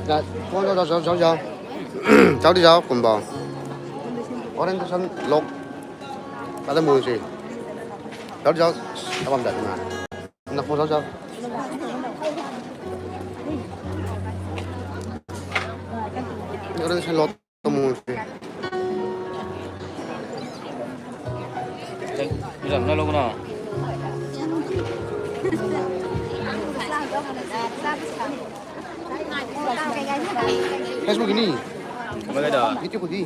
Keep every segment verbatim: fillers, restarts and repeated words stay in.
Zau, zau, zau, zau, zau. Zau di zau, kum bau. Orientation lock. Kada mu si. Zau di zau, abam da na. Na ko zau zau. Orientation lock. Kamu si. Ram na lo na. Facebook ni. Kamai ka da. Video ko di.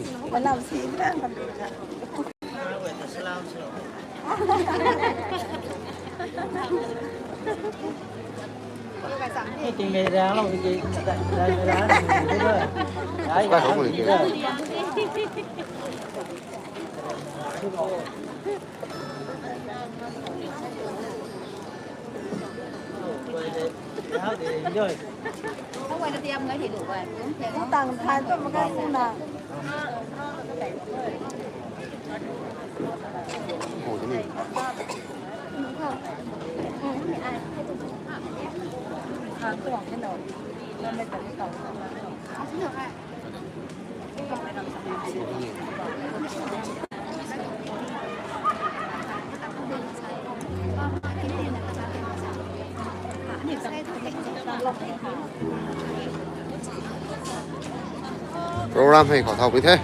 Program hei khou thau pui the.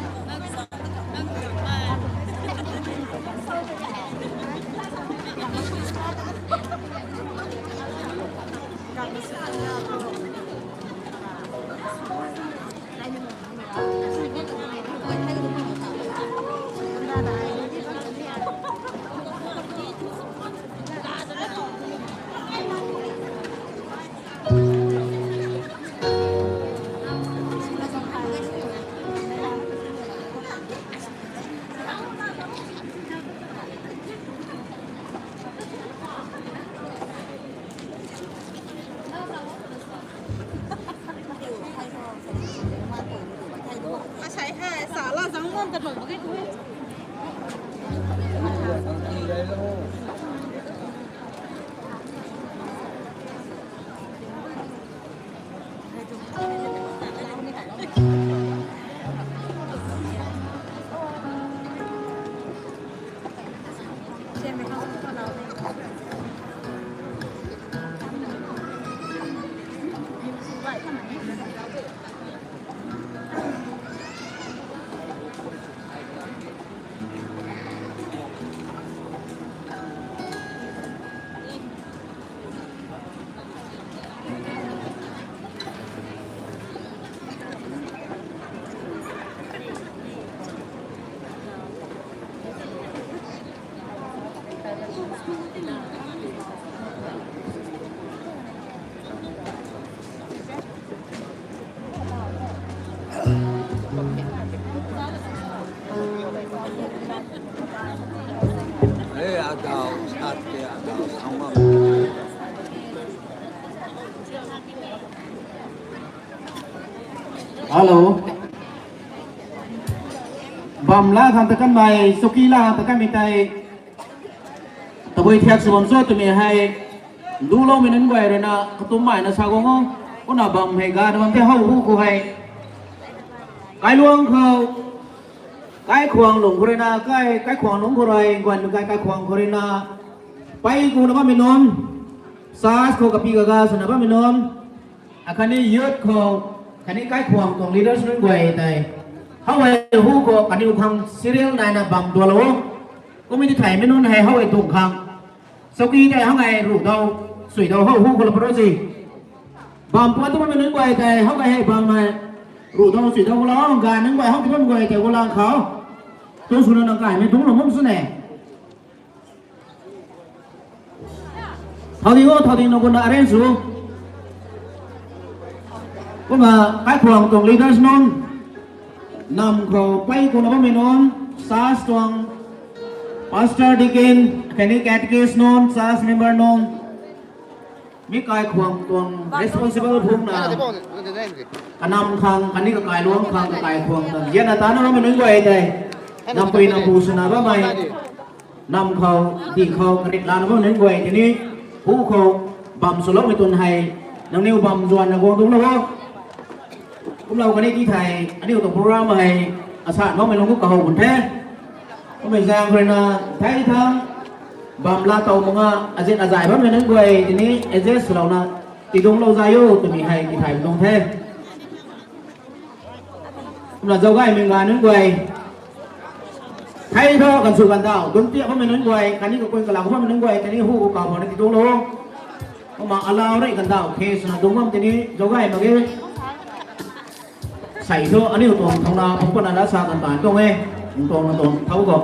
Hello. Bam la khang ta kanmei, suki la khang ta kanmei tei. Tabui thiak sw bam cho twmei hei, duloumei nunc guay rui na, katummei na sa guang o, kumna bam hei ga na bam the how hu khou hei. Kailuang khou, Kaikhwang lung khou rui na, kai, Kaikhwang lung khou rui, guan kai Kaikhwang khou rui na, pei gu na bammei nunc, sas khou kapi kaga swna bammei nunc, Akhatni youth khou, khatni kaikhwang tuang leaders nunc guay tei, how hei hu khou kaniw khang serial naina bam tualou. Kum e ti thaymei nunc hei how hei tuang khang, chowki tei how hei ruh dau, sui dau how hu khou la paro si. Bam puat tu bammei nunc guay tei how hei hei bam hei ruh dau sui dau gulou, ganv nunc guay how ti bam guay tei gulang khou, tu swna nang kaimei dungclou bam sw ne. Thau ding o, thau ding na guna arrange sw. Kumna kaikhwang tuang leaders nunc, nam khou pei kuna bammei nunc, church tuang pastor, deacon, khatni catechist nunc, church member nunc, mi kaikhwang tuang responsible phungna, kanam khang khatni kakailuang khang, kakaikhwang tuang zianna tana bammei nunc guay tei, nampui nampu swna bammei, nam khou, dih khou karit lana bammei nunc guay tei ni, hu khou bam swloumei tun hei, nangniw bam zuanna guang dungclou o. Kumlou khatni ti thei, aniu tuang program hei, asa bammei lung khou kahow kun the. Kummei zaeng khou ruina, thei thang, bam laa tow mak nga, azin azay bammei nunc guay tei ni, adjust swlouna, tidungclou zay o twmei hei tithai tuang the. Kumna zaugaymei nganv nunc guay, thei thu kan sw kan daw, dungc tiak bammei nunc guay, khatni kakun kalam bammei nunc guay tei ni hu khou kaw bana tidungclou. Kumna alau rui kan daw khe swna dungc bam tei ni zaugay mak ge. Sei thu aniu tuang thouna phungc pana la sa kan tan tuang e. Tuang na tuang thau khou.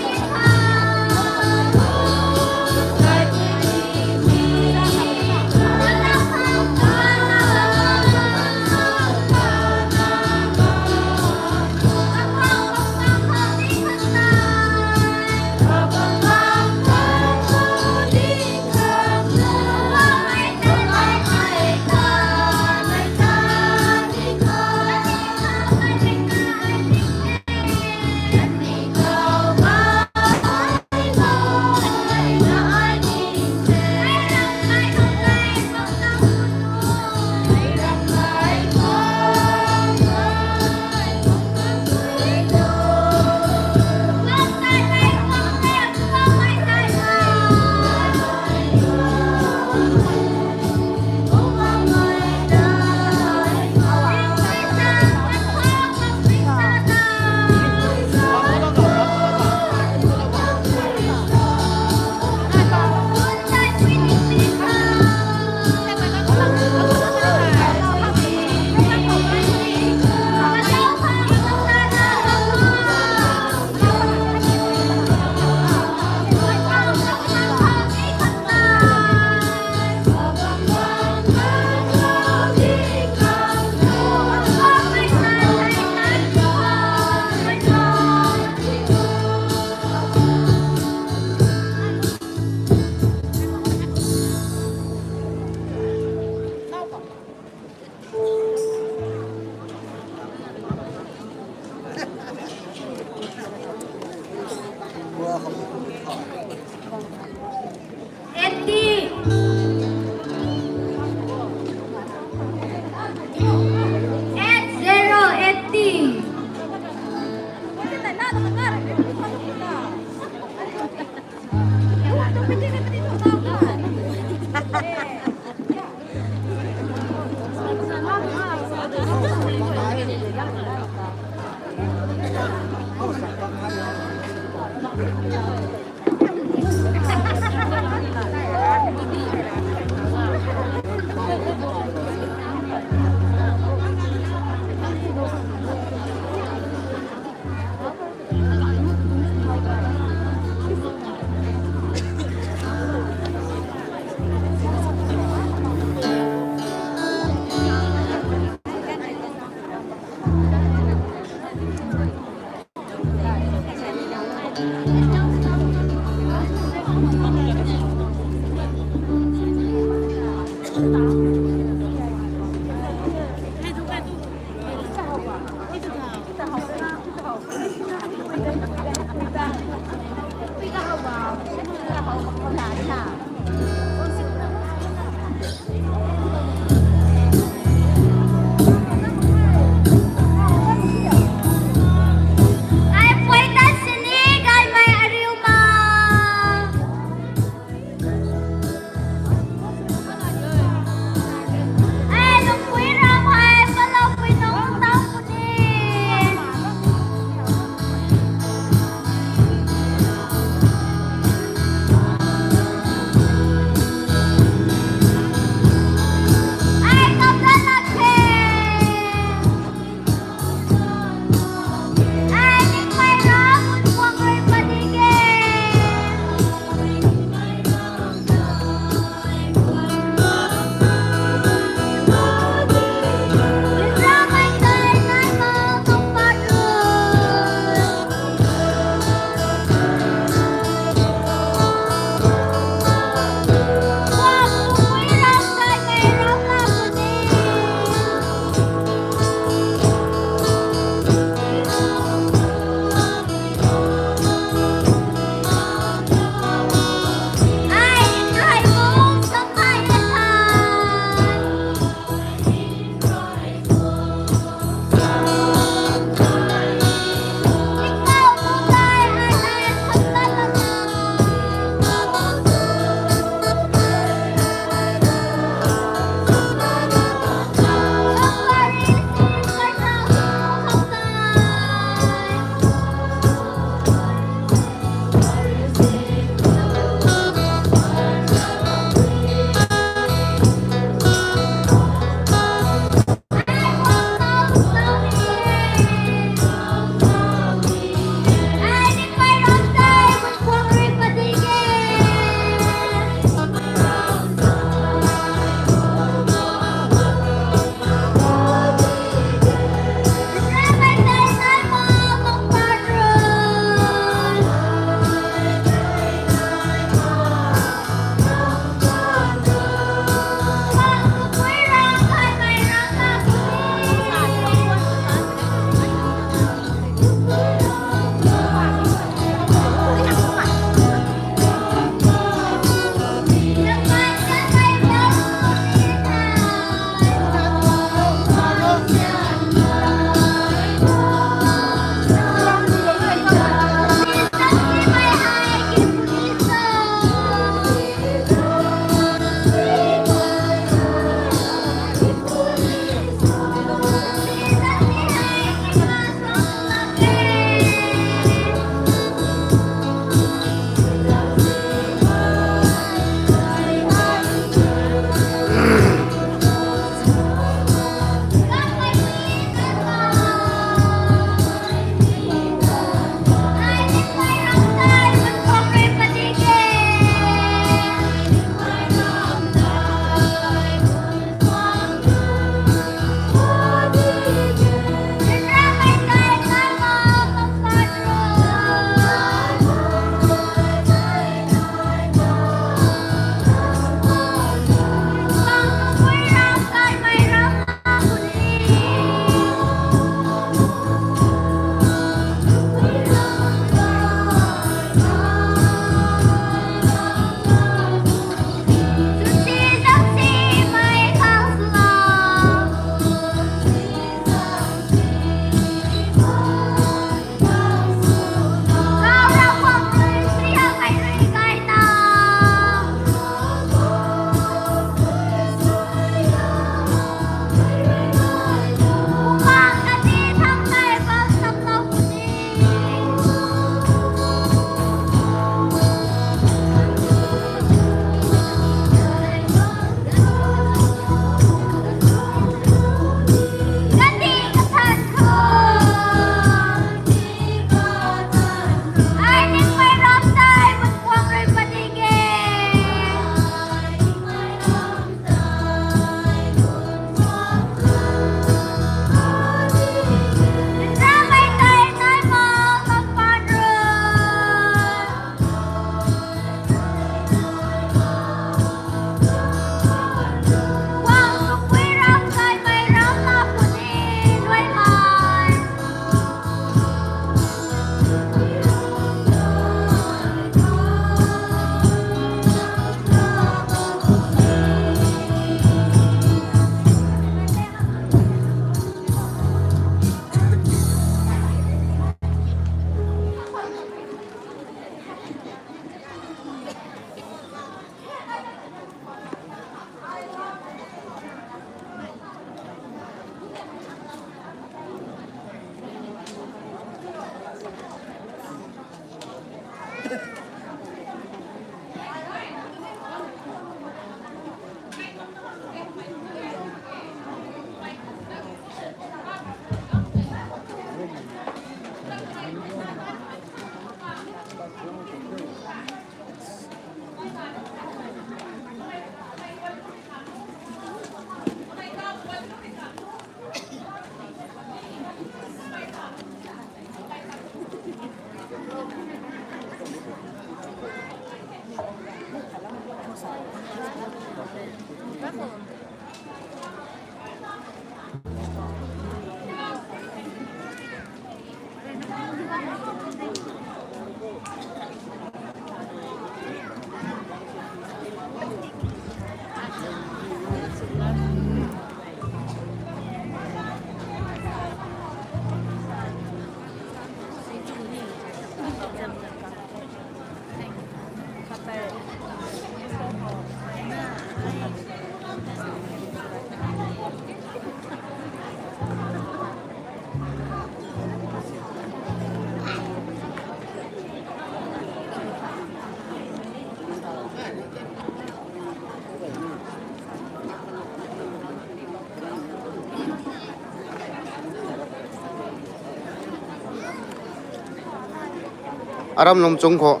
Aram lung chung khou,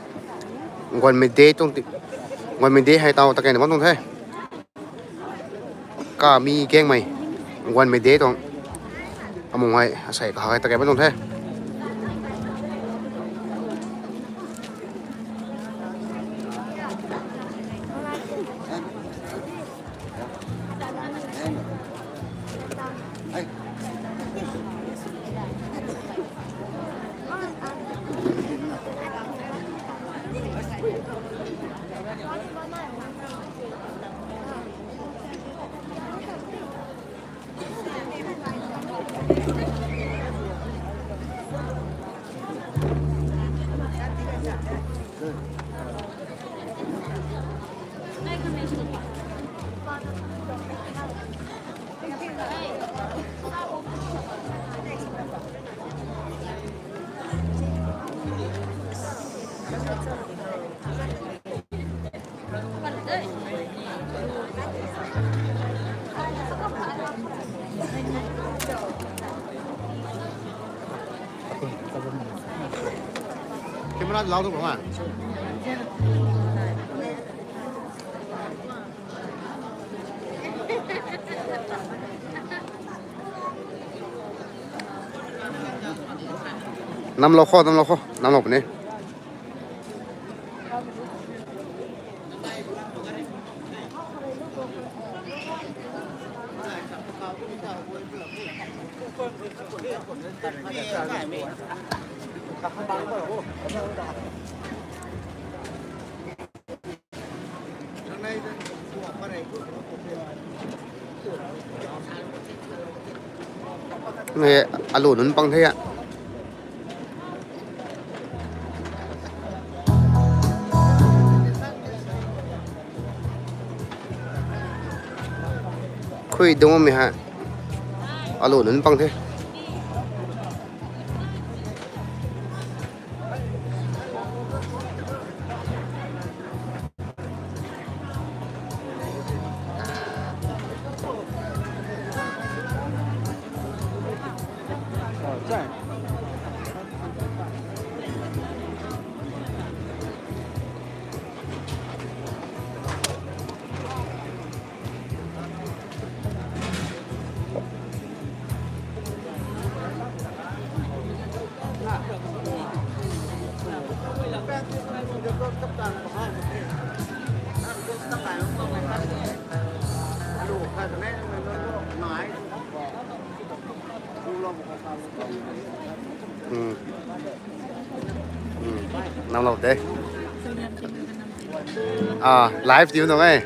guanmei de tuang ti, guanmei de hei tau ta kei na bam tuang the. Kami kengmei, guanmei de tuang. Amung hei, asei kahak hei ta kei bam tuang the. Camera lau tu bang. Nam lou kho, nam lou kho, nam lou puni. Alu nunc pang the a. Khui dungmei ha. Alu nunc pang the. Hm. Hm. Nam lou de. A, live ti tuang e.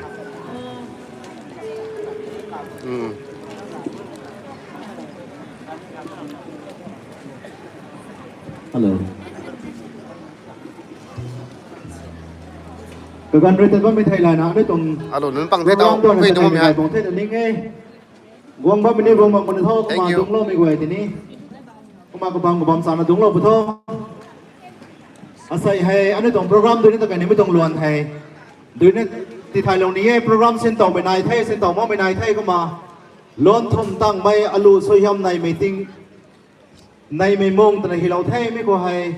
Hm. Hello. Kaganv rui tat bammei thei layna, anei tuang alu nunc pang the tau, program khui tuang mi ha. Tuang the na ning e. Guang bammei ni guang bam puni tho, kumna dungcloumei guay tini. Kumna kabam kabam sana dungclou pu tho. Asei hei aniu tuang program dui ni ta kai nimei tuang luan hei dui ni tithaylou ni e. Program sin towmei nai the, sin tow makmei nai the kumna, luan thum tangmei alu suaihiam neimei ting, neimei mung twna hylou the. Mi khou hei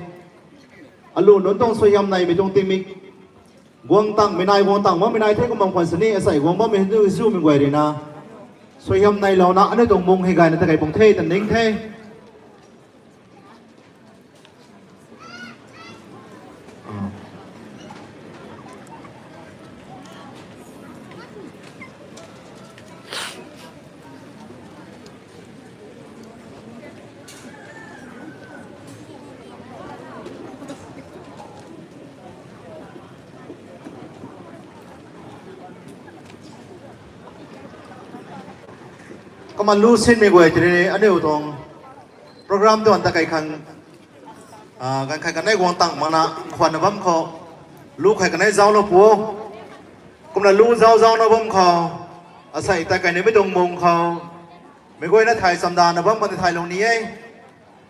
alu nunc tuang suaihiam neimei tuang tingmik guang tangmei nai, guang tang makmei nai the kumna khwan sini asei guang bammei hei zumei guay ruina suaihiam neilouna aniu tuang mung hei gayna ta kai pung the ta ning the. Kumna lu sinmei guay tei ni aniu tuang program tuang ta kai khang, ganv khat kanei guang tang makna khwanna bam khou lu khat kanei zauclou pu. Kumna lu zauc zaucna bam khou asei ta kai nimei tuang mung khou meic guayna thay chamdana bam khou tithaylou ni e.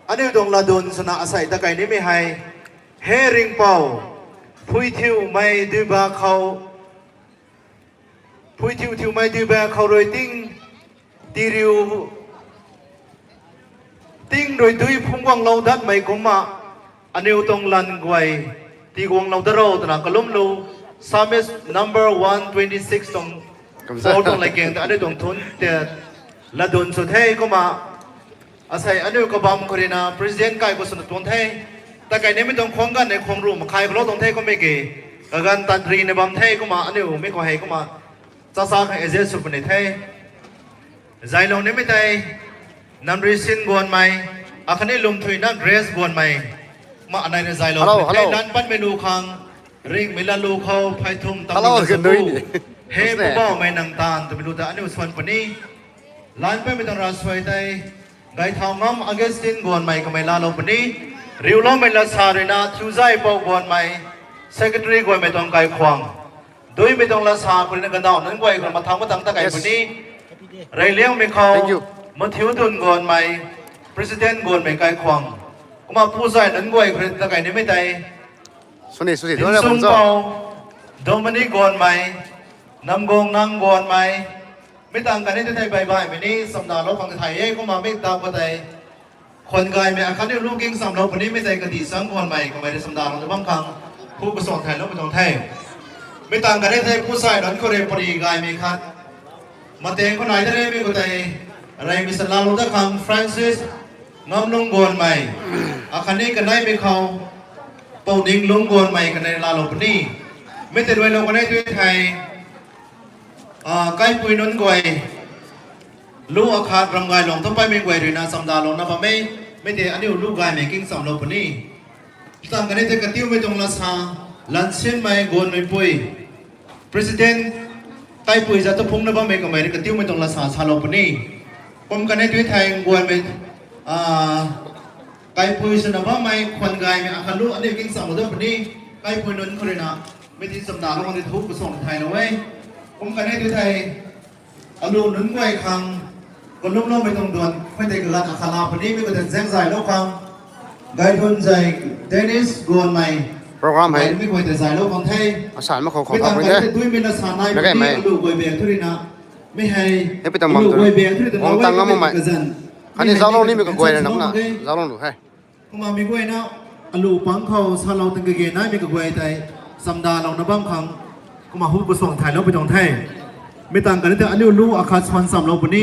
Aniu tuang latdyn swna asei ta kai nimei hei, He Ringhpouc, phuithiumei duiba khou, phuithiu thiumei duiba khou rui ting, tii riu, ting rui dui phungc guanglou datmei kumcna aniu tuang lanv guay tii guanglou dat ro twna kalumlu. Psalmist number one twenty six tuang four tuang latkaeng ta aniu tuang thun tei latdyn sw the kumna asei aniu kabam khou ruina president kai khou swna tuang the. Ta kai nimei tuang khwang ganv nei khwang ruh makhai khou lou tuang the kummei ki, kaganv tat rina bam the kumna aniu mi khou hei kumna chasa khang adjust sw puni the. Zaylou nimei tei Namrisin Guanmei, akhatni Lwmthuina Grace Guanmei, kumna anei rui zaylou puni the. Lan patmei lu khang Ringhmei Latlu khou phay thum ta He Poubauhmei nang taanv twmei lu ta aniu swan puni. Lan patmei tuang ravsuai tei Gaithau Ngam Augustine Guanmei kamei laalou puni. Riuloumei lat sa ruina Thiuzaipou Guanmei, secretary guaymei tuang kaikhwang. Duimei tuang lat sa khou ruina kandauh nunc guay khou mathang matang ta kai puni. Reyliangmei khou Mathiu Dun Guanmei, president guaymei kaikhwang. Kumna puzay nunc guay khou ruina ta kai nimei tei Sunsungpou Dominic Guanmei, Namgong Nang Guanmei, mi tang kani tu thei baibaihmei ni chamdalou khang thay e. Kumna mi tang khou tei khwan gaymei akhatni lu king chamlou puni, mi tei Kati Chang Guanmei kamei rui chamdalou na bam khang hu kasuang thayloumei tuang the. Mi tang kani thei puzay nunc khou rui pari gaymei khat mateng khou nai ta re, mi khou tei reymei sa laalou dat khang Francis Ngamlung Guanmei, akhatni kaneimei khou Pouninglung Guanmei kanei laalou puni. Mi tei ruailou kanei tu thei kaipui nunc guay lu akhat ram gay lung thu paimei guay ruina chamdalouna bam e. Mi tei aniu lu gaymei king chamlou puni. Tang kani tei katiumei tuang lat sa Lansinmei Guanmeipui, president kaipui zat ta phungna bammei kamei rui katiumei tuang lat sa salou puni. Kum kani tu thei Guanmei kaipui swna bammei khwan gaymei akhat lu aniu king chamlou dat puni. Kaipui nunc khou ruina mi tei chamdalou khang thu kasuang thaylou e. Kum kani tu thei alu nunc guay khang kalumloumei tuang duan khou tei kaganv akhat la puni, mi khou tei zaeng zaylou khang Gaithunzei Dennis Guanmei, program hei mi khou tei zaylou khang the. Asan mak khou khou tei duimei na sa nai puni, alu guay bang thu ruina mi hei alu guay bang thu ruina tang ngam makmei kazanc khatni zauclou nimei kaguayna namna zauclou nu he. Kumna mi guayna alu pang khou salou tang kage naimei kaguay tei chamdalouna bam khang kumna hu kasuang thayloumei tuang the. Mi tang kani tei aniu lu akhat swan chamlou puni.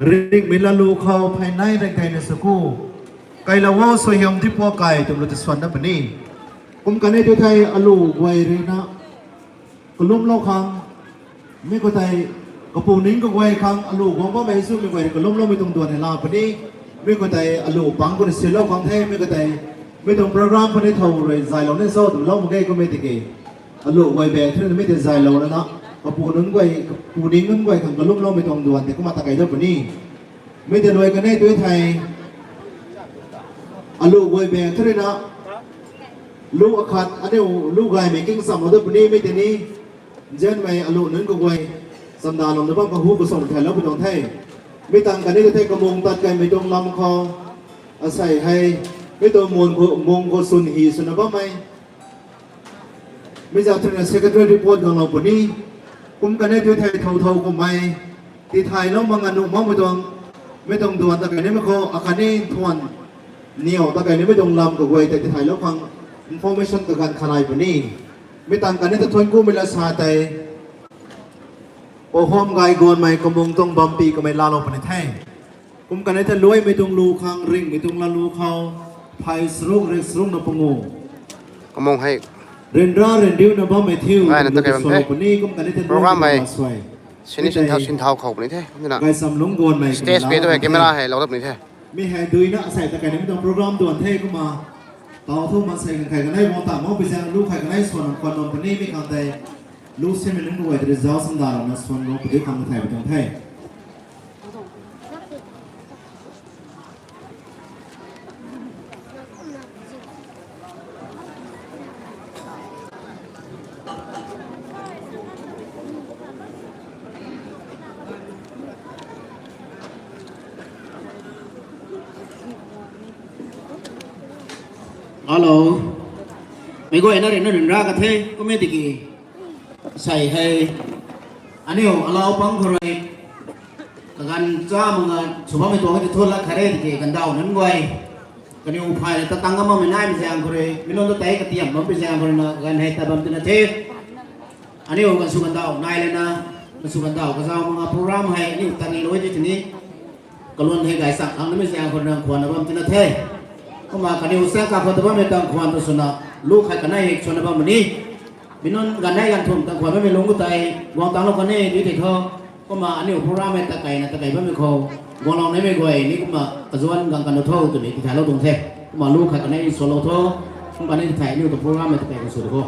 Ringhmei Latlu khou phay nai rengtheina sw ku, kailou o suaihiam dipua kai twmei lu tei swan dat puni. Kum kani tu thei alu guay ruina kalumlou khang, mi khou tei kapu ning kaguay khang alu guang bammei swmei guay rui kalumloumei tuang duan hei la puni. Mi khou tei alu pang khou rui silou khang the, mi khou tei mi tuang program khou ni thow rui zaylou ni cho twlou mak ge kummei tiki alu guay bang thu ruina mi tei zaylou nana kapu nunc guay, kapu ning nunc guay khang kalumloumei tuang duan tei kumna ta kai dat puni. Mi tei luai kanei tu thei alu guay bang thu ruina lu akhat aniu lu gaymei king chamlou dat puni, mi tei ni nzianmei alu nunc kaguay chamdalouna bam khang hu kasuang thaylou pui tuang the. Mi tang kani tu thei kamung tat kaimei tuang lam khou asei hei Mi tuang mung khou, mung khou swn hi swna bammei. Mi zat thuna secretary report ganglou puni. Kum kane tu thei thou thou kummei. Tithaylou mak nga nuh makmei tuang. Mi tuang duan ta kani mi khou, akhatni thuan. Niw ta kani mi tuang lam kaguay tei tithaylou khang. Information kaganv khanei puni. Mi tang kani ta thuan kumei la sa tei. Pohom gay guanmei kamung tuang bampi kamei laalou puni the. Kum kane ta luaimei tuang lu khang ringhmei tuang lalu khou, phey saruk rik saruk na pangu. Kamung hei. Ryanra ryanriuna bammei thiu, gayna ta kei bam the. Puni kum kane ta program hei. Sini sinthau sinthau khou puni the. Kumna. Gaysam lungc guanmei stage pe tu hei camera hei lou dat puni the. Mi hei duina asei ta kainamei tuang program duan the kumna. Tau thu mansei kan khai kanei bang ta mau pi zaeng lu khai kanei swan khwan bam puni mi khang tei. Lu sinmei nunc kaguay tei result sanda rana swan bam puni khang thay bam tuang the. Hello. Meic guayna rui na ryanra ka the, kum e tiki. Sei hei. Aniu alau pang khou rui. Kaganv cha mak nga sw bammei tuang ti thu lat khat re tiki kandau nunc guay. Kaniw phay la ta tang ka makmei naimei zaeng khou rui, mi nunc ta tei katiam bammei zaeng khou rui na kaganv hei tat bam tina the. Aniu kan sw kandau nai lana, kan sw kandau kazau mak nga program hei aniu tari lui di tini. Kalun hei gaysak khang namei zaeng khou rui na khwanna bam tina the. Kumna kaniw sa ka khou ta bammei tang khwan ta swna, lu khat kanei hei swna bam ni. Mi nunc ganv nei ganv thum tang khwan bammei lungc khou tei, guang tanglou kan e di tei tho. Kumna aniu program hei ta kaina ta kei bammei khou, guanglou naimei guay ni kumna kazuan gang kan tho twmei tithaylou tuang the. Kumna lu khat kanei swlou tho. Kum kane tithay aniu ta program hei ta kei kan sw tho.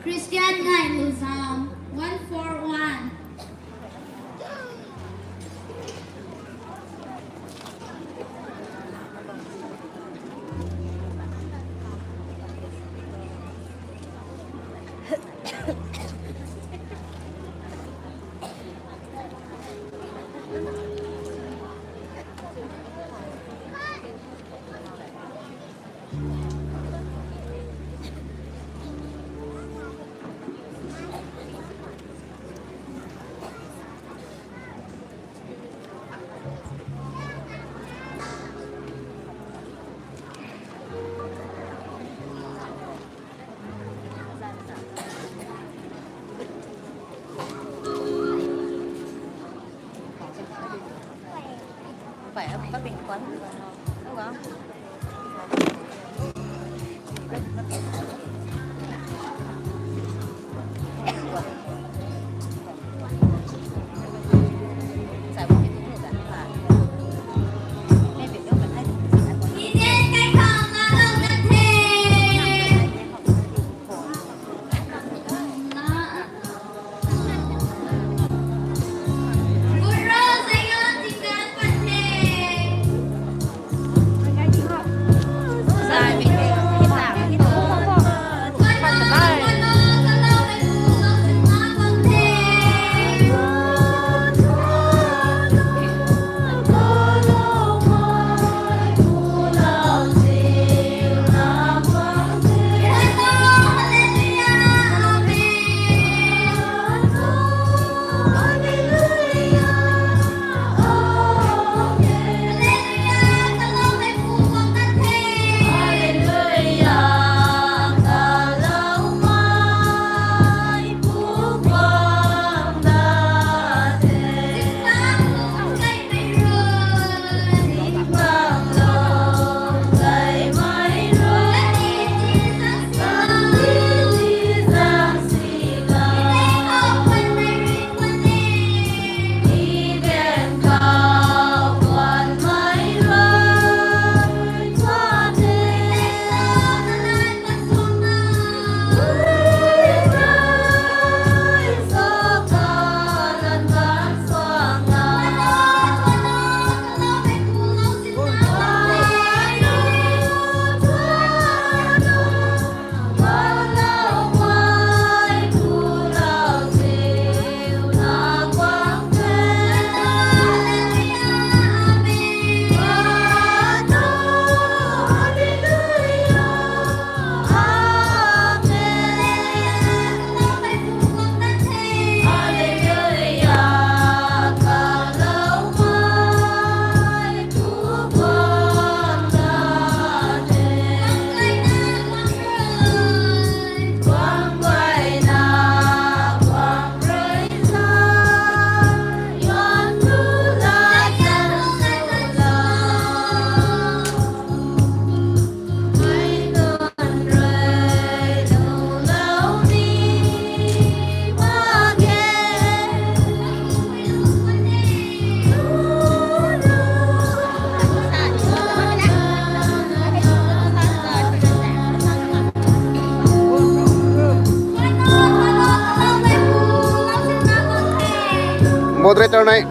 Christian Ngai Luzam, one four one. Moderator nai.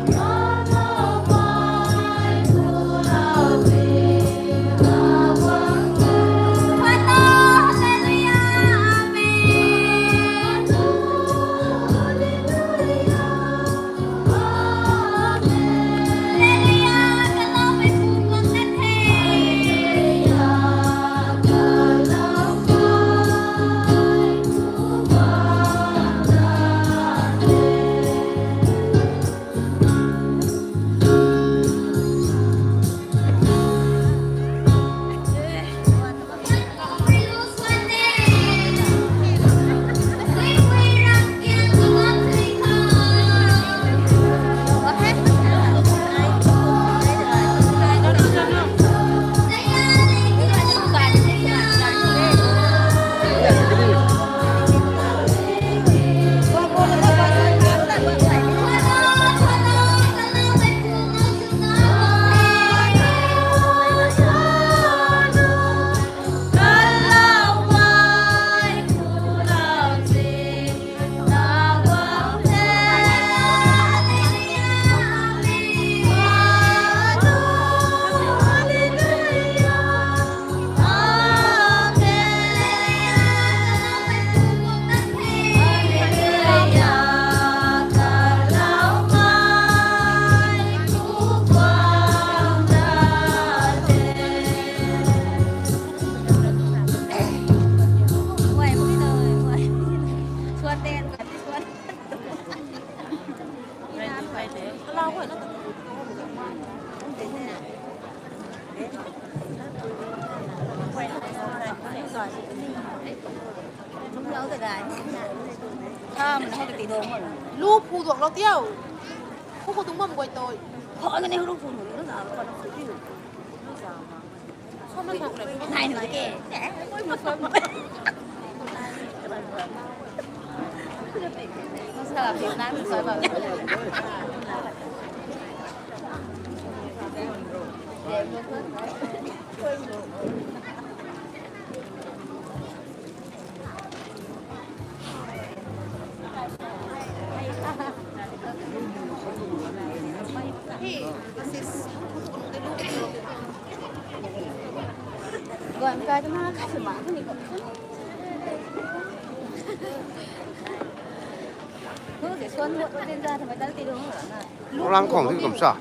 Lu phu duak lou tiau. Khu khu tung bam guay toi. Khou na ni lu phu nu lu na lu phu tiu. Nai nu ke. Rang khong di kum sa.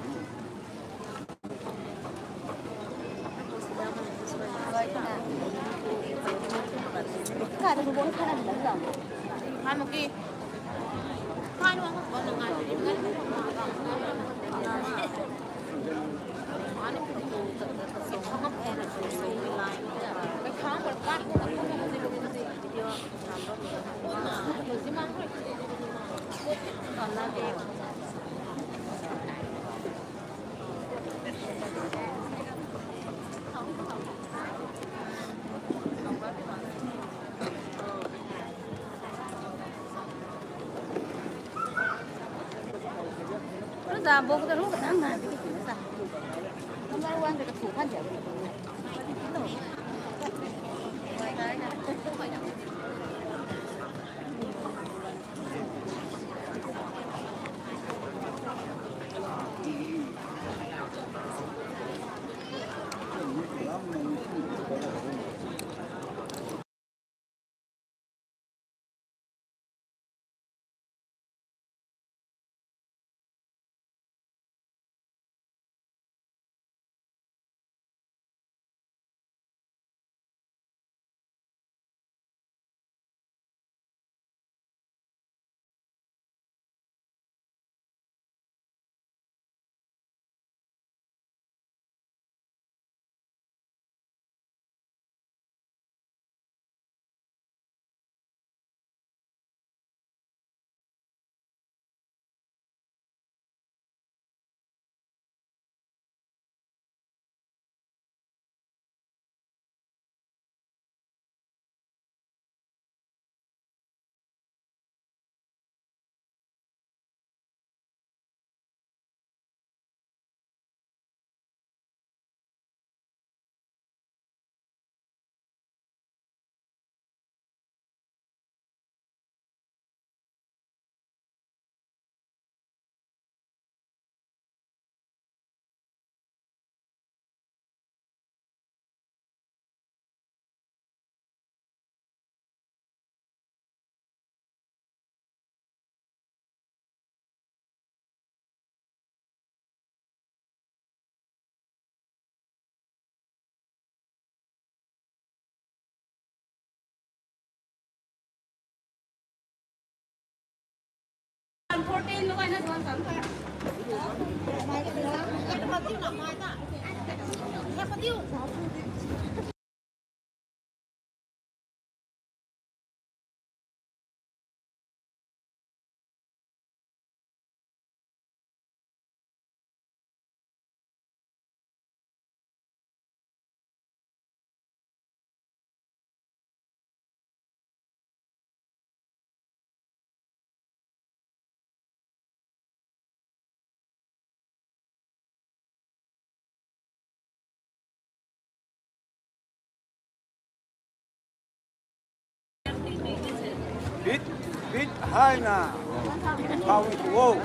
Bit, bit high na. How it go?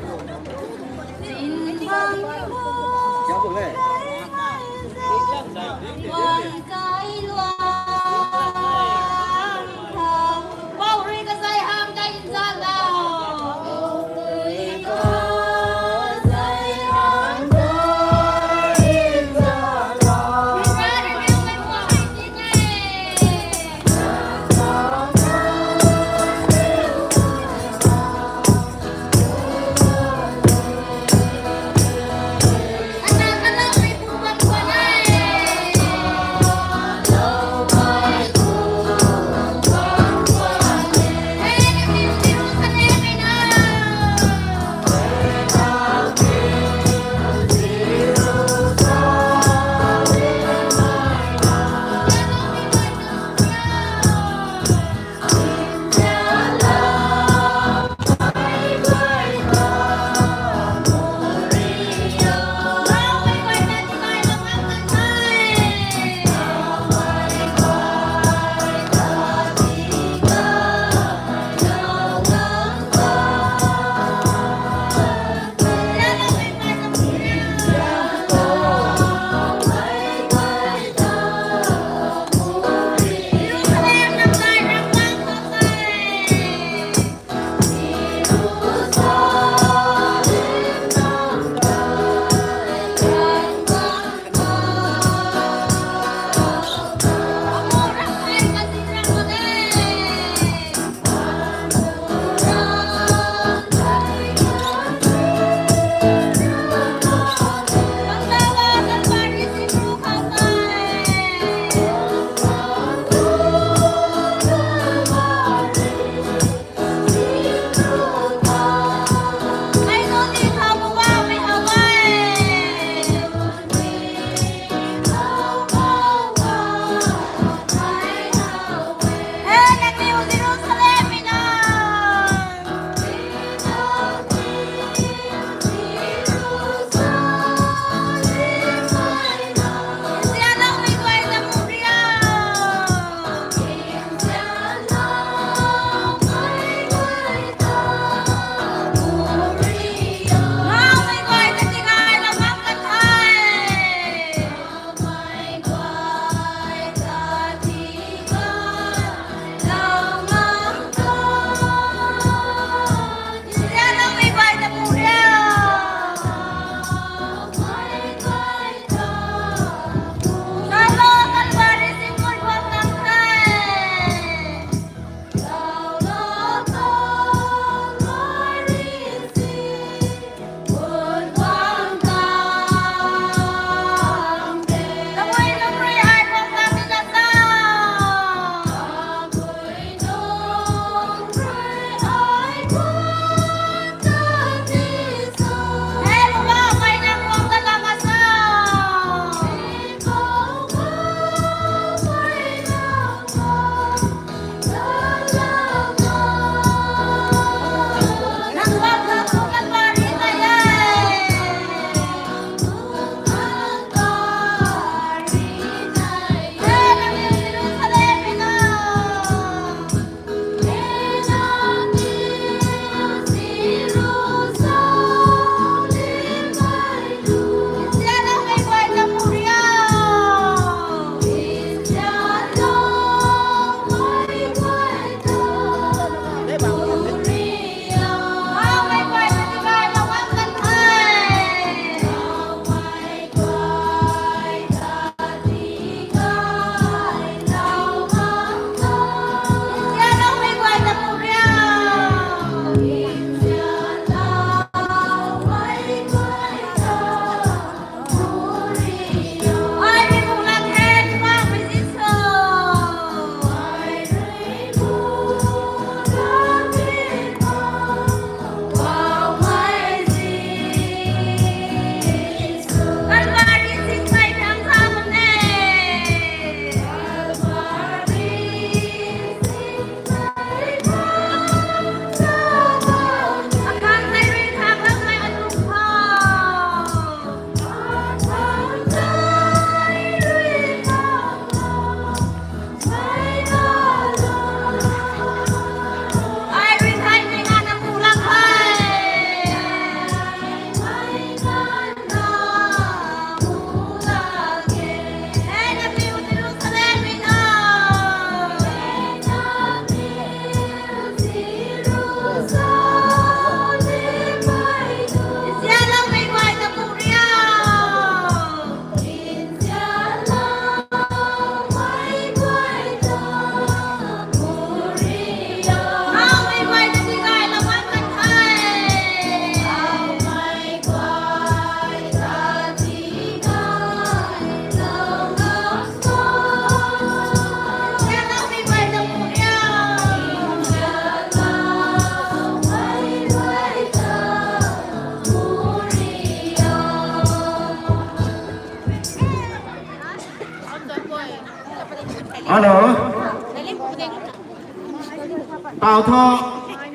Tau thu,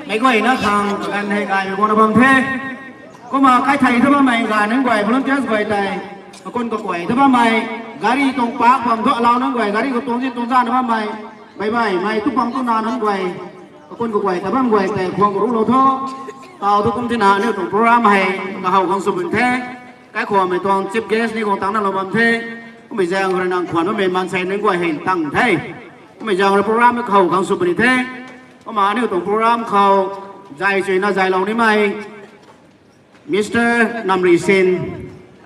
meic guayna khang kaganv hei gaymei guangna bam the. Kumna kai thei ta bammei ganv nunc guay, volunteers guay tei, kakun kaguay ta bammei, gari tuang park bam thu alau nunc guay, gari khou tuang zin tuang zana bammei, baibaimei tu pang tu na nunc guay, kakun kaguay ta bam guay tei khwang karuclou tho. Tau thu kum tina aniu tuang program hei kahow khang sw puni the. Kaikhwangmei tuang chief guest ni guang tangc na lou bam the. Kummei zaeng rui nang khwan bammei maansei nunc guay hei tang the. Kummei zaeng rui program kahow khang sw puni the. Kumna aniu tuang program khou zay suina zaylou nimei Mister Namrisin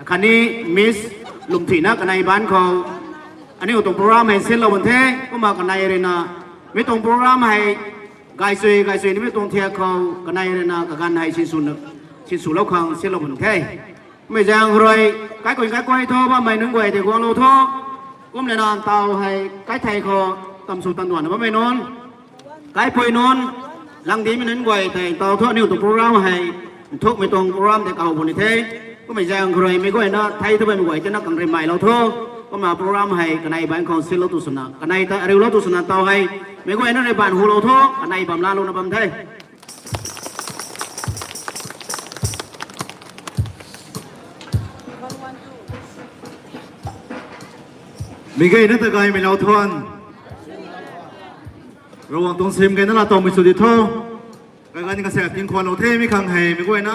khatni Miss Lumthina kanei baan khou aniu tuang program hei sinlou bam the. Kumna kanei ruina mi tuang program hei gaysui gaysui nimei tuang thiak khou kanei ruina kaganv hei sinswlou khang sinlou bam the. Kummei zaeng rui kaikhun kaiguay thu bammei nunc guay tei guanglou tho. Kumlana tau hei kai thei khou tamsw tanduanna bammei nunc, kaipui nunc, langdimei nunc guay tei tau thu aniu tuang program hei nthukmei tuang program tei kahow puni the. Kummei zaeng khou rui meic guayna thei ta bammei guay tina kangrimeilou tho. Kumna program hei kanei baan khou sinlou tu swna, kanei ta ariulou tu swna tau hei meic guayna rui baan hulou tho, kanei bam lalouna bam the. Mi gayna ta gaymei lou thuan. Ravguangc tuang sim gayna laa tawmei sw di tho. Kaganv kasaek tingkhwanlou the mi khang hei meic guayna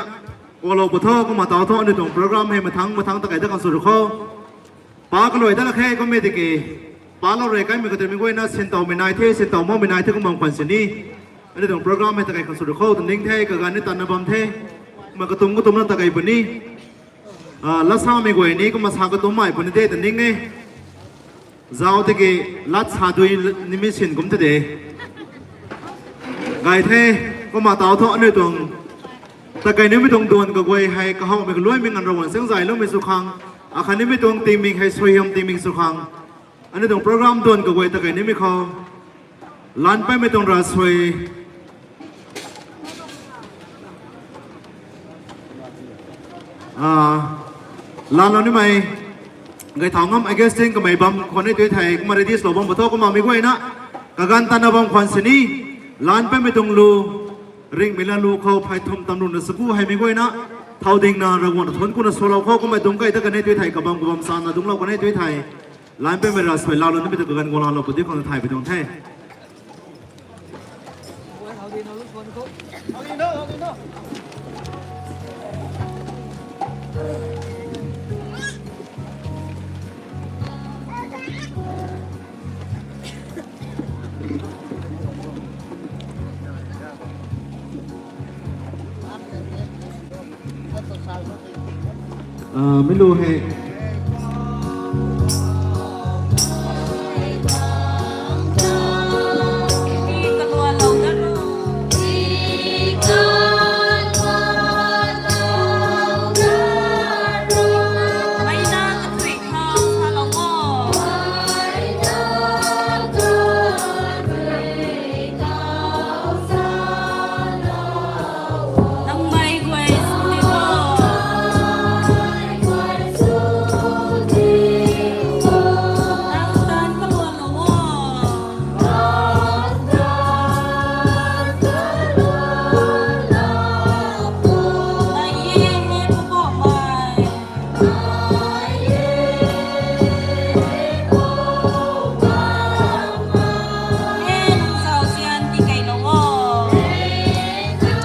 kuaklou pu tho. Kumna tau thu aniu tuang program hei mathangc mathangc ta kei dat khang sw ru kho. Pa kaluai dat la khe kummei tiki, pa lou rey kaimei khou tei meic guayna sintawmei nai the, sintaw makmei nai the kum bam khwan sini. Aniu tuang program hei ta kei khang sw ru kho tw ning the, kaganv ni tanna bam the. Kumna katum katumna ta kei puni. Latsamei guay ni kumna sa katummei puni de tw ning e. Zauc tiki lat sa dui nimei sin kum the de. Gay the, kumna tau thu aniu tuang ta kei nimei tuang duan kaguay hei kahawmei kaluaimei nganv Ravguangc chaeng zayloumei sw khang, akhatni mi tuang tingmik hei suaihiam tingmik sw khang, aniu tuang program duan kaguay ta kei nimei khou lan patmei tuang ravsuai lanlou nimei Gaithau Ngam Augustine kamei bam khwan e tu thei, kumna ready swlou bam pu tho. Kumna meic guayna kaganv tanna bam khwan sini, lan patmei tuang lu, ringhmei latlu khou phey thum tam runa saku hei meic guayna thau dingna Ravguangc ta thuanc kuna swlou khou. Kumna dungc kei dat kan e tu thei, kabam kabam sana dungclou kan e tu thei, lan patmei ravsuai lanlou nimei ta kaganv guang lanlou pu di khang thay pi tuang the. Mi lu hei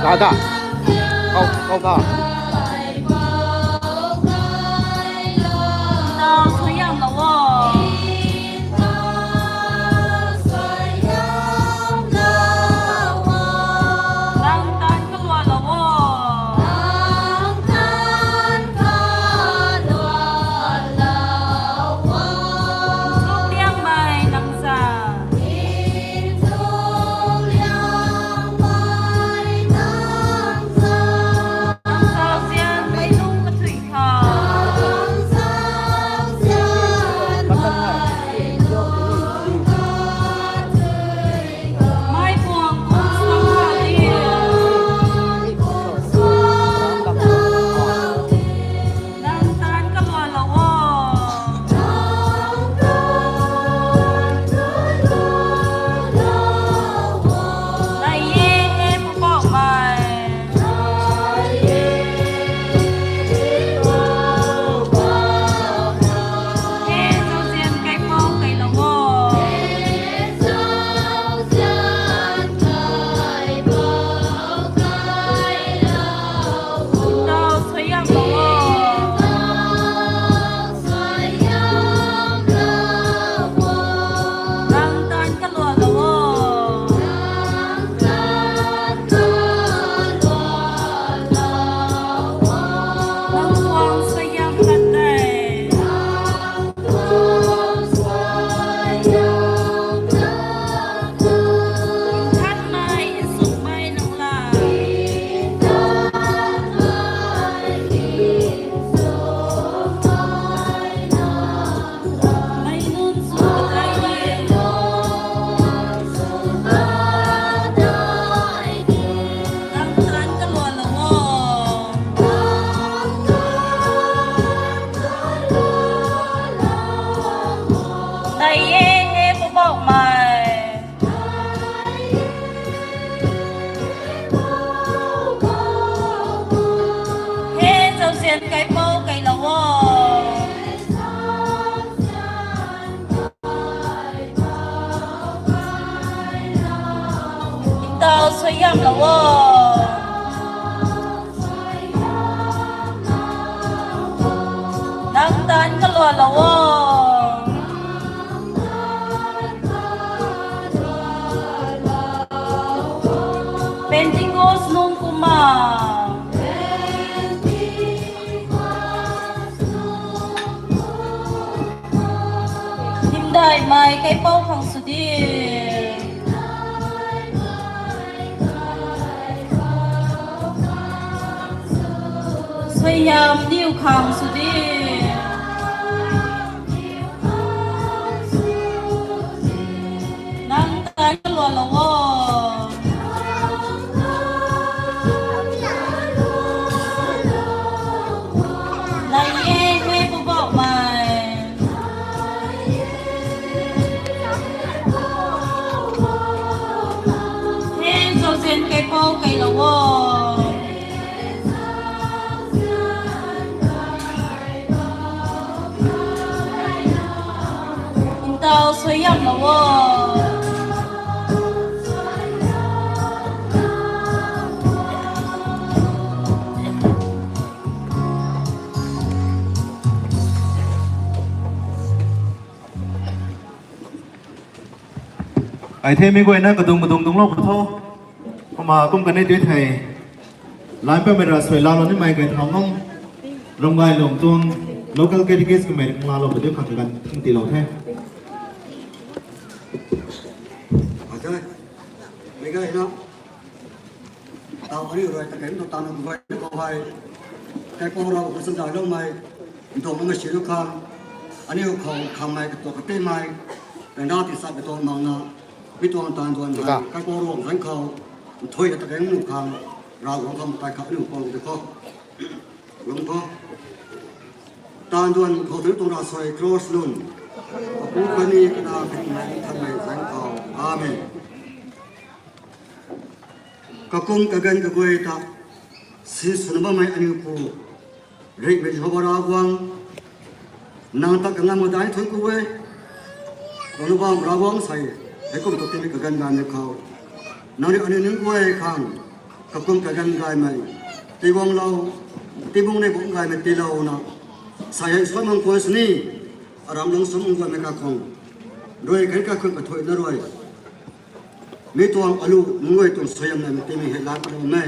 Kau ta. Kau, kau ta. Lou o. Nang tan kaluan lou o. Pentecost nung kumna. Hymdaihmei kaipouc khang sw di. Suaihiam niw khang sw di. Nang tan kaluan lou o. Nai e, hei Poubauhmei. Hei zauzian kaipouc kailou o. Ntaw suaihiamlou o. Ai the mi guayna kadung kadung dunglou pw tho. Kumna kum kanei tu thei, lam patmei ravsuai laalou nimei kai thau ngam, Ramgaylung tuang local catechist kamei ringlalou pw diu khang kaganv thing tiilou the. Akai, mei gayna, taw aniu rui takai tu taanv guayna khou hei, kaipouc Ravguangc khou samzayloumei, ndungmei silu khang, aniu khou khammei katuak katimei, ryanra tiisatmei tuang makna, mi tuang taanv duan hei kaipouc Ravguangc zanc khou nthuina takai nuh khang, Ravguangc khou matai kha aniu pang di kho. Lung tho. Taanv duan khou tu tuang ravsuai cross lun, Apu, Kani, Kanac, Khatni Nthanmei zanc khou. Amen. Kakum kaganv kaguay ta sinswna bammei aniu Pu, ringhmei Jihova Ravguangc, nang ta kangam madai thuanc ku e. Lungc bam Ravguangc sei, heikum tu timei kaganv gaymei khou, nang rui aniu nunc guay khang kakum kaganv gaymei tiiguanglou, tiibung nei bungc gaymei tiilouna, sei hei suan mang khwan sini, aram lungc sum guaymei kakhang rui khatni kakhun kathuicna rui, mi tuang alu nunc guay tuang suaihiam naimei timei hei laa kalou e.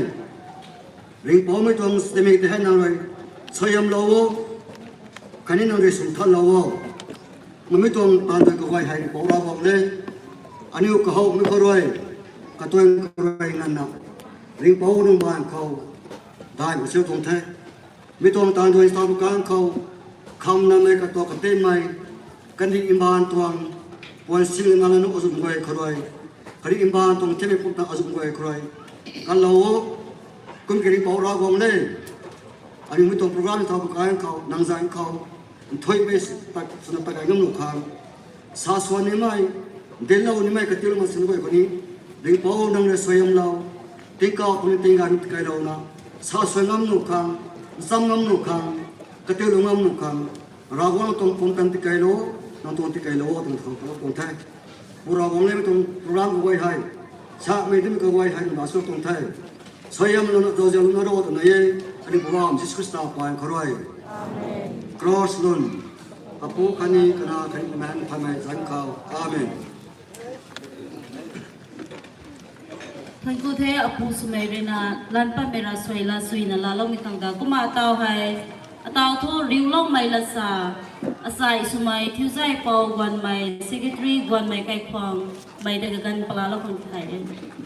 Ringhpoucmei tuang timei tei hei nang rui suaihiamlou o, khatni nang rui sw thanlou o. Mami tuang taanv duan kaguay hei Ringhpouc Ravguangc le, aniu kahowmei khou rui, katuang khou rui nganvna, Ringhpouc nunc baanv khou daihmei siu tuang the. Mi tuang taanv duan taw bu kang khou, khamnamei katuak katimei, khatni mbaanv tuang puan sing nganvna azuh guay khou rui, khatni mbaanv tuang themei pumtan azuh guay khou rui, kanlou o. Kum ki Ringhpouc Ravguangc le, aniu mi tuang program taw bu kang khou nang zanc khou nthuihmei tat swna tat gay ngam nuh khang, sa swan nimei, dinclou nimei katiulou mak sini guay khou ni, Ringhpouc nang rui suaihiamlou, tingkauh tuang tingganv tikeylouna, sa swan ngam nuh khang, ncham ngam nuh khang, katiulou ngam nuh khang, Ravguangc tuang pumtan tikeylou, nang tuang tikeylou tuang khang talou tuang the. Pu Ravguangc le, mi tuang program kaguay hei, samei dimei kaguay hei nang na sw tuang the. Suaihiamlouna zauzianlouna ro twna e, aniu Poubauhmei Jisu Khrista paan khou rui. Cross lun, Apu, Kani, Kanac, Khatni Nthanmei zanc khou. Amen. Thanku the Apu swmei ruina, lam patmei ravsuai laa suina laaloumei khang ta. Kumna taw hei, ataw thu riuloumei lasa, asai swmei Thiuzaipou Guanmei, Secretary Guanmei Kaikhwangmei ta kaganv palaalou khang the.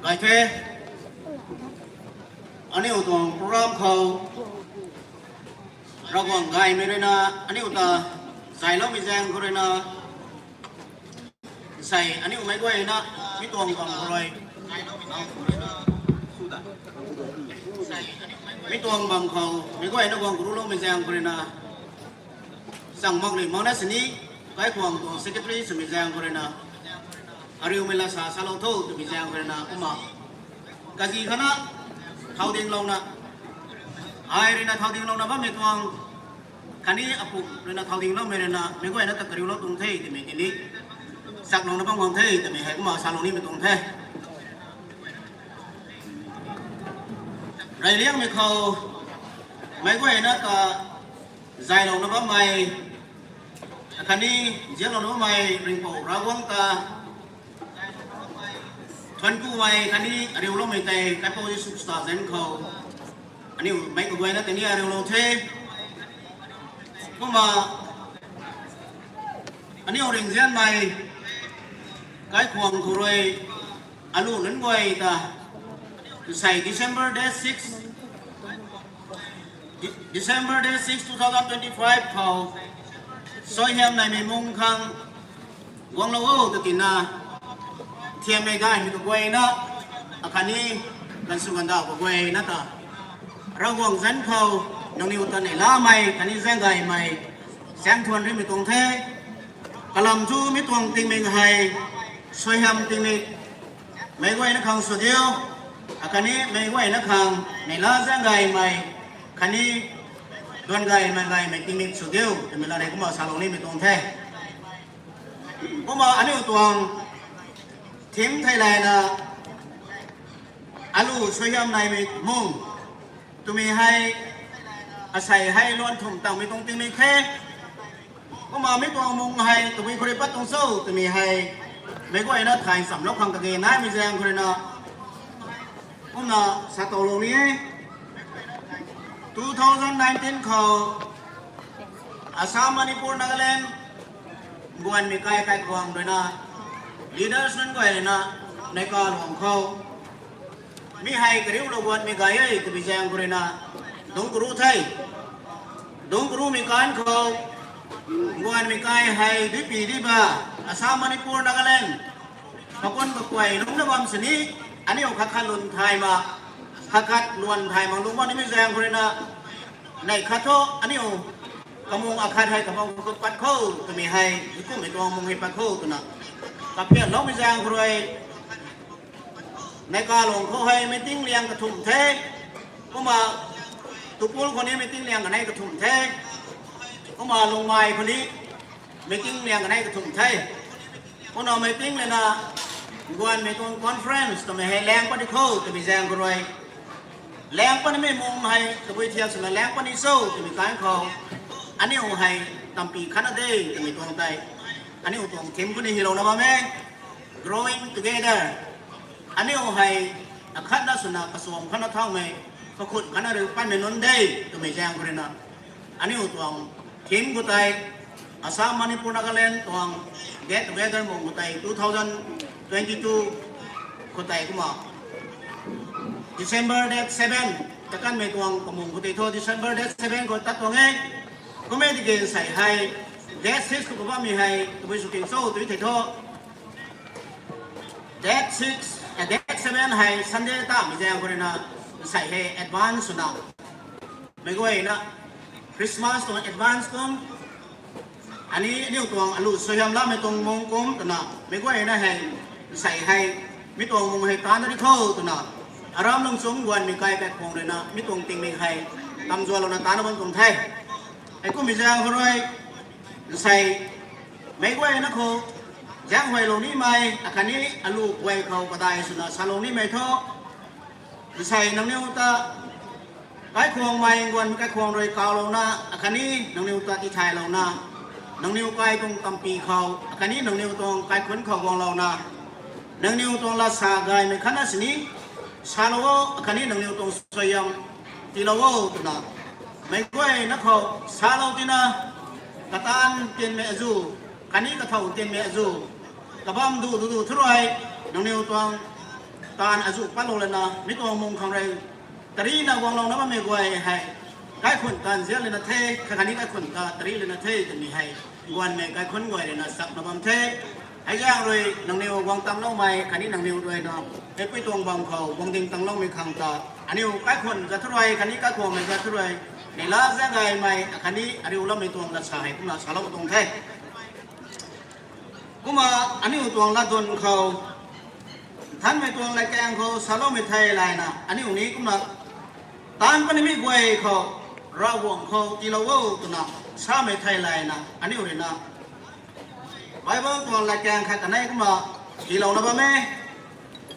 Gay the, aniu tuang program khou Ravguangc gaymei ruina, aniu ta zayloumei zaeng khou ruina, nsei aniu meic guayna mi tuang bam khou rui Mi tuang bam khou, meic guayna guang karuloumei zaeng khou rui na, chang mak lui mak na sini, kaikhwang tuang secretary swmei zaeng khou rui na, ariumei la sa salou tho twmei zaeng khou rui na, kumna, kazi khana, thau dinglouna, ai rui na thau dinglouna bammei tuang, khatni apu rui na thau dingloumei rui na, meic guayna ta kariulou tuang the twmei tini, chaklouna bam guang the twmei hei kumna salou nimei tuang the. Reyliangmei khou, meic guayna ta zaylouna bammei, khatni zianlouna bammei Ringhpouc Ravguangc ta thuanc kumei khatni ariuloumei tei kaipouc Jisu Khrista zanc khou, aniu meic kaguayna tei ni ariulou the. Kumna, aniu ringzianmei, kaikhwang khou rui, alu nunc guay ta, nsei December day six, De-, December day six, two thousand twenty-five khou, suaihiam naimei mung khang, guanglou o ta tina, thiammei gaymei kaguayna, akhatni, gansw gandauh kaguayna ta, Ravguangc zanc khou, nangniw ta neihlamei khatni zaeng gaymei, saengthuan rimei tuang the. Kalam thu mi tuang tingmik hei, suaihiam tingmik, meic guayna khang sw diu, akhatni meic guayna khang neihla zaeng gaymei, khatni, duan gaymei gaymei tingmik sw diu twmei la rei kumna salou nimei tuang the. Kumna aniu tuang, theme theilayna, alu suaihiam naimei mung, twmei hei, asei hei luan thumh tangmei tuang tingmik the. Kumna mi tuang mung hei tabui khou rui pat tuang cho twmei hei, meic guayna thay nchamlou khang kage naimei zaeng khou rui na, kumna satoulou ni e. Two thousand nineteen khou, Assam, Manipur, Nagaland, guanmei kai kaikhwang rui na, leaders nunc guay rui na, neihkaluang khou, mi hei kariulou guanmei gay e twmei zaeng khou rui na, dungc karu the. Dungc karumei kan khou, guanmei kai hei duipi diba, Assam, Manipur, Nagaland, kakun kakuay lungcna bam sini, aniu khat khat lun thay ma, khat khat luan thay mak lung bam nimei zaeng khou rui na, neih khat thu aniu, kamung akhat hei kamung khou pat khou twmei hei, kumhmei tuang mung hei pat khou twna, kaphianloumei zaeng khou rui, neihkaluang khou hei meeting liang kathumh the. Kumna, Tupul khou ni meeting liang kanei kathumh the. Kumna Lungmei khou ni meeting liang kanei kathumh the. Kumna meeting lana, guanmei tuang conference twmei hei laeng pat di kho twmei zaeng khou rui, laeng pat nimei mung hei tabui thiak swna laeng pat ni cho twmei kan khou, aniu hei tampi khatna de twmei tuang tei, aniu tuang theme khou ni hylouna bam e, Growing Together. Aniu hei akhatna swna kasuam khatna thaumei, kakhut khatna rui patmei nunc de twmei zaeng khou rui na, aniu tuang theme khou tei, Assam, Manipur, Nagaland tuang get together mung khou tei two thousand twenty-two khou tei kumna, December date seven, takanmei tuang kamung khou tei thu December date seven khou tat tuang e. Kummei tiki nsei hei, date six khou kabammei hei tabui sw king cho tw thei thu, date six, eh, date seven hei Sunday tamei zaeng khou rui na, nsei hei advance swna, meic guayna, Christmas tuang advance kum, ani aniu tuang alu suaihiam lamei tuang mung kum twna, meic guayna hei, nsei hei, mi tuang mung hei taanc di kho twna, aram lungchung guanmei kai kaikhwang rui na mi tuang tingmik hei, tamzualouna taanc bam tuang the. Heikummei zaeng khou rui, nsei, meic guayna khou, zaenghuaylou nimei akhatni alu guay khou kadai swna salou nimei thu, nsei nangniw ta, kaikhwangmei guanmei kaikhwang rui kawlouna akhatni nangniw ta tithaylouna, nangniw kai tuang tampi khou akhatni nangniw tuang kaikhunc khou guanglouna, nangniw tuang lat sa gaymei khatna sini, salou o akhatni nangniw tuang suaihiam tiilou o twna, meic guayna khou salou tina, kataanv tianmei azu, khatni kathow tianmei azu, kabam du du du thu rui, nangniw tuang taanv azu patlou lana mi tuang mung khang rui, tarina guanglouna bammei guay hei, kaikhunc ta nzian lana the, khatni kaikhunc ta tari lana the twmei hei, guanmei kaikhunc guay rui na sakna bam the. Hei zaeng rui nangniw guang tangloumei khatni nangniw rui na, hei pui tuang bam khou guang ding tangloumei khang ta, aniu kaikhun zat thu rui khatni kaikhwangmei zat thu rui, neihla zaeng gaymei khatni ariu lammei tuang lat sa hei kumna salou tuang the. Kumna aniu tuang latdyn khou, nthanmei tuang latkaeng khou saloumei thei layna aniu ni kumna, taanc punimei guay khou, Ravguangc khou tiilou o twna samei thei layna aniu rui na, Bible tuang latkaeng khat kanei kumna tiilouna bam e.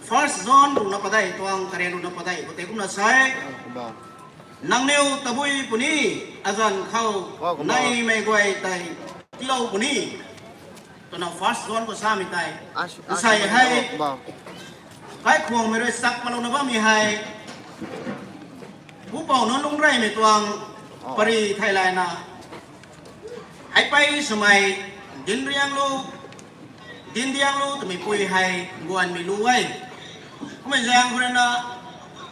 First John ruhna padeih tuang karen ruhna padeih khou tei kumna sa e, nangniw tabui puni, azanc khou neimei guay tei tiilou puni, twna First John khou samei tei, nsei hei kaikhwangmei rui sak palouna bammei hei, pupouc nunc lungc reymei tuang pary thei layna, heipei swmei, dinrianglu, dindianglu twmei pui hei guanmei lu e. Kummei zaeng khou rui na,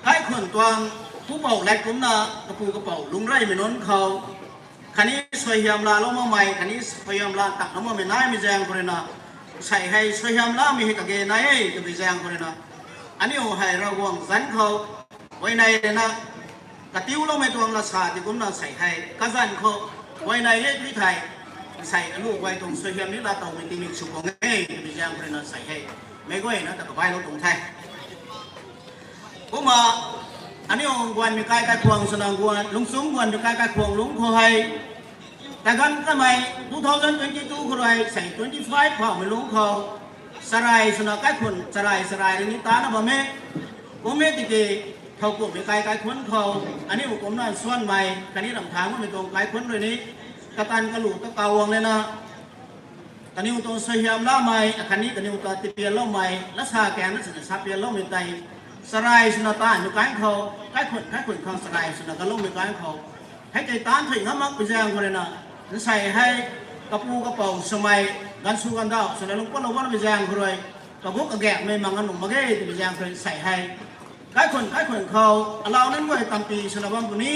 kaikhun tuang pupouc lat kumcna, kapu kapouc lungc reymei nunc khou khatni suaihiam laalou makmei khatni suaihiam laa tanlou makmei naimei zaeng khou rui na, nsei hei suaihiam laamei hei kage nai e twmei zaeng khou rui na, aniu hei Ravguangc zanc khou huayney rui na, katiuloumei tuang lat sa ti kumna nsei hei kazanc khou huayney e tui thei, nsei alu guay tuang suaihiam ni laatowmei tingmik sw kuang e twmei zaeng khou rui na nsei hei meic guayna ta kabailou tuang the. Kumna aniu guanmei kai kaikhwang swna guan, lungchung guanmei kai kaikhwang lungc khou hei, taganv kamei two thousand twenty two khou rui sei twenty five phaumei lungc khou, charai swna kaikhun charai charai rui ni tana bam e. Kum e tiki, thowkumhmei kai kaikhun khou, aniu kumcna nsuanmei khatni ramh thangc bammei tuang kaikhun rui ni, katan kalu ta kawang lana, kaniw tuang suaihiam laamei khatni kaniw ta tipianloumei lat sa kaeng na swna sa pianloumei tei, charai swna taanmei kan khou, kaikhun kaikhun khang charai swna galoumei kan khou, hei tei taanc thuy ngam makpui zaeng khou rui na, nsei hei kapu kapouc swmei, ganv sw ganvdauh swna lungc patlou bammei zaeng khou rui, kagup kagaekmei mang a nuh mak ge twmei zaeng khou rui nsei hei kaikhun kaikhun khou alau nunc guay tampy swna bam puni,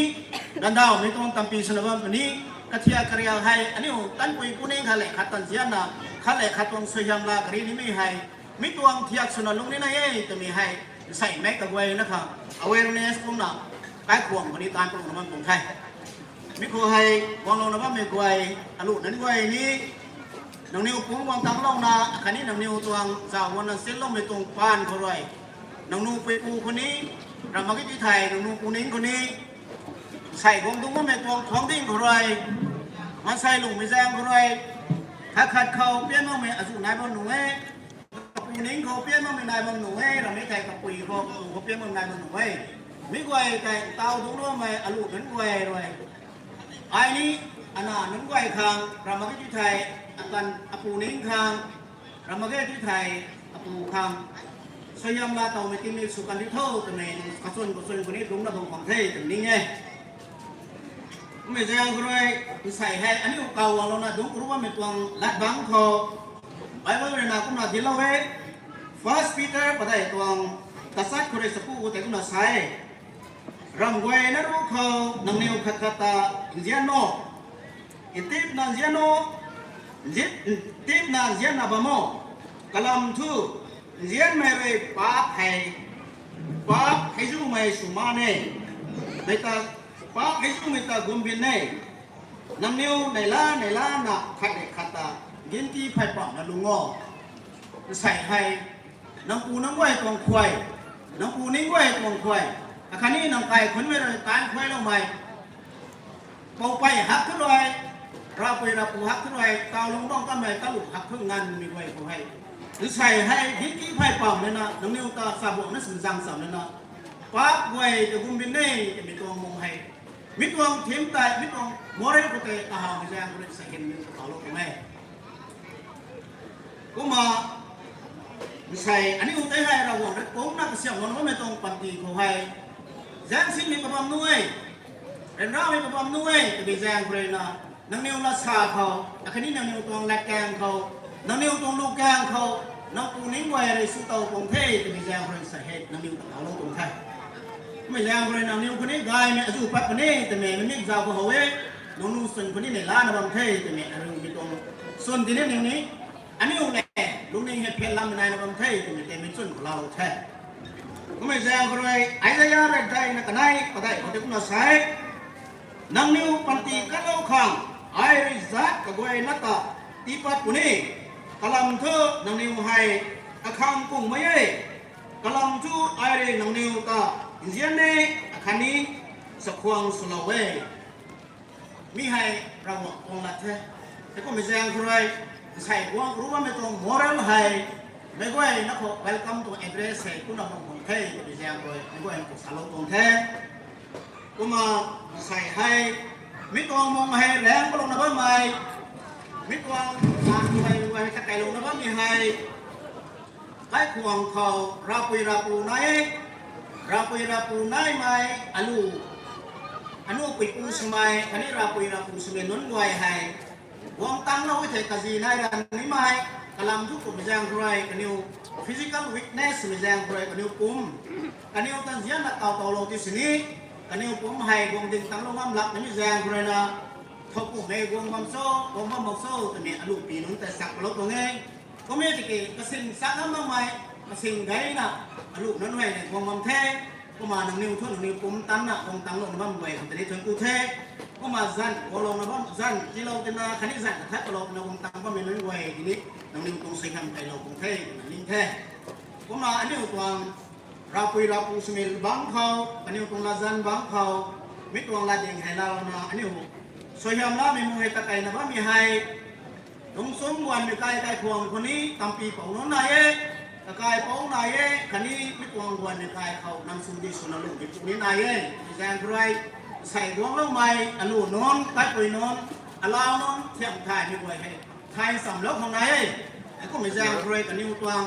ganvdauhmei tuang tampy swna bam puni, kathiak kariak hei aniu tanpui puning khat le khat tanzianna, khat le khat tuang suaihiam laa kari nimei hei, mi tuang thiak swna lungc ni nai e twmei hei, nseimei kaguayna khang awareness kumna, kaikhwang khou ni taanc palouna bam tuang the. Mi khou hei guanglouna bammei guay, alu nunc guay ni, nangniw pumc guang tangclouna khatni nangniw tuang zauc guangna sinloumei tuang paan khou rui, nangniw puipu khou ni, ram mak ge ti thei nangniw puning khou ni, nsei guang dungc bammei tuang thuangc ding khou rui, maansei lungmei zaeng khou rui, khat khat khou pian makmei azuh nai bam nuh e, kapu ning khou pian makmei nai bam nuh e, rammei thei kapui khou, kapu khou pian makmei nai bam nuh e. Mi guay tei ntaw dungc bammei alu nunc guay rui, ai ni, ana nunc guay khang ram mak ge ti thei, akan apu ning khang, ram mak ge ti thei, apu khang suaihiam laatowmei tingmik sw kan di tho twmei kachwn kachwn khou ni dungcna bam khang the twmei ning e. Kummei zaeng khou rui, nsei hei aniu kawanglouna dungc ru bammei tuang lat bangc khou, Bible rui na kumna dinclou e, First Peter padeih tuang tachat khou rui chaku khou tei kumna sa e, ram guayna ruc khou nangniw khat khat ta nzian o, ntipna nzian o, nzi- ntipna nzianna bam o, kalam thu, nzianmei rui paap hei, paap hei zumei sw mak e, mei ta, paap hei zumei ta gumbin e, nangniw neihla neihlana khat le khat ta ginti phay pamna lungc o. Nsei hei, nang pu nang guay tuang khuay, nang pu ning guay tuang khuay, akhatni nang kaikhunmei rui taanc khuayloumei, poupey hak thu rui, ravpui ravpu hak thu rui, tawlung bang kamei talu hak thu nganvmei guay khou hei, nsei hei ginti phay pam lana nangniw ta chabuangna sinzang cham lana, paap guay ta gumbin e twmei tuang mung hei, mi tuang thim tei, mi tuang moral khou tei kahawmei zaeng khou rui nsei hei nangniw ta kawlou tuang e. Kumna, nsei aniu tei hei Ravguangc rui kumcna kasiamhlou bammei tuang panty khou hei, zaengsinmei kabam nuh e, ryanramei kabam nuh e twmei zaeng khou rui na, nangniw lat sa khou, akhatni nangniw tuang latkaeng khou, nangniw tuang lukaeng khou, nang pu ning guay rui sw tow tuang the twmei zaeng khou rui nsei hei nangniw ta kawlou tuang the. Kummei zaeng khou rui nangniw khou ni gaymei azuh pat puni twmei mimik zauc khou how e, nangniw swn khou ni neihlana bam the twmei ariumei tuang swn tini ning ni, aniu le, lungning hei phet lam naina bam the twmei tei mi chwn khou laalou the. Kummei zaeng khou rui Isaia rui daihna kanei padeih khou tei kumna sa e, nangniw panty katlou khang ai rui zat kaguayna ta tiipat puni. Kalam thu nangniw hei akhang kungmei e. Kalam thu ai rui nangniw ta nzian e, akhatni chakhwang swlou e. Mi hei Ravguangc tuang lat the. Heikummei zaeng khou rui, nsei guang ru bammei tuang moral hei, meic guayna khou welcome tuang address hei kumna bam khang the twmei zaeng khou rui meic guayna khou salou tuang the. Kumna nsei hei, mi tuang mung hei raengc palouna bammei, mi tuang maan guay guay ta kailouna bammei hei, kaikhwang khou ravpui ravpu nai e. Ravpui ravpu naimei alu, anu puipu swmei khatni ravpui ravpu swmei nunc guay hei guang tanglou e thei kazi nai ra nimei, kalam thu kummei zaeng khou rui kaniw physical weakness swmei zaeng khou rui kaniw pumc, kaniw ta nzianna taw tawlou ti sini, kaniw pumc hei guang ding tanglou ngam lak nimei zaeng khou rui na, thow kummei guang bam cho, guang bam mak cho twmei alu pi nunc tei sak palou tuang e. Kum e tiki kasing chak ngam makmei, kasing gayna alu nunc hei ne guang bam the. Kumna nangniw thu nangniw pumc tanna guang tanglouna bam guay khang tei ni thuanc ku the. Kumna zanc guanglouna bam, zanc tiilou tina khatni zanc kathat palou tina guang tang bammei nunc guay tini, nangniw tuang suaihiam kailou tuang the twna ning the. Kumna aniu tuang ravpui ravpu swmei bangc khou, aniu tuang latzan bangc khou, mi tuang latding hei laalouna aniu suaihiam lamei mu hei takeina bammei hei, lungchumc guanmei kai kaikhwang khou ni tampy pou nunc nai e, kakaipouc nai e, khatni mi tuang guanmei kai khou namsum di swna lungh di pu ni nai e. Zaeng khou rui, sei guangloumei alu nunc, kaipui nunc, alau nunc thiam thaymei guay hei, thay nchamlou khang nai e. Heikummei zaeng khou rui kaniw tuang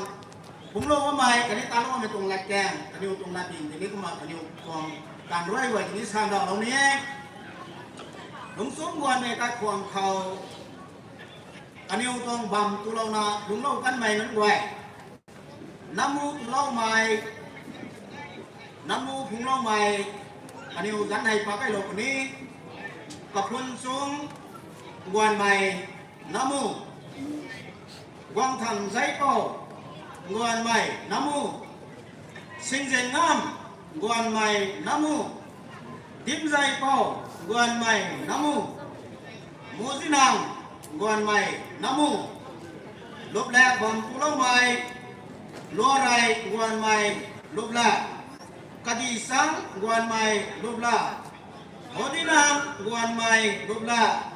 phungclou bammei khatni talou bammei tuang latkaeng, kaniw tuang latding tini kumna kaniw tuang taanv rui guay tini sandauhlou ni e. Lungchumc guanmei kaikhwang khou kaniw tuang bam tulouna lungclou kanmei nunc guay, namu tuloumei, namu phungcloumei, kaniw zanc hei pakkailou puni, kaphun chung guanmei namu, guangtham zeipou guanmei namu, singzen ngam guanmei namu, dimzeipou guanmei namu, muzinang guanmei namu, luplak bam tuloumei, luarey guanmei luplak, kadihsang guanmei luplak, hodinang guanmei luplak,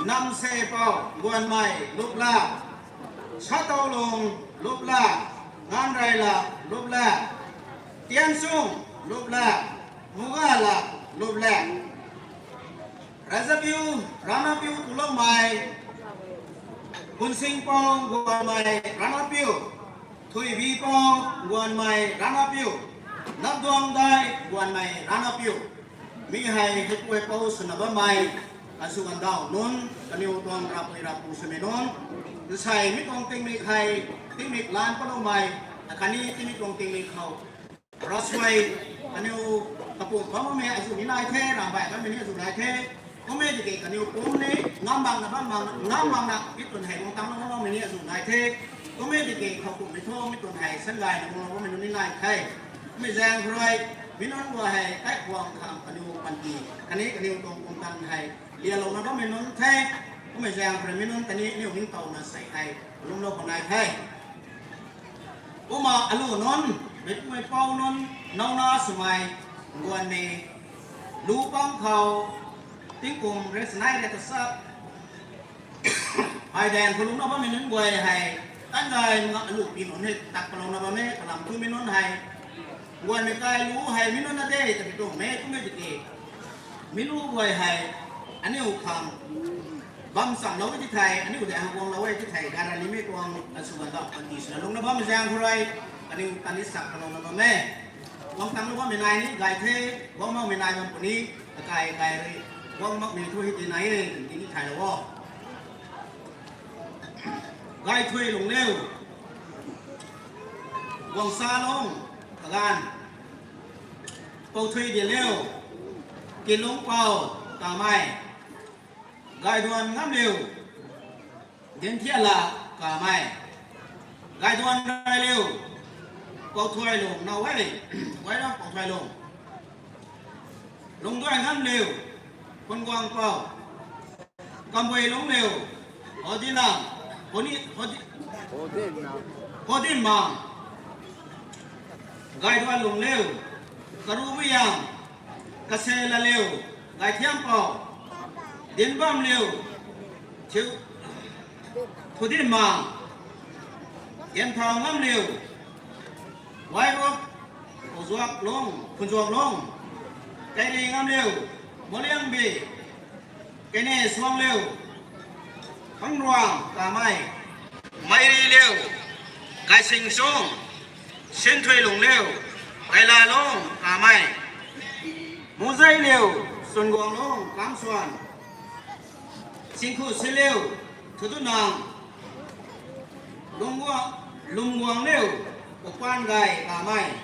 namsepou guanmei luplak, satoulung luplak, nganreylak luplak, tianchung luplak, mugalak luplak, razapiu ranapiu tuloumei, kunsingpou guanmei ranapiu, thuibipou guanmei ranapiu, napduangdai guanmei ranapiu, mi hei heipu heipou swna bammei, azu gandauh nunc, kaniw tuang ravpui ravpu swmei nunc, nsei mi tuang tingmik hei, tingmik lan paloumei, akhatni tingmik tuang tingmik khou ravsuai, kaniw kapumc bammei azu ni nai the, ramhbaih bammei ni azu nai the. Kum e tiki kaniw pumc ni ngam makna bam mak, ngam makna mi twn hei guang tangna bam makmei ni azu nai the. Kum e tiki khou kummei thu mi twn hei sangayna guanglou bammei nunc ni nai the. Kummei zaeng khou rui, mi nunc guay hei kaikhwang khang kaniw panty, khatni kaniw tuang pumtan hei lialouna bammei nunc the. Kummei zaeng khou rui mi nunc ta ni aniu ningtowna sei hei lungclou khang nai the. Kumna alu nunc, meicpu meicpou nunc, nauna swmei guanmei, lu pang khou, tingkum re chanei re ta sa, hei daeng khou lungcna bammei nunc guay hei, tan gay nga alu pi nunc hei tak palouna bam e, kalam thu mi nunc hei, guanmei kai lu hei mi nunc na de, tapi tuang mei kum e tiki, mi lu guay hei, aniu khang bam chamlou e ti thei, aniu daeng guanglou e ti thei, gay ra nimei tuang azu gandauh panty swna lungcna bammei zaeng khou rui, kaniw tan ni sak palouna bam e. Guang tanglou bammei nai ni gay the, guang makmei nai bam puni, kakai gay rui, guang makmei thu hei ti nai e, tini thaylou o. Gaythui Lungliu, Guangsalung, kaganv, Pouthui Dianliu, Kinlungpou, Kamei, Gayduan Ngamliu, Dinthiala, Kamei, Gayduan Railiu, Pouthuailung, now e, Guairam Pouthuailung. Lungduai Ngamliu, Phunguang Pou. Kambui Lungliu, Hodinang, Honi, Hodi, Hodinmang. Gayduan Lungliu, Karubiang, Kase Laliu, Gaithiam Pou. Dinbamliu, Thiu, Thudinmang. Dianthau Ngamliu, Wairuk, Phunzuak Lung, Phunzuak Lung. Kairi Ngamliu, Moliangbi, Kaine Suangliu, Phangruang Kamei. Meiriliu, Kaisingchung, Sinthuilungliu, Kailalung Kamei. Muzeiliu, Sunguanglung Kamsuan. Singkhu Siliu, Thudunang, Lungguang, Lungguangliu, Pupan Gay Kamei.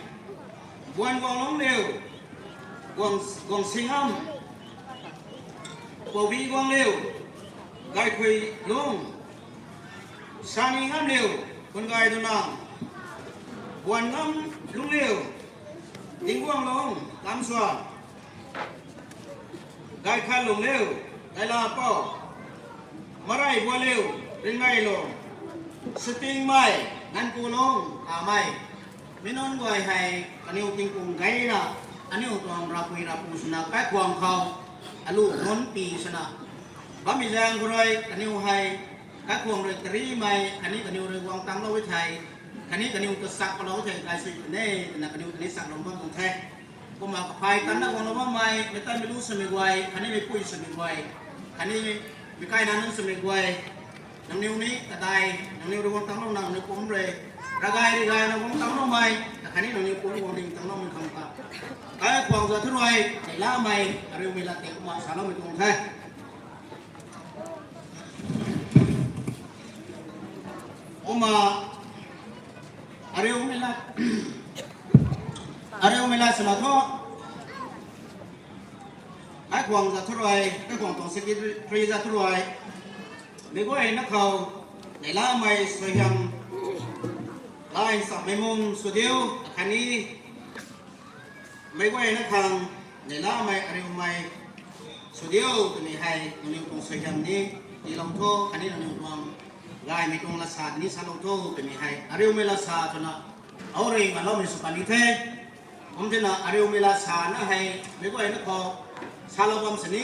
Buanguanglungliu, Guang, Guangsingam, Poubiguangliu, Gaikhuilung, Saningamliu, Phungay Dunang, Buangamlungliu, Dinguanglung Kamsuan, Gaikhanlungliu, Gailapou, Maraibualiu, Ringmeilung, Satingmei, Ngankulung Kamei. Mi nunc guay hei kaniw tingkum gayna, aniu tuang ravpui ravpu swna kaikhwang khou alu nunc pi swna bammei zaeng khou rui kaniw hei kaikhwang rui tarimei khatni kaniw rui guang tanglou e thei, khatni kaniw ta sak palou thei kai sui pune twna kaniw ta ni saklou bam tuang the. Kumna kaphay tanna guanglou bammei, meic tanmei lu swmei guay khatni meicpui swmei guay khatni meic kaina nunc swmei guay, nangniw ni kadai, nangniw rui guang tanglou nang nangniw pumc rui ravgay ri gayna guang tangloumei khatni nangniw pumc guang ding tangloumei khang ta kaikhwang za thu rui neilamei ariumei lat tei kumna saloumei tuang the. Kumna ariumei lat, ariumei lat swna thu, kaikhwang za thu rui, kaikhwang tuang secretary za thu rui, meic guayna khou neilamei suaihiam line samei mung sw diu khatni meic guayna khang neilamei ariumei sw diu twmei hei nangniw tuang suaihiam ni tiilou tho khatni nangniw tuang gaymei tuang lat sa ni salou tho twmei hei ariumei lat sa twna hou rui ngaloumei sw kan ni the. Kum tina ariumei lat sa na hei meic guayna khou salou bam sini,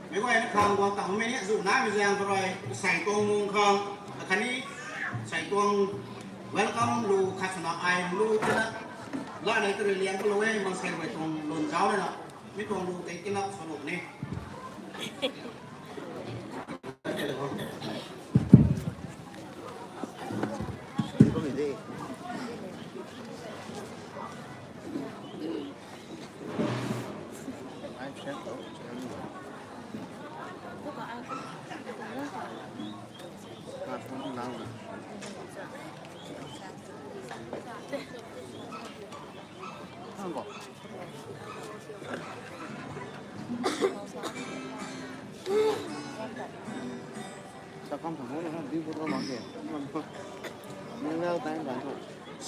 meic guayna khang guang tangmei ni zu namei zaeng khou rui sei tuang mung khang khatni sei tuang welcome lu khat swna ai lu tina lanei ta rui liang kalou e, maansei guay tuang lun zauc lana mi tuang lu tei tina salou ni.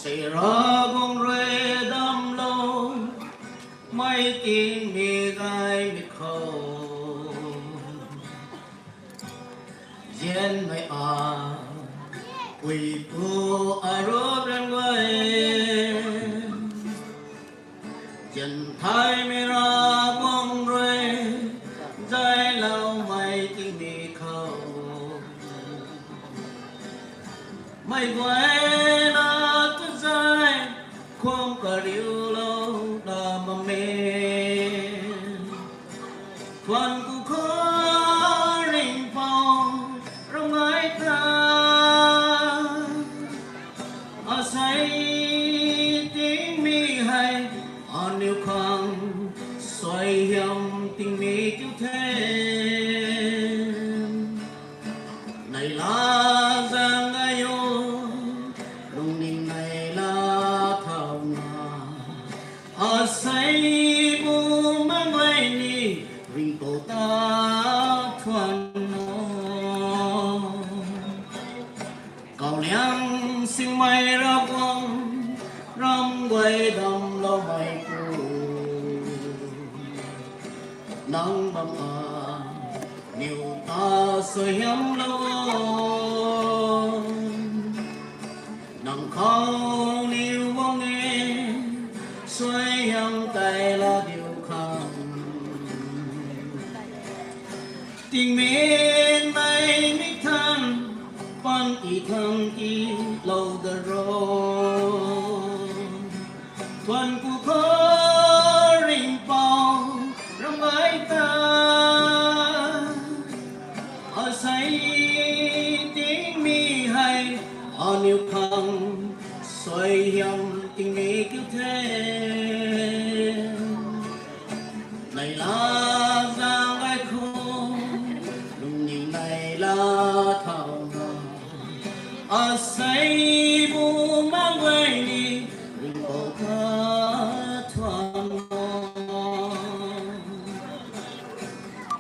Sei Ravguangc rui damclou mei tingmei gaymei khou, nzianmei a, puipu arup ran guay, nzian thaymei Ravguangc rui zayloumei tingmei khou, meic guayna ta zay khwang kariulou na bammei, thuan ku khou ringhpouc ram ngai ta, asei tingmei hei aniu khang suaihiam tingmei kiu the. Neihla zaeng gay o, lungning neihla thauna, asei bu mak guay ni ringhpouc ta thuan o. Kauliang Nang bam a, niw ta suaihiamlou o. Nang khou niw guang e, suaihiam tei la diu khang. Tingmik mei mi thang, pan ti thang ti lou da ro. Thuan ku khou ringhpouc ramei ta, asei tingmik hei aniu khang suaihiam tingmik kiu the. Neihla zaeng gay khou, lungning neihla thau na, asei bu mang guay ni ringhpouc ta thuan o.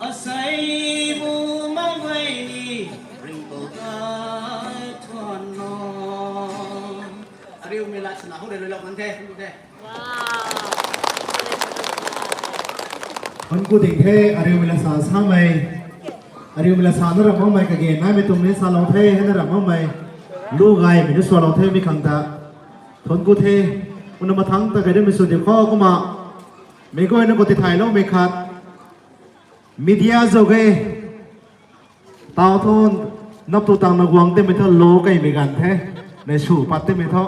Asei bu mang guay ni ringhpouc ta thuan o. Ariumei lat sana hou rui luilou kan the, kan the. Kan ku ding the, ariumei lat sa samei. Ariumei lat sa na ram makmei kage naimei tuang ni salou the, hei na ram makmei. Lu gaymei ni salou the mi khang ta. Thuan ku the, kumna mathangc ta kai damei sw diu khou kumna. Meic guayna khou tithayloumei khat. Media zauc ge. Tau thu nap tu tangna guang timei thu lou kaimei ganv the. Nei sw pat timei thu.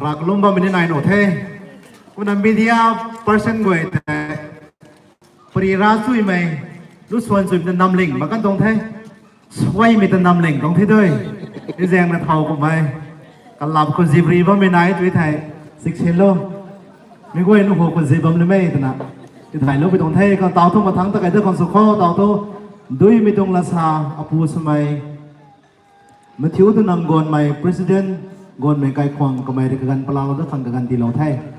Rak lum bammei ni nai nuh the. Kumna media person guay tei pari ra chuimei, lu suan chuimei ta namling mak kan tuang the. Suaimei ta namling tuang the dui. Ni zaengna thau kummei. Kalap khou zip ri bammei nai tui thei. Siksinlou. Meic guay nu hu khou zip bam limei twna. Tithayloupui tuang the, kan tau thu mathangc ta kai da khang sw khou, tau thu duimei tuang lat sa, apu swmei. Mathiu Dunang Gonmei, President, Gonmei Kaikhwang kamei rui kaganv palou da khang kaganv tiilou the.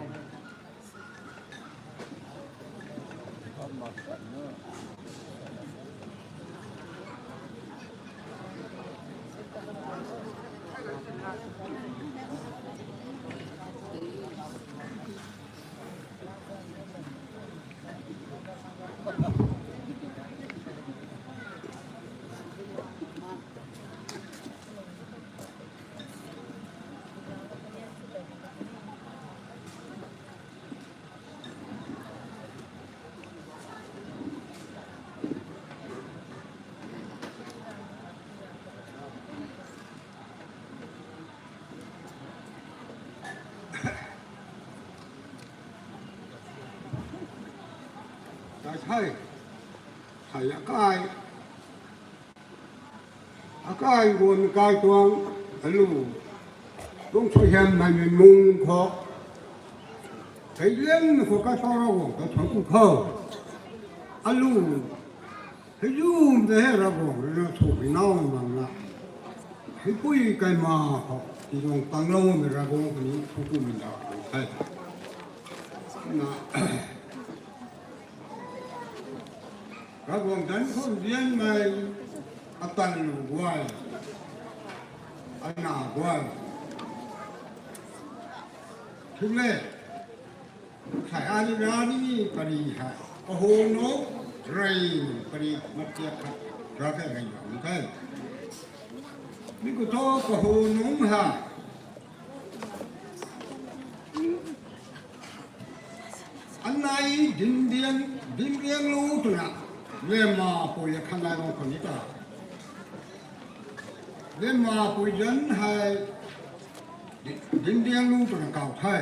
Kai the, kai akai, akai guan kai tuang, alu, tuang suaihiam naimei mung khou, kei liangmei khou kai pau Ravguangc ta thuan ku khou, alu, hei zumei tei hei Ravguangc rui na thumei nau bam na, hei pui kaima khou tiiluang tangloumei Ravguangc kaniw thuan kumei da the. Na, Ravguangc zanc khou nzianmei, atan lu guay, ana guay, thing le, sai ani ra ni pari hei, kahunungc rey pari matiak khat ra the rey bam the. Mi khou thu kahunungc hei, anei dindiang, dindiang lu twna, Liangmapui khanei bam khou ni ta, Liangmapui zanc hei, di-, dindiang lu twna kaw the.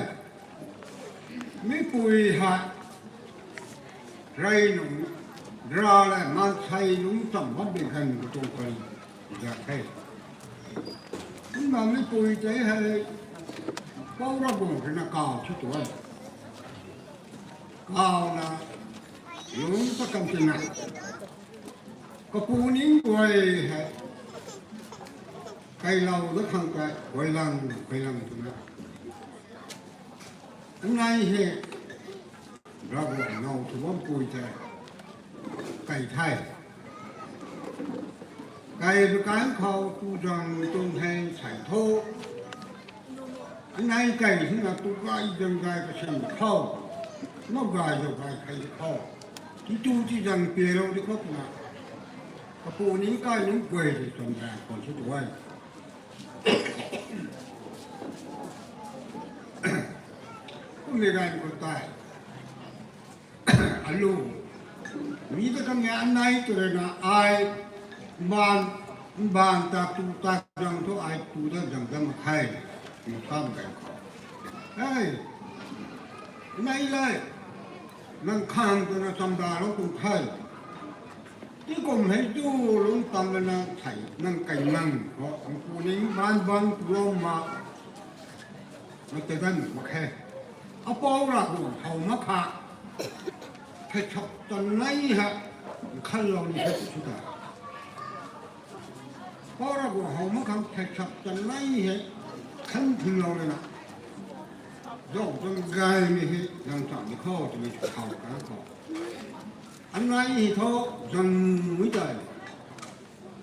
Mipui hei, rey nungc, ra le maansei nungc cham bam bi ganv khou tuang khwan za the. Kumna mipui tei hei, pau Ravguangc rui na kaw thi tuang, kawna, lungc ta kan tina, kapu ning guay hei, kailou da khang tei guaylang guaylang twna, anei hei, Ravguangc now thu bampui tei, kai the. Kai bi kan khou tu zang tuang hei sai tho. Anei kai hina tu gay zang gay kasin khou, mak gay zau gay kai khou, Ntu ti zang pie lou di khou twna, kapu ning kai nunc guay tei tuang ganv khwan sw tu e. Kummei ganv khou tei, alu, mi ta kamei anei tw rui na ai, mbaanv, mbaanv ta tu ta zang thu ai tu da zang da mak khe, nang tham ganv khou. Hei, anei le, nang khang twna chamdalou tuang the. Tingkum hei tu lungc tam lana thei nang kai nang khou, nang pu ning baan bang tu lou ma, na ta dan mak khe. Apou Ravguangc how mak kha, thei chap tan nai hei, nkhanlou ni the sw ta. Apou Ravguangc how mak khang thei chap tan nai hei, khan thunlou lana, zauc tan gaymei hei nang cham di khou twmei how kan khou. Anei hei thu, zang mui tei,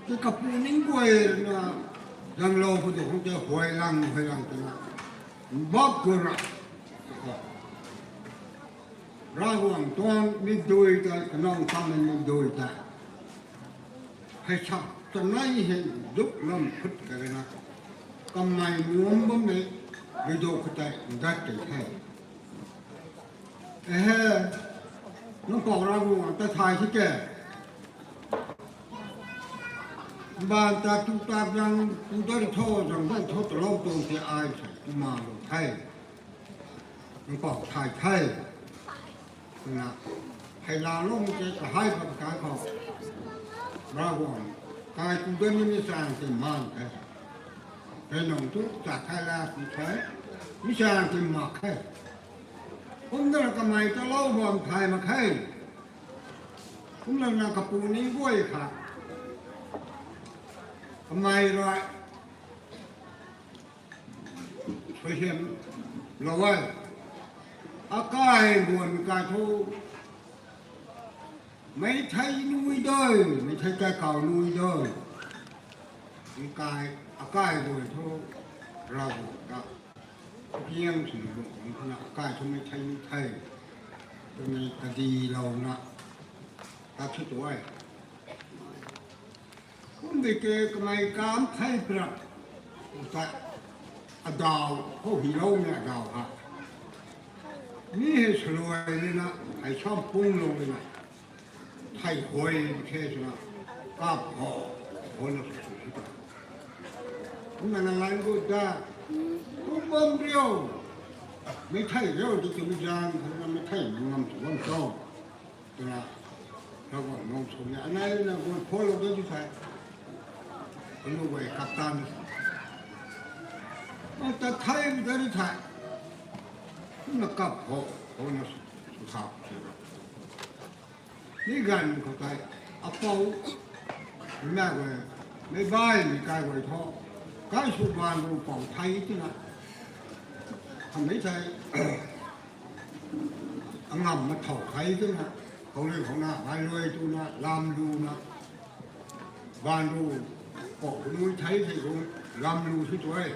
tei kapu ning guay na, zanglou khou tu khang tei huay lang huay lang twna, mbak gura, Ravguangc tuang mi dui tei, kanow tangmei mi dui tei, hei chap ta nai hei, duk lam phut ka rui na, kamei nuam bammei, mi dui khou tei ndat tei the. Ehe, nang pou Ravguangc ta thay thi ke. Mbaanv ta tu ta zang, tu da ri tho, zang da ri tho, talou tuang tei ai sa, kumna lou the. Nang pou thay the. Twna, hei laalou tei kahei pat kan khou, Ravguangc, kai tu da nimei chaeng tei maan the. Rey nang tu cha thay la tu the, mi chaeng tei mak khe. Kumna kamei talou bam thay mak khe. Kumlana kapu ning guay kha, kamei rui suaihiam lou e. Akai guan kai thu, mei thei nui de, mei thei kai kau nui de. Akai, akai guay thu, Ravguangc ta piang swna lung khang twna akai thu mei thei nui the, twmei kadilouna, ta sw tu e. Kum di ke kamei kam thei pra, ta, adaw khou hyloumei adaw ha, mi hei saluai lana, hei sam punglou lana, thei huay khe swna, kap khou, khou na sw sw sw ta. Kumna nang ai gu ta, kum bam riu, mei thei riu tu twmei zaeng khou na mei thei ngam tu bam cho, twna, Ravguangc nung swmei anei na guan pholou de ti the. Kanu guay kap tan, a ta theimei ta ri the. Kumna kap khou, khou na sw, sw sa, sw sa. Mi ganv khou tei, apou, mei guay, mei baihmei kai guay thu, kai sw baanv ru pou thei twna, hamei thei, angam ma thow thei twna, khou rui khou na, gay luai tuna, lam luna, baanv ru, pou nui thei thei khou, lam lu sw tu e,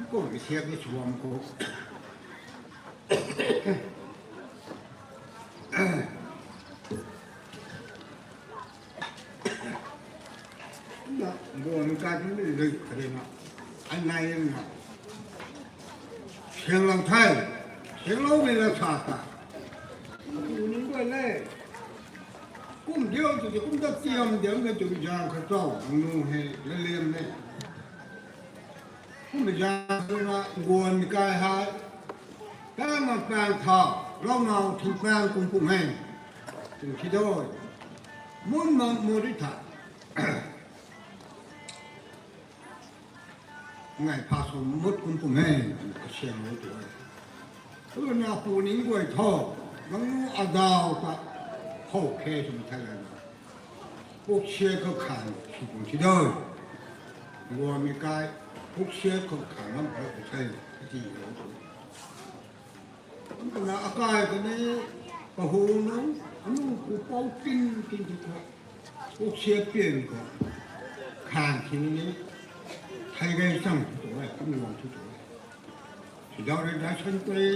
kum kasiak ni sw bam khou. Na, guan kai tu ni lui kha rui na, anei na, sianglou the, siangloumei la sa ta, tu ni guay le, kum diu tu ti kum ta tiam diam na tu zaeng kha cho, nu hei laliam e. Kummei zaeng khou na guan kai hei, kaima paeng tha, lounau thing paeng kum pung e, tw thi de. Mun ma mu ri tha, ngai pha sw mut kum pung e, kasiamlou tu e. Kumna pu ning guay thu, nang nu adaw ta, how khe sw thei lana, puksiat khou khang sw pung thi de. Guanmei kai, puksiat khou khang lam pha ku the, ti lou tu. Kumna akai kani, kahu nunc, anu pu pou tin tin tu khou, puksiat pian khou, khang sini ni, thei gay chang tu e, kum guang tu tu e. Sidau rui dai san tei,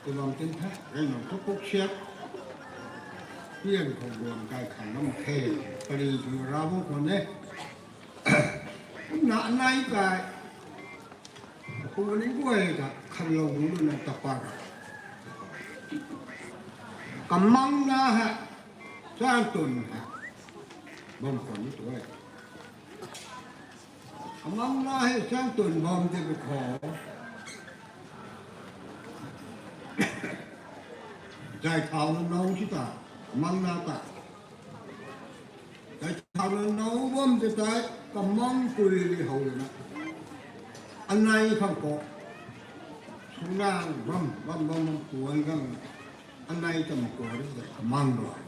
tu bam tin the, rui nang thu puksiat, Pian khou guang kai khan lam the, pari tu ra bu khou ne. Na nai kai. Pu ni guay ka khan lou gu lu na ta pa. Kamang na ha, chan tun ha. Bam khou ni tu e. Kamang na he chan tun bam te bu khou. Zai thau na nau si ta, kamang na ta. Tei thau na nau bam tei tei, kamang pui ri hou na. Anei khang khou. Suna bam, bam, bam, bam, kuan gang. Anei tam kuan ri tei kamang rui.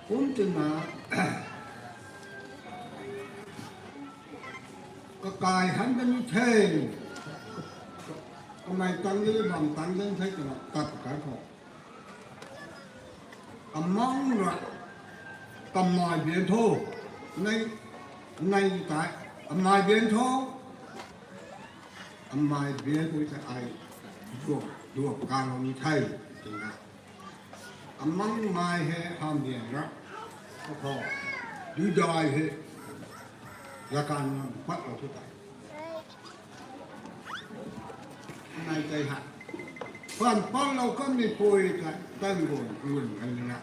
Kum tina, kakai han kan ni the. Kamei tang ni bam tang ni the tina, tat kai khou. Kamang ra, kamai bian tho, nai, nai tai, amai bian tho, amai bian tho ta ai, duak, duak kan lou ni the, tina. Kamang mai he ham bian ra, ko, dui dai he, la kan pat lou tu tai. Nai tei ha. Pan pan lou kam ni pui ka, tan gun gun kan na.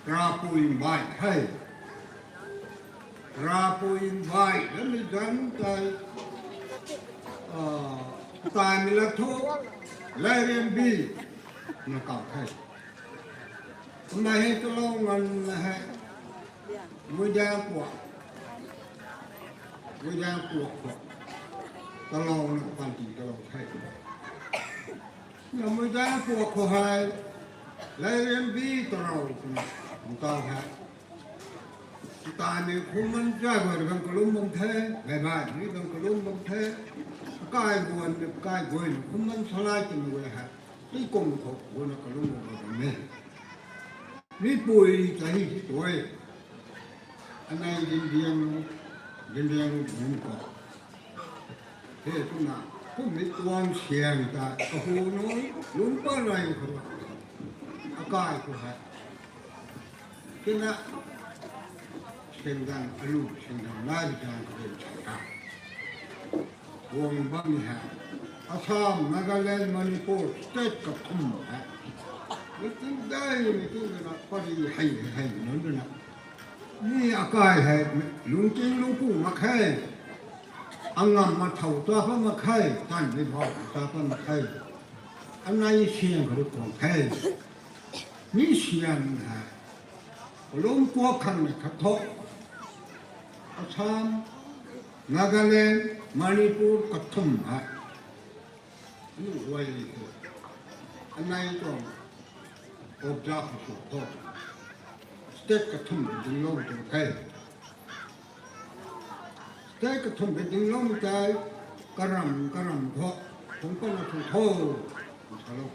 Rapui bai hei. Rapui bai, lam ni gan tei. Ah, tai mi la thu, lai rian bi, na kau hei. Kumna hei kalou ngan na hei. Mui dang kuak. Mui dang kuak khou. Kalou na panty kalou the. Na mui dang kuak khou hei. Lai rian bi tarou kumna. Mtau hei. Ntai ni khum man zai guay bang kalum bam the. Bai bai ni bang kalum bam the. Kai guan ni kai guay ni khum man salai kin guay hei. Tei kum khou guan na kalum bam bam ni. Mi pui ta hi hi tuai. Anei din diang lu, din diang lu bun ko. He tu na, kum ni tuang siang ta, kahu nu, lung pa rai khou. Akai khou hei. Tina, sengdang alu, sengdang lai dang khou den chai ta. Guang bam ni hei. Assam, Nagaland, Manipur, state kathum hei. Meeting dai, meeting dana, pari hei, hei, nunc dana. Mi akai hei, lungting lungpu mak khe. Angam mathau ta pa mak khe, tan mi bau ta pa mak khe. Anei siang khou kuang khe. Mi siang hei. Lum kuak khang ni khat tho. Assam, Nagaland, Manipur kathum hei. Lu guay ni thu. Anei tuang observe sw tho. State kathum ding lou tuang the. State kathum ding lou tei karam karam tho. Thung pana thung tho. Salou.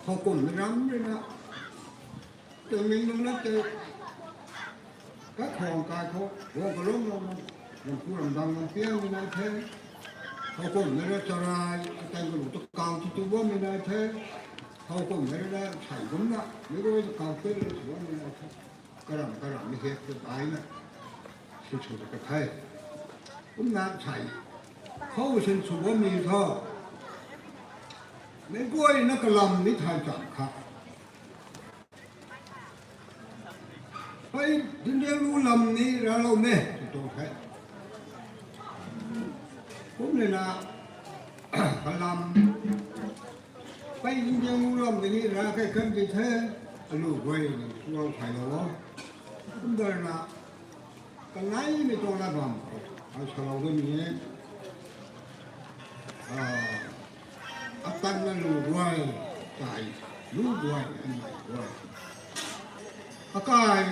Thou kum ni ram ni na. Tei ming nung na tei. Kakhang kai khou, guang kalum lou na, lam pu ram dang lam piang mi nai the. Thou kum na ra charai, atai gu lu ta kau ti tu bam mi nai the. Thou kum na ra sai gum na, mi rui ta kau te lu tu bam mi nai the. Karam karam mi hek tu ai na, si chu ta ka the. Kumna sai, khou sin chu bam mi tho. Mi guay na kalam mi thai cham kha. Hei, dindiang lu lam ni ra lou me, tw tuang the. Kum ni na, kalam. Hei, dindiang lu lam ni ra kai kan di the, alu guay ni, sw lou thai lou o. Kum dar na, kanei ni tuang la bam, a salou gu ni e. Ah, atan na lu guay, tai, lu guay, anei guay. Akai,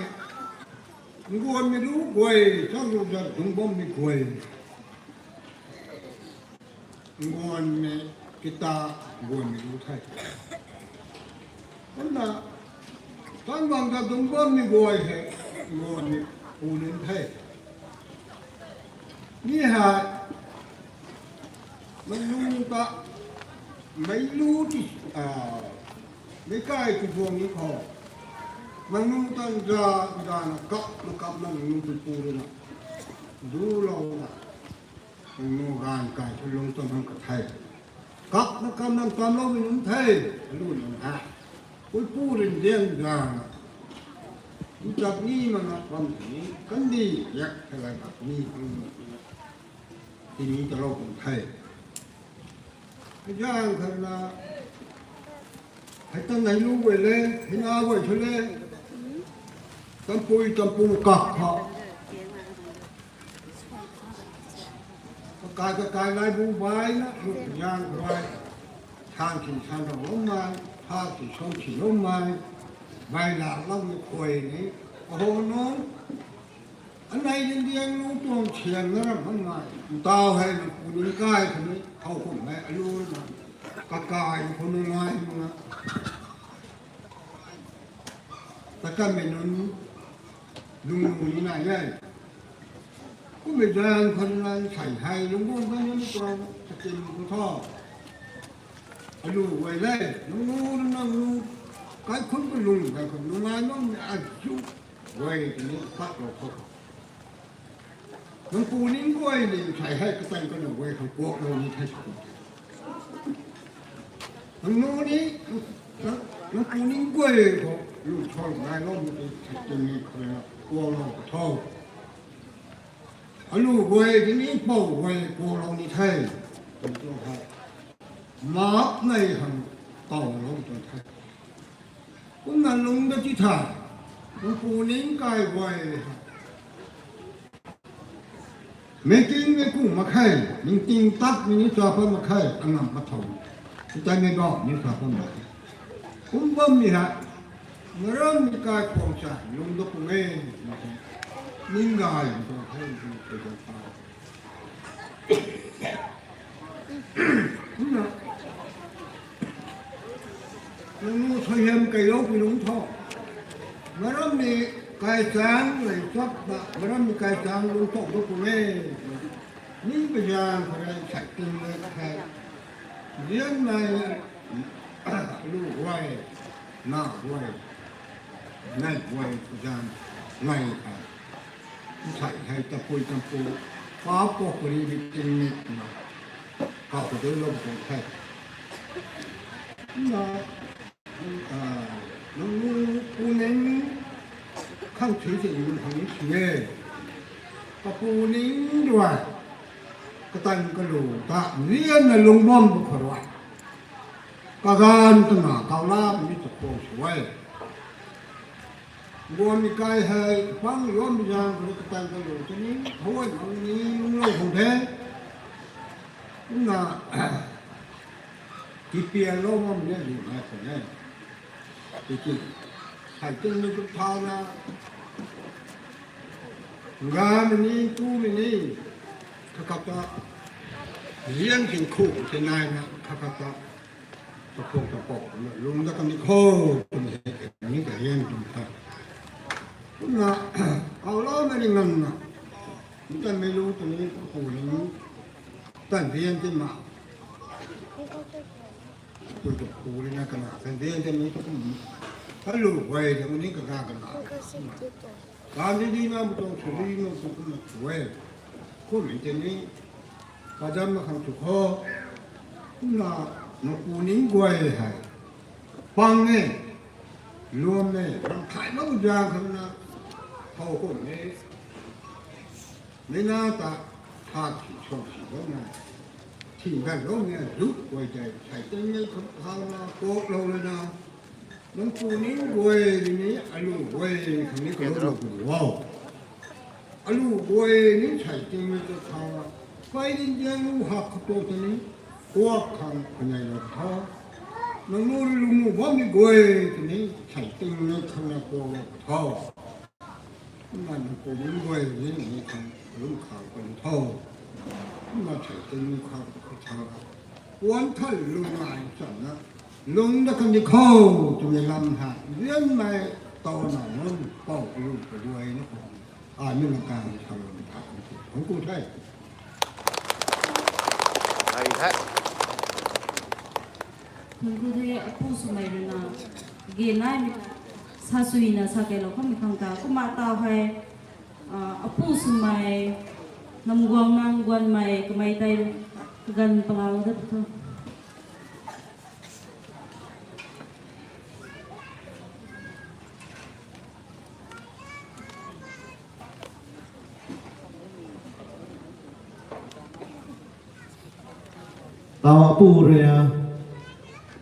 nguan mi lu guay, chang lu zat dung bam mi guay. Nguan mi kita, nguan mi lu the. Kumna, tan bang ta dung bam mi guay hei, nguan mi pu nin the. Mi hei, mei lu ta, mei lu ti, ah, Meic kai tu buang ni khou, nangniw tan za, za na kap, na kap nangniw tu pu rui na, du lou na, nangniw ganv kai thu lung tan nang ka the. Kap na kap nang tam lou mi nunc the, alu nang ha. Pui pu rin dian za na, nchak ni ma na bam ni, kandi yak thalai bak ni, ni, tini ta lou kum the. Zang khat na, hei tan hei lu guay le, hei na guay thu le, tampui tampu kak khou, kakai kakai lai bu bai na, lu zang khat, thang si thang rau lou mai, thang si song si lou mai, bai la lou ni khuay ni, aho nung, anei din diang lu tuang sian na ram hang nai, ntau hei na pu nunc kai khatni, khou kum hei alu na, kakai khou nunc ngai na, ta kanmei nunc, lung lu ni nai e. Kummei zang khat na sei hei lung guang kan ni tuang, takin ku tho. Alu guay le, nang lu, nang lu, kaikhunc kalung, kaikhunc nungai nang ni azu guay tini pat lou khou, nang pu ning guay ni sei hei katang kana guay khang kuaklou ni the sw. Nang lu ni, nang, nang pu ning guay khou lu chau nai lou ni the, sei tini khou na kuaklou ka tho. Alu guay tini pou guay kuaklou ni the, tw tuang the. Mak nei khang tow lou tuang the. Kumna lung da ti tha, nang pu ning kai guay ha. Mei king mei kung mak khe, ningting tat mei ni sa pat mak khe, angam pathow. Titaimei bau ni sa pat mak khe. Kum bammei hei, ngaram ni kai khwang sa, lung da pung e, ning gay tuang the, ning gay tuang the. Kumna, nangniw suaihiam keylou pui lungc tho. Ngaram ni kaichaeng lei chapna, ngaram ni kaichaeng lungc tow tu pung e. Ni kazaeng khou rui sei tingmei the. Zianmei, lu guay, na guay, nei guay kazaeng, nei kha. Nsei hei tapui tampu, pa pok ri ri tingmei na, kau khou dei lou tuang the. Na, nangniw pu ning khang thi tei nunc khang ni si e. Kapu ning rui, katan kalu ta, lianna lungc bam bu khou rui, kaganv twna kau la mi ta khwang sw e. Guangmei kai hei pang luanmei zaeng khou rui katan kalu tini, hou ai khang ni lungclou khang the. Kumna, tipianlou bammei ni lu nai khang e. Tiki, hei tingmei tu thau na, ngamei ni, tumei ni, kha khat ta, zian khing khu tei nai na, kha khat ta, takhwang tapou na lung da kan ni khou, twmei hei, ni ta hian twmei the. Kumna, kauloumei ni nganvna, ntanmei lu twmei, kapu ni, tan dian ti ma. Tui tu pu rui na kana, kan de de mi tu kum. Kalu guay de ni kaga kana. Kan di di na bu tuang sw di na tu kum na tu e. Kum te ni, kadam na khang tu kho. Kumna, na pu ning guay hei. Pang e, luam e, ram khai lou zaeng khang na, thau kum e. Mei na ta, tha thi chou thi lou na, thi gan lou na, zuk guay tei, sei tingmei khou thau na, kuaklou lou na, nang pu ning guay ni, alu guay khang ni kalou lou pu wow. Alu guay ni sei tingmei khou thau na, kai din diang lu hak khou tu tei ni, kuak khang khou nai lou tho. Nang lu rui lu mu bammei guay tei ni, sei tingmei khang na kuaklou tho. Kumna nang pu ning guay ni nang ni khang lungc khang pun tho. Kumna sei tingmei khang pun tho. Puan thal lung nai chamna, lung da kan di khou twmei lam ha, zianmei taw na nunc pou lu kaguay na khou. Ai mi na kan di khou lung da kan di khou. Hungc ku the. Ai the. Nunc khou de apu swmei rui na, ge naimei, sa suina sa keylou khammei khang ta, kumna taw hei, ah, apu swmei, namguang nang guanmei, kamei tei, kaganv palou dat thu. Taw apu rui na,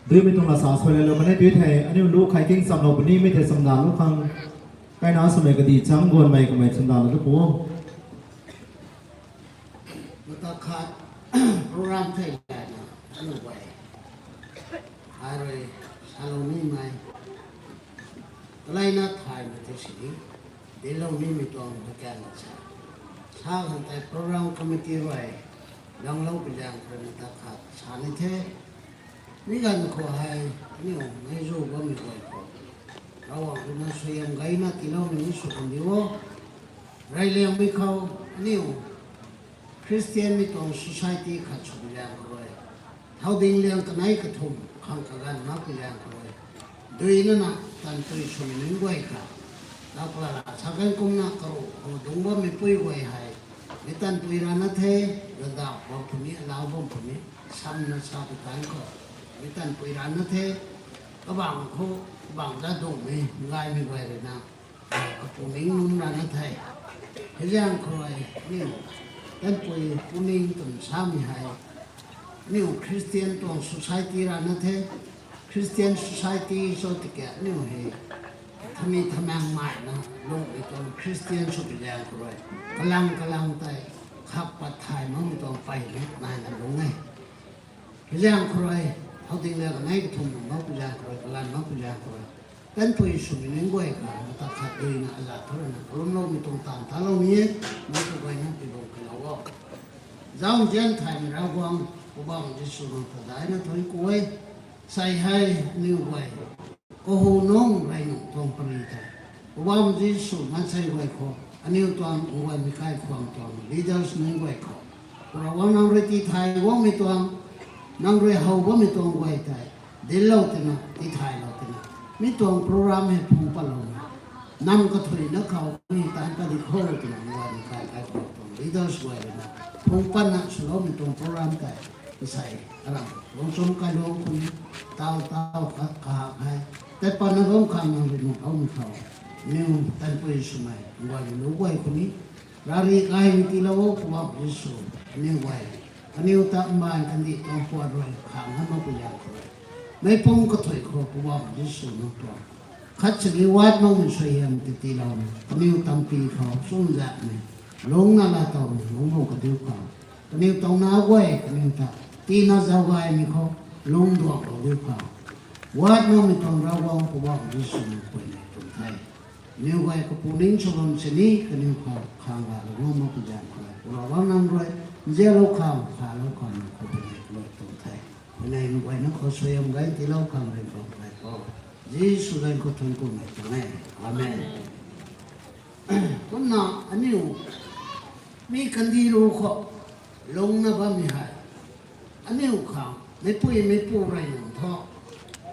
duimei tuang la sa suai lou kanei tu thei, aniu lu khai king chamlou puni mei thei chamdalou khang, kaina swmei kadi chang guanmei kamei chamdalou tu pu. Mata khat program thei lana, aniu guay. Ai rui, salou nimei. Kalaina thaymei tei sini, dinclou nimei tuang bakan sa. Sa khang tei program committee rui, langlou pi zaeng khou rui mata khat sa ni the. Mi ganv khou hei, aniu, meic zu bammei guay khou. Ravguangc rui na suaihiam gayna tiiloumei ni sw kan di o. Reyliangmei khou, aniu, Christian mei tuang society khat sw pi zaeng khou rui. Thow dingliang kanei kathumh khang kaganv mak pi zaeng khou rui. Duina na tanpui swmei nunc guay kha. Lau pala la sa kan kumna karuh khou dungc bammei pui guay hei. Mi tanpui rana the, gandauh bam puni, alau bam puni, samna sa pi kan khou. Mi tanpui rana the, kabang khou, kabang za dungcmei, ngaymei guay rui na. Kapu ning nunc rana the. Hei zaeng khou rui, aniu, tanpui puning twna samei hei. Aniu Christian tuang society rana the. Christian society sw tiki aniu hei. Thami thamang maina, lungmei tuang Christian sw pi zaeng khou rui. Kalang kalang tei, khak pat thay makmei tuang peyna, naina lung e. Hei zaeng khou rui, thow dingliang kanei kathumh mak pi zaeng khou rui, kaganv mak pi zaeng khou rui. Tanpui swmei nunc guay kha, mata khat duina aza thu rui na, kalumloumei tuang taanv talou ni e, mei tu guayna pi bam kalou o. Zauzian thaymei Ravguangc, Poubauhmei Jisu nang ta daina thuanc ku e, sei hei aniw guay, kahu nungc rey nungc tuang pary tei, Poubauhmei Jisu maansei guay khou, aniw tuang guaymei kaikhwang tuang leaders nunc guay khou, Pu Ravguangc nang rui tithay guangmei tuang, nang rui how bammei tuang guay tei, dinclou tina, tithaylou tina, mi tuang program hei phungc patlouna, nam kathuina khou ni taanc pat di kho twna guaymei kaikhwang tuang leaders guay rui na, phungc patna swloumei tuang program tei, kasei, aram, lungchum kailuang khou ni, taw taw kha, kahak hei, tei patna bam khang nang rui nuh bammei khou, aniw tanpui swmei guaymei lu guay khou ni, rari kaimei tiilou o Poubauhmei Jisu, aniw guay, aniw ta mbaanv kandih tuang puat rui khang na mak pu zaeng khou rui, meic pum kathuic khou Poubauhmei Jisu nang tuang khat sini wat makmei suaihiam tei tiilouna, kaniw tampy khou chunzaekmei, lungcna laatowmei lungc bam kadiu khou, kaniw towna guay kaniw ta tiina zaugaymei khou lungc duanglou diu khou, wat makmei tuang Ravguangc Poubauhmei Jisu nang khou ni tuang the. Aniw guay kapu ning sw bam sini kaniw khou khang galou ngam mak pu zaeng khou, Pu Ravguangc nang rui nzianlou khang, khalou khang nang khou ni kalui tuang the. Huayney nunc guayna khou suaihiam gay tiilou khang rui bam gay khou, Jisu zanc khou thuanc ku mei tuang e. Amen. Kumna aniw mi kandih ru khou lungcna bammei hei, aniw khang meicpui meicpu rey nunc thu,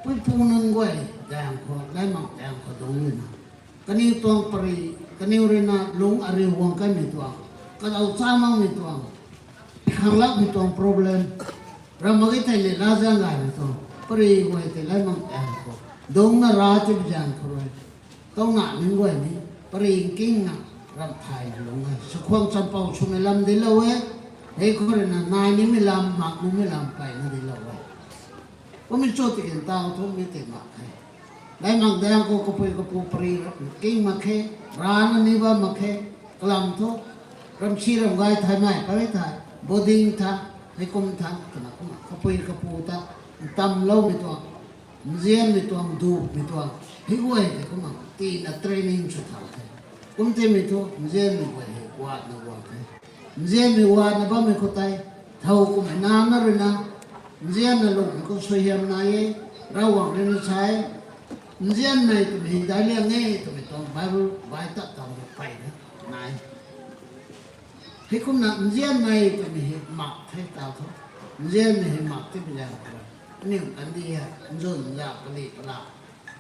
puipu nunc guay daeng khou, laimak daeng khou dungc luna, kaniw tuang pary, kaniw rui na lungc ariu guang kanmei tuang, kadaw cha makmei tuang, khanglakmei tuang problem, ram mak ge thei ni laa zaeng gaymei tuang pary guay tei laimak daeng khou dungcna ra ti zaeng khou rui, kauna nunc guay ni pary nkingna ramh thayna lungc e. Sakhwang champou swmei lam dinclou e, hei khou rui na nai nimei lam, mak nimei lam peyna dinclou e. Kummei cho tiki ntaw thumei tei mak khe. Laimak daeng khou kapui kapu pary nking mak khe, rana ni bam mak khe, kalam thu, ramsi ramgay thaymei pary thei, boarding tha, heikum tha twna kumna kapui kapu ta ntamloumei tuang, nzianmei tuang, dupmei tuang, hei guay tei kumna tina training sw thau the. Kum timei thu nzianmei guay hei guatna guang the. Nzianmei guatna bammei khou tei, thow kummei nac na rui na, nzianna lungmei khou suaihiam nai e, Ravguangc rui na sa e, nzianmei twmei hei daic liang e twmei tuang Bible bai tat tawna peyna nai. Heikumna nzianmei twmei hei mak the taw thu, nzianmei hei mak ti pi zaeng khou rui, Aniu kandih hei nzun zak kali pala,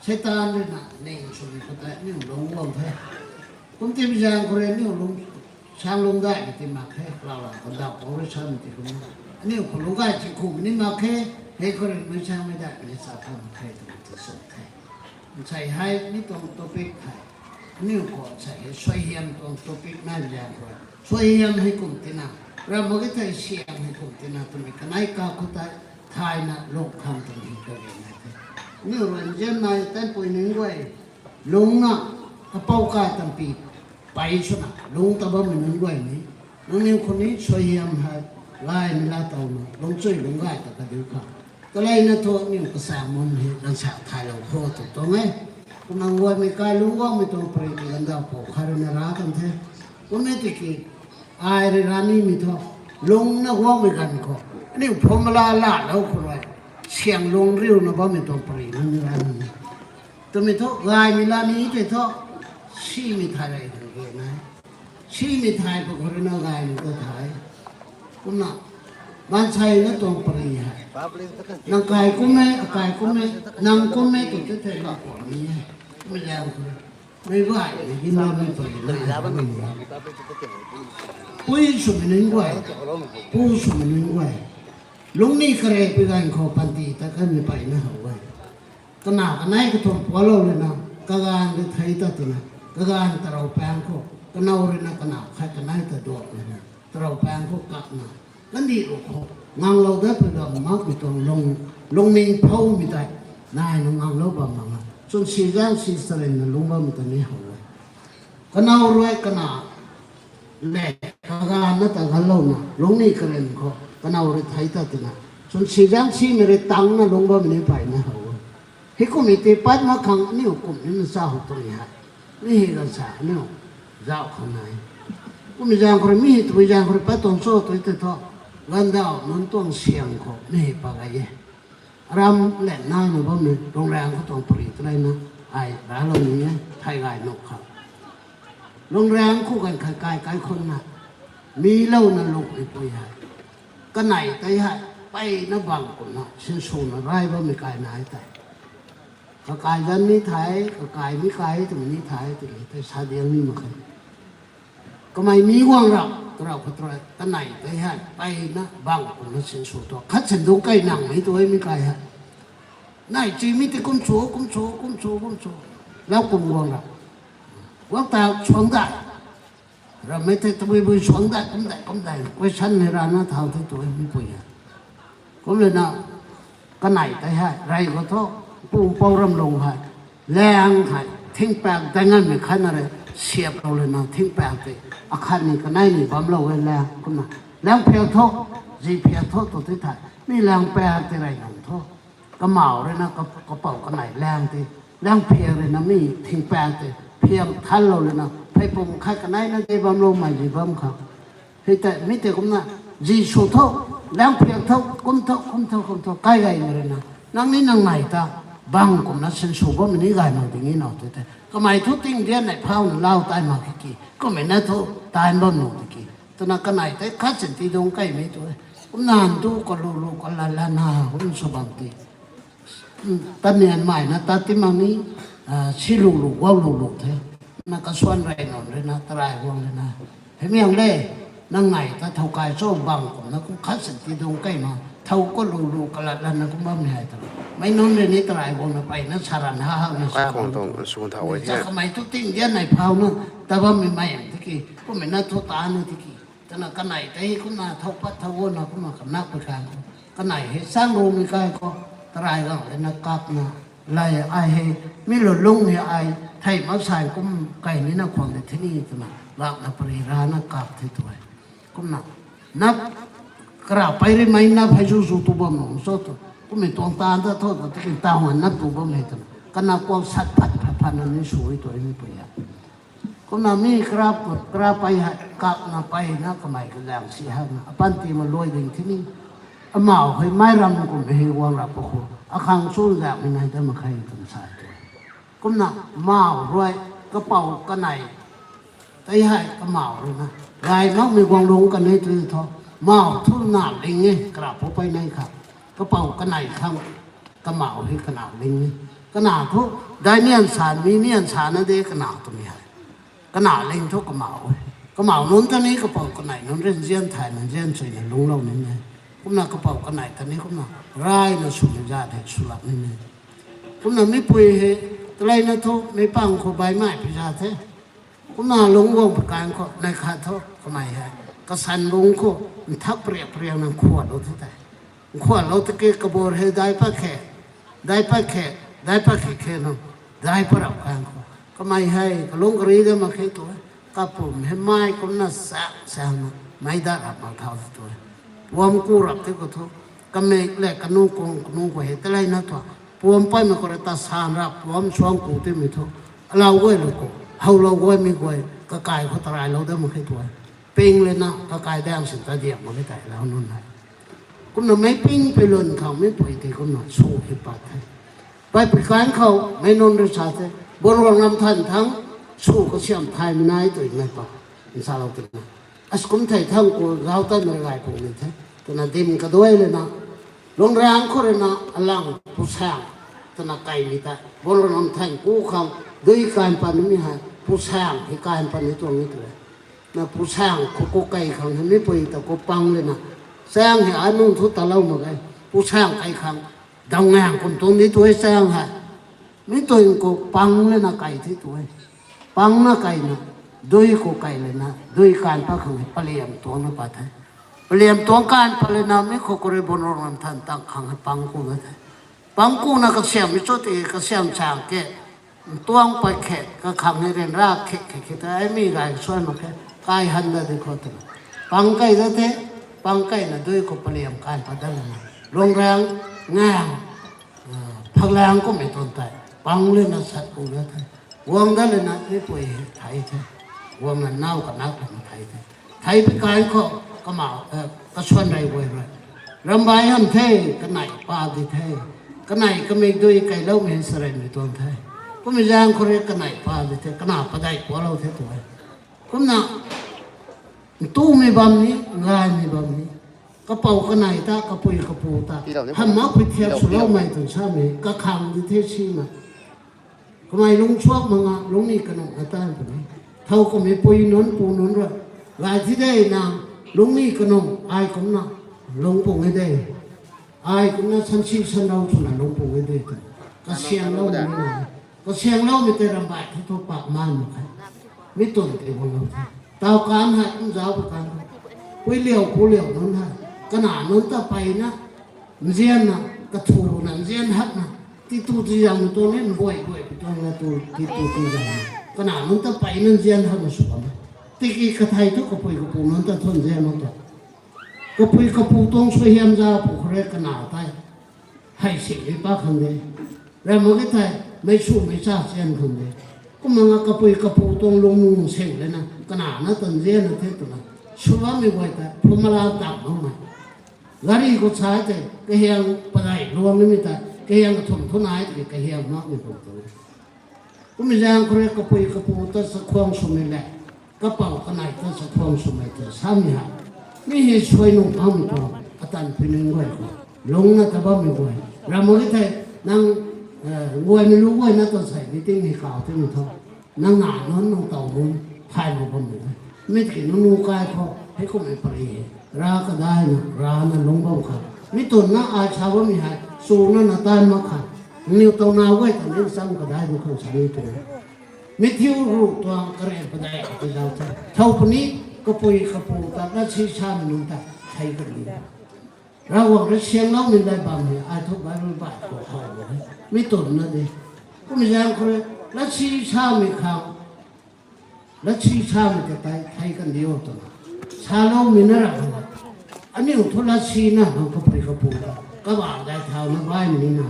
Seitaan rui na ning swmei khou tei aniu lungc guang the. Kum timei zaeng khou rui aniu lung, sang lung daihmei ti mak khe, kalau la kandauh khou rui samei ti kum, aniu khou lungc gay ti khumei ni mak khe, hei khou rui mei sangmei daihmei ni sa kan mak khe twmei ti sw the. Nsei hei mi tuang topic hei, aniu khou nsei hei suaihiam tuang topic nai zaeng khou, suaihiam hei kum tina, ram mak e thei siam hei kum tina twmei kanei ka khou tei thayna lung khang twmei hei kage nai the. Aniu rui nzian nai tanpui nunc guay, lungna, kapou kai tampy, pei swna lungc ta bammei nunc guay ni, nangniw khou ni suaihiam hei gaymei la towna lungchui lungc gay ta kadiu kha. Kaleina thu aniu kasa mun hei ganvsa thaylou kho tw tuang e. Kumna guaymei kai lungc guangmei tuang pary ki gandauh khou kha rui na ra kan the. Kumna tiki, ai rui ra nimei thu, lungna guangmei ganv khou aniu phum la lalou khou rui, siang lung riuna bammei tuang pary nunc ni ra ni. Twmei thu gaymei la ni tei thu, simei thay rei khang ge nai. Simei thay pa khou rui na gaymei ta thay. Kumna, maansei na tuang pary hei, nang kai kum e, akai kum e, nang kum e tw tei thei lung khwan ni e. Kumna zaeng khou rui, meic gaymei di na mei pary na ai ni e. Pui swmei nunc guay, pu swmei nunc guay, lungcni kare pui ganv khou panty ta kanmei peyna how e. Kana kanei kathumh pualou rui na, kaganv rui thei ta twna, kaganv tarou paeng khou, kanow rui na kana khat kanei ta duak rui na, tarou paeng khou kapna, kandih ru khou, nganglou dat pui ganv makmei tuang lung, lungning phoumei tei, naina nganglou bam mak na, chwn si zaeng si charynna lungc bammei ta ni how e. Kanow rui kana le, kaganv na ta ganlouna, lungcni karen khou, kanow rui thei ta twna, chwn si zaeng simei rui tangna lungc bammei ni peyna how e. Hei kummei tei pat mak khang aniu kum ni na cha how tuang e hei. Mi hei ganvsa aniu zauh khang nai. Kummei zaeng khou rui, mi hei tabui zaeng khou rui pat tuang cho tw tei thu, gandauh nunc tuang siang khou mi hei pa gay e. Aram le naina bammei, lungcraeng khou tuang pary ta leina, ai raclou ni e, thei gay nuh khou. Lungcraeng khou ganv khat kai kaikhunna, milouna lungcmei pui hei, kanei tei hei, peyna bang kumna sinswna rai bammei kai nai tei. Kakai zanc ni thei, kakai ni kai twmei ni thei, tiki tei sa diang ni mak khe. Kamei mi guang rap, tarau khou tarau, kanei tei hei, peyna bang kumna sinsw tuang. Khat sindung kai nangmei tu e mi kai hei. Nai chimei tei kum chu, kum chu, kum chu, kum chu. Lau kum guang rap. Guang ta suang dai. Rammei tei tabui bui suang dai, kum dai, kum dai. Question hei rana thau the tu e mi pui e. Kum lana, kanei tei hei, rey khou thu, pung pou ram lung hei, laeng hei, thingpaek dai nganmei khatna rui, siaplou lana thingpaek tei, akhatni kanei ni bamlou e laeng, kumna, laeng phiak thu, zi phiak thu, tu tei thei, mi laeng paek tei rey nang thu. Kamau rui na ka, kapou kanei laeng tei, laeng phiak rui na mi thingpaek tei, phiak thanlou lana, phey pum khat kanei na tei bamloumei zi bam khang. Hei tei, mi tei kumna, zi sw tho, laeng phiak tho, kum tho, kum tho, kum tho, kai gaymei rui na. Nang ni nang nei ta, bang kumna sinsw bammei ni gay mak ding e now tei tei. Kamei thu ting dian nei phauna lau tai mak ki ki, kummei na thu, taan bam nuh tiki. Twna kanei tei khat sin ti dungc kaimei tu e. Kumna ntu kalulu kalala na, kum sw bam ti. Tanian mai na tat ti mak ni, si lulu, guang lulu the. Na kasuan rey nunc rui na, tarai guang rui na. Hei miang le, nang nei ta thow kai cho bang kumna kum khat sin ti dungc kai ma. Thow kalulu kalat lana kum bammei hei ta. Meic nunc rui ni tarai guangna peyna saran ha hak na sa bam. Kamei thu ting dian nei phauna, ta bammei mei tiki, kummei na thu ta ni tiki. Twna kanei tei kumna thow pat thow guangna kumna kanak pui khang khou. Kanei hei sang rumei kai khou, tarai gang rui na kapna, lay ai hei, mi lu lung hei ai, thei mak sai kum kai ni na khwan de thini twna, gakna pary rana kap the tu e. Kumna, nap, kara pei rui mei nap hei zu zu tu bam nung cho tu, kummei tuang taan ta tho tu, tiki taan nap tu bam hei twna, kana kuang sat phat phat phat na ni sw e tu e mi pui e. Kumna mi kara, kara pei hei, kapna peyna kamei kazaeng si hei na, apanty maluai ding thini, amau hei mei ram kummei hei guang rap pa khou, akhang chunzaekmei nai ta mak khe twna sa tu. Kumna, mau rui, kapou kanei, tei hei kamau rui na, gay makmei guang lung kanei tu thu, mau thu na ling e, kara pou pey nei kha. Kapou kanei khang kamau hei kana ling e. Kana thu, dai nian san, mi nian sana de kana twmei hei. Kana ling thu kamau e. Kamau nunc ta ni kapou kanei nunc rui nzian thay na nzian chuina lungclou ni e. Kumna kapou kanei ta ni kumna rayna swmei zat hei swlak ni e. Kumna mipui hei, taleina thu, mei pang khou baimei pi za the. Kumna lungc guang pi kan khou, nai khat thu, kamei hei. Kasan lungc khou, nthak pariak pariak na nkhuanlou the tei. Nkhuanlou tiki kabur hei dai pat khe, dai pat khe, dai pat khe khe nung, dai pat rap kan khou. Kamei hei, kalung kari de mak khe tu e. Kapum hei mei kumna sak sakna, mei dat rap mak thau tu e. Puam ku rap ti khou thu, kamik le kanu kung, kanu khou hei taleina thu. Puam paimei khou rui ta san rap, puam suang ku timei thu. Alau guay lu khou, howlou guaymei guay, kakai khou tarailou de mak khe tu e. Ping lena, kakai dang sin ta diak mak khe tei lau nunc hei. Kumna mei ping pi lun khang mipui tei kumna sw hei pat the. Pai pi kan khou, mei nunc rui sa the, Buanruang Ramthan thang, sw kasiam thaymei nai twmei pa, nsalou twna. As kum thei thang ku, gau tanmei gay pung ni the, twna dim kaduai lena, Luangrang khou rui na, alang, pusaeng, twna kaimei ta, Buanruang Ramthan ku khang, dui kan pat nimei hei, pusaeng, hei kan pat ni tuang ni tu e. Na pusaeng khou ku kai khang hei mipui ta ku pang lena. Saeng hei a nung thu talou mak ge. Pusaeng kai khang. Dawngaeng kum tuang ni tu e saeng hei. Mi tuang khou pang lena kai the tu e. Pangna kaina. Dui khou kai lena. Dui kan pat khang hei paliam tuangna pat the. Paliam tuang kan pat lena mi khou khou rui Buanruang Ramthan tang khang hei pang kuna the. Pang kuna kasiammei cho ti kasiam chang ke. Ntuang pat khe, kakhang hei ryanra khe khe khe ta, ai mi gay suan mak khe, kai han da di khou twna. Pang kai da the, pang kaina dui khou paliam kan pat dat lana. Luangrang, ngaeng, phaklang kummei tuang tei, pang lena sat ku da the. Guang dat lana mipui hei thei the. Guangna nau kanak lana thei the. Thei pi kan khou, kamau, kasuan rei guay rui. Rambai han the, kanei pa di the. Kanei kamik dui kailoumei sareimei tuang the. Kummei zaeng khou rui kanei pa di the, kana padeih pualou the tu e. Kumna, ntumei bam ni, ngaymei bam ni. Kapou kanei ta, kapui kapu ta. Hamh mak pui thiak swloumei tw samei, kakhang di the simei. Kamei lungc suak mak nga, lungcni kanunc na tan puni. Thow kamei pui nunc pu nunc rui. Gay thi de na, lungcni kanunc, ai kumna, lungc pung e de. Ai kumna sansi sanlou swna lungc pung e de tw. Kasianglou ni na. Kasiangloumei tei rambai thu thu pak man mak khe. Mi tun tei guanglou the. Taw kan hei kum zauc pu kan. Pui liau pu liau nunc hei. Kana nunc ta peyna. Nzianna, kathuna, nzian hakna, titu tizangmei tuang ni, nbuai buai pi tuang na tu, titu tizangmei. Kana nunc ta peyna nzian hakna sw bam e. Tiki kathei thu kapui kapu nunc ta thu nzian mak ta. Kapui kapu tuang suaihiam za pu khou rui kana tei. Hei sik rui pa khang de. Ram mak e thei, mei sw mei cha chian khang de. Kumna nga kapui kapu tuang lungning seng lena, kana na tan nzianna the twna. Sw bammei guay ta, phumala tap makmei. Gari khou sa tei, kahiang padeih luang nimei ta, kahiang kathumh thu nai tei, kahiang makmei khou tu. Kummei zaeng khou rui kapui kapu ta chakhwang swmei le, kapou kanei ta chakhwang swmei ta samei ha. Mi hei suai nung makmei tuang, atan pui nunc guay khou. Lungcna ta bammei guay. Ram mak e thei, nang, guaymei lu guayna ta sei, meeting hei kau timei thu. Nang na nunc nang tow nunc, thay mak bammei e. Mi tiki nunc nu kai khou, hei kummei pary hei. Ra kadaina, rana lungc bam kha. Mi tun na ai sa bammei hei, chuna na tan mak kha. Niw tow na guay ta ni cham kadai bu khang sa ni tu. Mi thiu ru tuang karen padeih ti zau the. Thow puni, kapui kapu ta, na si samei nunc ta, thei kani. Ravguangc rui siangloumei dai bam hei, ai thu Bible bai khou how e. Mi tun na de. Kummei zaeng khou rui, latsi samei khang, latsi samei ta tei, thei kan di o twna. Saloumei na ra khang. Aniu thu latsi na khang kapui kapu ta. Kabah dai thau na baimei ni na.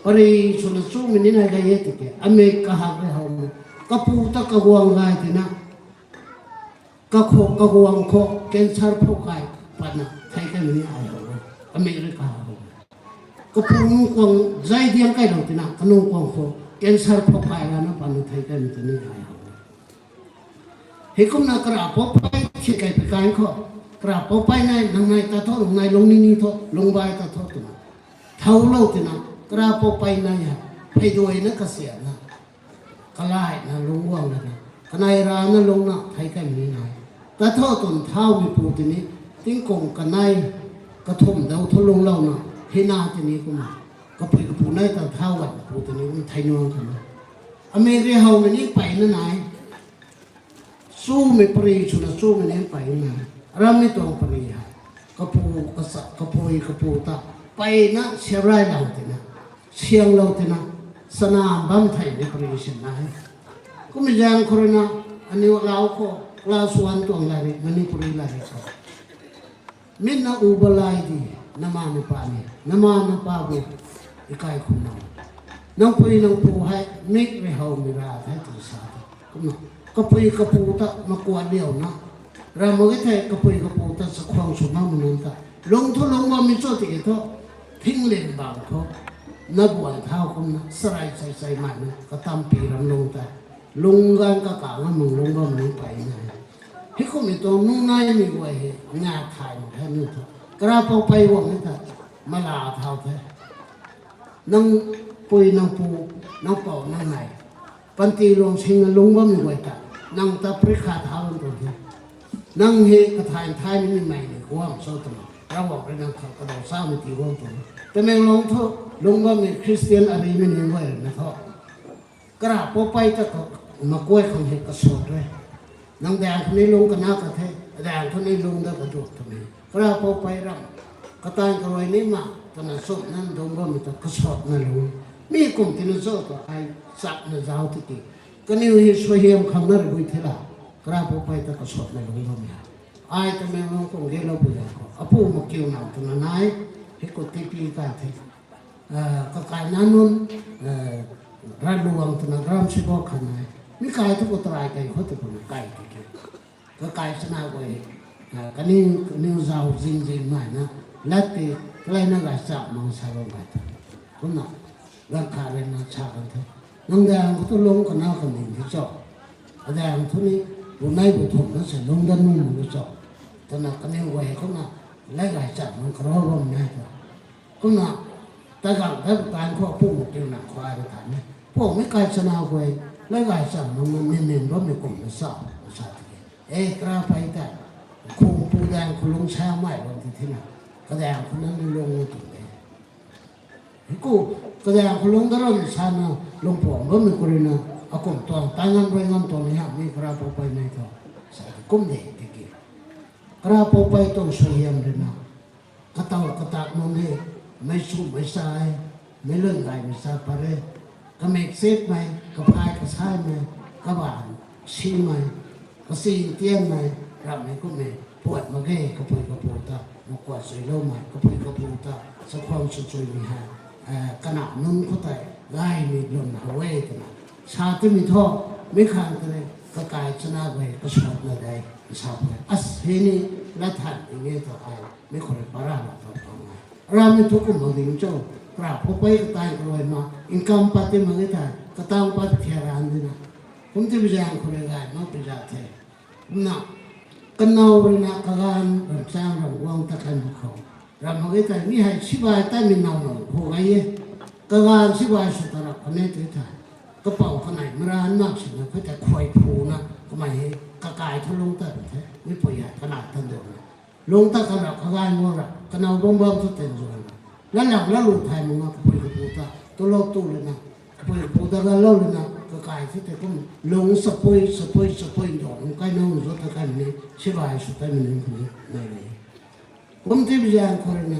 Pary swna chumei ni na gay e tiki. Amik kahak rui how na. Kapu ta kaguang gay tina. Kakhou kaguang khou cancer phou kai patna thei kanmei ni ai how e. Amik rui kaha how e. Kapu nung kuang zai diang kailou tina, kanung kuang khou cancer phou kai rana patna thei kanmei ta ni ai how e. Heikumna kara pou pei thi kai pi kan khou. Kara pou pei nai, nang nai ta tho, nang nai lung ni ni tho, lung bai ta tho twna. Thoulou tina, kara pou pei nai hei, phey duai na kasiamna. Kalaina lungc guang lana, kanei rana lungna thei kai ni nai. Ta tho twn thaumei pu tini, tingkung kanei, kathumh dau thu lunglouna, hina tini kumna. Kapui kapu nai ta thau gan pu tini, kum thei nuang kana. Amei ri howmei ni peyna nai. Chumei pari swna chumei ni peyna. Rammei tuang pari hei. Kapu, kasa, kapui, kapu ta. Peyna siarai lang tina. Sianglou tina. Sana bam thei ni pari sin nai. Kumei zaeng khou rui na, aniw lau khou, class one tuang lairik, Manipuri lairik khou. Mitna uba lai di, nama napa ni, nama napa bu, ikai khum na. Nang pui nang pu hei, mik rui howmei ra the tw sa the. Kumna, kapui kapu ta, makuat liauna. Ram mak e thei, kapui kapu ta, chakhwang sw mak mak nunc ta. Lung thu lung bammei cho tiki thu, thinglen bang khou. Na buan thau kumna, sarai sai sai mai na, katampi ram lung ta. Lung gan kaka nga mung lung bam ni peyna. Hei kummei tuang nung naimei guay hei, nga thay mak the ni thu. Kara pou pei guang ni ta, mala thau the. Nang pui, nang pu, nang pou, nang nai. Panty luang singna lung bammei guay ta, nang ta prikha thau bam tuang the. Nang hei kathay thay ni mei ni guang cho twna. Ravguangc rui nang khou kadaw samei ti guang tuang. Tamenglong thu, lung bammei Christian arimei ni guay rui na thu. Kara pou pei ta khou, makuai khang hei kasot re. Nang daeng khou ni lung kana ka the, daeng khou ni lung da kaduk twmei. Kara pou pei ram, kataanv karuai ni ma, twna sumna dungc bammei ta kasotna lung. Mi kum tina cho ta ai chapna zauc tiki. Kaniw hei suaihiam khang na rui bui the la, kara pou pei ta kasotna lung bammei hei. Ai Tamenglong kum gelou pui zaeng khou, apu makiu nang twna nai, hei khou tipi kai the. Kakai na nunc, Raluang twna gram si bo khan nai. Mi kai thu khou tarai kai khou tu kumna kai tiki. Kakai chana guay, kaniw, kaniw zau zing zing mai na, lat ti, kaleina gay chap mang sa bam gay tu. Kumna, ganv khat rui na sa kan the. Nang daeng khou tu lung kana kan ding the cho. Adaeng thu ni, bu nai bu thumh na se lung dat nuh mak cho. Twna kaniw guay kumna, lay gay chap mang karou bam nai ta. Kumna, ta gang ta bu tan khou apu makiu nang khou ai rui than e. Pumei kai chana guay, lay gay cham nang na nin nin bammei kumna sa, sa tiki. E, kara pei ta, khum pu daeng khou lung samei bam ti thina, kadaeng khou nang ni lung na tu de. Hei khou, kadaeng khou lung da ram sana, lungpuang bammei khou rui na, akum tuang, tai ngam rui ngam tuang ni hamh ni kara pou pei nai thu, sa kum de tiki. Kara pou pei tuang suaihiam rui na, kataw katak nunc hei, meic sumei sa e, meic lun gaymei sa pat e, kamik chikmei, kaphay kasaimei, kabaanv simei, kasi tianmei, ramhmei kummei, puat mak ge, kapui kapu ta, makuat suiloumei, kapui kapu ta, chakhwang sw chuimei hei, kanac nunc khou tei, gaymei lun how e twna. Sa timei thu, mi khang tei, kakai chana guay, kasatna de, sa pui. As hei ni, lat than ding e ta ai, mi khou rui para la ta tang e. Ramhmei thu kum mak ding cho, kara pou pei katai karuai ma, income pat ti mak e thei, katang pat thiaran dina. Kum ti bi zaeng khou rui gay mak pi za the. Kumna, kanow rui na kaganv ramchang ram guang ta kan mak khou. Ram mak e thei mi hei sibai taimei now nang khou gay e. Kaganv sibai sw ta rap kan e tei thei. Kapou kanei maran mak sina khou tei khuay phuna kamei hei kakai thu lung tat the. Mi pui hei kanei tan duangna. Lung tat kan rap kaganv guang rap kanow bam bam thu ten zuan rap. Lat lam lat lu thay mak nga kapui kapu ta. Tulou tu lana. Kapui kapu ta ganlou lana. Kakai thu tei kum lung sapui, sapui, sapui nduang. Kai now nzu ta kan ni. Sibai sw taimei nunc khou ni. Nai nai. Kum ti bi zaeng khou rui na,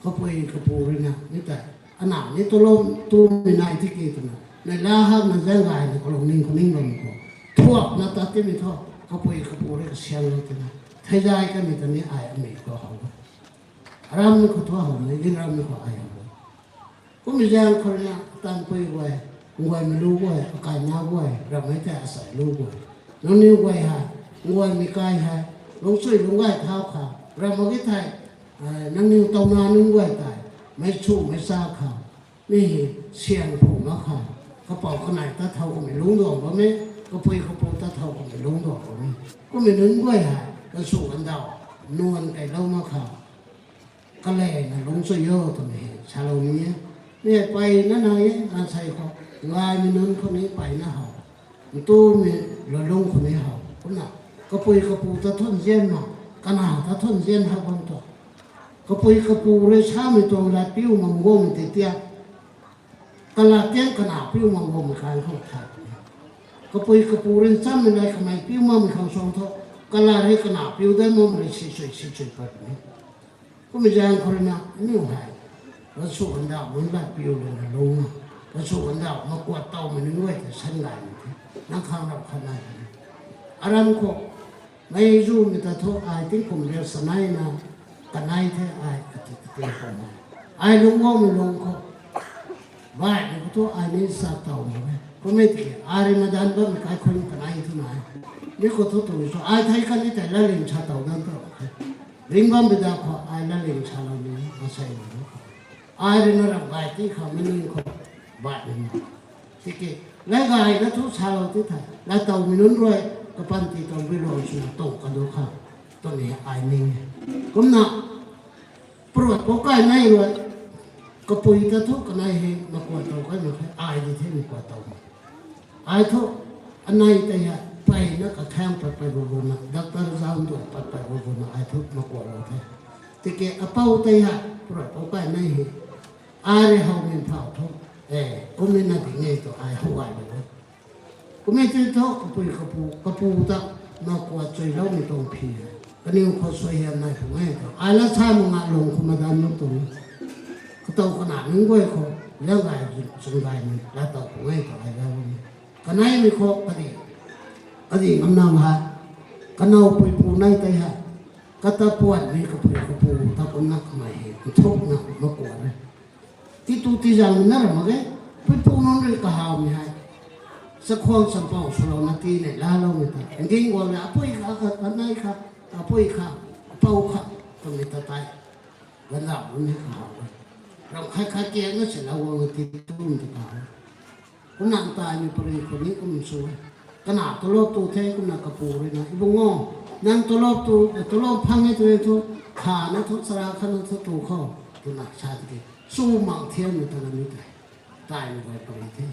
kapui kapu rui na, mi tei, ana ni tulou tumei nai tiki twna, nai la hakna zaeng gayna kalung ning khou ning bam khou. Thuakna tat timei thu, kapui kapu rui kasianglou twna, theizay kamei ta ni ai amei khou how e. Aramhmei khou thu howmei, ginramhmei khou ai how e. Kummei zaeng khou rui na, tanpui guay, nguaymei lu guay, akaina guay, ramhmei tei asei lu guay. Nangniw guay hei, nguaymei kai hei, lungchui lungc gay thau khang, ram mak e thei, nangniw tauna nunc guay tei, meic chu meic cha khang, mi hei siang phu mak khang, kapou kanei tat thau kummei lungc duang bam e, kapui kapu tat thau kummei lungc duang bam e. Kummei nunc guay hei, kasu kandaw, nuan kailou mak khou, kalena lungc sw o twmei hei salou ni e. Mi hei peyna nai e, maansei khou, ngaimei nunc khou ni peyna how, ntumei lulung khou ni how. Kumna, kapui kapu ta thun zian ma, kana ta thun zian how bam tu. Kapui kapu rui samei tuang lat piu mak guangmei tei tia, kalat tiang kana piu mak guangmei kan khou tha. Kapui kapu rui nchammei lat kamei piu makmei khang suang thu, kalat rui kana piu dat makmei rui si sui si sui pat ni. Kummei zaeng khou rui na aniu hei, gansw gandauh nunc lat piu lana lungna, gansw gandauh makuat towmei nunc guay ta san gaymei the, nang khang rap khat nai the. Aram khou, mei zumei ta thu ai tingkum riak saneina, kanei the ai kati kati khou na. Ai lungc guangmei lung khou, baihmei khou thu ai ni sa tow mak e. Kummei tiki, ai rui madan bammei kaikhun kanei thu nai. Mi khou thu tu sw, ai thei khatni tei latling sa tow dan tu khe. Ringh bammei da khou ai latling salou ni, masei ni khou. Ai rui na ram gay ti khou, mei ning khou, baihmei. Tiki, lat gayna thu salou ti the, lat towmei nunc rui, kapanty tuang bilou swna tuang kadu khou, twmei ai ning e. Kumna, paruat pou kai nei rui, kapui ta thu kanei hei makuat tow kai mak khe, ai di the makuat tow mak. Ai thu, anei tei hei, peyna kakhaeng pat pey bu buna, doctor zauc nduan pat pey bu buna, ai thu makuatlou the. Tiki apou tei hei, paruat pou kai nei hei, ai rui howmei phau thu, e, kummei na di nge tu ai how gaylou e. Kummei tei thu kapui kapu, kapu ta, makuat chuiloumei tuang phi e. Kaniw khou suaihiam nai pung e tu. Ai lat sa mak nga lung khou madan nunc tuang. Katow kana nunc guay khou, liang gay, chun gaymei, lat tow pung e tu ai lau e. Kaneimei khou, kadi, kadi ngamnam hei, kanow puipu nei tei hei, kata puanmei kapui kapu ta kumna kamei hei, nthukna makuat e. Titu tizangmei na ra mak ge, puipu nunc rui kahawmei hei. Chakhwang champou swlouna tii nei laaloumei ta. Nding guang le apui kha, anei kha, apui kha, apou kha, twmei ta tei. Gandauh nunc ni kahaw e. Ram khat khat kiakna silou guang titu nunc ta kahaw e. Kumna ntaimei pari khou ni kum sw e. Kana talop tu the, kumna kapu rui na, Ibung o, nang talop tu, talop phang e tu e thu, khana thu, chara khatna thu tu khou, twna sa tiki, sw mang thiammei ta na ni tei. Taimei guay pari the.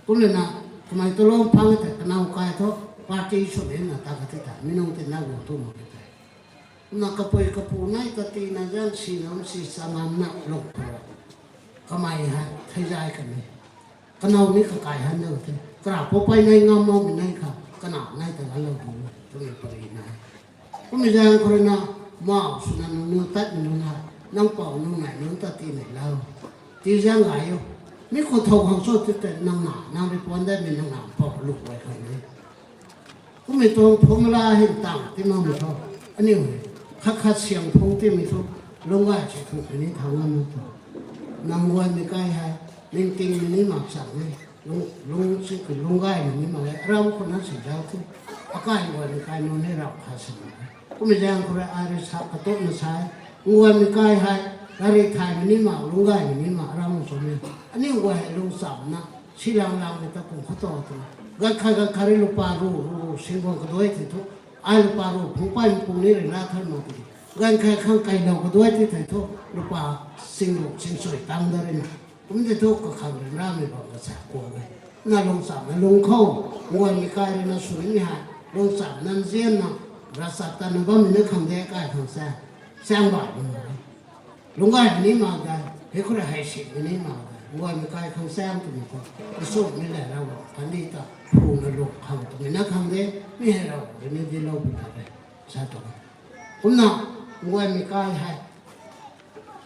Kumna na, kamei talop phang e tei, kanow kai thu, party sw ni na ta ka the ta, mi nunc tei na guang tu mak e tei. Na kapui kapu nei ta tina zaeng sina si sa ngamna lung khou, kamei hei theizay kani. Kanow ni kakai han dau the. Kara pou pey nei ngam makmei nei kha, kanow nei ta galou bu, twmei pari nai. Kummei zaeng khou rui na, mau swna nangniw tatmei nunc hei, nang pou nunc nei nunc ta tii nei lau. Tii zaeng gay o. Mi khou thow khang cho ti tei nang na, nang rui puan datmei nang na pou lu guay khang ni. Kummei tuang formula hei tang ti makmei thu, aniu hei, khat khat siang phung timei thu, lungc gay si thu, ni thau ngam tu. Nang guaymei kai hei, ningtingmei ni mak chang e, lung, lung si ki lungc gaymei ni mak e, aram khou na si zau thu, akai guaymei kai nunc hei rau kha si mak e. Kummei zaeng khou rui ai rui sa katupna sa e, guaymei kai hei, gari thaymei ni mak, lungc gaymei ni mak, aram khou ni. Aniu guay hei lungc chamna, si lang langmei ta kum khou tu twna. Gat khat gat khat rui lupa ru, ru, ru, sing guang kaduai thei thu, ai lupa ru phungc pey pu ni rui la thai mak ti. Ganv khat khang kailou kaduai ti thei thu, lupa sing ru, sing sui tang da rui na. Kum ti thu kakhang rui ramei bam kasa kuang e. Na lungc chamna lungc khou, guaymei kai rui na sw ni hei, lungc chamna nzianna, ravchaptatna bammei na khang de kai khang sa, chaeng baihmei na. Lungc gaymei ni mak de, hei khou rui hei simei ni mak de, guaymei kai khang chaeng twmei khou, kasumhmei le Ravguangc kandih ta, phuna lung khang twmei na khang de, mi hei Ravguangc rui ni dilou pw ta de, sa tuang. Kumna, guaymei kai hei,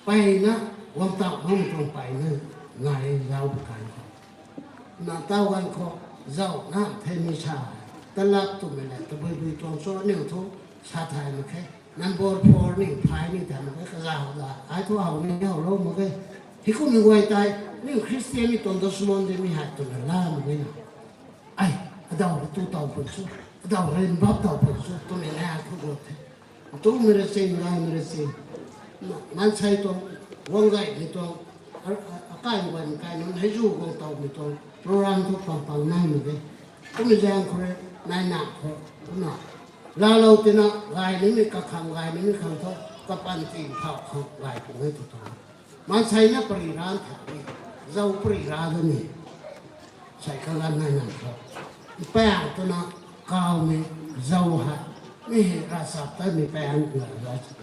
peyna, guang tau makmei tuang peyna, nai zau pw kan khou. Na tau ganv khou, zauc na the ni sa, talap twmei le, tabui bui tuang cho aniu thu, sa thay mak khe. Number four ni, phay ni thay mak khe, kazauh za, ai thu how ni howlou mak khe. Hei kummei guay tei, aniu Khristianmei tuang dushman de mi hei twna la mak khe na. Ai, adau rui tu tow pun sw, adau rui mbap tow pun sw, twmei na thu gut the. Tumei rui chin, gaymei rui chin. Maansei tuang, guang gaymei tuang, a, a, akai guaymei kai nunc hei zu guang towmei tuang, program thu pang pang nai mak khe. Kummei zaeng khou rui, nai na khou, kumna. Laalou tina gay nimei kakhang, gay nimei khang thu, kapanty phau khang gay puni tu tu. Maansei na pari ra tha ni, zau pari ra da ni. Sei kalan nai nang tho. Mpang twna kawmei zau hei, mi hei ravchaptatmei pang,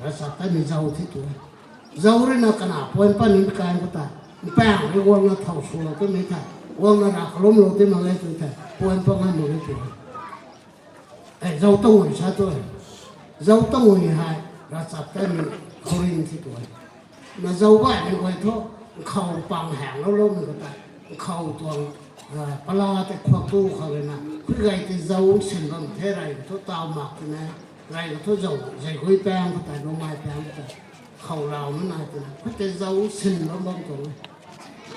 ravchaptatmei zau the tu. Zau rui na kana puan pat ni kan khou tei, mpang rui guangna thow swlou twmei the, guangna rav kalumlou tei mak ge tu the, puan pat ngai mak ge tu. E, zau tangui sa tu. Zau tangui hei ravchaptatmei khouringh the tu. Na zau baihmei guay thu, nkhou pang haengloulou mei khou tei, nkhou tuang, pala tei khuak tu khou rui na, khui gay tei zau sin bam the rey khou thu taw mak twna, rey khou thu zau, zei gui pang khou tei, lungmei pang khou tei, khou launa nai twna, khui tei zau sin bam bam tuang e.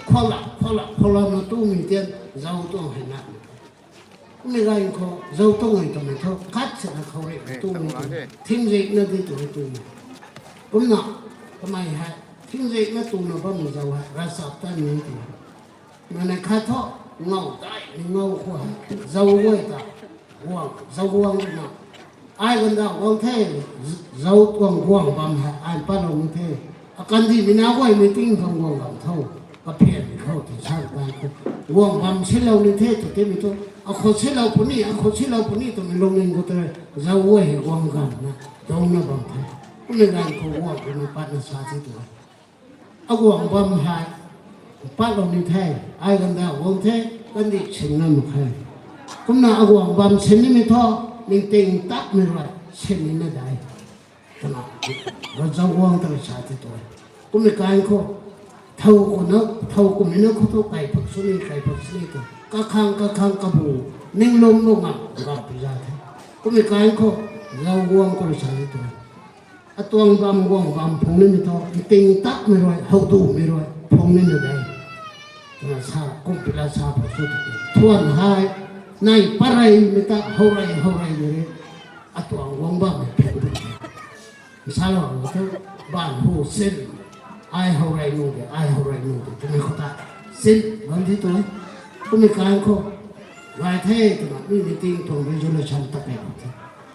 Khuak la, khuak la, khuak launa tumei tian, zau tuang hei na. Kummei ganv khou zau tangui twmei thu khat sina khou rui tumei tu, thingzikna di tu tumei. Kumna, kamei hei, thingzikna tuna bammei zau hei ravchaptatmei tu. Nana khat thu, ngau daimei ngau khou hei, zau guay ta, guang, zau guang na. Ai ganda guang the, zau tuang guang bam hei ai patloumei the. Akandihmei na guaymei ting khang guang bam tho, kaphianmei khou ti sa kan khou, guang bam silou ni the tw timei thu, akhou silou puni, akhou silou puni twmei lungning khou tei, zau guay hei guang gamna dungcna bam the. Kummei ganv khou guang twna patna sa the tu. Aguang bam hei patlou ni the, ai ganda guang the, kandih sinna mak khe. Kumna aguang bam sin nimei thu, ningting takmei rui sin nina dei. Twna, ravzau guang ta rui sa the tu. Kummei kan khou, thow kumna, thow kummei na khou thu kaiphak suni, kaiphak suni tu. Kakhang, kakhang kabu, ninglum lu ngam, ngam pi za the. Kummei kan khou, zau guang khou rui sa the tu. Atuang bam guang bam phung nimei thu, nting takmei rui, howdumei rui, phung nina dei. Twna sa, kumpila sa phak sw tu. Thuan hei, nai pareymei ta, howrey, howreymei rui, atuang guang bammei phung tu. Salou thu, baanv hu sin, ai howrey nu de, ai howrey nu de twmei khou ta, sin bam the tu. Kummei kan khou, gay the twna, mi meeting tuang resolution ta kei bam the.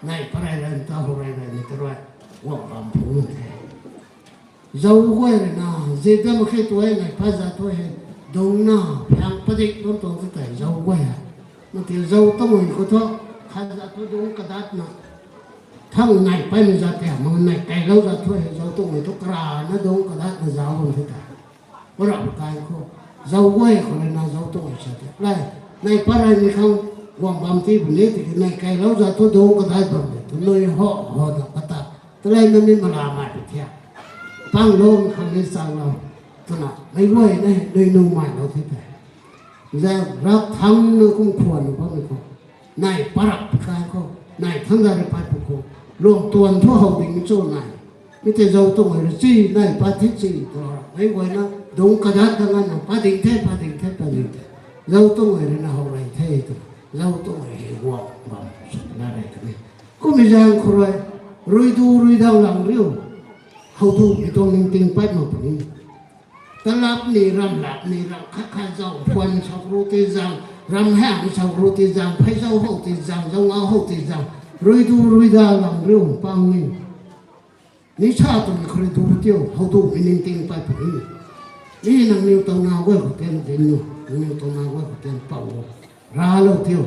Nai parey rey ta, howrey reymei ta rui, guang bam phung nu the. Zau guay rui na, zip dam khe tu e, nai pa za tu hei, dungcna, phang padik bam tuang tu tei zau guay hei. Mati zau tangui khou thu, khat za thu dungc kadatna, thang nai paimei za tei, mang nai kailou za thu hei, zau tangui thu karana dungc kadatna zau bam the tei. Parap kai khou, zau guay khou rui na zau tangui sa the. Lai, nai pareymei khang guang bam ti bu ni tiki nai kailou za thu dungc kadai bam de, tu nui ho, ho da kata. Talei na ni mala mai pi thia. Pang lou khang ni changlou. Twna, meic guay na hei nui nu mailou the tei. Zau rap thangc na kum khwan nu bammei khou, nai parap kai khou, nai thangc za rui pat pu khou, luang tuan thu how ding cho nai. Mi tei zau tangui rui chi, nai pat thi chi, tu ra. Meic guay na, dungc kadat ta nganvna, pat ding the, pat ding the, pat ding the. Zau tangui rui na howrey the tu. Zau tangui hei guang bam, sw na rey tu ni. Kummei zaeng khou rui, rui du rui dau lang riu. Howdumei tuang ningting pat mak puni. Talap ni, ramlap ni, ram khat khat zau, phuan sou ru ti zang, ram hang sou ru ti zang, phey zau how ti zang, zau ngau how ti zang, rui du rui da lang riu pang ni. Ni sa twmei khou rui du tiu, howdumei ningting pat puni. Ni nangniw tuang na guay khou tian dinc nu, nangniw tuang na guay khou tian pou o. Raclou tiu.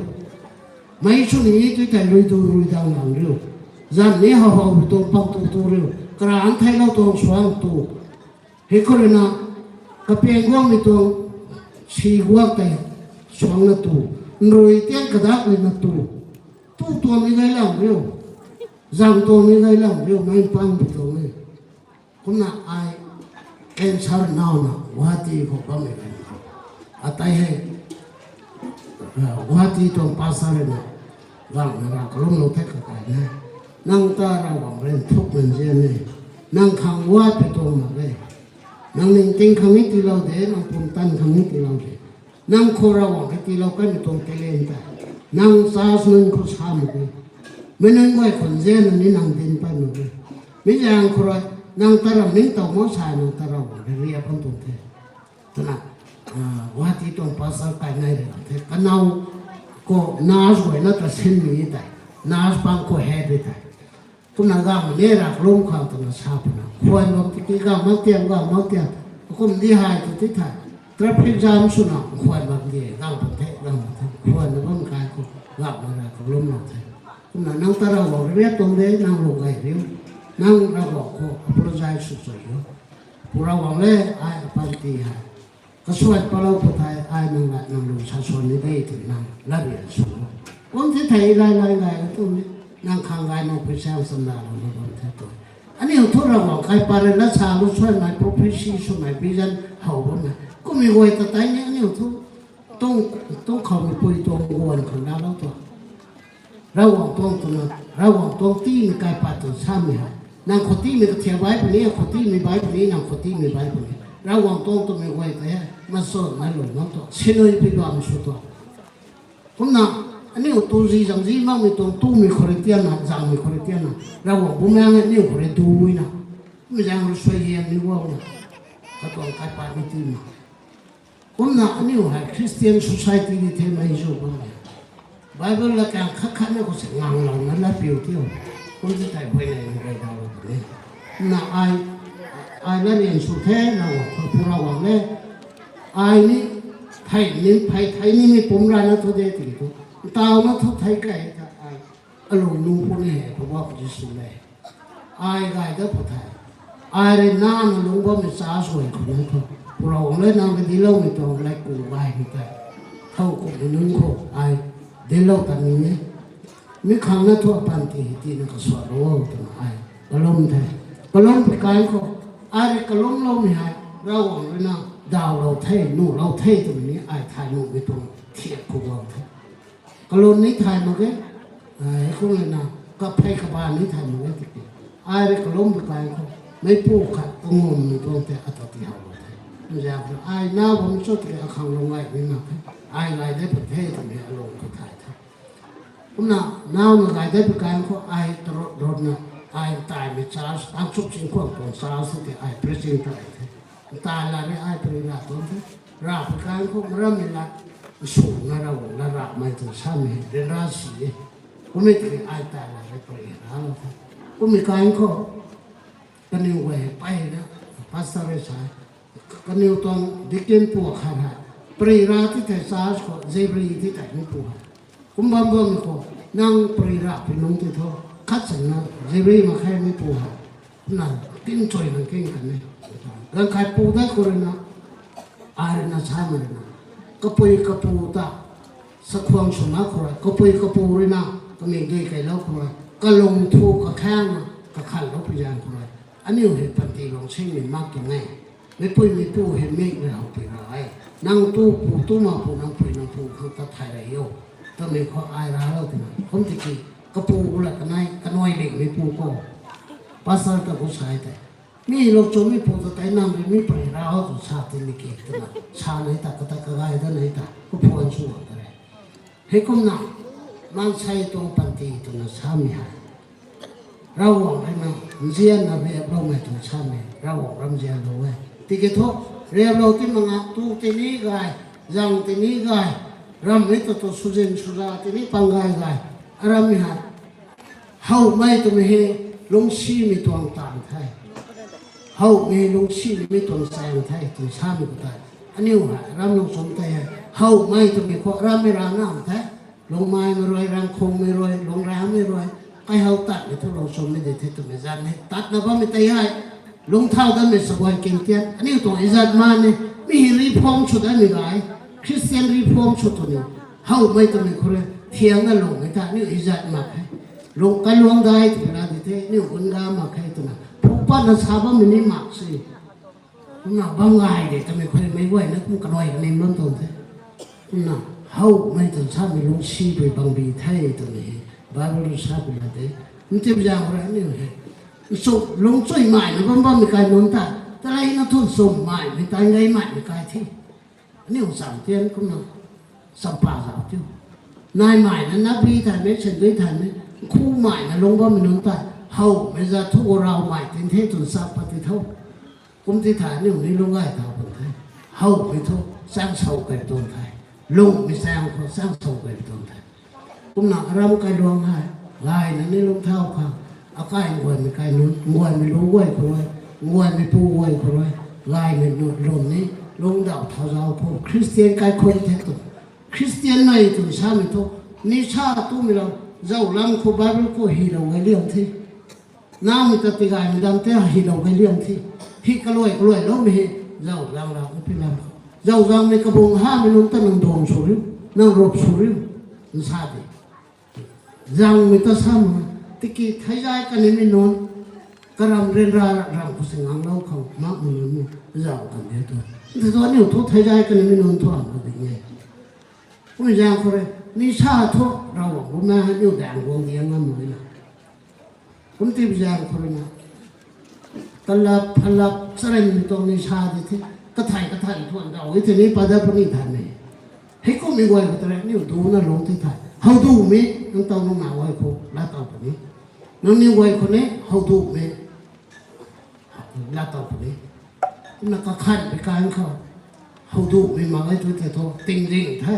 Meic sw ni tu tei rui du rui dau lang riu. Zan ni how how tu pang tu tu riu. Kara an theilou tuang suang tu. Hei khou rui na, kapiang guangmei tuang si guak tei suangcna tu. Nrui tian kadak rui na tu. Tu tuang ni gay lang riu. Zang tuang ni gay lang riu, mei pang pu tuang ni. Kumna ai cancer nauna Guwahati khou bammei ganv khou, atei hei, Guwahati tuang pastor rui na, gangna ra kalumlou the kakai na, nang ta Ravguangc rui nthuk nzian e, nang khang guat pi tuang mak e, nang ningting khang ni tiilou de, nang pumtan khang ni tiilou de. Nang khou Ravguangc rui tiilou kanmei tuang talent tei, nang church nunc khou sa mak e. Meic nunc guay khou nzianna ni nang dinc pat mak e. Mi zaeng khou rui, nang ta ram ningtow mak sa nang ta Ravguangc rui riap kan tuang the. Twna, Guwahati tuang pastor kainai rui the. Kanow khou nurse guayna ta sinmei tei. Nurse pang khou he di the. Kumna gang ni ra kalum khang twna sa puna. Khwan bam tiki gang mak tiam, gang mak tiam. Kum di hai tu ti the. Traffic jam swna khwan bam di, gang bam the, gang bam the. Khwan bam kai khou gang na ra kalum na the. Kumna nang ta Ravguangc rui riak tuang de, nang lung gay riu. Nang Ravguangc khou apologize sw chui o. Pu Ravguangc le, ai apanty hei kasuan palou pu thei, ai nang lat nang lung sa suan ni de twna nang lat rian sw o. Kum ti thei lai lai gay tu ni, nang khang gay nang pui sang sanda lou na bam the tu. Aniu thu Ravguangc kaipat rui lat sa lu suanmei, prophecy swmei, vision how bammei. Kummei guay ta tei ni aniu thu tuang, tuang khou mei pui tuang guan khou na lou tu. Ravguangc tuang twna, Ravguangc tuang tiimei kaipat twna samei hei. Nang khou tiimei kathiak bai puni, khou tiimei bai puni, nang khou tiimei bai puni. Ravguangc tuang twmei guay tei hei, mason na lung nang tu. Sinui pi bam sw tu. Kumna, aniu tu zi zang zi makmei tuang tumei khou rui tianna, zangmei khou rui tianna. Ravguangc Bumaengh aniu khou rui duina. Kummei zaeng rui suaihiam ni guangna. Katuang kaipat ni tiimei. Kumna aniu hei Christian society ni themei zu bammei. Bible lat kang khat khat na khou se nganglouna lat piu tiu. Kum ti tei huayney ni gay daulou puni. Na ai, ai lat rian sw the, na khou Pu Ravguangc le. Ai ni, thei ni, thei, thei ni mi pum rana thu de tiki thu. Ntaw na thu thei kei ta ai. Alung nu puni hei Poubauhmei Jisu le. Ai gay dat pw the. Ai rui nana lungc bammei church guay khou nai thu. Pu Ravguangc le nang ta dincloumei tuang latku gaymei tei. Thow kummei nunc khou ai dinclou ta ni e. Mi khang na thu apanty hei tina kasuanlou o twna ai kalum the. Kalum pi kan khou, ai rui kalumloumei hei Ravguangc rui na dawlou the, nuhlou the twmei ni ai thay nuhmei tuang thiak khou guang the. Kalun ni thay mak ge, hei kum lana, kaphey kabaanv ni thay mak ge tiki. Ai rui kalum pi kan khou, meicpu khat kangummei tuang tei ata tihaw lou the. Nzian khou ai na bam cho tiki akhang lung gaymei mak khe. Ai gay dat pw the twmei alung khou thay the. Kumna, nauna gay dat pi kan khou ai tarot rotna, ai taimei church, ang chuk ching khwang tuang church tei ai preaching ta the. Ntai la ni ai pari ra tuang the. Ra pi kan khou marammei lat, nsuna Ravguangc lat ramei twna samei hei ryanra si e. Kummei tiki ai tai la ni pari ralou the. Kummei kan khou, kaniw guay hei peyna, pastor rui sa, kaniw tuang deacon pu khat hei, pari ra ti thei church khou, jebri ti thei mi pu hei. Kum bam bammei khou, nang pari ra pi nung ti thu, khat changna, jebri mak khe mi pu hei. Na, tingchui nang king kan e. Ganv khat pu dat khou rui na, ai rui na samei rui na. Kapui kapu ta, sakhwang swna khou rui, kapui kapu rui na, kamik dui keylou khou rui, kalung thu kakhaengna, kakhanlou pi zaeng khou rui. Aniu hei panty lung singmei mak tuang e. Meicpui meicpu hei mik rui how pi ra e. Nang tu pu tu ma pu nang pui nang pu khang tat thay rey o. Twmei khou ai ralou twna. Kum tiki, kapu gu la kanei, kanuai lingmei pu khou. Pastor ta gu sa e tei. Mi lou chumei pu ta tei nang rui mi pari ra o tw sa tini ki twna. Sa nei ta, kata kagay da nei ta, kaphuan sw guang ta re. Heikumna, maansei tuang panty twna samei hei. Ravguangc rui na, nzianna riaploumei tuang samei, Ravguangc ram nzianlou e. Tiki thu, riaplou ti mak nga, tu tini gay, zang tini gay, rammei ta tu swzin swza tini pang gay gay, arammei hei. Howmei twmei hei, lungcsimei tuang taanv the. Howmei hei lungcsimei tuang chaeng the, twna samei khou tei. Aniu hei, ram lung chum tei hei, howmei twmei khou rammei ra nam the. Lungmaimei rui, rangkhungmei rui, lungraumei rui, kaihow tatmei thu lung chummei di the twmei zan e. Tatna bammei tei hei, lungcthau datmei sabuan king tian, aniu tuang izat man e, mi hei reform sw datmei gay, Christian reform sw tw ni, howmei twmei khou rui, thiangna lungmei ta, aniu izat mak khe. Lung kaluang dai twna di the, aniu gunga mak khe twna, phungc patna sa bammei ni mak si. Kumna bam gay de, twmei khou meic guayna kum kanuai kanim bam tuang the. Kumna, howmei twna samei lungcsi pui bangbi the twmei hei, Bible rui sa pui la de. Ntim zaeng khou rui aniu hei, nchum lungcchuimaina bam bammei kai nunc ta, taleina thu nchummaimei, taingaymaimei kai the. Aniu cham tian kumna, champa zauc tiu. Naimaina, napri thaymei, sendui thaymei, nkhumaina lungc bammei nunc ta, howmei zat thu gu rawmei tin the twna sa pat ti tho. Kum ti thay aniu ni lungc gay thau bam the. Howmei thu, chaeng sow kei tuang the. Lungmei chaeng khou chaeng sow kei tuang the. Kumna aram kailuang hei, Gayna ni lungc thau khang, akai nguaymei kai nunc, nguaymei lu guay khou rui, nguaymei pu guay khou rui, gaymei nunc lum ni lungc daw thau zau khou, Christian kaikhunc the tu. Christian mei tw samei thu, nisa tumei lou, zau lam khou Bible khou hylou gay liang the. Namei ta tigaymei dam the hylou gay liang the. Hi kaluai kaluai loumei hei, zau zang lam khou pi lam khou. Zau zangmei kabung hamei nunc ta nang duang sw riu, nang rup sw riu, nsa di. Zangmei ta sa mak e, tiki theizai kanimei nunc, karam ryanra ram khou si nganglou khou makmei nunc ni zau kan de tu. Nti tu aniu thu theizai kanimei nunc thu am khou di e. Kum zaeng khou rui, nisa thu Ravguangc bu na aniu daeng guang di ngam mak e na. Kum tip zaeng khou rui na, kalap phalap charynmei tuang nisa di the, kathai kathai thuan daw e the ni pada puni thaymei. Heikummei guay khou ta rui aniu duna lungc ti thay. Howdumei nang taw nang na guay khou laatow puni. Nangniw guay khou ni howdumei laatow puni. Kumna kakhanhmei kan khou howdumei mak e tu the thu tingzing the.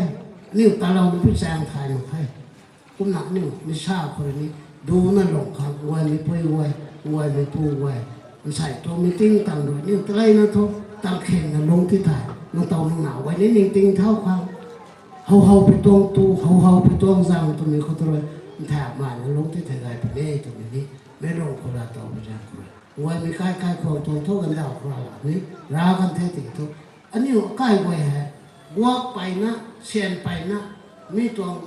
Aniu talou ni pu chaeng thay mak the. Kumna aniu nisa khou rui ni duna lungc khang nguaymei pui guay, nguaymei pu guay, nsei tuang meeting tang rui aniu taleina thu tang khenna lungc ti thay. Nang taw nang na guay ni ningting thau khang, howhowpui tuang tu, howhowpui tuang zang twmei khou ta rui nthak mana lungc ti thay gay puni twmei ni, meic lung khou laatow pui zaeng khou rui nguaymei kai kaikhwang tuang thu ganvdauh khou la ni ra kan the tiki thu, aniu akai guay hei guak peyna, syan peyna, mi tuang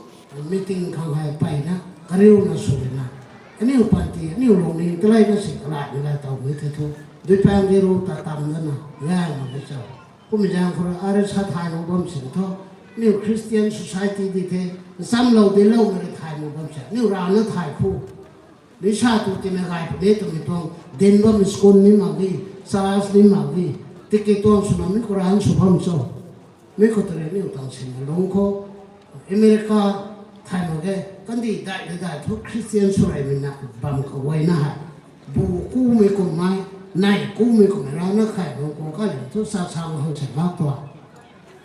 meeting khang hei peyna kariuna swna, aniu panty aniu lungning taleina si kalaimei laatowmei the thu, duipaeng di ru ta tam dana gaeng mak e cho. Kummei zaeng khou rui ai rui sa thay mak bam sin thu, aniu Christian society di the, nchamlou dincloumei rui thay mak bam sin, aniu rana thay khu. Nisa tu tina gay puni twmei tuang dinc bammei school ni mak ge, church ni mak ge, tiki tuang swna mi khou ran sw bam cho. Mi khou ta rui aniu tang sinna lungc khou, America thay mak ge, kandih dai dai dai thu Christian swreymei na bam kaguayna hei, bu kumei kummei, nei kumei kummei rana khay lung khou kaliang thu sa sang hang se mak tuang.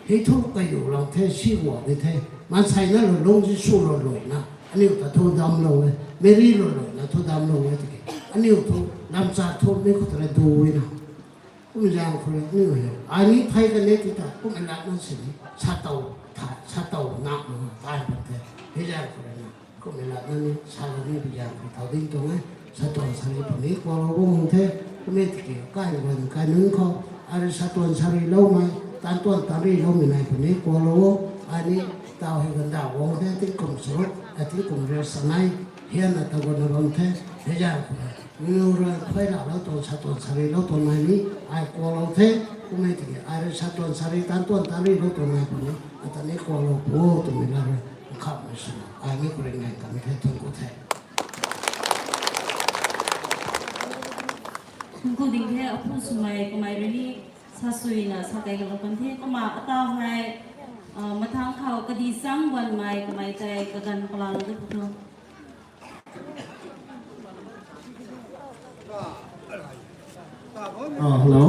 Hei thu kaiu lang the, si guang di the. Maansei na lou lung Jisu lou luina aniu ta thu damclou e, Meri lou luina thu damclou e tiki, aniu thu lamcha thu mi khou ta rui duina. Kum zaeng khou rui aniu hei ai ni thei kan e ti ta kummei latna sini sa tow, sa tow na mak tai pan the. Hei zaeng khou rui na kummei latna ni salou ni pi zaeng khou thau ding tuang e. Satuan sari puni kuaklou bam the. Kummei tiki kai guan kai nunc khou, ai rui satuan sari loumei, taanv tuan taanv ri loumei nai puni kuaklou o. Ai ni taw hei ganvdauh guang the, tingkum charuk, ai tingkum riak sanei, hianna ta guanna bam the. Hei zaeng khou rui nangniw rui khuay ralou tuang satuan sari lou tuang nai ni ai kuaklou the. Kummei tiki ai rui satuan sari, taanv tuan taanv ri lou tuang nai puni ata ni kuaklou pu twmei la rui nkhamhmei swna ai ni khou rui ngai kamei the, thuanc ku the. Thuanc ku ding the, apu swmei kamei rui ni sa suina sa kei kalou kan the. Kumna ataw hei, mathangc khou kadi chang guanmei kamei tei kaganv palang du pu tho. Hello.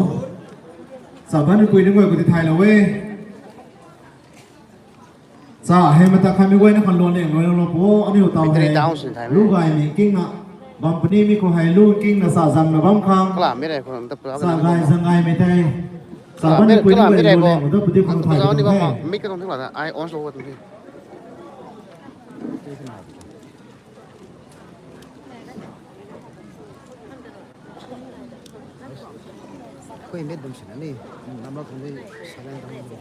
Sa banipui nunc guay khou ti thaylou e. Sa hei mata khanmei guayna khan luan liang luailou pu o, aniu taw hei lu gaymei kingna bam puni, mi khou hei lu kingna sa zangna bam khang, sa gay zang gaymei tei sa banipui nunc guay luan liang lu da pudi khou thay pu the. Khui met bam sina ni, namlou tuang di, silent tuang di.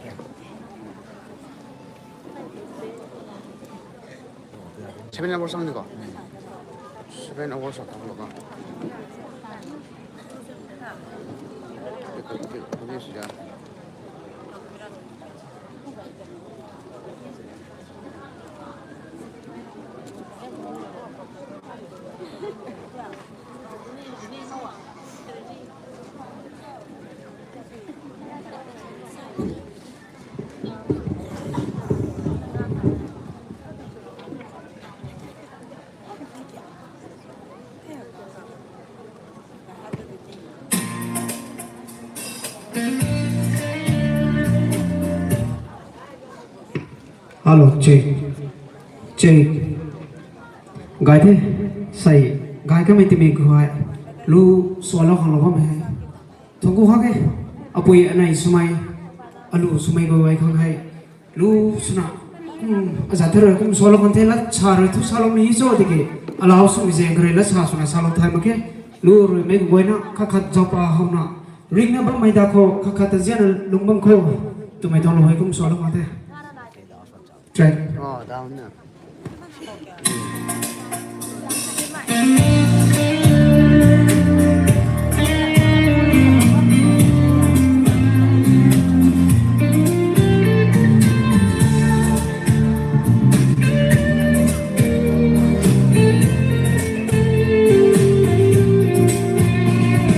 Seven hours ang ni ko? Seven hours ang tang lo ka. Hello, check. Check. Gay the, sei, gay kamei timei khou hei, lu sualou khang lou bammei hei. Thangc ku hak e, apui anei swmei, alu swmei guay khang hei, lu swna, kum, azat the rui kum sualou khang the lat sa rui thu salou ni cho tiki, alau swmei zaeng kha rui lat sa swna salou thay mak khe, lu rui mei guayna khat khat zaupa howna, ringna bammei da khou, khat khat ta zianna lung bam khou, twmei tuang lou hei kum sualou khang the. Track.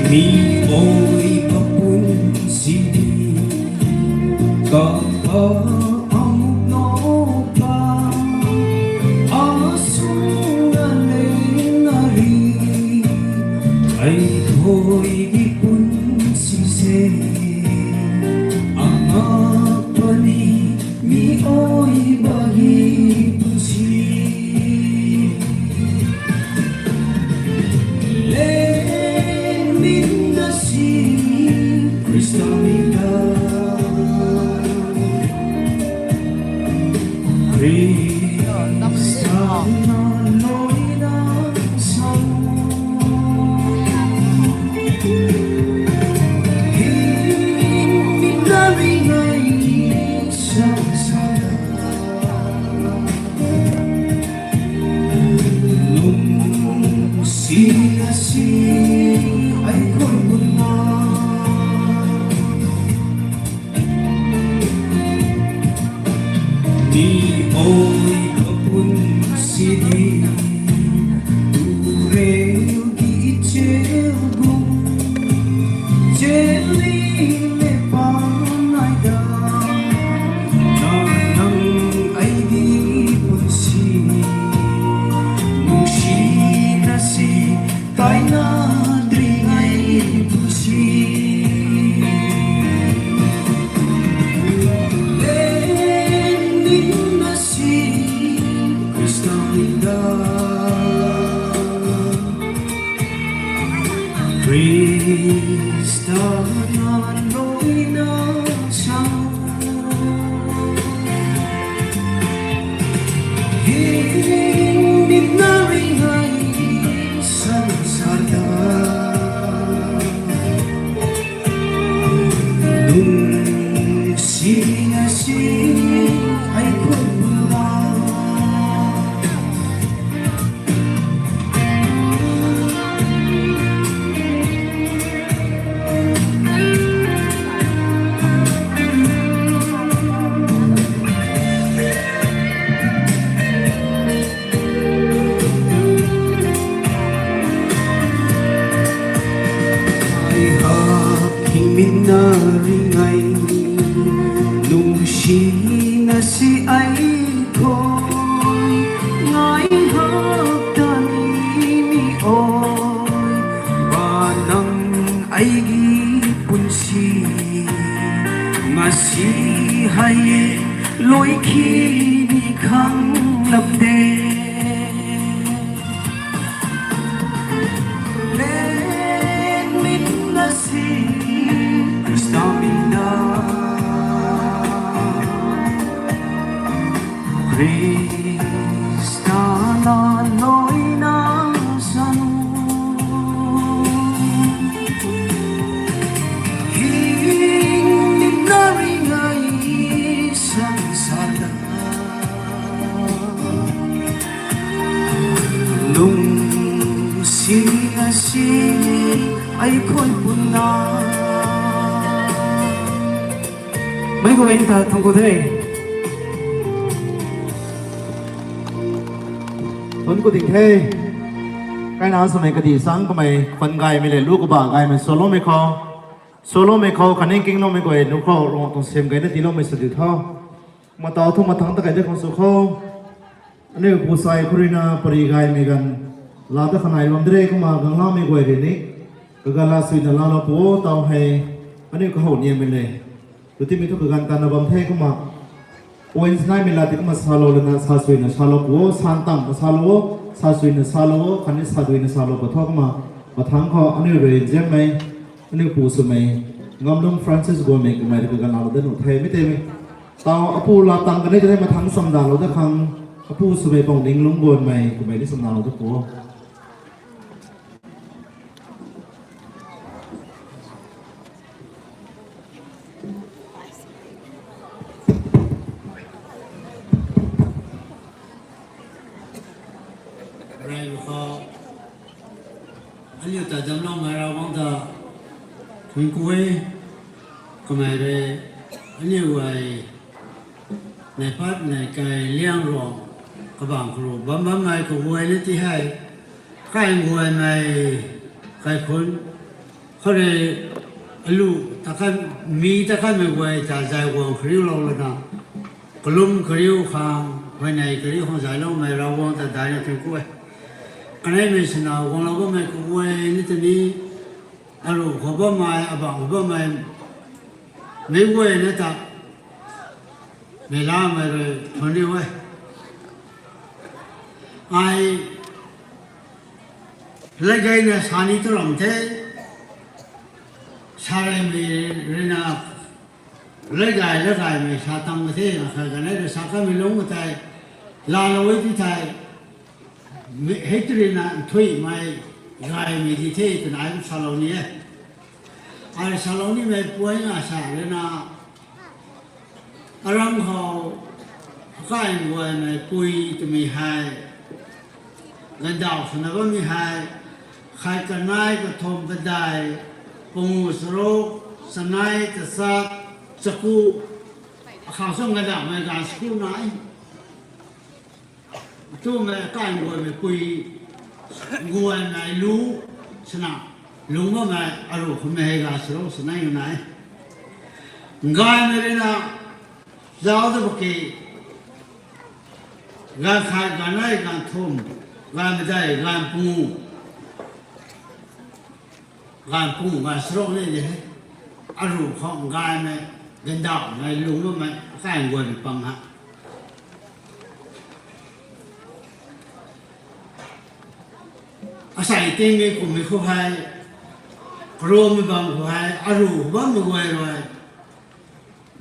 Mi oi kapun sidi, kapa amuk no pa, asung na le na ri, ai thoi di pun si se, ama pani, mi oi bagi pun si. Len min na si Krista min da. Krista na loi na sa. Hin min na ri ngai sa sa. Lung si na si ai khoi bun na. Di oi kapun sidi, tu reu di cheu bun, cheu li le pan ai da. Nang nang ai di pun si, nung si na si, tai na dri ngai pun si. Len min na si Krista min da. Krista na loi na sa. Hin min na ri ngai sa sa da. Lung si na si ai khun la. Ai hak hing min na ri ngai, lung si na si ai khoi, ngai hak ta ni mi oi, ba nang ai gi pun si, nga si hai e, loi khi ni khang lap de. Len min na si Krista min da. Krista na loi na sa. Hing min na ri ngai sa sa da. Lung si na si ai khoi pun na. Mei khou en ta thang khou the. Thun khou ding the. Kai na samei kadi sang kamei pan gaymei le lu kaba gaymei soloumei khou. Soloumei khou kaning kingloumei guay nu khou rong tuang sem gayna tiiloumei sa diu tho. Kumna tau thu mathang ta kai de khang sw khou. Aniu pu sai khou rui na pari gaymei ganv. La ta khanai bam de re kumna ganglamei guay rui ni. Kaga la suina laalou pu tau hei. Aniu kahow niamei le. Tw timei thu kaganv tana bam the kumna. Points naimei la ti kumna salou lana, sasuina salou pu o, san tang ma salou o, sasuina salou o, khatni saduina salou pa thu kumna, mathangc khou aniu rui nzianmei, aniu pu swmei, Ngamlung Francis Guanmei kamei rui kaganvlou dat nuh the, mi tei mi. Tau apu la tang kanei tei mathangc chamdanlou dat khang, apu swmei Paungning Lungc Guanmei kamei ni chamdanlou dat pu o. Rey khou, aniu ta damcloumei Ravguangc ta thuanc ku e, kamei rui, aniu guay, neihpat neih kai liang ruang, kabangc khou bam bammei kaguay na ti hei, kai guaymei, kaikhunc, khou rui, alu, ta kan, mi ta kanmei guay ta zay guang khariulou lana, kalum kariu khang, huayney kariu khang zayloumei Ravguangc ta daihna thuanc ku e. Kaneimei swna guanglou bammei kaguay ni tei ni, aru khou bammei, abangc khou bammei, meic guayna ta, meic lamei rui thuanc riu e. Ai, latgayna sa ni tu ram the, sa reymei ruina, latgay latgaymei sa tang ka the, akhat kanei rui sa kanmei lungc ka tei, laalou e ti thei, hei tu ruina nthuihmei, gaymei di the twna ai salou ni e. Ai salou nimei point asa ruina, aram khou, akai guaymei pui twmei hei, gandauh swna bammei hei, khat kanei kathumh kadai, pangu charuk, chanei tachat, chaku, akhang sw gandauhmei ganv chaku nai. Twmei akai guaymei pui, guaymei lu, swna, lungc bammei aru khoumei hei ganv charuk chanei nai. Gaymei ruina, zauc ta baki, ganv khat, ganv nei, ganv thumh, ganv madei, ganv pangu, ganv pangu, ganv charuk ni di hei. Aru khou gaymei, gandauhmei, lungc bammei, akai guaymei pang ha. Asei tingmei kummei khou hei, karumei bam khou hei, aru bammei guay rui,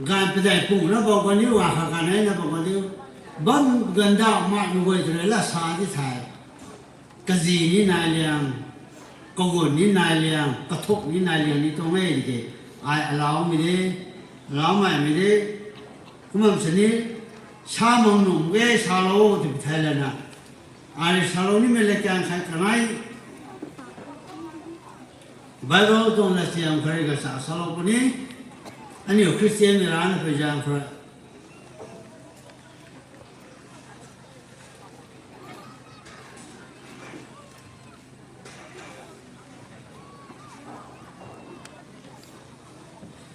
ganv padei puna bam kaniw, akhat kanei na bam kaniw, bam gandauh makmei guay tei rui lat sa di thei, kazi ni nai liang, kagun ni nai liang, kathuk ni nai liang ni tuang e di ke, ai alaumei de, alaumeimei de, kumna sini, sa mang num ge salou ti thei lana, ai salou nimei latkaeng khat kanei, Bible tuang latkaeng khat rui kasa salou puni, aniu Christian rana pui zaeng khou rui.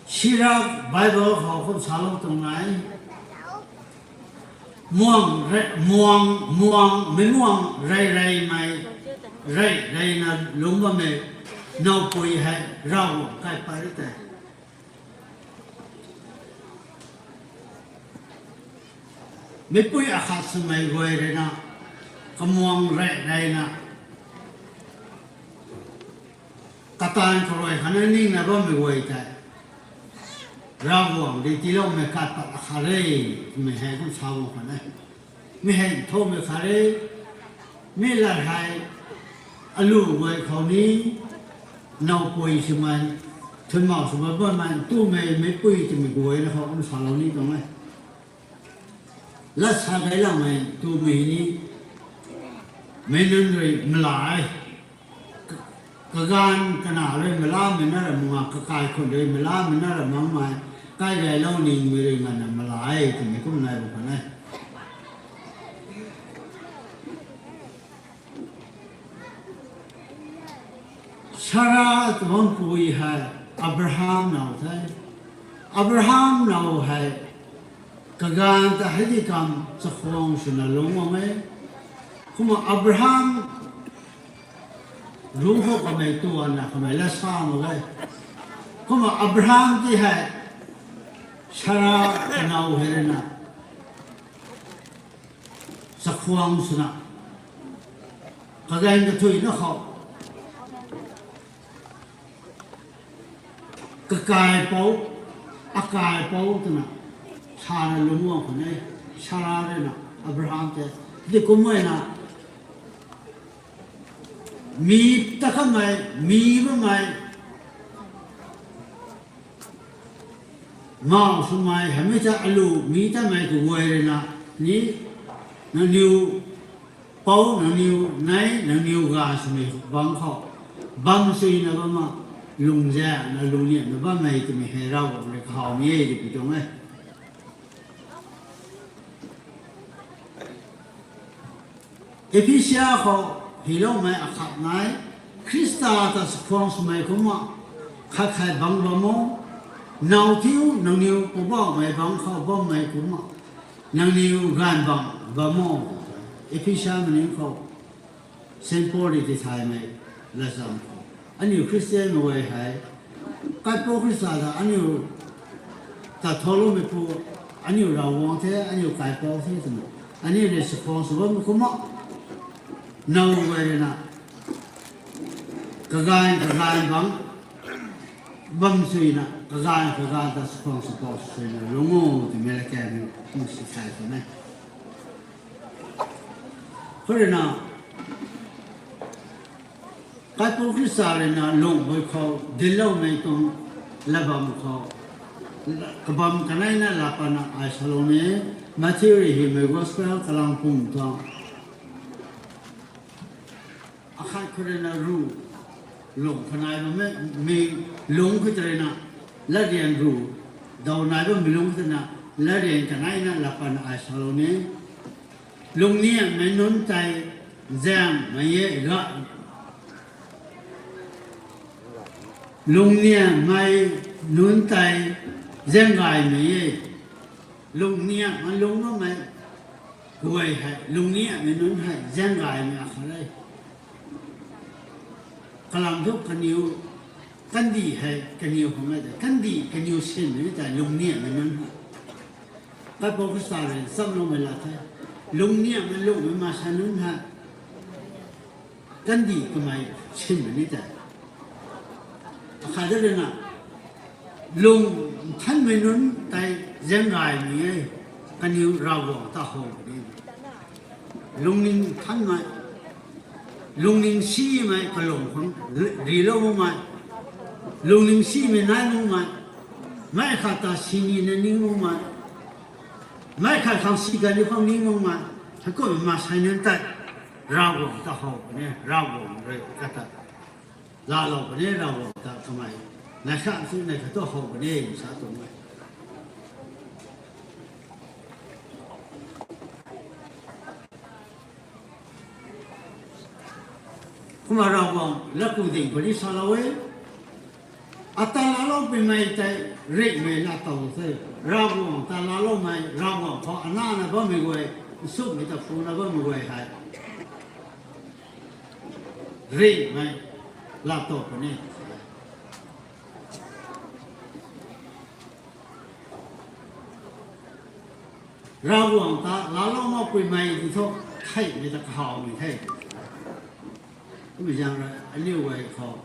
Sira Bible khou kum salou tuang nai. Muang, re-, muang, muang, meic muang rey reymei, rey reyna lungc bammei, nowpui hei Ravguangc kai pat ri tei. Meicpui akhat swmei guay ruina, kamuang rey reyna, kataanv khou rui khatna ningna bammei guay tei, Ravguangc rui tiiloumei kai pat akhat re, twmei hei kum sa bam khat e. Mi hei nthumei khat re, mi lat hei, alu guay khou ni, nowpui swmei, thunmau swmei bammei, twmei meicpui twmei guayna khou kum salou ni tuang e. Lat sa gayloumei twmei ni, meic nunc rui mala e. Kaganv kana rui malamei na ra manga, kakai khun rui malamei na ra makmei, kai gaylou nimei rui nganvna mala e, twmei kum nai bam khat e. Sara tw bampui hei Abraham now the. Abraham now hei kaganv ta hei di kam chakhwang swna lungc bam e. Kumna Abraham lungc khou kamei tuanna kamei lat sa mak e. Kumna Abraham ti hei Sara kanow hei ruina chakhwang swna, kaganv kathuina khou, kakaipouc, akaipouc twna sana lungc guang khwan e. Sara rui na Abraham tei, di kumna, mi ta kamei, mi bammei, mau swmei, hamei ta alu mi tamei kaguay rui na, ni, nangniw pouc, nangniw nei, nangniw ga swmei bangc khou, bam suina bam a, lungzana lungniamna bammei twmei hei Ravguangc rui kahawmei e twpui tuang e. Ephisia khou hyloumei akhat nai, Khrista ta chakhwang swmei kumna, khat khat bang bam o, now thiu nangniw Poubauhmei bangc khou bammei kumna, nangniw ganv bang bam o. Ephesiamei ning khou, Saint Paul rui tithaymei latzan khou, aniu Khristianmei guay hei, kaipouc Khrista ta aniu ta tholoumeipu, aniu Ravguangc the, aniu kaipouc the twna, aniu rui chakhwang sw bammei kumna, now guay rui na, kaganv kaganv bang, bam suina, kaganv kaganv ta chakhwang chakhwang suina lungc o twmei la kan ni, ni si thay tuang e. Khou rui na, kaipouc Khrista rui na lungh bui khou dincloumei tuang lat bam khou, kabam kaneina lat patna ai salou ni, Matthew rui hymei Gospel kalam pum tuang akhat khou rui na ruh lungh kanei bammei, mi lungc khou tei rui na, latryan ruh daw nai bammei lungc khou tei na, latryan kaneina lat patna ai salou ni, lungniamhmei nunc tei zaengmei e ga, lungniamhmei nunc tei zaeng gaymei e. Lungniamhmei lungc bammei guay hei, lungniamhmei nunc hei zaeng gaymei akhat e. Kalam thu kaniw, kandih hei kaniw khang e tei, kandih kaniw sinmei ni tei lungniamhmei nunc hei, kaipouc Khrista rui nchamloumei lat the. Lungniamhmei lungcmei maansei nunc hei, kandih kamei sinmei ni tei, akhat de rui na, lung nthanmei nunc tei zaeng gaymei e, kaniw Ravguangc ta how puni. Lungning nthanmei, lungning simei kalung khang ri, rilou makmei, lungning simei nai makmei, mei khat ta sinina ning makmei, mei khat khang si kaniw khang ning makmei, heikumhmei maansei nunc tei Ravguangc ta how puni, Ravguangc rui kata laalou puni, Ravguangc ta kamei nai khat si nai khat tu how puni sa tuang e. Kumna Ravguangc latku ding khou ni salou e. Ata laalou puimei tei ringhmei laatow the. Ravguangc ta laaloumei, Ravguangc khou anana bammei guay, nsumei ta phuna bammei guay hei ringhmei laatow puni. Ravguangc ta laalou makpuimei ti thu, theihmei ta kahawmei the. Kumna zaeng rui aniu guay khou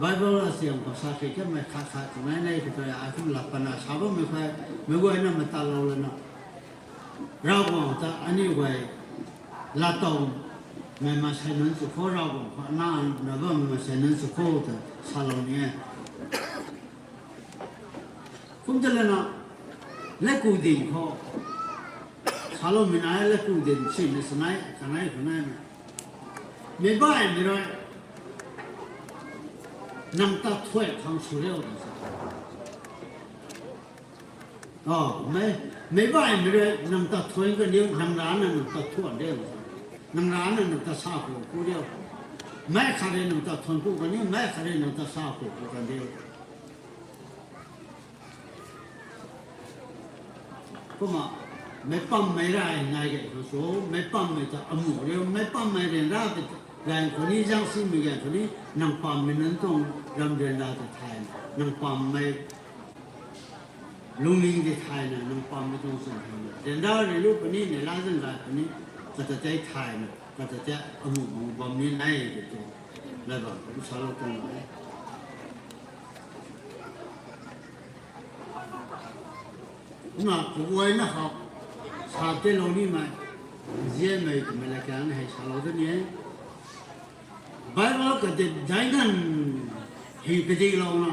Bible asiam khou sa khe kamei khat khat twmei nei khou tei ai kum lat patna sa bammei khe, meic guayna matatlou lana, Ravguangc ta aniu guay laatowmei maansei nunc sw kho, Ravguangc khou anana bammei maansei nunc sw kho ta salou ni e. Kum ta lana, latku ding khou saloumei nai, latku ding sinna sanei kanei khou naimei, meic baihmei rui nang ta thuan khang sw riu na sa. O, mei, meic baihmei rui nang ta thuan kaniw, nang rana nang ta thuan riu na sa. Nang rana nang ta sa khou ku riu. Meic khat rui nang ta thuan ku kaniw, meic khat rui nang ta sa khou ku kaniw. Kumna, meic pammei rey nai gay khang sw, meic pammei ta amu riu, meic pammei ryanra tei ganv khou ni, zaengsimei ganv khou ni, nang pammei nunc tuang ram ryanra tei thayna, nang pammei lungning tei thayna, nang pammei tuang chwn thayna, ryanra rui lu puni, neihla zaeng gay puni, kata tei thayna, kata tei amu mu bam ni nai de tu, lai bam kum salou tuang e. Na kaguayna khou sa tei lou nimei, nzianmei twmei latkaeng hei salou de ni e. Bible kadip dainan hei kadiklouna,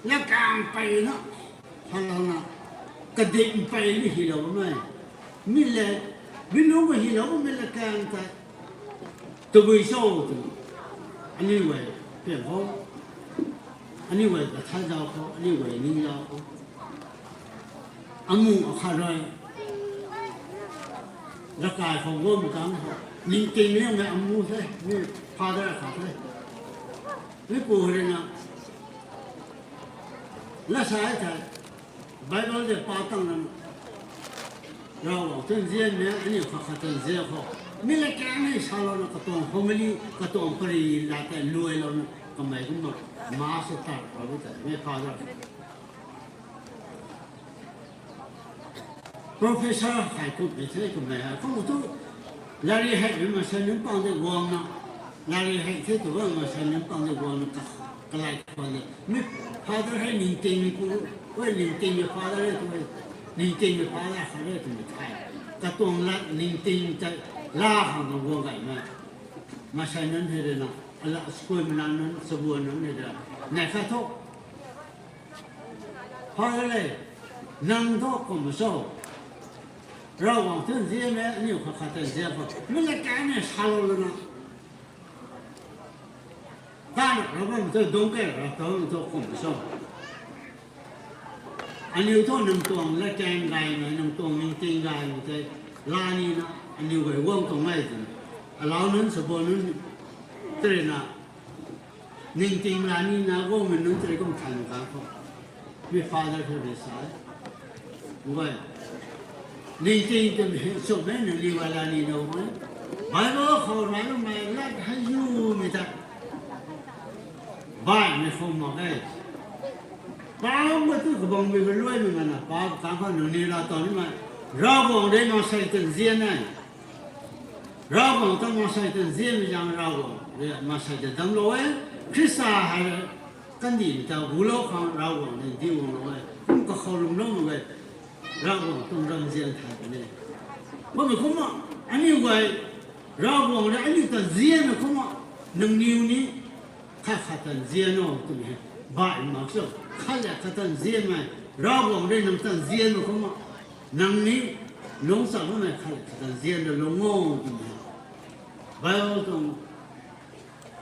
latkaeng peyna, halouna, kadip pey ni hylou mei. Mi le, mi nunc hylou mi latkaeng tei. Tabui cho twna, aniu guay piang khou, aniu guay kathay zau khou, aniu guay ning zau khou, amu akhat rui, ravkai khou guang tang khou, ningting liangmei amu the, mi father akhat the. Mi pu rui na, la sa e thei, Bible de pa tang na, Ravguangc tu nzianmei, aniu khat khat ta nzian khou. Mi latkaeng hei salouna katuang family, katuang pari la tei luailouna, kamei kumna, ma se tat khou tei, mi father. Professor hei kummei the, kummei hei. Kum tu, lari hei mi maansei nunc pang de guangna, lari hei the tu bam maansei nunc pang de guangna ka, kalai khwan de. Mi father hei ningtingmei pu, ui ningtingmei father hei tu, ningtingmei father khat e twmei the. Katuang lat ningting tei, la khang na guang gaymei. Maansei nunc hei rui na, ala school mei nunc, chabuan nunc hei rui na, nai khat thu. Father le, nang thu kum cho? Ravguangc tu nzianmei, aniu khat khat ta nzian khou. Mi latkaeng hei salou lana. Tana, Ravguangc tu dungc ke, Ravguangc tu kum cho? Aniu thu nang tuang latkaeng gaymei, nang tuang ningting gaymei tei, la nina, aniu guay guang tuang e twna. Alau nunc, chabuan nunc, tei rui na, ningting la nina guangmei nunc tei rui kum than kang khou. Mi father khat rui sa e. Guay. Ningting twmei hei chumhmei nang liu la nina guang e. Bible khou rui na mei lat hei yumei ta. Baihmei khou mak e. Pau ma tu kabangmei kaluaimei mana, pau kang khou nang ni la taw nimei. Ravguangc rui maansei ta nzian e. Ravguangc ta maansei ta nzianmei zaeng Ravguangc rui maansei ta damclou e. Khrista hei kandihmei ta gulou khang Ravguangc rui diu guanglou e. Kum kakhou lwmlou mak e. Ravguangc tuang ramzian thay puni. Bammei kumna, aniu guay, Ravguangc rui aniu ta nzianmei kumna, nangniw ni, khat khat ta nzian o twmei hei, baih mak cho, khat le khat ta nzianmei, Ravguangc rui nang ta nzianmei kumna, nang ni, lungccham bammei khat le khat ta nzian ra lung o twmei hei. Bible tuang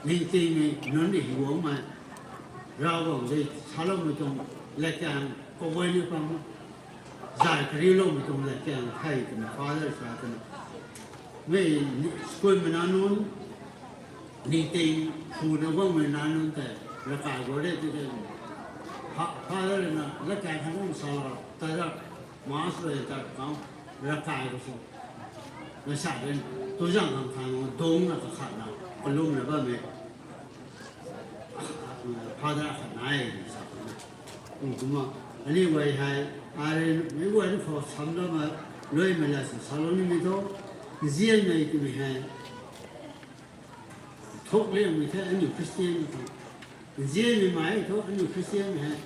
ningtingmei nunc rui guangmei, Ravguangc rui saloumei tuang latkaeng kaguay ni pang, zay kariuloumei tuang latkaeng thei twna father sa twna. Mei school mei nac nunc, ningting phuna guangmei nac nunc tei, ravkai guang de ti tei, father na latkaeng khat nunc salou, ta ra, master ta kang, ravkai khou sw. Na sa den, tu zaeng khang khang dungcna kakhatna, kalumna bammei. Father khat nai sa kumna. Kum kumna, aniu guay hei, arui meic guayna khou samloumei, luaimei la sa salou nimei thu, nzianmei twmei hei, thuk liangmei the aniu Christian khou. Nzianmei mei thu aniu Christian hei,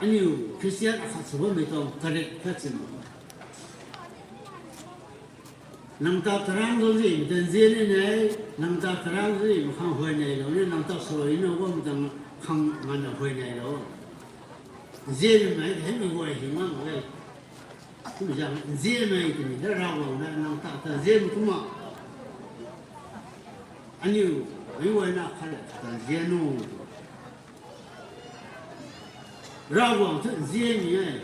aniu Christian akhat sw bammei tuang karik khat sin. Nang ta karang zauczihmei ta nzian ni ne, nang ta karang zauczihmei khang huayneylou ni, nang ta swluaina bammei ta khang nganvna huayneylou. Nzianmei mei hei mi guay hei ngam e. Kum zaeng nzianmei twmei ta Ravguangc na nang ta ta nzianmei kumna. Aniu, meic guayna khat le khat ta nzian o. Ravguangc thu nzianmei e.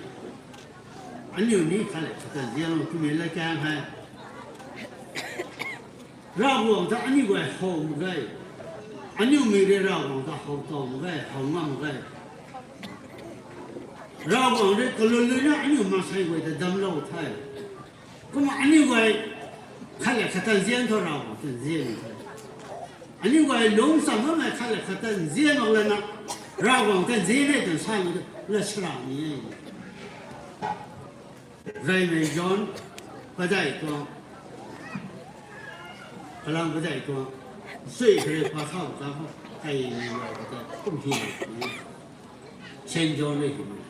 Aniu ni khat le khat ta nzian o twmei latkaeng hei. Ravguangc ta aniu guay how mak ge. Aniu mei rui Ravguangc ta how taw mak ge, how ngam mak ge. Ravguangc rui kalun luina aniu maansei guay ta damclou the. Kumna aniu guay khat le khat ta nzian thu Ravguangc ta nzian the. Aniu guay lungccham bammei khat le khat ta nzian mak lana, Ravguangc ta nzian e twna samei tu la sara ni e. Reymei John, padeih tuang, Alang kadai tuang, sui kare pa thau ta khou, kai ni wa ta, kum hi ni. Saint John ni hi ni.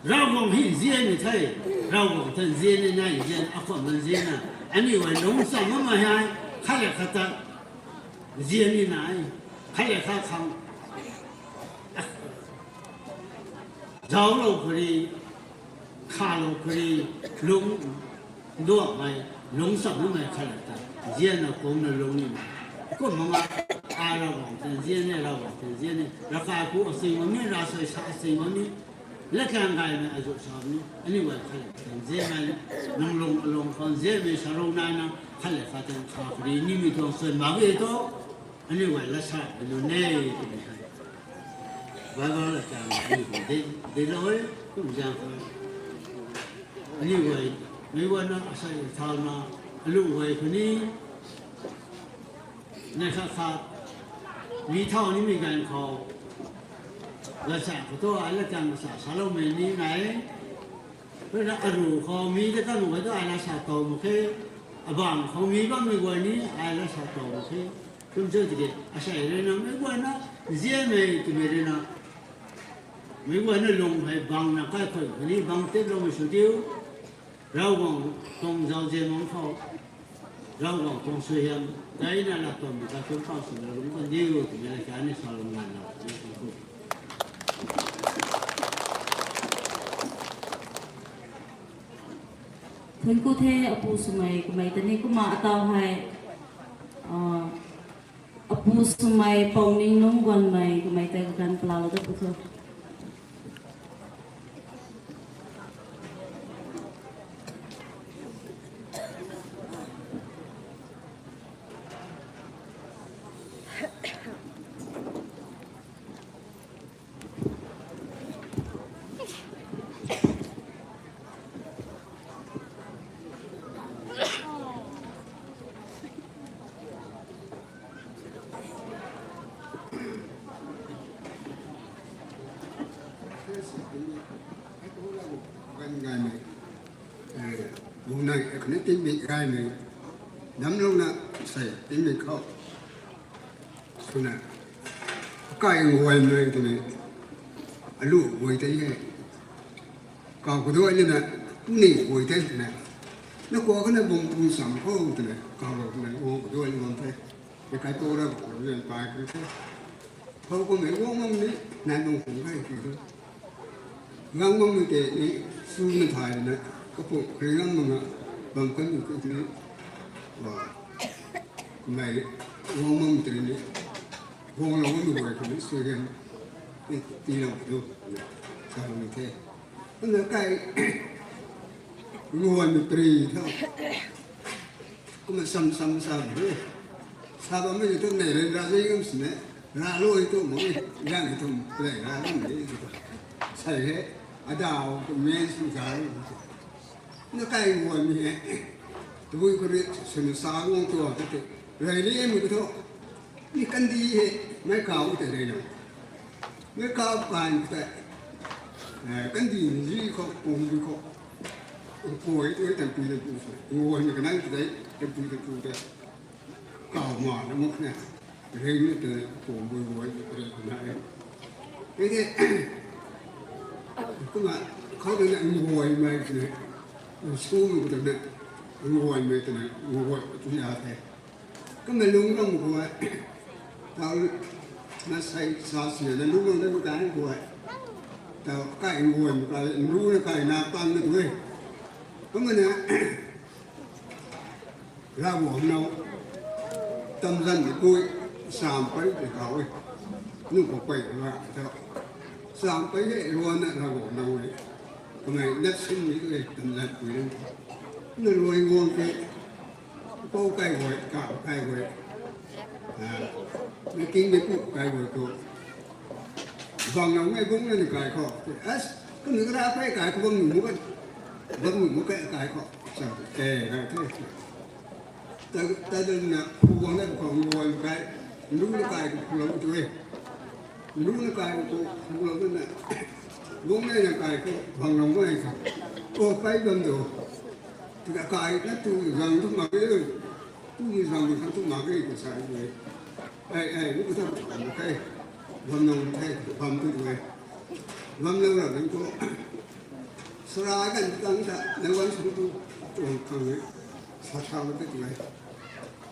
Ravguangc hi nzian ni the, Ravguangc ta nzian ni nai, nzian, akhwan nzian na. Ani wa lung sa ma ma hai, khat le khat ta, nzian ni nai, khat le khat khang. Zauclou khou ri, khalou khou ri, lung, duakmei, lung samloumei khat le ta, nzianna kungna lung ni na. Kum manga, ai Ravguangc ta nzian ni, Ravguangc ta nzian ni, ravkai pu asing bam ni, ravsui sa asing bam ni, latkaeng gaymei azu sa ni, aniu guay khat le khat ta nzianmei, nang lung alung khou nzianmei sa rou nai na, khat le khat ta kha khou ri nimei tuang sui mak e tu, aniu guay lat sa bam nu ne, twmei hei. Bible la chang ni de, de lou e, kum zaeng khou. Aniu guay, meic guayna asei thauna, alu guay khou ni, neih khat khat, mi thau nimei ganv khou, lat sa khou tu ai lat chang sa saloumei ni nai. Rui na aru khou mi ta kan khou tu ai lat sa tow mak khe, abang khou mi bammei guay ni ai lat sa tow mak khe. Kum chu tiki, asei rui na meic guayna, nzianmei twmei rui na, meic guayna lung hei bangna kaikhun khou ni bang titloumei sw diu. Ravguangc tuang zauzian mang khou, Ravguangc tuang suaihiam, kaina lat tuang mei ta kum pau swna lungc kan diu twmei la kani salou nganvna. Thuanc ku the apu swmei kamei ta ni kumna ataw hei, ah, apu swmei Pouning Nungc Guanmei kamei ta kaganv palalou dat pu tho. Gaymei, eh, bung nai, eh, khatni tingmik gaymei, namlouna sei tingmik khou swna, kai nguaymei twmei, alu guay tei he, kaw kaduai lana, ni guay tei twna, na kua kana bung pung cham khou twna, kaw lou twna, o kaduai lana bam the, e kaipou ra khou lana pai kan the. Khou kummei guang bam ni, nai bung khung kai ti tu. Gang bam ni tei ni, su na thay na, kapu kring gang bam na, bam kan ni ku ni, wa, kummei guang bam tei ni, guang lou bam ni guay khou ni, suaihiam, ti, tilou tu, sa bam ni the. Kumna kai, nguaymei pri tho. Kumna sam, sam, sam, he. Sa bammei tu nei rui ra zui ngam sini. Ralou tu mo, gang tu play ralou ni tu. Sei he, adau tu men sw za. Na kai nguaymei he. Tabui khou rui swna sa guang tu tei. Rey li mei khou thu. Ni kandih he, meic kaw tei rey na. Meic kaw kan tei. Eh, kandih nzi khou, pum bi khou. Koi tu tampui tampui sw. Nguaymei kanang tei, tampui tampui tei. Kaw ma na mak na. Rey ni tei, pum bui guay tei rey na e. Kei tei, kumna, khou tei na nguaymei tei na. School khou tei na, nguaymei tei na, nguay tu ya the. Kumna lungc ram khou, tau na sei sa sina na lungc ram na kai khou, tau kai nguaymei kai, nru na kai na pang na tu e. Kumna, Ravguangc now, tamzan ni pui, sam pei tei kaw e. Nu khou pei ra tho. Sam pei he ruanna Ravguangc now e. Kamei nat sin ni tu e, tamzan pui ram. Na ruai guang tei, pou kai guay, kaw kai guay. Ah, na king ni pu kai guay tu. Bang lou mei bung na ni kai khou. As, kanu kara pei kai khou bam nu mu kan. Bam nu mu kai kai khou. Sa, eh, kai the. Ta, ta dun na, phu guang na khou nguay kai. Nru na kai khou phu lou tu e. Nru na kai khou phu lou na. Bung na na kai khou bang lou mei khou. O, pei bam do. Tika kai na tu gang tu mak e. Ni zang ni khang tu mak ge, ka sa e. Ai, ai, ni ka ta ka mak khe. Bam nang the, bam tu tu e. Bam nang ra nang ko. Sara gan tang ta, nang wan sung tu, tuang khang e. Sa sa tu tu e.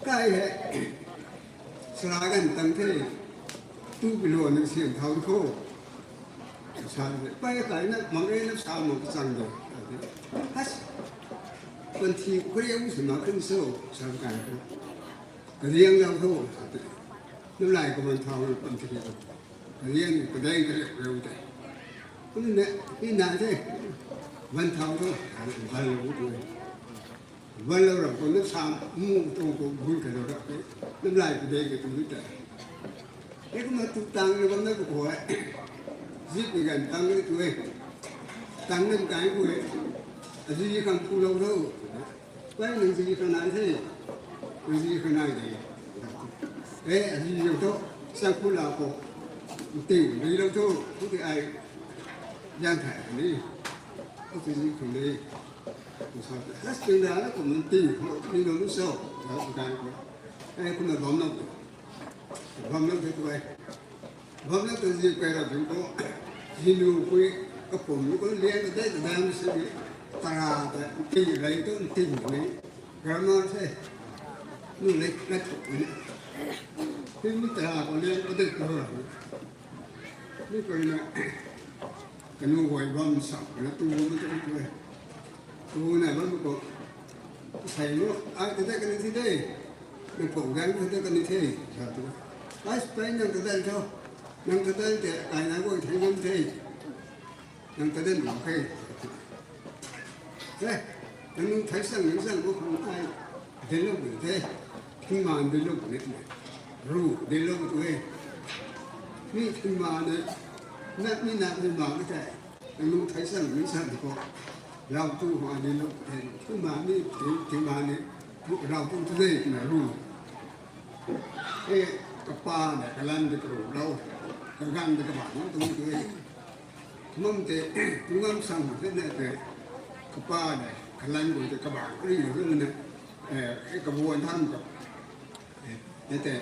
Kai he. Sara gan tang the. Tu pi lo nang sian thau ko. Sa de, pai kai na, mak e na sa mak chang de. Has. Panthi kre u sa na kan so, sa kai ko. Ka liang lau tho, sa te. Nalai ko ban thau, panthi ko. Ka liang, ka dai, ka liang lau te. Kun ne, ni na te. Ban thau tho, ban lau tho. Ban lau ra ko, na sa mu tho ko, bun ka lau ra ko. Nalai ka dai ka tu te. E ko ma tu tang ni bam na ko ko e. Zip ni gan tang ni tu e. Tang ni kai ko e. Azi khang ku lau tho. Pai nang zi khang nai the. Nang zi khang nai de. E, azi lau tho. Sa ku la ko. Ting, ri lau tho. Ku ti ai. Yang thai ni. Ku ti zi khang ni. Ku sa, has ting da na ko mun ting ko. Ni lo lu so. Ka ko. E, ku na bam na ko. Bam na ko tu e. Bam na tu zi kai ra tu ko. Zi lu kui. Ka pum lu ko liang ka dai ka dam si. Tara ta ting rai tu ting ni. Grammar se. Nu le na tu ni. Tin mi tara ko liang ka dai ko ra. Ni ko na. Kanu guay bam sa na tu bam tu tu e. Tu na bam ko. Sai mo, ai ka dai ka ni thi de. Nang pum gan ka dai ka ni the. Sa tu. Ai pai nang ka dai tho. Nang ka dai te, kai na guay thai ngam the. Nang ka dai mak khe. E, nang nung thai sang, nang sang ko khang ai. Dai lo bu the. Thing man dai lo bu ne. Ru, dai lo bu tu e. Mi thing man ne. Na, mi na, mi man ne. Nang nung thai sang, nang sang ko. Lau tu ma ni lu, e, tu ma ni, tu, tu ma ni, tu, lau tu tu de, na lu. E, kapa na, kalan de kru, lau. Kagang de kaba, nang tu tu e. Kum te, tu ngam sang, te na te. Kapa na, kalan ko te kaba, kri lu na. E, e, kabuan tham ko. E, e te,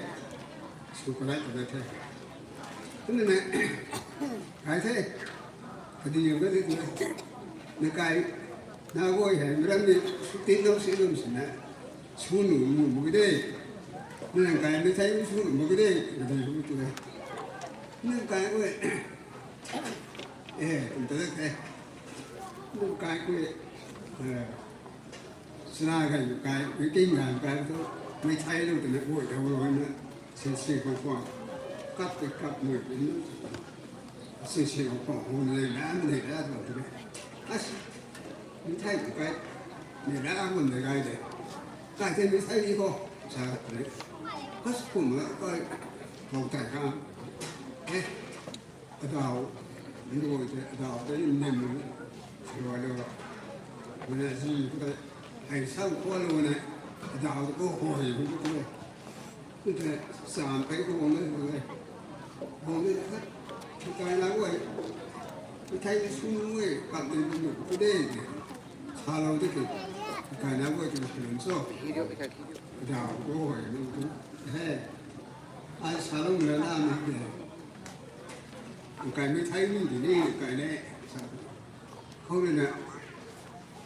sw kalai kalai the. Kumna, kai the, kadi yong ka the tu. Na kai, na guay hei, mram ni, sw tin nau si nau si na. Sw nu nu mu de. Na kai mi thai sw nu mu de, kadi yong tu de. Na kai guay, e, kum ta the. Na kai guay, e, Sina kai kai, meeting kai kai tu, mei thai lu tu na, oi, thau lu na, sin si khou khou, kap te kap mei, sin si khou khou, hou nei la, nei la, tu tu. As, mei thai kai, nei la, hou nei kai de. Kai te mei thai ni khou, sa tu. As, kum la, kai, khou tai ka. Eh, Adau, nduai te, adau te, nim, rua lo. Mana zi, kata, hei sam khou lo na, adau te, ko hoi, ko te. Kata, sam pei ko hong na, hong na, hong na, kata, kai na hoi. Kata, thai ni sum hoi, pat ni, ni, ko de, de. Sa lo te, kata, kai na hoi, kata, sa lo so. Adau, ko hoi, ni, ko. He. Ai sa lo na, na, ni, de. Kai mei thai ni di ni kai ne. Khou rui na,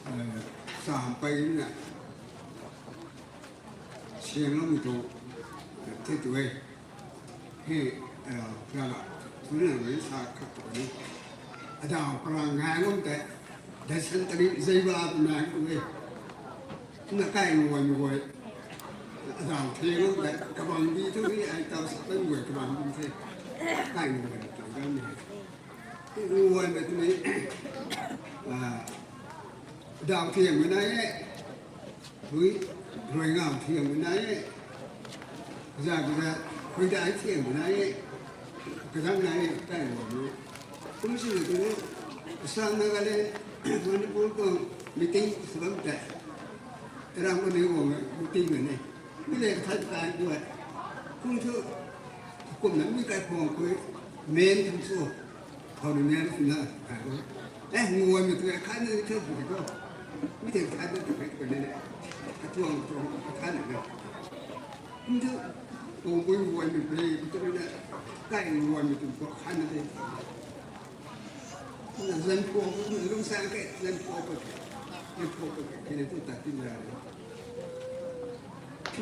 eh, sam pei na. Siang lou mei tu, eh, the tu e. He, eh, ra la. Tu na ni sa khat tu ni. Adau karang ngai ngam te. Dysentery, zai ba tu na tu e. Na kai ngam ngam. Adau the ngam te. Kabang di tu ni ai tau sa pen ngam kabang di the. Kai ngam ngam tu ni. Ui, ui, ui, ui, ui. Ah, dau thiang mei nai e. Ui, rui ngau thiang mei nai e. Za, za, hui dai thiang mei nai e. Kazang nai e, tai mei nai e. Kum si tu, Assam, Nagaland, Manipur tuang meeting sw bam tei. Ram ko ni wang meeting mei ni. Mi le kathai kai kuay. Kum thu, kum na mi kai khwang kuay. Men kum su. Khou ni men kum na kai kuay. Eh, nguay mi tu kai na ni thu bu ko. Mi te kai na tu kai kuay ni le. Katuang tuang kathai na. Kum tu, kum bui guaymei pray, kum tu na, kai guaymei tu, kum khan na de. Na zan pua, kum lung sang ke, zan pua ke, zan pua ke, kene tu ta tin ra.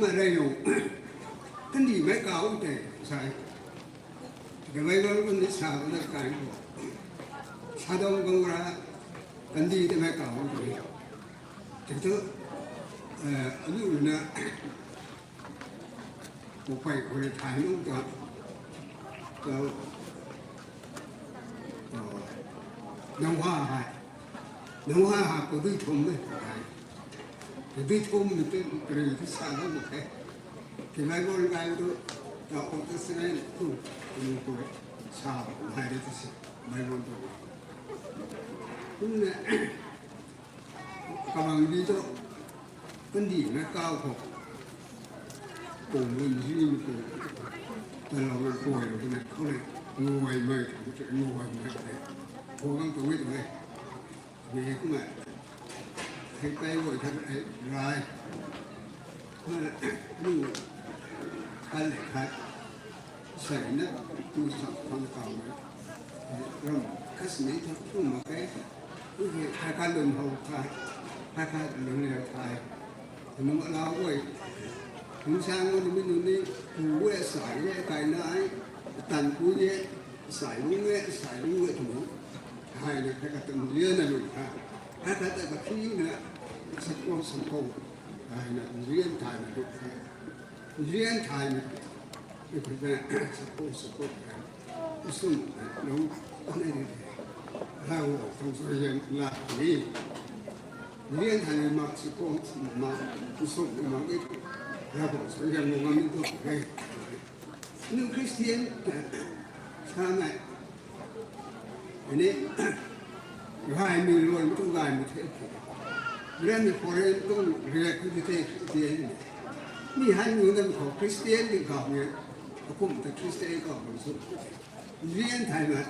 Ma rai yo, kandih mei kau te, sai. Ka Bible kum ni sa na kai ko. Sodom Gomorrah, kandih te mei kau te. Te tu, eh, anu na, Pu pei khou rui thay nunc ta, ta, ta, Noah hei. Noah hei pu dui thum e, thay. Pu dui thum ni te, kari te sa lou mak khe. Ki Bible gay tu, ta Old Testament tu, tu khou sa, thay de tu si, Bible tu. Kum na, kabang di tu, kandih na kau khou. Kum bui nzi ni kum. Talou na kuay lo na khou le, nguay mei, nguay mei le. Khou gang tu e tu e. Ni kumna, hei tei guay khat, hei rai. Kumna, nu, khat le khat. Sai na, tu sa khang kau na. Ram, kasi ni tu, tu mak khe. Tu hei, khat khat lun how thay. Khat khat lun liau thay. Nunc alau guay. Nunc sang guay ni mi nunc ni, pu guay sai guay kai na ai. Tan pu ni, sai lung e, sai lung e tu. Hai na khat khat tan lian na lun kha. Khat khat ta ka khi na, sa ko, sa ko. Hai na, lian thay na lun kha. Lian thay na. Ni khou ta, sa ko, sa ko. Sum, lung, ni, ni. Lau, tong sa lian la ni. Lian thay na mak sa ko, mak, sum, mak ni. Lau, sa lian lung ni tu. Hey. Nu Christian, sa na. Ani, gaymei luan tu gaymei the. Ren ni foreign tu ria ku di the Christian ni. Mi han nu dan khou Christian di khou ni, akum ta Christian khou bam su. Lian thay na,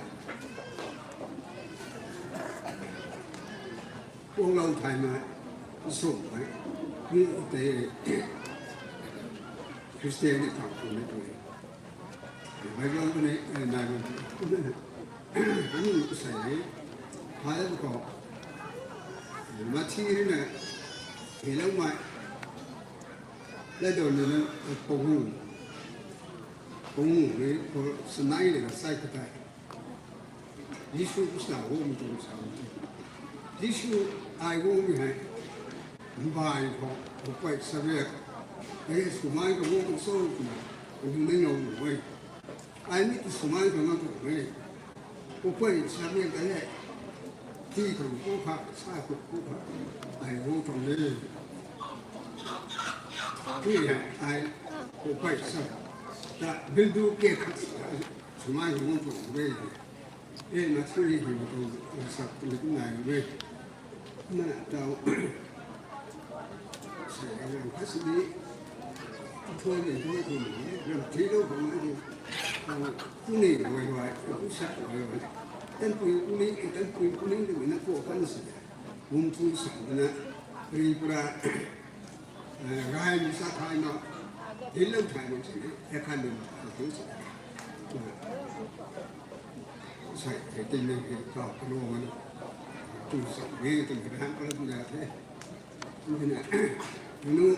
kuang lou thay na, sum na, mi tei Christian di khou tu ni tu. Bible kum ni, eh, nai bam. Kum ni, kum ni sai ni. Hai khou. Mathi ni na, helou mai. Lai dou ni na, eh, pung. Pung ni, ko sanai ni na sai kata. Jisu Khrista guang tuang sa. Jisu ai guang hei. Mbai khou, mbai sa riak. Ai swmai khou guang tuang so na. Kum ni nau nai. Ai ni tu swmai khou na tuang e. Pu pei sa riak ta e. Ti khou pu kha, sa khou pu kha. Ai guang tuang e. Ti hei, ai, pu pei sa. Ta bildu ke kha, swmai khou guang tuang e. E, na suri hei ma tuang, sa tu ni nai e. Na tau. Sa ya ram kasi ni. Thua ni thua tu ni, ram ti lou bam ni. Tau, tu ni wai wai, tu sa wai wai. Tan pui tu ni, tan pui tu ni, tu ni na ko kan sa. Bum tu sa na, ri pra, eh, rai ni sa thai na, din lou thai na sa ni, e kan ni, tu sa. Sai, e tin ni, e ka, ka lo ma na. Tu sa ni, tu ni, ram pra tu na the. Nanu,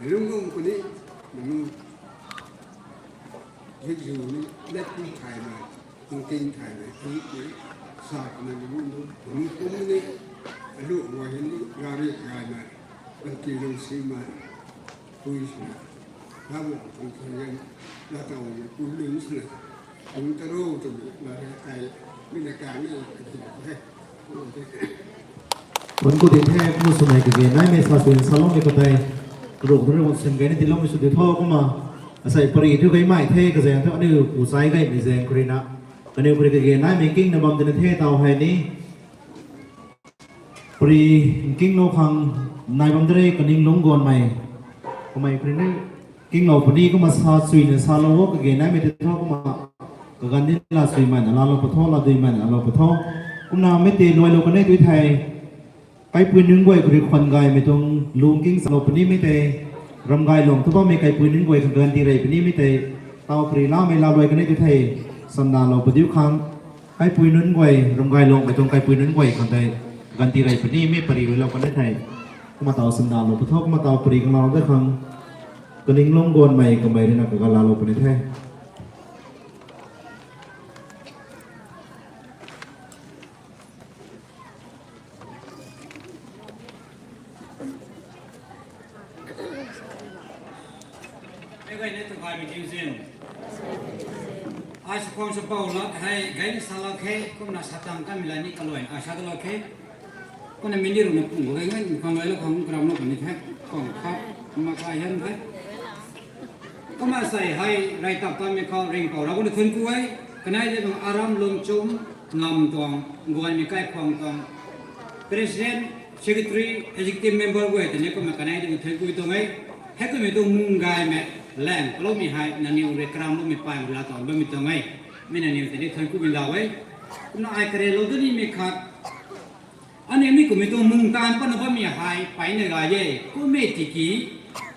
nanu lungc kum ni, nanu, zikzu ni, lat kum thay na, kum ting thay na, kum ni, sa na nanu, nanu kum ni, alu wa hin ni, gari gari na, kum ting lung si ma, pui si na, na bu kum ting lung, na tau ni, kum lung si na, kum ta ro tu ni, na re ai, mi na ka ni, ka ti na he. Kum ku din the, kum swmei kage naimei sa sw salou ni khou tei. Ruk ruk sim gay ni tilou mi sw di tho kumna. Asei pari tu gay mai the, kazaeng thu aniu pu sai gaymei zaeng khou rui na. Kaniw khou rui kage naimei king na bam di na the tau hei ni. Pari nkinglou khang nai bam de re, kaning lungc guanmei. Kamei pari ni kinglou puni kumna sa sui na salou o, kage naimei tei tho kumna. Kaganv ni la suimei na laalou patho, la duimei na laalou patho. Kumna mei tei luailou kanei tu thei. Kaipui nunc guay khou rui khwan gaymei tuang lungc king salou puni mei tei. Ramgay Luang thu bammei kaipui nunc guay khang ganti rey puni mei tei, taw pari lamei laalui kanei tu thei, samna lou padiu khang, kaipui nunc guay, Ramgay Luang mei tuang kaipui nunc guay khang tei, ganti rey puni mei pari rui lou kanei thei, kumna taw samna lou patho, kumna taw pari khang laalou da khang, kaning lung guanmei kamei rui na kaga laalou puni the. Ai gayna tu gaymei tingzin. Ai sakhwang sa bau lak hei gayna sa lak khe, kumna sa tang kanmei la ni kaluaina ai sa ta lak khe. Kumna mini rui na pung gay ngai, khang gay lak khang karam lak ni the, khang kha, kumna kha hian the. Kumna sei hei, rey tap tamei khou ringpou Ravguangc thuancku e, kanei de bang aram lungchum, ngam tuang, guanmei kaikhwang tuang, President, Secretary, Executive Member guay tei ni kumna kanei de bang thuancku tuang e, heikummei tuang mung gaymei, lang kaloumei hei, nangniw rui karam bammei pay rui laa tuang bammei tuang e, mi nangniw tei ni thuancku mei laa e, kumna ai karelou da nimei khat, aniu mi kummei tuang mung taanv patna bammei hei peyna gay e, kummei tiki,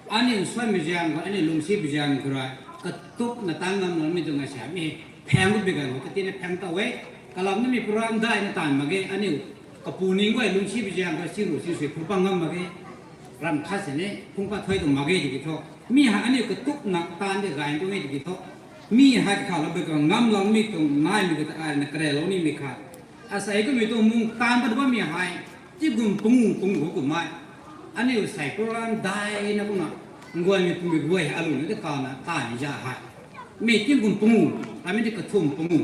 aniu suanmei zaeng khou, aniu lungcsimei zaeng khou rui, katupna taanv ngam loumei tuang e sa mi, phaeng gut bi ganv khou katina phaeng tow e, kalam namei program daihna taanv mak ge, aniu, kapu ning guay lungcsimei zaeng khou siru sisui phungc pat ngam mak ge, ram khat sini phungc pat thuy tuang mak ge tiki thu, mi hei aniu katupna taanv de gay tuang e tiki thu, mi hei kakhalou bi khou ngamloumei tuang naimei khou ta ai na karelou nimei khat. Asei kummei tuang mung taanv pat bammei hei, tingkum pangu pangu khou kummei, aniu sei program daihna kumna, nguanmei pumei guay hei alu na de kana taanv za hei, mi tingkum pangu, amei di kathumh pangu,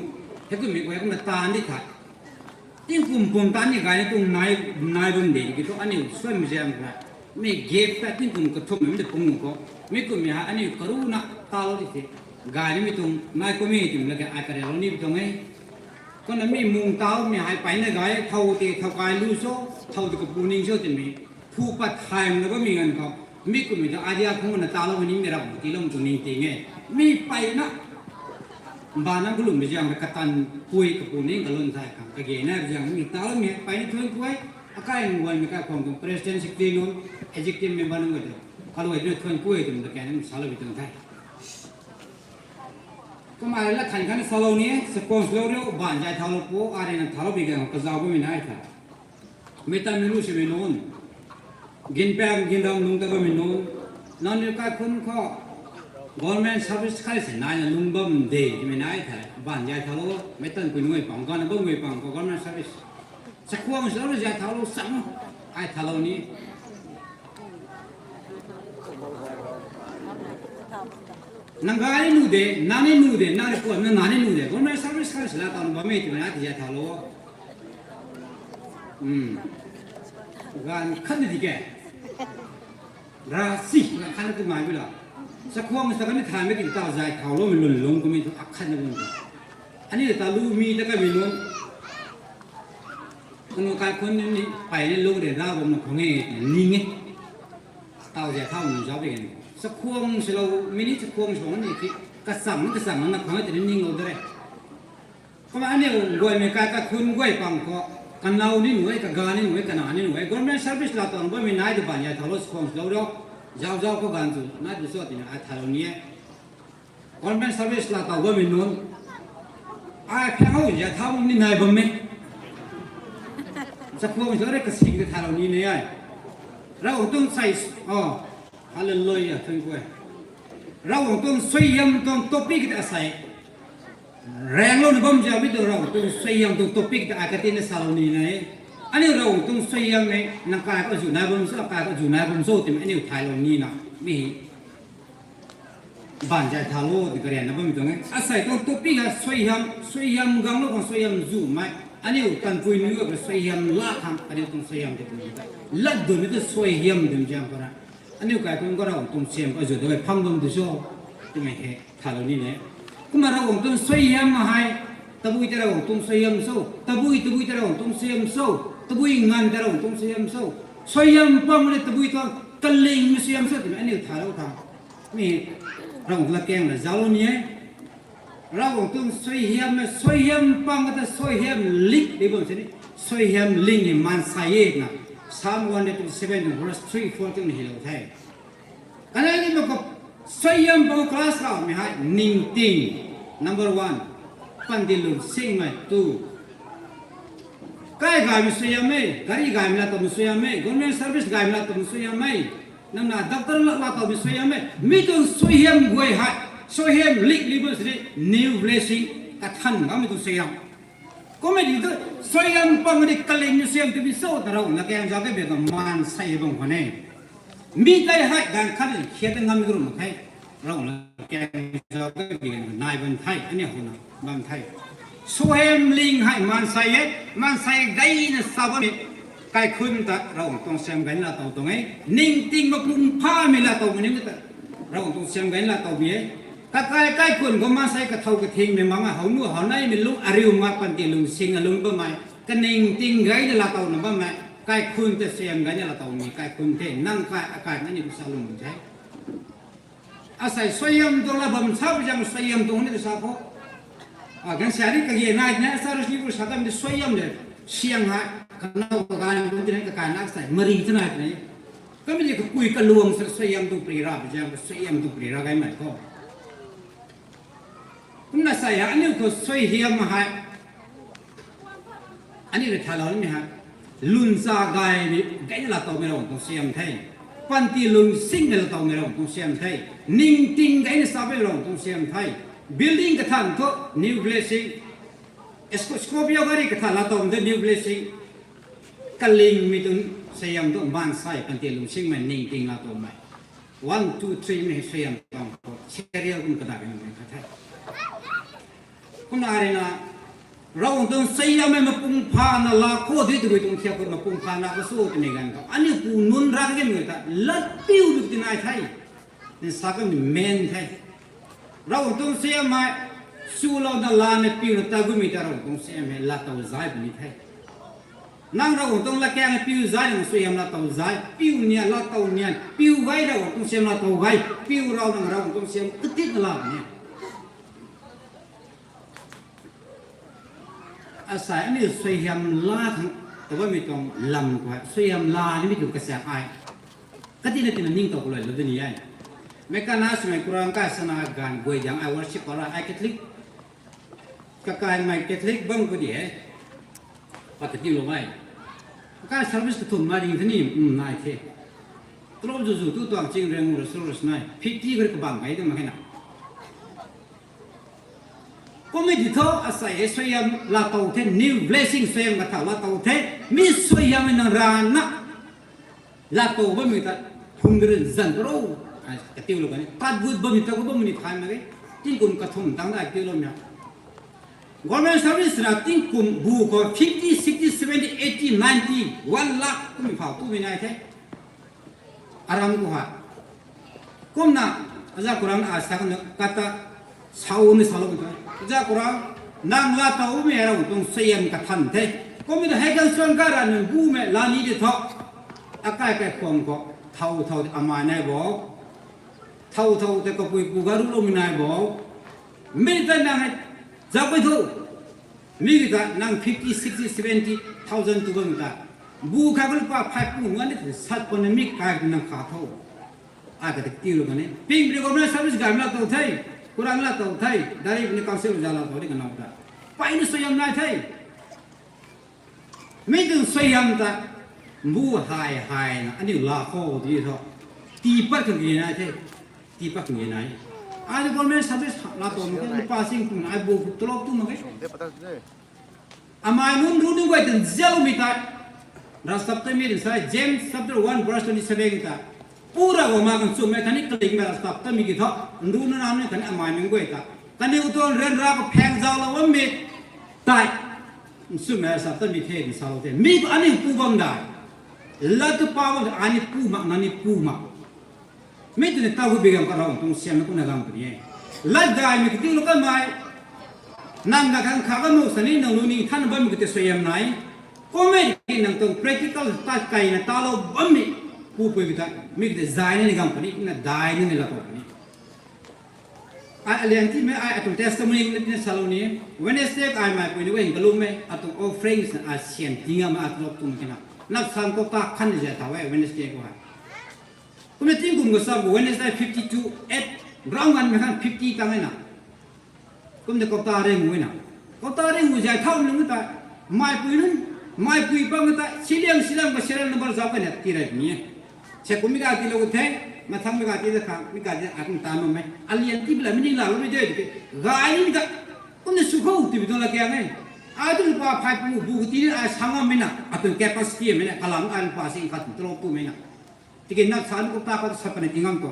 heikummei guay kumna taanv di the. Tingkum pum taanv ni gayna tuang nai, nai bam de tiki thu aniu suanmei zaeng khou rui, mi gap ta tingkum kathumh mi de pangu khou, mi kummei hei aniu karuna talou di the, gay nimei tuang nai kummei twmei lak ge ai karelou ni bi tuang e. Kumna mi mung taumei hei peyna gay, thow tei thow kai lu cho, thow tei kapu ning cho twmei, phu pat thaymei na bammei ganv khou, mi kummei ta idea khungna taloumei nimei ram tiiloumei tuang ning ting e. Mi peyna, mbaanv nang kalwmmei zaeng rui katan pui kapu ning kalwn thay khang kage na zaeng mi taloumei hei peyna thuancku e, akai nguanmei kaikhwang tuang President, Secretary nunc, Executive Member nunc guay tei, kaluai tei thuancku e twmei ta kage na salou bi tuang the. Kumna lat than khatna salou ni, suppose lou riu, baanv zay thaulou pu, arena thaulou bi ganv khou kazauh bammei nai the. Meic tanmei lu simei nunc, ginpam gindam lung ta bammei nunc, nangniw kaikhunc khou government service khat si naina lung bam de twmei nai the, baanv zay thaulou, meic tanpui nunc guay pang, ganv bammei pang khou government service, chakhwang swlou rui zay thaulou chang, ai thaulou ni. Nang gay ni nuh de, nang ni nuh de, nang ni kuan na, nang ni nuh de, government service khat si laa taw bammei twmei nai ti zay thaulou. Ganv khat ni di ke, ravsic ganv khat na kumei bi la, chakhwang sa kani thaymei ti taw zay thauloumei lun lung kummei thu akhat na bam de. Aniu ta lu mi ta kamei nunc, kanu kaikhunc ni peyna lung de da bam na khang e, ning e. Taw zay thau nunc zauc de, chakhwang swlou mi ni chakhwang sw ni ki, kachang kachang na khang e tei ni ninglou de re. Kumna aniu guaymei kai kaikhunc guay pang khou, kanow ni nuh e, kaga ni nuh e, kana ni nuh e, government service laa taw bammei nai de baanv zay thaulou, chakhwang swlou ro, zauc zauc khou ganv chu nai tu cho twna ai thaulou ni e. Government service laa taw bammei nunc, ai phang hou zay thau ni nai bam e. Chakhwang swlou rui kasing ta thaulou ni ne ai. Ravguangc tuang sei, o, hallelujah, thuancku e. Ravguangc tuang suaihiam tuang topic ta asei, raenglouna bam zaumei tu Ravguangc tuang suaihiam tuang topic ta ai katina salou ni ne. Aniu Ravguangc tuang suaihiam e, nang kai khou azuh nai bam cho, kai khou azuh nai bam cho twmei aniu thaulou nina, mi hei baanv zay thaulou ti karianna bammei tuang e. Asei tuang topic hei suaihiam, suaihiam ganglou khang suaihiam zumei, aniu tanpui nunc guay khou suaihiam laa khang, aniu tuang suaihiam ti twmei ta, latdunmei tu suaihiam twmei zaeng khou na, aniu kaikhunc khou Ravguangc tuang suaihiam azuh ta phang bam tu cho twmei hei thaulou ni ne. Kumna Ravguangc tuang suaihiam hei, tabui tei Ravguangc tuang suaihiam cho, tabui, tabui tei Ravguangc tuang suaihiam cho, tabui nganv tei Ravguangc tuang suaihiam cho, suaihiam pang le tabui tuang kalingmei suaihiam cho twmei aniu thaulou khang, mi Ravguangc latkaeng la zauclou ni e. Ravguangc tuang suaihiam e, suaihiam pang kata suaihiam lik di bam sini, suaihiam ling ni maansei e na, Psalm one hundred twenty-seven verse three, four tei ni hylou the. Kanei ni mak khou suaihiam pang class ramei hei ningting, number one, panty lung singmei tu. Kai gaymei suaihiam e, gari gaymei laa tawmei suaihiam e, government service gaymei laa tawmei suaihiam e, namna doctor laa tawmei suaihiam e, mi tuang suaihiam guay hei, suaihiam lik li bam sini new blessing kathan bammei tuang suaihiam. Kummei di tu suaihiam pang di kalingmei suaihiam tu bi cho ta Ravguangc lat kaeng zauc ke bia ta maansei bam khwan e. Mi tei hei gaanv khat ni khiat ta ngam ru mak khe. Ravguangc lat kaeng zauc ke bia nai bam the, aniu huna bam the. Suaihiam ling hei maansei e, maansei gayna sa bammei kaikhunc ta Ravguangc tuang suaihiam gayna laa tow tuang e. Ningting mapung phamei laa towmei ni ta Ravguangc tuang suaihiam gayna laa tow bi e. Kakai kaikhunc khou maansei kathow kathingmei mak a, how nu how neimei lung ariu mak, panty lung singna lung bammei, kaningting gayna laa towna bammei kaikhunc ta suaihiam gayna laa towmei kaikhunc the. Nang kai akai na ni sa lung the. Asei suaihiam tuang laa bam sa bi zang suaihiam tuang ni ta sa khou, a, gaanv sa ni kage nai na sa ru si bu sa tam di suaihiam le siang hei kana kakai bu ti na kakai na sei mari ta nai na. Kamei di kakui kaluang sa suaihiam tuang pri ra bi zang suaihiam tuang pri ra gaymei khou. Kumna sei hei aniu khou suaihiam hei aniu rui thalou nimei hei, lungcha gay, gayna laa towmei Ravguangc tuang suaihiam the. Panty lung singna laa towmei Ravguangc tuang suaihiam the. Ningting gayna sa bammei Ravguangc tuang suaihiam the. Building kathan thu new blessing. Scorpio gari kathan laa towmei thu new blessing. Kalingmei tuang suaihiam thu maansei panty lung singmei ningting laa towmei. One, two, three mei suaihiam tuang khou serial kum kadak mei khat the. Kumna rui na, Ravguangc tuang suaihiammei mapung phana laa khou di tu rui tuang thiak khou mapung phana kasu twmei ganv khou aniu pu nunc ra kagimei ta latpiu du ti nai the. Ni sa kamei main the. Ravguangc tuang suaihiam hei chulouna laana piuna ta gumei ta Ravguangc tuang suaihiam hei laa tow zay puni the. Nang Ravguangc tuang latkaeng piu zay, nang suaihiam laa tow zay, piu nian laa tow nian, piu gay Ravguangc tuang suaihiam laa tow gay, piu rau nang Ravguangc tuang suaihiam katitna laa puni. Asei aniu suaihiam laa khang ta bammei tuang lam khou hei suaihiam laa nimei tuang kasaek ai katina tina ningtow khou luai lou di ni e. Mei kana swmei kurang kai sana ganv guay diang ai worship para ai Catholic, kakaimei Catholic bam khou di e. Pat katilou e. Kai service kathumh na ding the ni, nai the. Twelve zuzu tu tuang ching reng rus rus nai fifty kar kabang kai de mak khe na. Kummei di thu asei hei suaihiam laa tow the, new blessing suaihiam katha laa tow the, mi suaihiammei nang rana laa tow bammei ta phung de rui zan rou, katiulou kani tat gut bammei ta gut bammei ni thay mak ge. Tingkum kathumh tang da katiulou mei. Government service na tingkum bu khou fifty, sixty, seventy, eighty, ninety, one lakh kummei phau tumei nai the. Aram khou hei. Kumna, aza kurang a sa kan kata, saumei salou kan. Aza kurang, nang laa towmei Ravguangc tuang suaihiam kathan the. Kummei ta hei kan suan ka ra nang bumei laa ni di tho. Akai kai khwang khou, thow thow di amai nai bo. Thow thow tei kapui pu garuloumei nai bo. Mi ta nang hei, zauc kai thu. Mi ki ta nang fifty, sixty, seventy thousand tu bam ta. Bu kha ka lupa phai pu ngan ni sat khou na mi kai nang kha tho. A kata katiulou kani. Ping recommend service gaymei laa tow the. Kurang laa tow the. Dari puni council za laa tow di kanau ta. Peyna suaihiam nai the. Mi tuang suaihiam ta, mbu hei hei na aniu laa khou di tho. Tii pat khang ge nai the. Tii pat khang ge nai. Ai government service laa tow mak khe, lupa sing kum ai bu twlou tu mak khe. Amei nunc ru nunc guay ta zialoumei tei. Ravchaptatmei rui sa, James chapter one verse twenty seven ta. Pu Ravguangc ma kan chummei khatni kalingmei ravchaptatmei ki thu, nru nunc ram ni khatni amei nunc guay ta, kaniw tuang ryanra khou phaeng zauclou bammei tei, nchummei ravchaptatmei the, nsalou the. Mi khou aniu pu bam dai. Lat tu pa bam dai, ai ni pu mak, nang ni pu mak. Mi twni ta hu bi gam ka Ravguangc tuang siamna kumna gam puni e. Lat daimei katiulou kanmei, nang na khang kha ka nu sa ni nang lu ni than bammei kati suaihiam nai. Kummei ki nang tuang practical tat kaina talou bammei, pupui kata, mi kati zayna ni gam puni, na daina ni laa tow puni. Ai alian timei ai atuang testimony na tina salou ni, Wednesday ai meipui ni guay hyn kalummei, atuang offerings na ai sian tinga ma atlop tum kina. Nap san khou ta khan ni zay thau e Wednesday khou hei. Kumna tingkum kasam khou Wednesday fifty two, eight, ground ganmei khang fifty tang e na. Kumna kota ring e na. Kota ring e zai thau nunc ta. Maipui nunc, maipui pang ta. Siliang, siliang ka serial number zauc ka na tii rey ni e. Se kum mi ka tiilou the, mathang mi ka tii da kha, mi ka tii akum ta num e. Alian tii bila mi ni la lou mi de. Gay ni ta. Kumna sw khou tii bi tuang la kya nge. Ai tu lupa phai pu bu tii ni ai sangam mi na. Atu capacity mi na, kalam ai lupa sing khat tu lou tu mi na. Tiki nak sa ni kota ka sa pa ni tingam tu.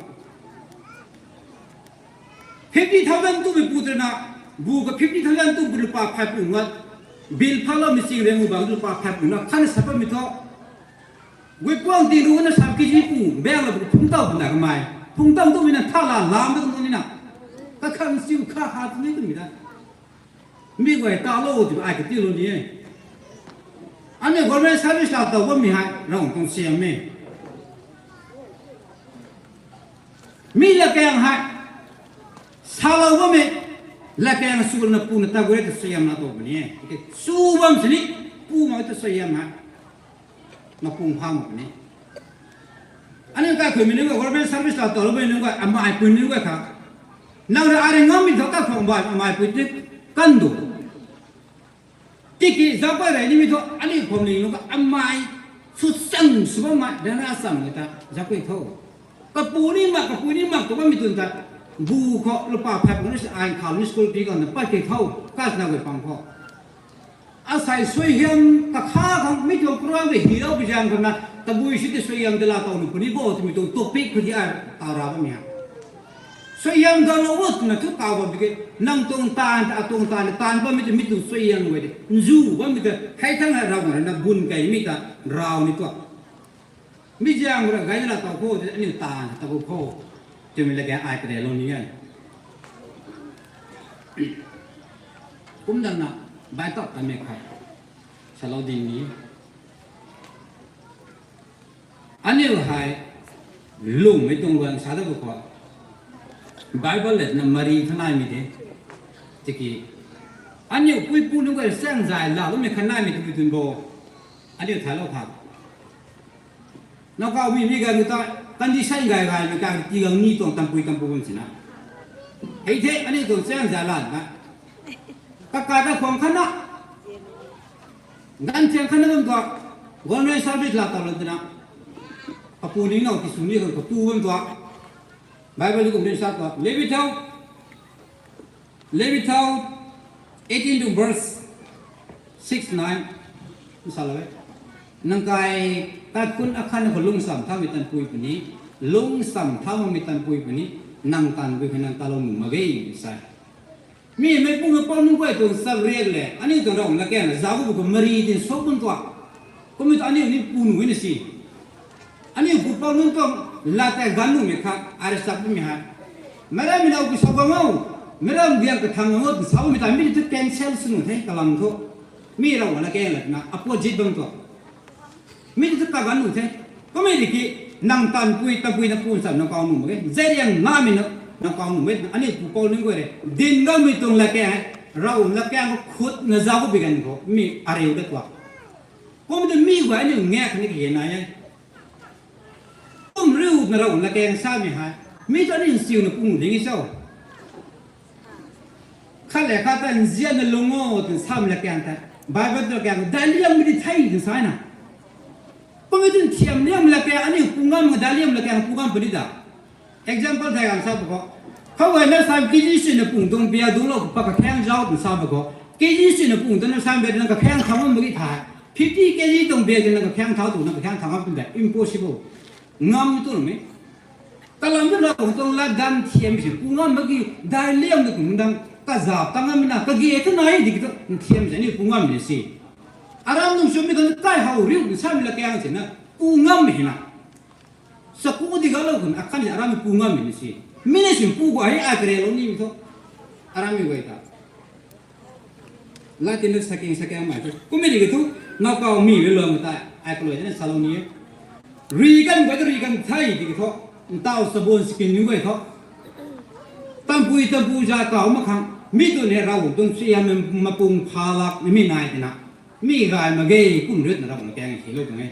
Fifty thousand tu mi pu tena, bu ka fifty thousand tu bu lupa phai pu ngat. Bill pha lou mi sing reng u bang lupa phai pu na, khan sa pa mi tho. Gui puang ti ru na sa kiji pu, bang la bu phung tau bu na kamei. Phung tau tu mi na tha la lam tu ni na. Ka khang siu kha ha tu ni tu mi da. Mi guay ta lou ti ai ka ti lou ni e. Aniu government service la tau bammei hei, rang kung siam e. Mi lakaeng hei, salou bammei, lakaeng sw na pu na ta guay ta siam na tau puni e. Sw bam sini, pu ma ta siam hei. Mapung pha mak puni. Aniu kaikhuimei nunc guay, government service la tau bammei nunc guay, amai pui nunc guay kha. Nang ra ari ngammei thu kakhwang bai amai pui ti kan du. Tiki zauc kai rey nimei thu, aniu phwamling nunc ka amai sw chang sw bammei, dana cham nge ta, zauc kai tho. Kapu ni mak, kapu ni mak tu bammei tun ta, bu khou lupa phat pu ni ai khou ni school fee khou na pat kei tho, kas na guay pang khou. Asei suaihiam kakha khang mi tuang program tei hi lou pi zaeng khou na, tabui si tei suaihiam tei laa taw nu puni bo twmei tuang topic khou di ai taw ra bammei ha. Suaihiam ganglou o twna thu kaw bam tiki, nang tuang taanv ta, atuang taanv ta, taanv bammei tei mi tuang suaihiam guay tei nzu bammei tei, hei thangc hei Ravguangc rui na bun keymei ta, raw ni tuang. Mi zaeng khou ra gay na laa taw khou tei aniu taanv ta khou khou, twmei lakaeng ai kareulou ni e. Kumdangna, baitap tamei khat salou ding ni. Aniu hei lungmei tuang luan sa dat khou, Bible le twna mari thanaimei de. Tiki aniu puipu nunc guay chaeng zay laa bammei khanaimei tu tun bo. Aniu thaylou kha. Nowkaw mi mi ganv ta, condition gay gaymei kang tii gang ni tuang tampui tampu bam sina. Hei the, aniu tuang chaeng zay laa na. Kaka ta khwang khatna. Ganv thiang khatna bam tuang. Government service laa taw lou twna. Kapu ni now ti sw ni khang katu bam tuang. Bible kum rin sa tuang. Levi thau. Levi thau, eighteen to verse six, nine. Nsalou e. Nang kai tat kun akhan khou lungsam thaumei tanpui puni, lungsam thaumei tanpui puni, nang tanpui khou nang talou nuh mak ge, sa. Mi meipu meipu nunc guay tuang sab riak le, aniu tuang Ravguangc lakaeng na zauc bu khou mari tin sop bun tuang. Kummei tu aniu ni pu nuh na si. Aniu pupouc nunc tuang lat tei ganv nuhmei khat, ai rui chap nimei hei. Meic rammei now ki sa bam o, meic ram biang kathang bam o, twna sa bammei ta mi tu cancel sw nuh the, kalam thu. Mi Ravguangc lakaeng la twna opposite bam tuang. Mi tu ta ganv nuh the. Kummei tiki, nang tanpui, tanpui na pu nchamv nang kaw nuh mak ge. Zariang namei na, nang kaw nuh mak ge. Aniu pupouc nunc guay rui din ganmei tuang lakaeng hei, Ravguangc lakaeng khou khutna zauc bi ganv khou, mi ariu dat tuang. Kum tu mi guay aniu ngak ni kage nai e. Kum riu na Ravguangc lakaeng samei hei, mi tu aniu nsiuna pung ding e cho. Khat le khat ta nzianna lung o twna samei lakaeng ta, Bible tu lakaeng daic liangmei di thei twna sa na. Kummei tu nthiam liangmei lakaeng aniu pu ngam, daic liangmei lakaeng pu ngam puni da. Example thei kan sa pa khou, khou guay na sam kg suina pung tuang bia dungclou pa kakhaeng zauc twna sa pa khou, kg suina pung tuang na sam bia nang kakhaeng thau ngam mak ge thei, fifty kg tuang bia nang kakhaeng thau tu, nang kakhaeng thau ngam pun de, impossible. Ngam tu mei. Kalam tu Ravguangc tuang latdanv thiam si pu ngam mak ge, daic liang tu kum dang kazap ta ngammei na kage tu nai di ki tu nthiam si aniu pu ngammei si. Aram nung swmei khang kai how riu samei lakaeng si na pu ngammei na. Chaku di galou khun akhan aram pu ngammei si. Mi na si pu guay ai kareulou nimei thu, arammei guay ta. Lat tin na saking saking mei thu. Kummei di ki thu, nowkaw mi mei luang ta, ai kalui na salou ni e. Ri kan guay tu ri kan thei di ki thu, ntaw sabon skin ni guay thu. Tanpui tanpu za kaw mak khang, mi tu ni Ravguangc tuang suaihiam mapung phalak ni mi nai tina. Mi gay mak ge kum riu na Ravguangc lakaeng silou tuang e.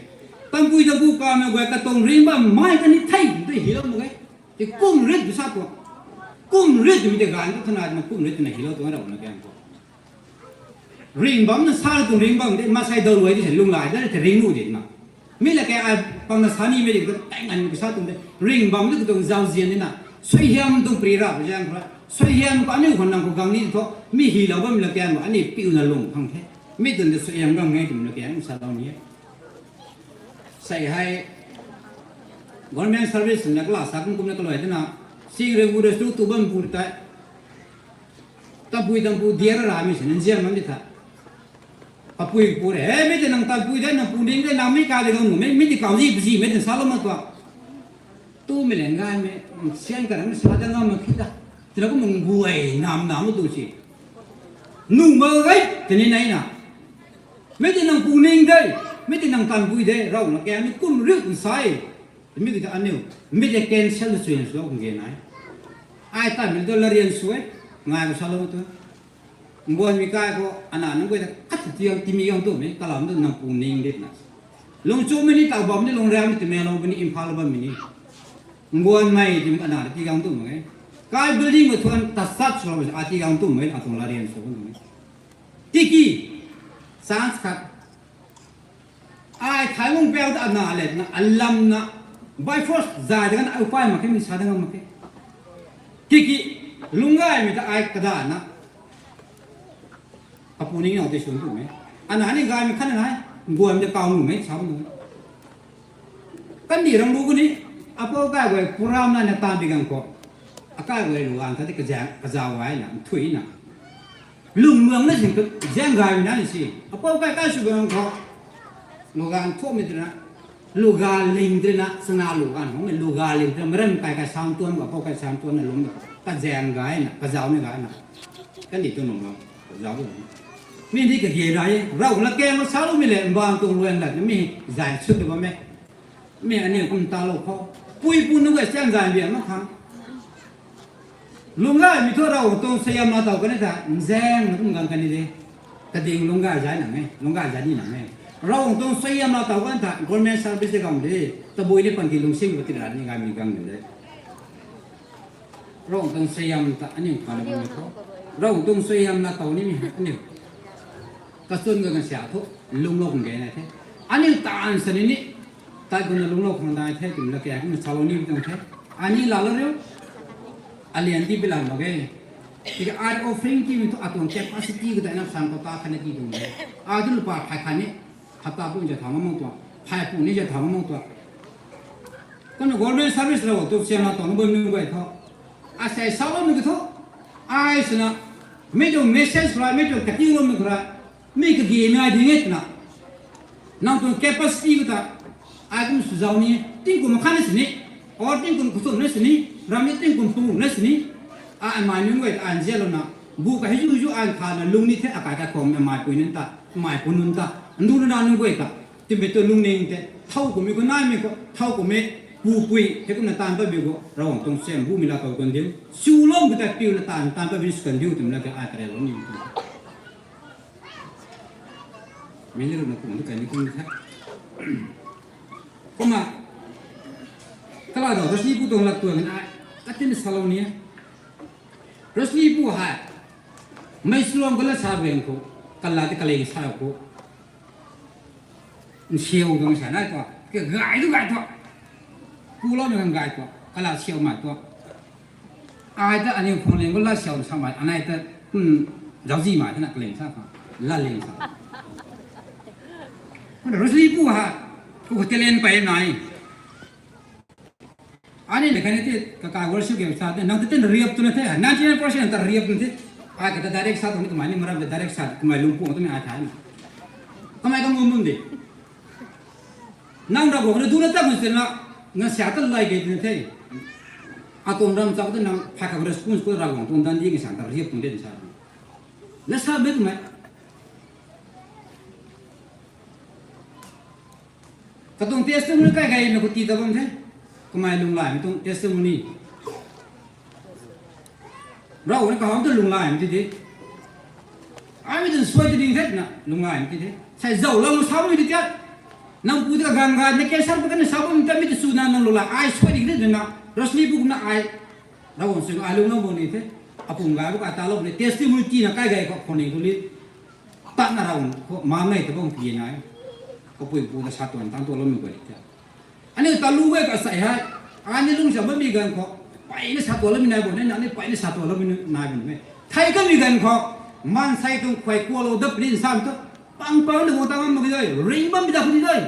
Tampui tampui kamei guay katuang ringh bam mai kani thei tei hilou mak e. Tei kum rit tu sa tu. Kum rit twmei tei ganv tu thana na kum rit twna hilou tuang rau na kan tu. Ringh bam na sa tuang ringh bam de, masei dau luai di se lung lai da te ringh nu de na. Mi la ke ai pang na sa ni me de, tang an sa tuang de. Ringh bam de tuang zauzian de na. Suaihiam tuang pri ra, zang ra. Suaihiam ko aniu khou nang khou gang ni thu, mi hilou bam la kan, aniu piu na lung khang the. Mi tun de suaihiam gang ngai tum la kan, sa dau ni e. Sei hei, government service na kala sa kum kum na kaloi de na. Sing re gu de su tu bam pu tei. Tampui tampui diar ra mi se, nzian man di tha. Kapui pu re, he, mi tei nang tampui de, nang pu ning de, nang mi ka de gang nu, mi, mi tei kau zi, zi, mi tei sa lou ma tua. Tu mi leng gay mi, sian ka rang sa da ngam mak khe ta. Tina kum mung guay, nam, nam tu si. Nu ma gay, tini nai na. Mi tei nang pu ning de, mi tei nang tampui de, rau na ke, mi kum riu kum sai. Mi tei aniu, mi tei cancel na suina su kum ge nai. Ai ta mi tu la rian su e, ngai ko sa lou tu. Mbuan mi kai khou, ana nunc guay ta khat tiang timi gang tu mei, kalam tu nang pu ning de na. Lungchumei ni, Taobam ni, Lungrem ni, Tamenglong ni, Imphal bam mi ni. Mbuanmei ti ana ti gang tu mei. Kai building ma thuan ta sat sw a ti gang tu mei, atuang la rian sw mei. Tiki, chance khat. Ai thai mung pau ta ana le na, alam na, by force zai de kan au pai mak khe, mi sa de ngam mak khe. Tiki, lunggaymei ta ai kada na. Kapu ni nau tei sun tu mei. Ana ni gaymei khat na nai, guam de kau nu mei, sa nu. Kandih rang lu kuni, apou kai guay puram na na tan di gang khou. Akai guay lu gan khat di kazang, kazau gay na, nthui na. Lung muang na sin, zang gaymei na ni si. Apou kai kai sw gang khou. Lu gan thuamei twna. Lu gan ling twna, sana lu gan hong, lu gan ling twna, maram kai kai sam tuan, apou kai sam tuan na lung na. Kazang gay na, kazau ni gay na. Kandih tu nung lo, kazau ni. Mi di kage rai, rau la keng ma sa lu mi le, mbang tuang luan la, mi zai sut bam e. Mi aniu kum ta lou khou. Pui pu nu ga sian zan bia mak khang. Lunggaymei thu Ravguangc tuang suaihiam la tow kan e tha, nzaeng na kum gang kan ni de. Kading lunggai zai nang e, lunggai zai ni nang e. Ravguangc tuang suaihiam la tow kan tha, government service de gang de. Tabui ni panty lungsim khou ti ra ni gaymei gang de. Ravguangc tuang suaihiam ta aniu khana bam ni khou. Ravguangc tuang suaihiam la tow nimei aniu kachun ga kan sia thu, lungclou khang ge na the. Aniu taanv sa ni ni, tat kumna lungclou khang dai the, twmei la kei kumna salou ni tuang the. Ani laalou riu, alian ti pi lan mak ge. Tiki ai offering timei thu atuang capacity khou tei na san khou ta khatna ti tuang de. Ai tu lupa phay khat ni, hapta pu ni za thau ngam mak tuang, phay pu ni za thau ngam mak tuang. Kumna government service rau tu siam na tuang bam ni guay thu. Asei saloumei ki thu. Ai swna, mi tuang message khou ra, mi tuang katiuloumei khou ra, mi kagi nai ding e twna. Nang tuang capacity khou ta, ai kum sw zau ni, tingkum khat na sini, or tingkum kachum na sini, ram ni tingkum pu na sini, a, amai nunc guay ta ai nzianlouna, bu ka hei zu zu ai khana lung ni the, akai kakhwang amai pui nunc ta, amai pu nunc ta, ndu nuna nunc guay ta, timbei tu lungning tei, thau kummei khou naimei khou, thau kummei, pupui, hei kumna taanv patmei khou, Ravguangc tuang suaihiam bumei la tow kan diu, swloumei ta piuna taanv, taanv patmei sw kan diu twmei la kei ai karelou ni tu. Mi ni rui na kum tu kai ni kum the. Kumna, kala dau, Rosli pu tuang lat tuang na, katin salou ni. Rosli pu hei, mei swluang kala sa beng khou, kala ti kaleng sa khou. Nsiu tuang sa nai tua, kagay tu gay tua. Puloumei khang gay tua, kala siu mai tua. Ai ta aniu phone leng khou la siu sa mai, anei ta, hmm, zauzi mai tana kaleng sa kha, la leng sa. Kumna Rosli pu ha, ku talent pey nai. Ani na kani ti, kakai worship game sa te, nang ti tin riap tu na the, ninety nine percent ta riap tu the. Ai kata direct sa tu ni kamei ni maram ta direct sa, kamei lungpung tu ni ai tha ni. Kamei ka ngum bum de. Nang Ravguangc na du na ta kum sina, na sa ta lai ke tu na the. Atuang ram chau ta nang phay kha response khou Ravguangc tuang dandi ngi sa ta riap tu de sa. Na sa me kamei. Katuang testimony kai kai na khou ti ta bam the. Kamei lunglaymei tuang testimony. Ravguangc na kaham tu lunglaymei ti de. Ai mi tuang suai ti ding the na lunglaymei ti de. Sai zaulang sa mi ti tia. Nang pu ta ganv gay na cancer pa kana sa bam ta mi ta su na nang lou la ai suai di kri na. Roshni pu kumna ai. Ravguangc sw ai lung na bam ni the. Apum gay bu ka ta lou ni testimony tina kai gay khou khou ni tu li. Tat na Ravguangc khou ma nei ta bam pi na. Kapui pu ta sa tuan tang tu lou mi gay the. Aniu talu e ka sai hei. Ani lung sa bammei ganv khou. Peyna sa tuan lou mi nai bam ni, nang ni peyna sa tuan lou mi nai bam ni. Thei kamei ganv khou. Maansei tuang khuay kualou dap rin sam tu. Pang pang ni guang ta ngam mak ki dei. Ring bam mi da kuni dei.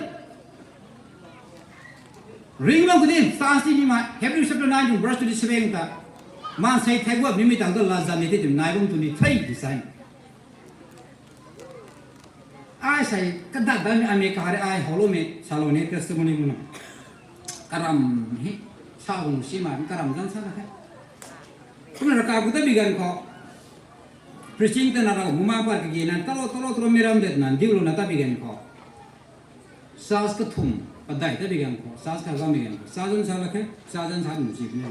Ring bam kuni, chance ni ma. Hebrew chapter nine verse twenty-seven ta. Maansei thei guat ni mi tang tu lazan ni te tim nai bam tu ni thei di sai. Ai sai, kadat dat mi ame kare ai holoumei, salou ni testimony muna. Karam hi, sa gung si ma, karam zan sa na the. Kumna raka gu ta bi ganv khou. Preaching ta na rau, muma par kagi na, talo, talo, talo, mi ram det na, diu lou na ta bi ganv khou. Church kathum, padai ta bi ganv khou, church kha gam bi ganv khou, church zan sa la khe, church zan sa dum si khe.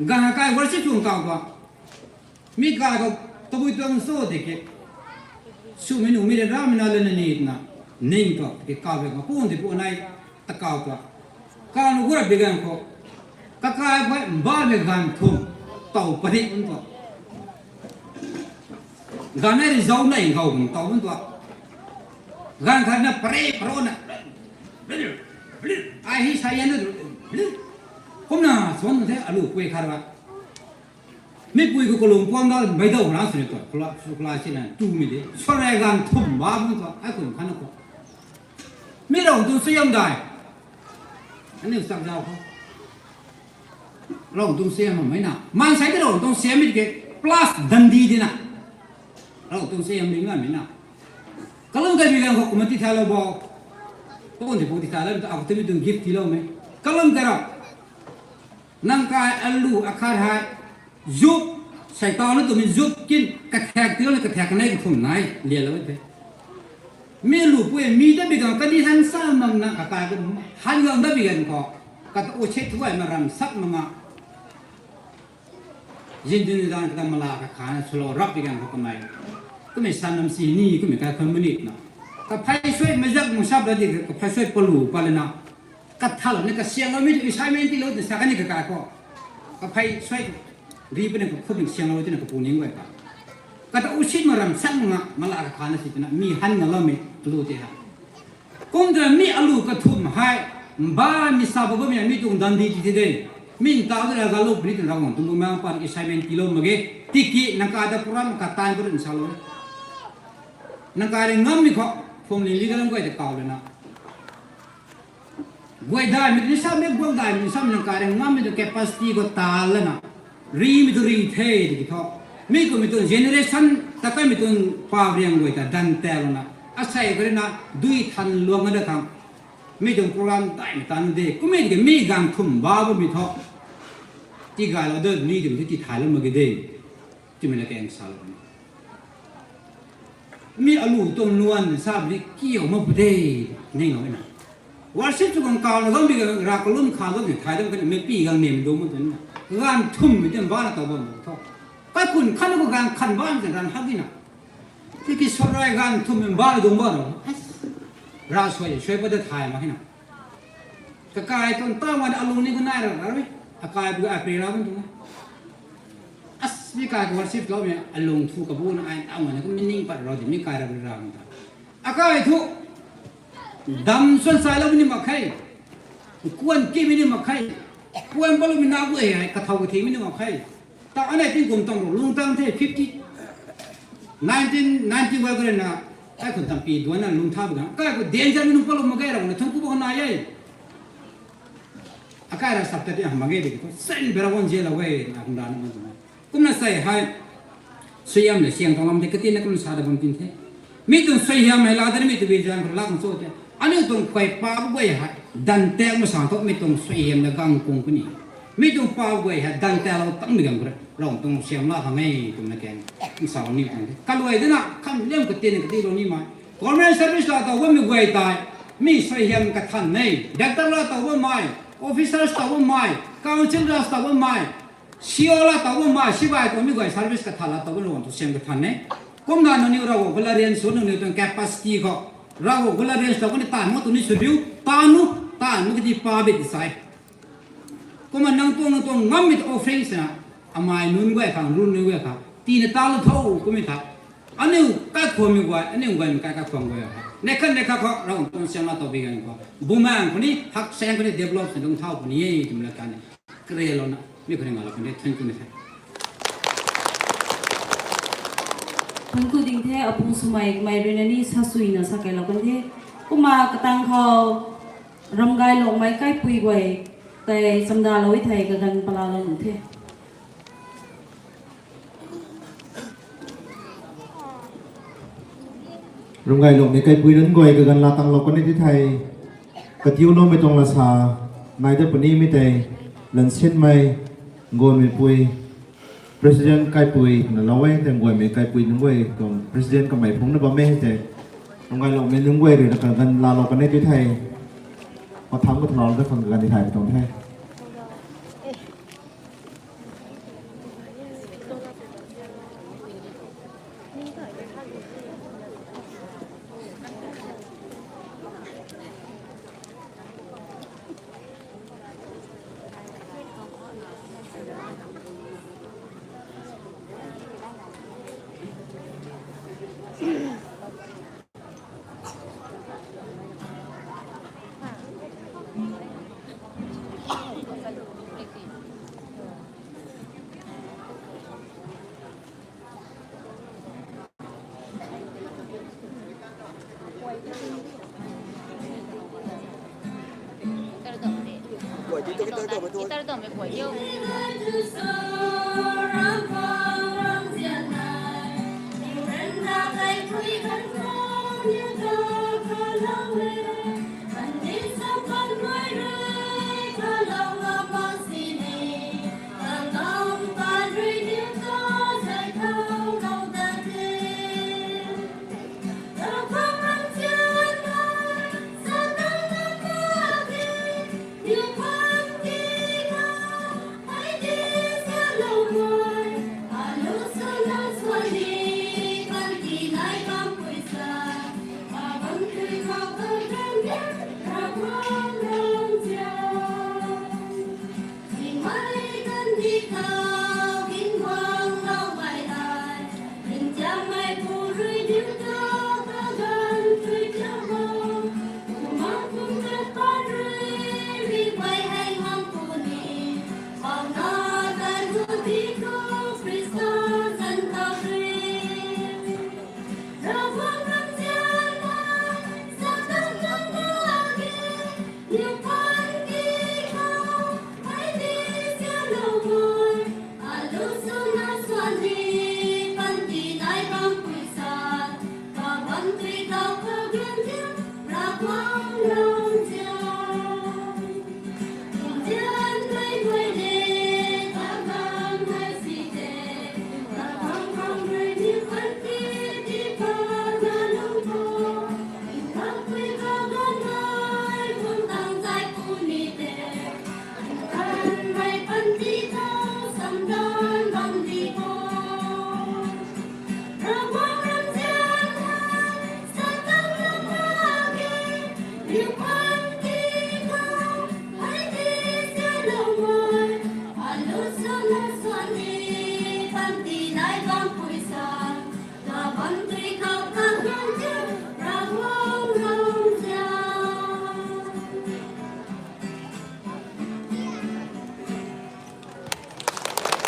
Gaha kai worship tuang kau ba. Mi kai khou, tabui tuang so de ke. Sumei nu mi de ram na le na ni na, ning tua, ke kau be ma, pun de pu nai, ta kau tua. Kau nu gura bi ganv khou. Kakai khou, mba me ganv thum, tau pari un tua. Ganv na ri zau na ing kau bam tau bam tua. Ganv khat na pare paro na. Ai hi sa yan na. Kumna suan the alu pui khat ba. Mi pui khou kalung puang da bai dau na sw ni tua. Kula, kula si na tu mi de. Sw rai ganv thum ba bam tua. Ai kun khat na khou. Mi rau tu sw yam dai. Aniu chak zau khou. Rau tuang siam hamh mei na. Maansei ta rau tuang siam mi ke plus dandi di na. Rau tuang siam ling na mei na. Kalum kai bi ganv khou kumna ti tha lou bo. Pun ti pun ti tha lou, a khou tu mi tuang gift ti lou mei. Kalum kai rau. Nang kai alu akhat hei. Zuk, Seitaan na twmei zuk kin, kathak ti lou na kathak kanei kathum nai, lialou the. Mi lu pui, mi ta bi ganv kani han sa mang na kakai kum, han gang ta bi ganv khou, kata u chet thu ai ma ram sak ma nga. Zin zin zan kata mala kakhan swlou rap bi ganv khou kamei. Kumei san nam si ni, kumei kai khun manit na. Kaphey suai mazak mung sap la di, kaphey suai palu pa le na. Kathal ni kasiang lou mi tu assignment tilou tu sa kani kakai khou. Kaphey suai ri puni kakhun ni siang lou tina kapu ning guay ta. Kata u sit ma ram sang ma, mala kakhan na si tina mi han na lou mi lu ti ha. Kum ta mi alu kathum hei, mba mi sa ba mi, mi tuang dandi ti ti de. Mi nta ta la galu puni tin Ravguangc tuang bu mang pan assignment tilou mak ge. Tiki nang kai ta program katan puni salou. Nang kai ri ngam mi khou, phung ling li ta lam guay ta kau le na. Guay daihmei ni sam, mi guang daihmei ni sam nang kai ri ngam mi tu capacity khou ta lana. Ri mi tu ri the ti ki thu. Mi kum mi tu generation ta kai mi tu pa riang guay ta dan ta lana. Asei kari na dui than luang na da khang. Mi tu program daihmei ta nu de. Kum mi ki mi ganv thum ba bu mi thu. Ti gay lou de, mi tu ti thay lou mak ge de. Ti mi na keng sa lou. Mi alu tuang nuan sa bi kiu ma pu de, ning lou na. Worship tu kang kau na gam bi ra kalum kha gam ni thai dam kan mi pi gang nem do mo tun na. Ganv thum mi tem ba na tau bam tho. Kai kun khan ko ganv khan ba ni ran hak di na. Ti ki sorai ganv thum mi ba na dum ba na. Ra suai suai pa da thai ma hi na. Kakai tuang ta wan alu ni ko nai ra ra ri. Akai bu ai pri ra bam tu na. As mi kai ko worship lou mi alung thu kabu na ai ta wan ko mi ning pat ro di mi kai ra ra ta. Akai thu, dam suan sai lou mi ni mak khe. Kuan ki mi ni mak khe. Kuan pa lou mi na gu e ai, kathau kathi mi ni mak khe. Ta anei tingkum tang rou, lungtang the, fifty, nineteen ninety wai kare na, ai khun tang pi duan na lungtha bu na. Kai ko danger mi nung pa lou mak ge rau na, thang ku ba na ye. Akai ra sap ta ti mak ge de ko, sen bera wan je la we, na kum dan na tu na. Kumna sei hei, suaihiam le siang tuang lam de kati na kum sa da bam tin the. Mi tuang suaihiam hei la da mi tu bi zang la kum cho te. Aniu tuang khuay pa bu guay hei, dan tek ma sang thu mi tuang suaihiam na gang kung kuni. Mi tuang pa bu guay hei, dan tek lou tang mi gang kura. Rong tuang siam la khang e, kum na keng. Kum sa ni kang de. Kaluai de na, kham liam kati na kati lou ni mai. Government service la tau bam mi guay tai. Mi suaihiam kathan nei. Doctor la tau bam mai. Officers tau bam mai. Council la tau bam mai. C O la tau bam ma, sibai tuang mi guay service kathan la tau bam lou tuang siam kathan ne. Kumna nangniw Ravguangc khou la rian sw nangniw tuang capacity khou. Ravguangc khou la rest lou kani taanv mak tu ni sw diu, taanv nu, taanv mak kadi pa bit sai. Kumna nang tuang, nang tuang ngammei tu offering sina, amai nunc guay khang, run nunc guay khang, tina ta lu tho, kummei tha. Aniu kaikhwangmei guay, aniu guay mei kai kaikhwang guay. Neih khat neih khat khou, Ravguangc tuang siang la tau bi gan khou. Bumaeng khou ni, haksaeng khou ni develop sina lung thau puni e, twmei la kan e. Kre lou na, mi khou ni nga lou kan e, thank you ni the. Thank you ding the, apu swmei, mei rui na ni sa sui na sa kai lou kan the. Kumna katang khou, Ramgaylongmei kaipui guay tei chamda lou e thei kaganv pala lou nu the. Ramgaylongmei kaipui nunc guay kaganv la tang lou kan e ti thei, katiuloumei tuang la sa, nai dat puni mi tei, Lansinmei, Ngonmeipui, President kaipui na lou e, tei Ngonmei kaipui nunc guay tuang President kamei phungc na bam e tei, Ramgaylongmei nunc guay rui na kaganv la lou kan e ti thei, mathangc khou thalou dat khang kaganv ni thay pi tuang the.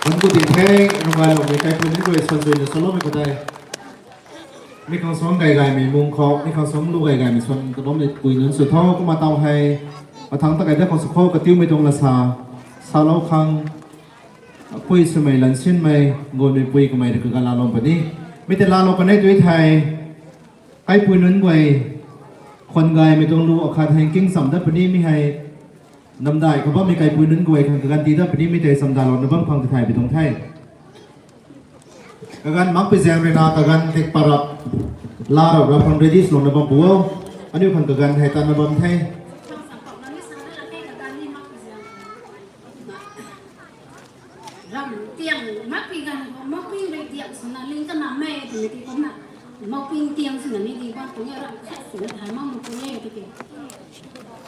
Nunc ku ti the, Ramgaylongmei kaipui nunc rui suan sui na saloumei khou tei. Mi khang suang gay gaymei mung khou, mi khang suang lu gay gaymei suan kabammei pui nunc sw tho, kumna tau hei. Mathangc ta kai da khang sw khou katiumei tuang la sa, salou khang, pui swmei Lansinmei, Ngonmeipui kamei rui kaganv laalou puni. Mi tei laalou kan e tu thei, kaipui nunc guay, khwan gaymei tuang lu akhat hei king cham dat puni mi hei, namdai khou bammei kaipui nunc guay khang kaganv ti dat puni mi tei chamdalou na bam khang ti thay pi tuang the. Kaganv mak pi zaeng rui na kaganv dik parap, la rap rap khang ready swlou na bam pu o. Aniu khang kaganv hei tan na bam the. Ram tiang mak pi ganv khou mak pi rui diak swna ling kanamei twmei ti kumna. Mauping tiang swna ni di bam puni, ram khat swna thay mak mak puni e tiki.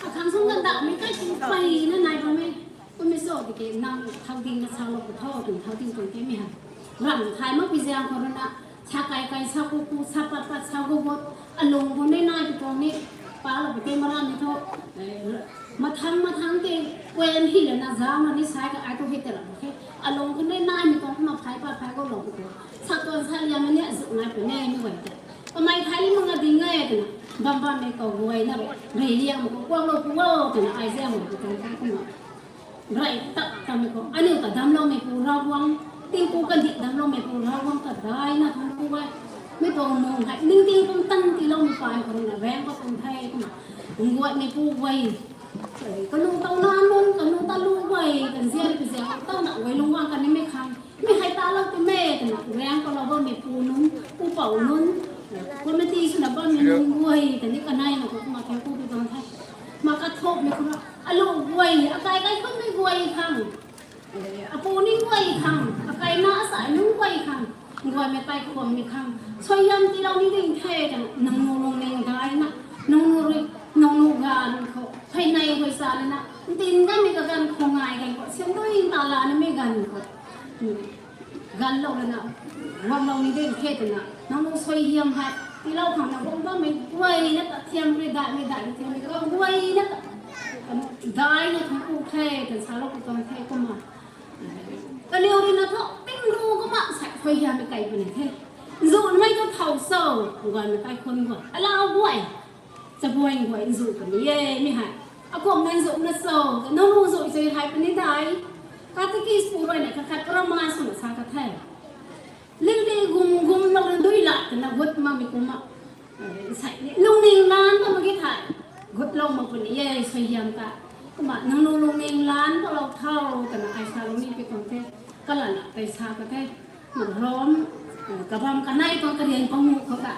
Akhang sung kan da mi kai ting pai na nai bam e. Kum mi so tiki nang thau ding na sa lo pu tho, kum thau ding tuang ke mi ha. Ram thay mak pi ziang khou rui na, sa kai kai, sa ku ku, sa pat pat, sa gu gu, alung gu ni nai pi tuang ni, pa lo pi te maram ni tho, eh, mathang mathang te, kwen hi le na za ma ni sai ka ai tu hi te la ke. Alung gu ni nai mi tuang ma phai pa phai gu lo pu. Sa tuan sa liam ni azu nai pi ne mi wai te. Kamei thai li mak nga ding ngai twna, bam bam mei kou guay na rui, rui liang mak kou kuang lo pu wo twna, ai ziang mak kou tuang tuang kumna. Rui tak tak mei kou, aniu ta damlou mei pu Ravguangc, tingpu kandih damlou mei pu Ravguangc ta daina thang pu guay. Mei tuang nung hei, ning ting kum tan tiilou mei pai khou rui na, rang khou kum the kumna. Nguat mei pu guay. Kanu tau na nunc, kanu ta lu guay, kan zian pi zian, tau na guay lung guang kan ni mei khang. Mi hei ta lou tu me, twna, rang khou lou bam mei pu nunc, pu pou nunc, committee swna bam mei nunc guay, twni kanei na kou kumna the pu pi tuang the. Ma kathop mei kumna, alu guay, akai kai khun mei guay khang. Eh, apu ni guay khang, akai na asa nunc guay khang, guay mei tai khwam mei khang. Suaihiam tiilou ni ding the, twna, nang nu lungning daina, nang nu rui, nang nu ganv khou, thei nei guay sa lana, ntin ganmei kaganv khou ngai ganv khou, siam dui ta la na mei ganv khou. Ganlou lana, guanglou ni ding the twna, nang nu suaihiam hei, tiilou khang na guang bammei guay na ta thiam rui daihmei daihmei thiam rui guang guay na ta, daina thang ku the, twna salou pu tuang the kumna. Kaniw rui na tho, ting ru kumna, sai suaihiam mei kai puni the. Nzu mei tu thau so, guay mei kai khun guay. Alau guay. Chabuan guay nzu puni e, mi hei. Akum nan zu na so, nang nu zu zui hei puni dai. Katikis pu rui na khat khat para ma swna sa ka the. Ling di gum gum lou na dui la, twna gut mak mei kumna. Sai ni, lungning lan ta mak ki thei. Gutlou mak puni e, suaihiam ta. Kumna, nang nu lungning lan ta lou tho, twna ai salou ni pi tuang the. Kalana tei sa ka the. Rom, eh, kabam kanei tuang karian pangu khou ta.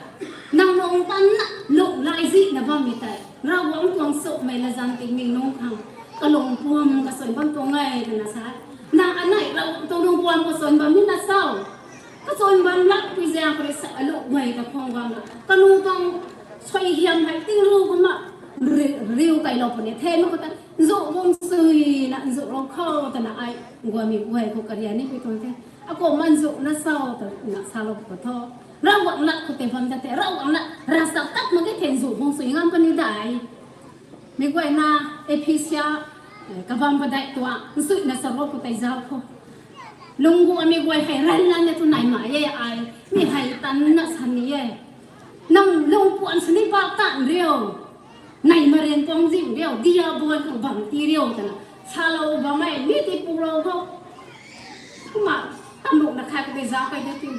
Nang nung tan na, lung lai zi na bammei tei. Ravguangc tuang sumei latzan tingmik nunc khang. Kalung puam kasuan bam tuang e, twna sa. Nang anei Ravguangc tuang lung puam kasuan bam ni na so. Kasuan bam lak pui ziang khou rui sa alu guay ta khwang guang na. Kanu tuang suaihiam hei ting ru kumna. Ri-, riu kai lou puni the nu khou ta. Nzu bung sui na, nzu lou khou twna ai. Guay mei guay khou karian ni pi tuang the. Akum man zu na so, twna salou pu tho. Ravguangc lak khou tei bam ta the, Ravguangc lak, ravsak tak mak ki the nzu bung sui ngam puni dai. Mi guay na, Ephesia, eh, kabam padeih tuang, nsuina sa ro khou tei zauc khou. Lung gu amei guay hei ran lan na tu nai ma e ai, mi hei tan na san ni e. Nang lung puan sini pak tan riu. Nai maren tuang zing riu, dia buan khang bam ti riu twna. Salou bammei, mi ti pulou khou. Kumna, tamruk na khat kade zauc kai de ti.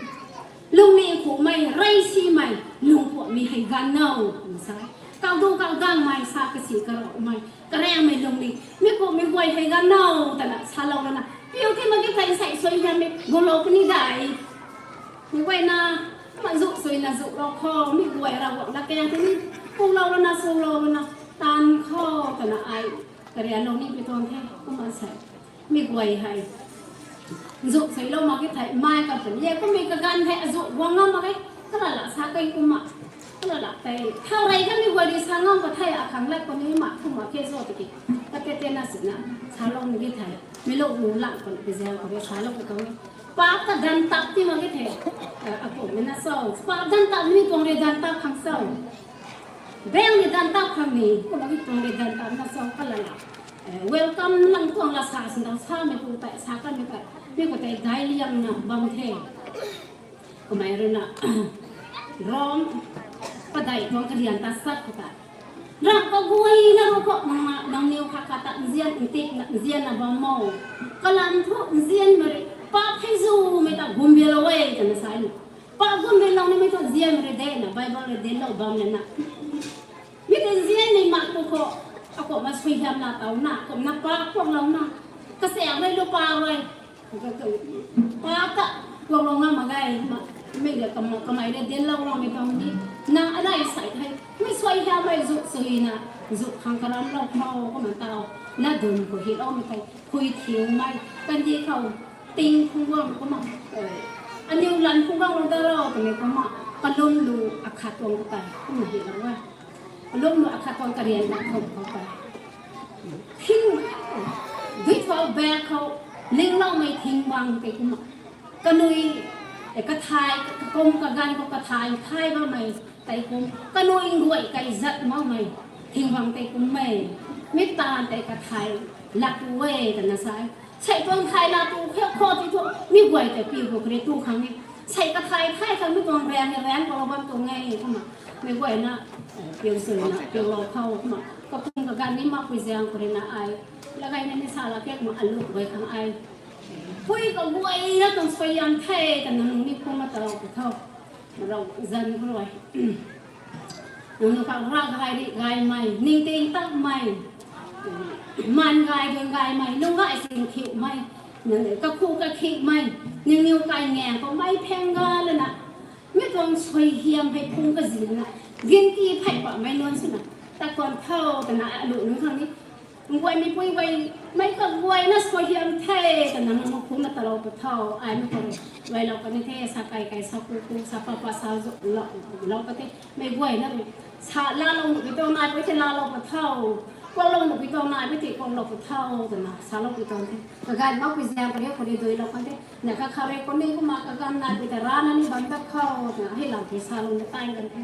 Lungning khumei, rei simei, lung puan mei hei ganv now, twna sa. Kau du kau dangmei, sa kasi karoumei, karangmei lungning. Mi khumei guay hei ganv now, twna, salou lana. Piu ti mak ki thei sai suaihiam mei, gulou puni dai. Mi guay na, ma zu suina zu lou khou, mi guay Ravguangc lak kang tini, pulou lana, swlou lana, tan khou, twna ai, karianlou ni pi tuang the, kumna sa. Mi guay hei. Zu suilou mak ki thei, mai ka puni e, kummei kaganv hei, azu guang ngam mak e, kalala sa kai kumna. Kalala tei, thau rei kanmei guay rui sa ngam ka thei, akhang lat khou ni ma, kumna ke zo tiki. Ka te te na sina, salou ni ki thei. Mi lou nu lang khou ni, pi ziang khou rui salou ka tuang e. Paap ta dan tap ti mak ki the. Eh, akumhmei na so. Paap dan tap ni tuang rui dan tap khang so. Bang ni dan tap khang ni. Kumna ki tuang rui dan tap na so kalala. Eh, welcome lang tuang la sa sin dang samei pu tei, sa kanmei tei. Mi khou tei dai liang na bam the. Kamei rui na, Rom, padeih tuang karian ta sat khou ta. Ram kaguayna ru khou nang, nangniw khat khat ta nzian, ntik na, nzian na bam mo. Kalam thu nzianmei rui, paap hei zumei ta gumbilou e, twna sa e. Paap gumbilou nimei thu nzianmei rui de na, Bible rui de lou bam le na. Mi tei nzianmei mak tu khou, akumna suaihiam na taw na, kumna paap kuaklou na. Kasaeng rui lu pa rui. Paap ta, kuaklou ngam mak ge, ma, mi le kam-, kamei le dinlou ramei tuang ni, nang anei sai thei, mi suaihiammei zu suina, zu khang karamlou khou, kumna taw, na dun khou hiloumei thei, khui thiumei, kandih khou, ting phung guang kumna, eh, aniw lan phung guang lou ta ro, twmei kumna, Kalum lu akhat tuang katai kumna hi lou e. Kalum lu akhat tuang karian na khou khou tei, thing, dui thau bek khou, ningloumei thing bang tei kumna. Kanui, e, kathai, kakum kaganv khou kathai, thai bammei tei kum. Kanui nguay kai zat makmei thing bang tei kummei. Mi taanv tei kathai lak tu e twna sa e. Sei tuang thai lak tu khe khou ti thu, mi guay tei piu khou kre tu khang e. Sei kathai thai khang mi tuang riang e, riang khou lou bam tuang e kumna. Mi guayna, e, piu sui na, piu lou khou kumna. Kakum kaganv ni makpui zaeng khou rui na ai. Lagaina ni sa la kek ma alu guay khang ai. Pui kaguayna tuang suaihiam the twna nangniw ni kumna talou pu tho. Rau zan khou rui. Nangniw khang ravgay ri gaymei, ningting takmei, maan gay dun gaymei, lung gay sing khiumei, nang kakhu kakhiumei, nangniw kai ngang khou mei pheng ga lana, mi tuang suaihiam hei phung kazina, ginti phey pamei nunc swna, ta kuan tho twna alu nunc khang ni, nguaymeipui guay, mei kaguayna suaihiam the twna nangniw kumna talou pu tho, ai mi khou rui. Guaylou kan the, sa kai kai, sa ku ku, sa pa pa, sa zu lou, lou ka the, mei guayna rui. Sa laalou nuh pi tuang nai pui the laalou pu tho, kuaklou nuh pi tuang nai pui the kuaklou pu tho twna salou pi tuang the. Kaganv makpui zaeng khou rui khou rui duilou kan the. Na kakha rui kou ni kumna kaganv nai pui ta rana ni bam dat khou twna hei lam pui salou na tai kan the.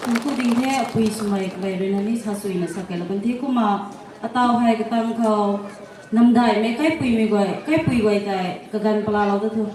Nang ku ding the, apui swmei kalei rui na ni sa suina sa kailou kan the kumna, ataw hei katang khou, namdaihmei kaipuimei guay, kaipui guay tei kaganv palalou ta thu.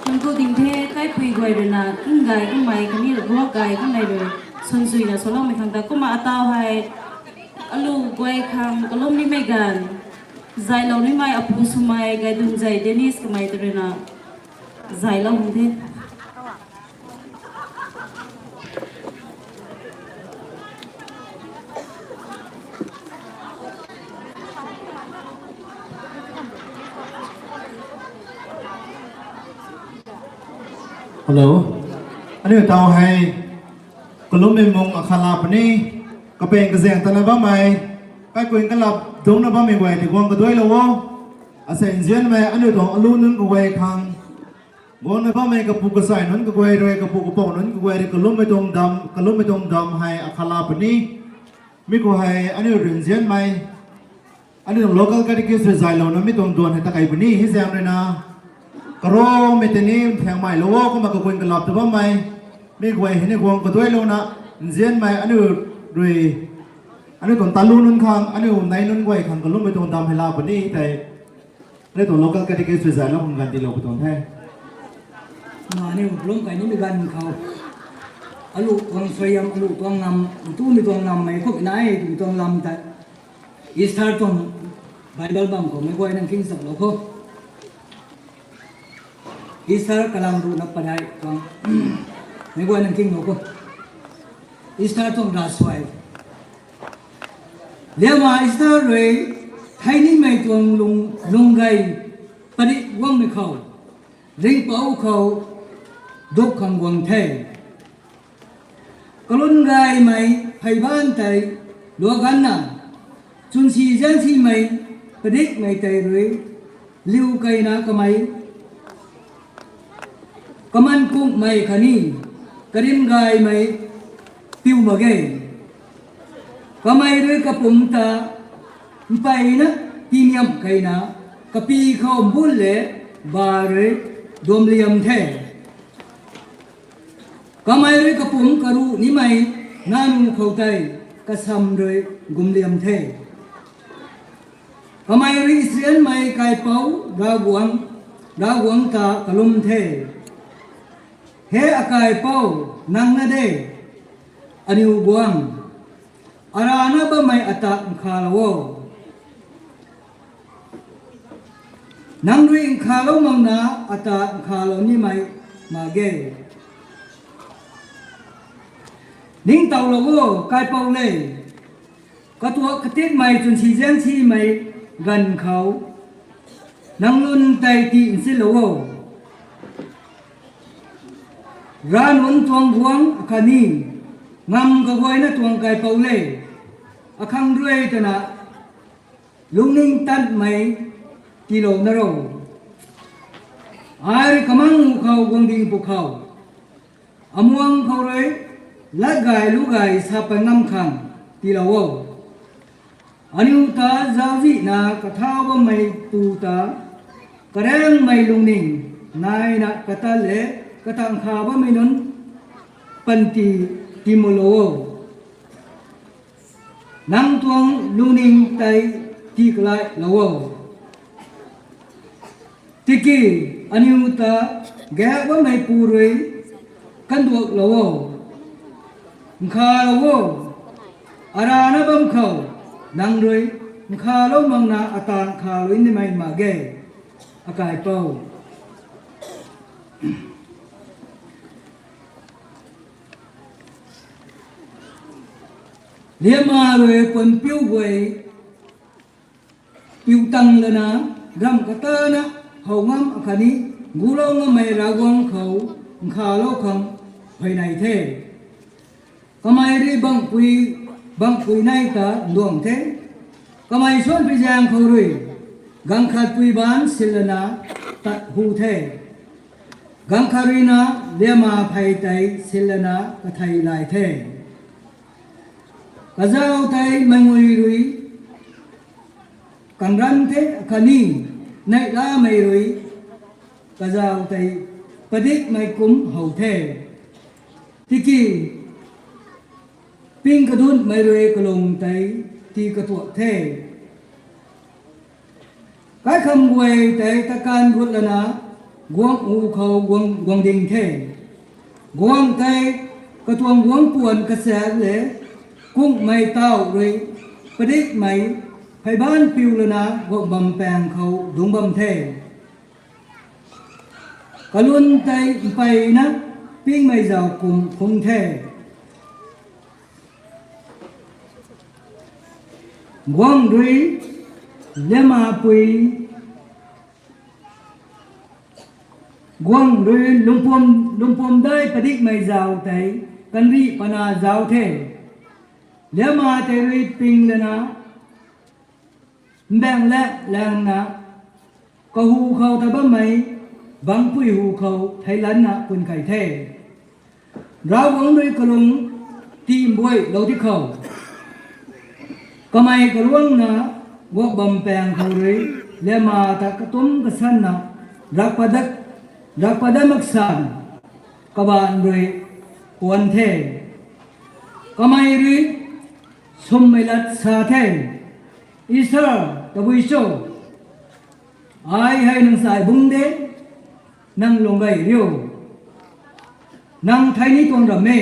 Nang khou ding the, kaipui guay rui na king gay kamei khatni ruak gay kamei rui swn zuina swloumei khang ta kumna ataw hei alu guay khang kalum nimei ganv zaylou nimei apu swmei Gaidunzei Dennis kamei ta rui na zaylou hang the. Hello. Aniu taw hei kalummei mung akhat la puni, kapeng kazaeng tana bammei, kaikhun kalap dungcna bammei guay tei guang kaduailou o. Asei nzianmei aniu tuang alu nunc kaguay khang guangna bammei kapu kasai nunc kaguay rui, kapu kapouc nunc kaguay rui kalummei tuang dam, kalummei tuang dam hei akhat la puni. Mi khou hei aniu rui nzianmei aniu tuang local catechist rui zaylouna mi tuang duan hei takei puni hei zaeng rui na, karomei tei ni nthiangmei lou o, kumna kakun kalap ta bammei mi guay hei ni guang kaduailouna, nzianmei aniu rui, aniu tuang talu nunc khang, aniu nei nunc guay khang kalummei tuang dam hei la puni tei, aniu tuang local catechist rui zaylou khang ganv tiilou pui tuang the. Na aniu kalum kai nimei ganv khou alu tuang suaihiam, alu tuang nam, tumei tuang nammei khou nai twmei tuang lam tei Esther tuang Bible bam khou meic guay nang king zaklou kho. Esther kalam ruhna padeih tuang meic guay nang kinglou kho. Esther tuang ravsuai. Liangma Esther rui thei nimei tuang lung, lung gay padik guangmei khou, ringhpouc khou duk khang guang the. Kalun gaymei pheybanc tei luaganna, chwnsi zaengsimei padikmei tei rui liu keyna kamei kaman kungmei khatni karim gaymei piu mak ge. Kamei rui kapumc ta mpeyna tiniamh keyna, kapi khou mbun le ba rui duamliam the. Kamei rui kapumc karuh nimei nanu khou tei kasam rui gumliam the. Kamei rui Israelmei kaipouc Ravguangc, Ravguangc ta kalum the. He akaipouc, nang na de, aniu guang, arana bammei ata nkhavlou o. Nang rui nkhavlou makna ata nkhavlou nimei mak ge. Ningtowlou o, kaipouc le. Katuak katitmei chwnsi zaengsimei ganv khou nang lun tei tii nsinlou o. Rav nunc tuang guangc khatni ngamv kaguayna tuang kaipouc le, akhang rui twna lungning tatmei tiilou na ro. Ai rui kamang khou guang ding pwkhou, amuang khou rui lat gay lu gay sa pat ngam khang tiilou o. Aniu ta zauczihna kathau bammei pu ta, karaengmei lungning naina katat le, kata nkhav bammei nunc panty tiimulou o. Nang tuang lungning tei tii kalailou o. Tiki aniu ta gaek bammei pu rui kanduaklou o, nkhavlou o. Arana bam khou nang rui nkhavlou makna ata nkhavlou nimei mak ge, akaipouc. Liangma rui puanpiu guay piu tang lana, ramh katana how ngam khatni gulou ngammei Ravguangc khou nkhavlou khang huayney the. Kamei rui bangpui, bangpui nei ta nduang the. Kamei suan pui zaeng khou rui, ganv khat pui baanc sinlana tat hu the. Ganv khat ruina liama phey tei sinlana kathei lay the. Kazauh tei meicngui rui kanran the, akhatni neihlamei rui kazauh tei padikmei kum how the. Tiki ping kaduntmei rui kalung tei tii katuak the. Kaikham guay tei takan gutlana guangh u khou guang, guang ding the. Guangh tei katuang guangh puan kachaek le kungmei tauh rui padikmei pheybaanc piulana guang bam paeng khou dungc bam the. Kalun tei mpeyna pingmei zauc kum phung the. Guangh rui liama pui, guangh rui lumpum, lumpum dai padikmei zauc tei kanrih pana zauc the. Liama tei rui ping lana mbaengh le langna kahu khou ta bammei bangpui hu khou theilanna pun kei the. Ravguangc rui kalung tiimbuailou di khou, kamei kaluangna guang bam paeng khou rui liama ta katumc kasanna rakpadat, rakpadat maksan kabaanc rui puan the. Kamei rui swmmei lat sa the, Isar, tabui cho? Ai hei nang sai bungc de, nang lung gay riu, nang thei ni tuang ram e,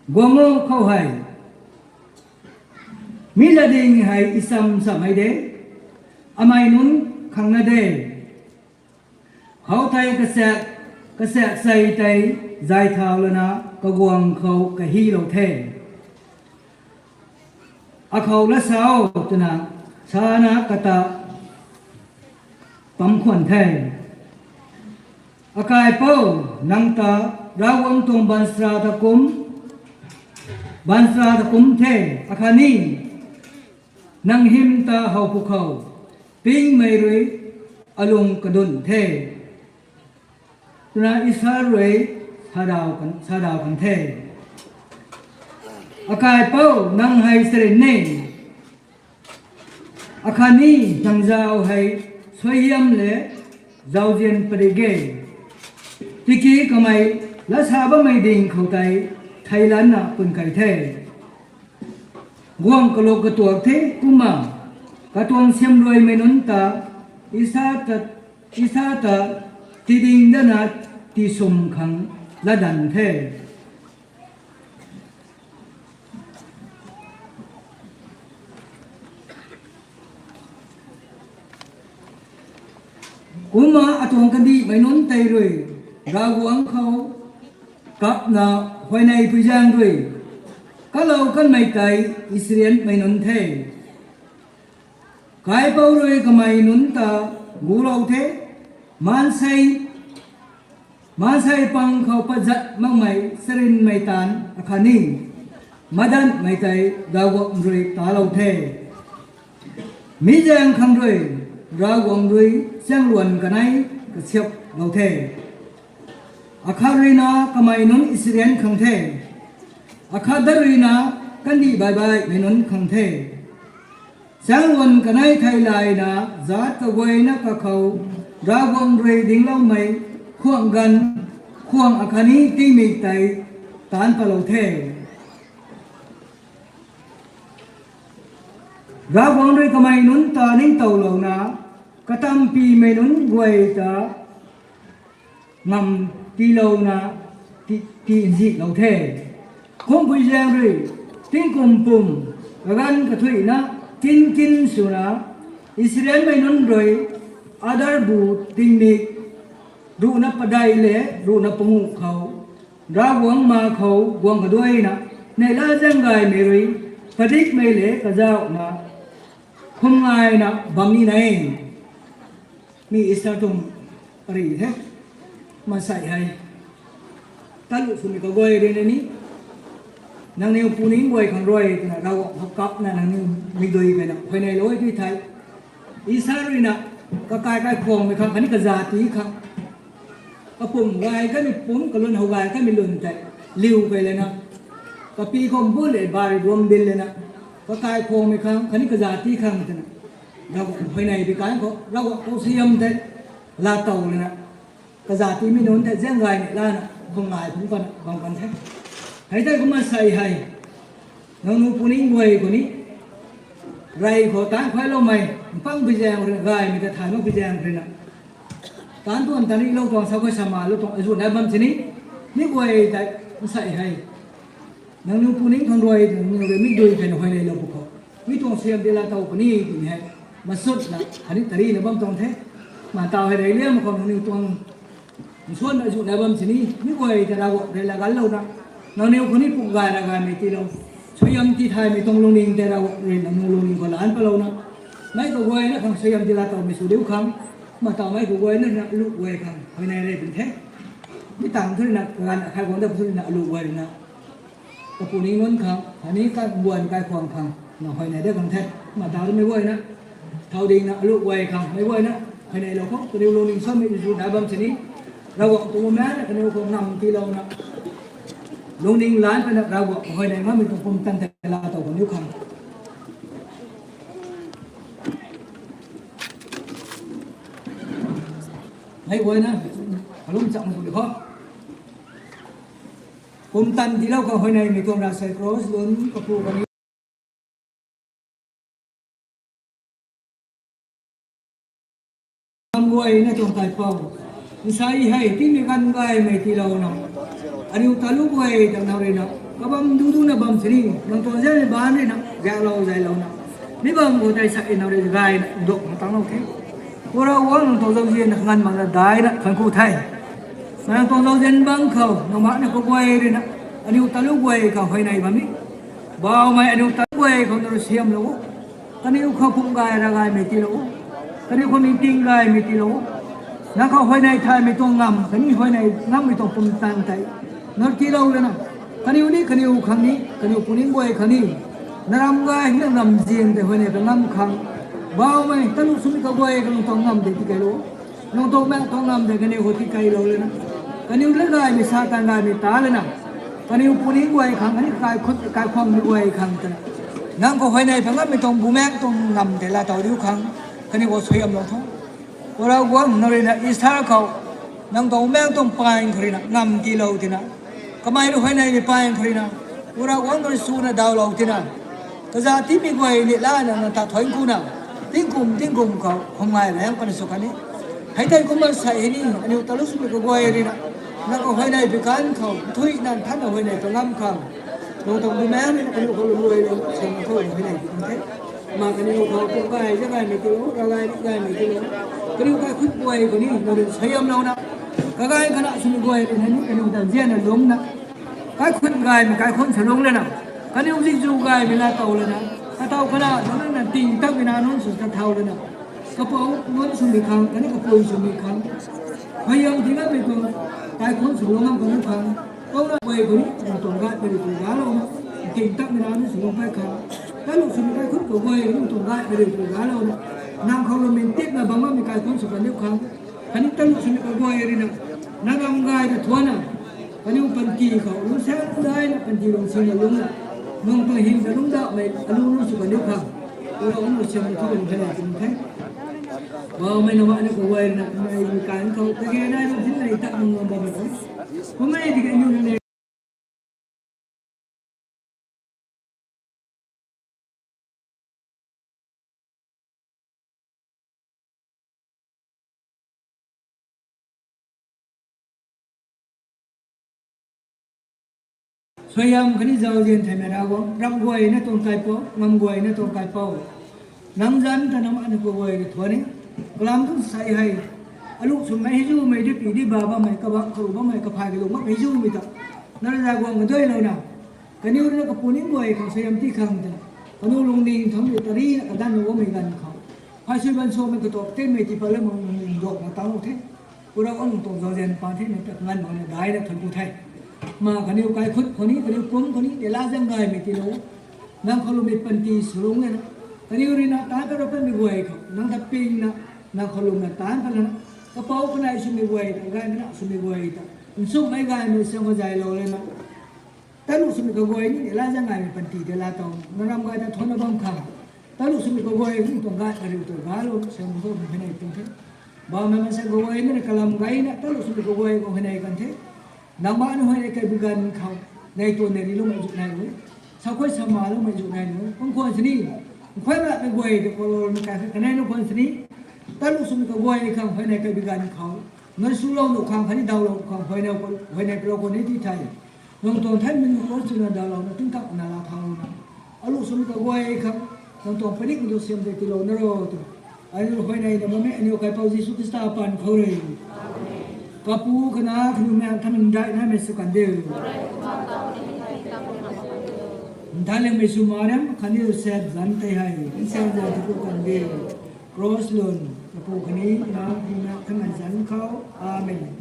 guang o khou hei. Mi latding hei i cham samei de, amei nunc khang na de. Khou tei kachaek, kachaek sei tei zay thau lana kaguang khou kahilou the. Akhou la sa o twna sana kata pam khwan the. Akaipouc, nang ta Ravguangc tuang baanchara ta kum, baanchara ta kum the, akhatni nang hym ta how pwkhou pingmei rui alung kadun the, twna Isar rui sadaw kan, sadaw kan the. Akaipouc, nang hei charyn e, akhatni nang zauc hei suaihiam le zauzian padik e. Tiki kamei lat sa bammei ding khou tei theilanna pun kei the. Guangh kaluk katuak the kumna, katuang siamruaimei nunc ta Isar ta, Isar ta tiding dana tiswm khang latdanv the. Kumna atuang kandihmei nunc tei rui Ravguangc khou kapna huayney pui zaeng rui kalou kanmei tei Israelmei nunc the. Kaipouc rui kamei nunc ta gulou the, maansei, maansei pang khou pazat makmei charynmei taanv akhatni madanhmei tei Ravguangc rui talou the. Mi zaeng khang rui Ravguangc rui chaengluan kanei kasiaplou the. Akhat ruina kamei nunc Israel khang the, akhat dat ruina kandih baihbaihmei nunc khang the. Chaengluan kanei theilayna zaat kaguayna kakhou Ravguangc rui dingloumei khwang ganv, khwang akhatni tingmik tei taanc patlou the. Ravguangc rui kamei nunc ta ningtowlouna, katampimei nunc guay ta ngamv tiilouna ti, tinzihlou the. Kumpui zaeng rui tingkum pum kaganv kathuicna kin kin swna Israelmei nunc rui Adar bu tingmik ruhna padeih le ruhna panguh khou Ravguangc ma khou guang kaduaina neihla zaeng gaymei rui padikmei le kazauhna khum ngayna bam ni ne. Mi Esther tuang ari the. Maansei hei talu swmei kaguay rui na ni Nangniw puning guay khang rui twna Ravguangc khou kapna nangniw mikdui kayna huayneylou e tui thei, Isarael ruina kakai kaikhwangmei khang khatni kazati khang kapumc gay kamei pumc, kalun how gay kamei lun tei liu key lana, kapi khou mbu le bari duam bin lana, kakai khwangmei khang khatni kazati khang twna Ravguangc huayney bi kan khou Ravguangc khou suaihiam tei laatow lana, kazati mi nunc tei zaeng gay ni lana bam ngai pumc pana bam kan the. Hei tei kumna sei hei, nangniw puning guay khou ni rey khou taanc khuayloumei, mpang pi zaeng ruina gaymei ta thay mak pi zaeng ruina, taanc tuan taniklou tuang sa khuay sa malou tuang azuh nai bam sini, mi guay tei nsei hei nangniw puning khang rui twna nangniw rui mikdui kayna huayneylou pw khou, mi tuang suaihiam di laatow puni twmei hei masutna khatni tarina bam tuang the. Kumna taw hei rey liam khou nangniw tuang nsuanna azuh nai bam sini, mi guay tei Ravguangc rui laganlouna, nangniw khou ni pumc gay ravgaymei tiilou, suaihiam ti thaymei tuang lungning tei Ravguangc rui nangniw lungning khou laan palouna, meic kaguayna khang suaihiam di laatowmei sw diu khang, kumna taw meic kaguayna ruina aluh guay khang huayney rey pun the. Mi tangv thu ruina kaganv akhai guang dat thu ruina aluh guay ruina kapuning nunc khang khatni kabuan kaikhwang khang na huayney de khang the. Kumna taw meic guayna thow dingna aluh guay khang meic guayna huayneylou khou kaniw lungning samei azuh nai bam sini, Ravguangc tuang bumaengc na kaniw khou ngam tiilouna, lungning laan pana Ravguangc huayney ngammei tuang pumtan tei laatow kaniw khang meic guayna kalum chang sw di kho. Pumtan tiilou khou huayneymei tuang ravsei cross lun kapu kaniw ngam guayna tuang kaipouc, nsei hei tingmei ganv gaymei tiilouna, aniw talu guay ta nang ruina kabam du duna bam sini, nang tuang zaengmei baanc ruina gaeklou zaylouna, mi bam khou tei sa nang rui gayna nduk ma tanglou the. Pu Ravguangc, nang tuang zauzianna nganv makna daihna thuanc ku the. Nang tuang zauzian bangc khou nang makna kaguay ruina aniw talu guay khou huayney bam ni, Baumei, aniw talu guay khou nang rui suaihiamlou o. Kaniw khou pumc gay ravgaymei tiilou o. Kaniw khou ningting gaymei tiilou o. Nang khou huayney thaymei tuang ngam khatni huayney ngammei tuang pumtan tei nang rui tiilou lana, kaniw ni kaniw khang ni, kaniw puning guay khang ni, na ram gay nang ramzian tei huayney pa ngam khang, Baumei, talu swmei kaguay khang nang tuang ngam tei tikeylou o. Nang tuang maek tuang ngam tei kaniw khou tikeylou lana, kaniw lat gaymei sa tan gaymei ta lana, kaniw puning guay khang khatni kaikhwangmei guay khang twna, nang khou huayney pa ngammei tuang bumaengc tuang ngam tei laatow diu khang kaniw khou suaihiamlou tho. Pu Ravguangc, nang ruina Esther khou nang tuang bumaengc tuang paeng khou ruina ngam tiilou tina, kamei rui huayneymei paeng khou ruina, Pu Ravguangc, nang rui swna dawlou tina, kazat tiimei guay ni lana nang ta thuanc kuna, tingkum tingkum khou khum ngai raengc pana sw khatni, hei tei kumna sei hei ni aniw talu swmei kaguay ruina nang khou huayney pi kan khou nthuihna nthanna huayney pa ngam khang, nang tuang bumaengc ruina kaniw khou lwmluailou sina khou huayney pi kan the. Ma kaniw khou pumc gay zaeng gaymei tiilou, ravgay gaymei tiilou, kaniw kaikhunc guay khou ni nang rui suaihiamlouna, kagay kana swmei guay ruina ni kaniw ta nzianna lungcna, kaikhunc gaymei kaikhunc salung lana, kaniw zikzu gaymei laatow lana, katow kana nunc na ting takmei na nunc sw ta thau lana, kapouc nunc swmei khang khatni kapui swmei khang, huayney pi ngammei tuang kaikhunc swlung ngam kaniw khang, kauna guay khou ni nang tuang gatmei rui tu galouna, ting takmei na nunc swlung pey khang, talu swmei kaikhunc kaguay khou ni nang tuang gatmei rui tu galouna, nang khou lwmmei tikna bam ngammei kaikhunc sw kaniw khang, khatni talu swmei kaguay ruina, nang ram gay ta thuanna, kaniw panty khou lungsaeng daihna panty lungsinna lungcna, nang tuang hym ta lungcdauhmei alu nunc sw kaniw khang, Pu Ravguangc, nang siamna thu kan khanei kum the. Baumei, nang makna kaguay ruina mei mi kan khou kage nai bam thina nei tak nang ngam bammei tho. Kummei tiki aniw nang ne suaihiam khatni zauzian theimei Ravguangc, ram guayna tuang kaipouc, ngam guayna tuang kaipouc, nang zanc ta nang makna kaguay rui thuan e. Kalam thu sei hei, aluh swmei hei zumei di pi di ba bammei, kabangc karu bammei, kaphay kalung bammei hei zumei ta nang rui zay guang kaduailouna, kaniw ruina kapuning guay khang suaihiam ti khang twna, kaniw lungning thangc rui tarina kadanlou bammei ganv khou, phay sui ban swmei katuak tinmei tiipat lam mak nang lungdok na tanglou the. Pu Ravguangc, nang tuang zauzian paan thena ta nganv makna daihna thuanc ku the. Ma kaniw kaikhut khou ni, kaniw kum khou ni, de la zang gaymei tiilou. Nang khou lwmmei panty swlung e na. Kaniw rui na taanc pat rap patmei guay khou, nang ta pingna, nang khou lwmna taanc pat lana. Kapou kanei swmei guay ta, gaymei na swmei guay ta. Nchumhmei gaymei siang khou zaylou lana. Talu swmei kaguay ni, de la zang gaymei panty de la tow. Naram gay ta thuanna bam khang. Talu swmei kaguay ni tuang gay, kariu tuang gay lou, siang khou hei nei tuang the. Bam na masa kaguay ni kalam gay na, talu swmei kaguay khou hei nei kan the. Nang ma nu hei nei kai bi ganv khou, nei tuang nei ni lou mei zuk nai lou. Sa khuay sa ma lou mei zuk nai lou. Kum khwan sini. Khuay la mei guay de khou lou na kai kanei nu khwan sini. Talu swmei kaguay khang hei nei kai bi ganv khou. Nai swlou nu khang khatni dawlou khang hei nei, hei nei palou khou ni ti thei. Nang tuang thei mei nu khou swna dawlou na tingkak na la thau na. Alu swmei kaguay khang, nang tuang padik mei tu siam tei tiilou na ro tu. Aniu hei nei na bammei, aniu kaipouc Jisu Khrista paan khou rui. Kapu, Kanac, Khanumei Nthanmei ndai naimei sw kan diu. Nthanliangmei sw Mariam, khatni Joseph zanc tei hei, nsian zan tu ku kan diu. Cross lun, Kapu, Kanac, Khanumei Nthanmei zanc khou. Amen.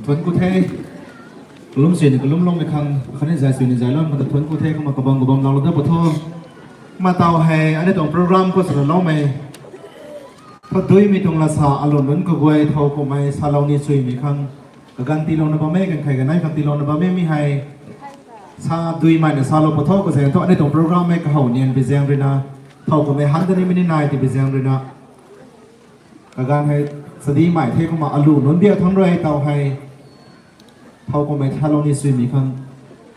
Thuanc ku the. Kalum sini kalumloumei khang, khatni zay sini zayloumei khang ta thuanc ku the, kumna kabam kabam langlou dat pw tho. Kumna taw hei, aniu tuang program khou swna loumei. Thow duimei tuang lasa, alu nunc kaguay thow kummei, salou ni suimei khang. Kaganv tiilouna bammei, ganv khei ganei khang tiilouna bammei mi hei. Sa duimei na salou pw tho, kazaeng thu aniu tuang program hei kahow nian bi zaeng ruina. Thow kummei han ta nimei ni nai ti bi zaeng ruina. Kaganv hei sadimei the kumna alu nunc biak thangc rui taw hei. Thow kummei thalou ni suimei khang.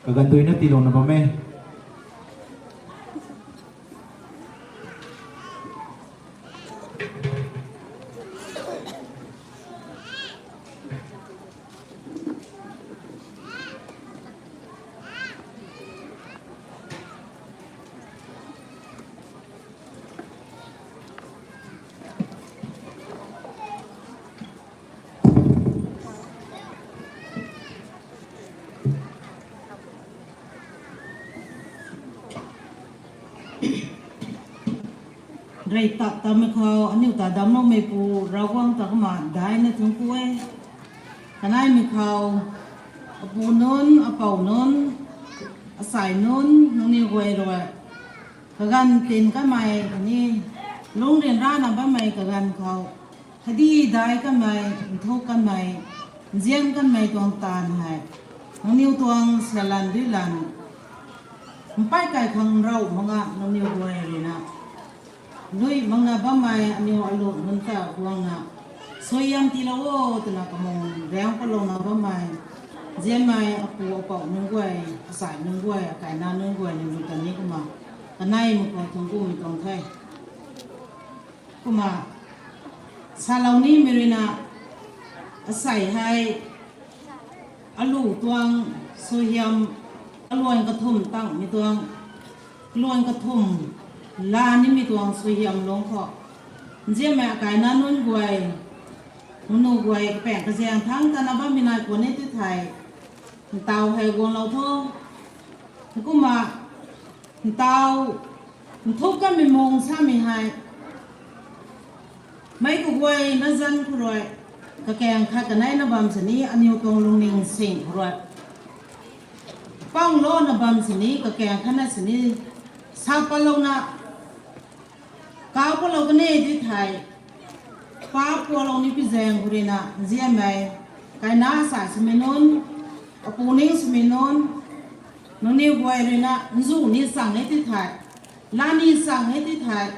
Kaganv duina tiilouna bam e. Rey tat tatmei khou aniu ta damcloumeipu Ravguangc ta kumna daina thuanc ku e. Kaneimei khou, apu nunc, apou nunc, asei nunc, nangniw guay rui kaganv tin kanmei khatni lungc ryanrana bammei kaganv khou, khatni dai kanmei, nthuk kanmei, nzian kanmei tuang taanv hei, nangniw tuang salan duilan, mpey kai khang rav mak nga nangniw guay ruina, lui makna bammei aniw alu nunc ta guangna, suaihiam tiilou o twna kamung riang palouna bammei, nzianmei apu apou nunc guay, asei nunc guay, akaina nunc guay, nangniw ta ni kumna kaneimei khou thuanc kumei tuang the. Kumna, salou nimei ruina, asei hei, alu tuang suaihiam, kaluan kathumh tangmei tuang, kaluan kathumh, la nimei tuang suaihiam lungc khou, nzianmei akaina nunc guay, nunu guay kapaeng kazaeng thangc tana bammei nai khwan e ti thei, ntaw hei guanglou tho. Kumna, ntaw, nthuk kanmei mung samei hei, meic kaguayna zanc khou rui, kakaeng khat kaneina bam sini aniw tuang lungning sing khou rui, panglouna bam sini kakaeng khatna sini, sa patlouna, kau palou kan e ti thei, pa palou ni pi zaeng khou ruina, nzianmei, kaina sa swmei nunc, apu ning swmei nunc, nangniw guay ruina nzu ni chang e ti thei, la ni chang e ti thei,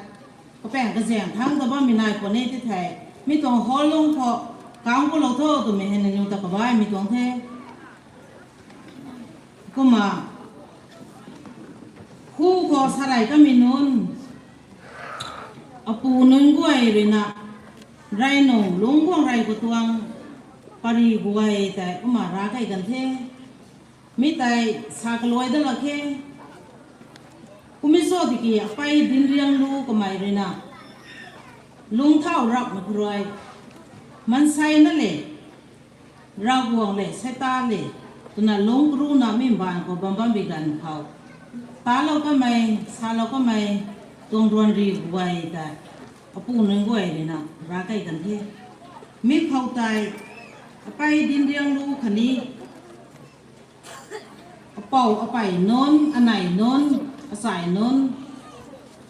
kapaeng kazaeng thangc ta bammei nai khwan e ti thei, mi tuang hall lungc khou, kang palou tho twmei hei nangniw ta kabaimei tuang the. Kumna, hu khou sarei kamei nunc, apu nunc guay ruina, rey nung lungc guang rey khou tuang, pary guay tei kumna rav key kan the. Mi tei sa kaluai dat lak khe. Kummei cho tiki apei Dinrianglu kamei ruina, lungcthau rapmei khou rui, maansei na le, Ravguangc le, Seitaan le, twna lungc karuna mi mbaanv khou bam bam bi ganv khou, talou kamei, salou kamei, tuang ruanri guay tei, apu nunc guay ruina rav key kan the. Mi khou tei, Apei Dinrianglu khatni apou apei nunc, anei nunc, asei nunc,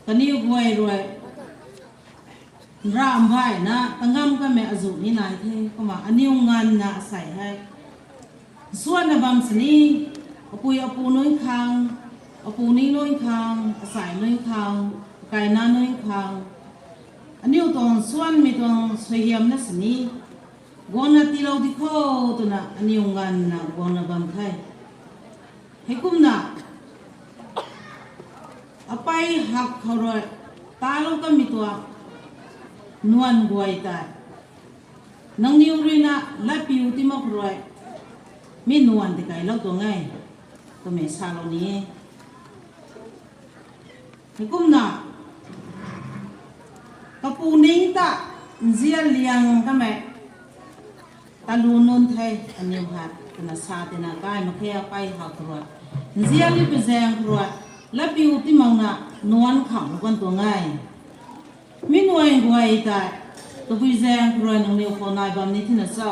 kaniw guay rui nramh baihna tangam kamei azuh ni nai the. Kumna aniw nganvna asei hei nsuanna bam sini, apui apu nunc khang, apu ni nunc khang, asei nunc khang, akaina nunc khang, aniw tuang nsuanmei tuang suaihiamna sini guangna tiilou di kho twna aniw nganvna guangna bam the. Heikumna apei hak khou rui talou kamei tuang nuan guay tei nangniw ruina latpiu ti mak rui mi nuan tikailou tuang e twmei salou ni e. Heikumna kapu ning ta nzian liang kamei talu nunc the, aniw hei twna sa tina kai mak khe. Apei hak khou rui nzian li pi zaeng khou rui latpiu ti makna nuan khamlou kan tuang e. Mi nuan guay tei tabui zaeng khou rui nangniw khou nai bam ni thina cho?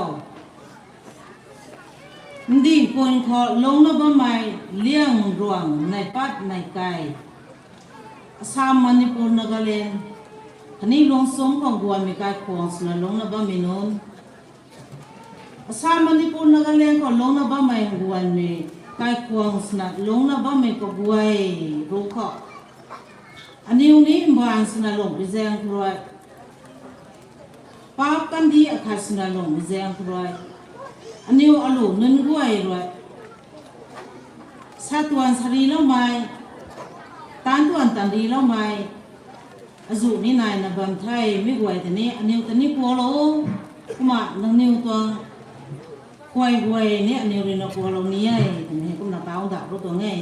Ndih pun khou lungcna bammei liang ruang nai pat nai kai, Assam, Manipur, Nagaland khatni lungcsumc khou guanmei kaikhwang swna lungcna bammei nunc, Assam, Manipur, Nagaland khou lungcna bammei guanmei kaikhwang swna lungcna bammei kaguay ru khou aniw ni mbaanv swna lungc pi zaeng khou rui, paap kandih akhat swna lungc pi zaeng khou rui, aniw alu nunc guay rui satuan sariloumei, taanc tuan tanriloumei azuh ni naina bam the. Mi guay tei ni aniw ta ni kuaklou, kumna nangniw tuang khuay guay ni aniw ruina kuaklou ni e twmei heikumna tau da ru tuang e.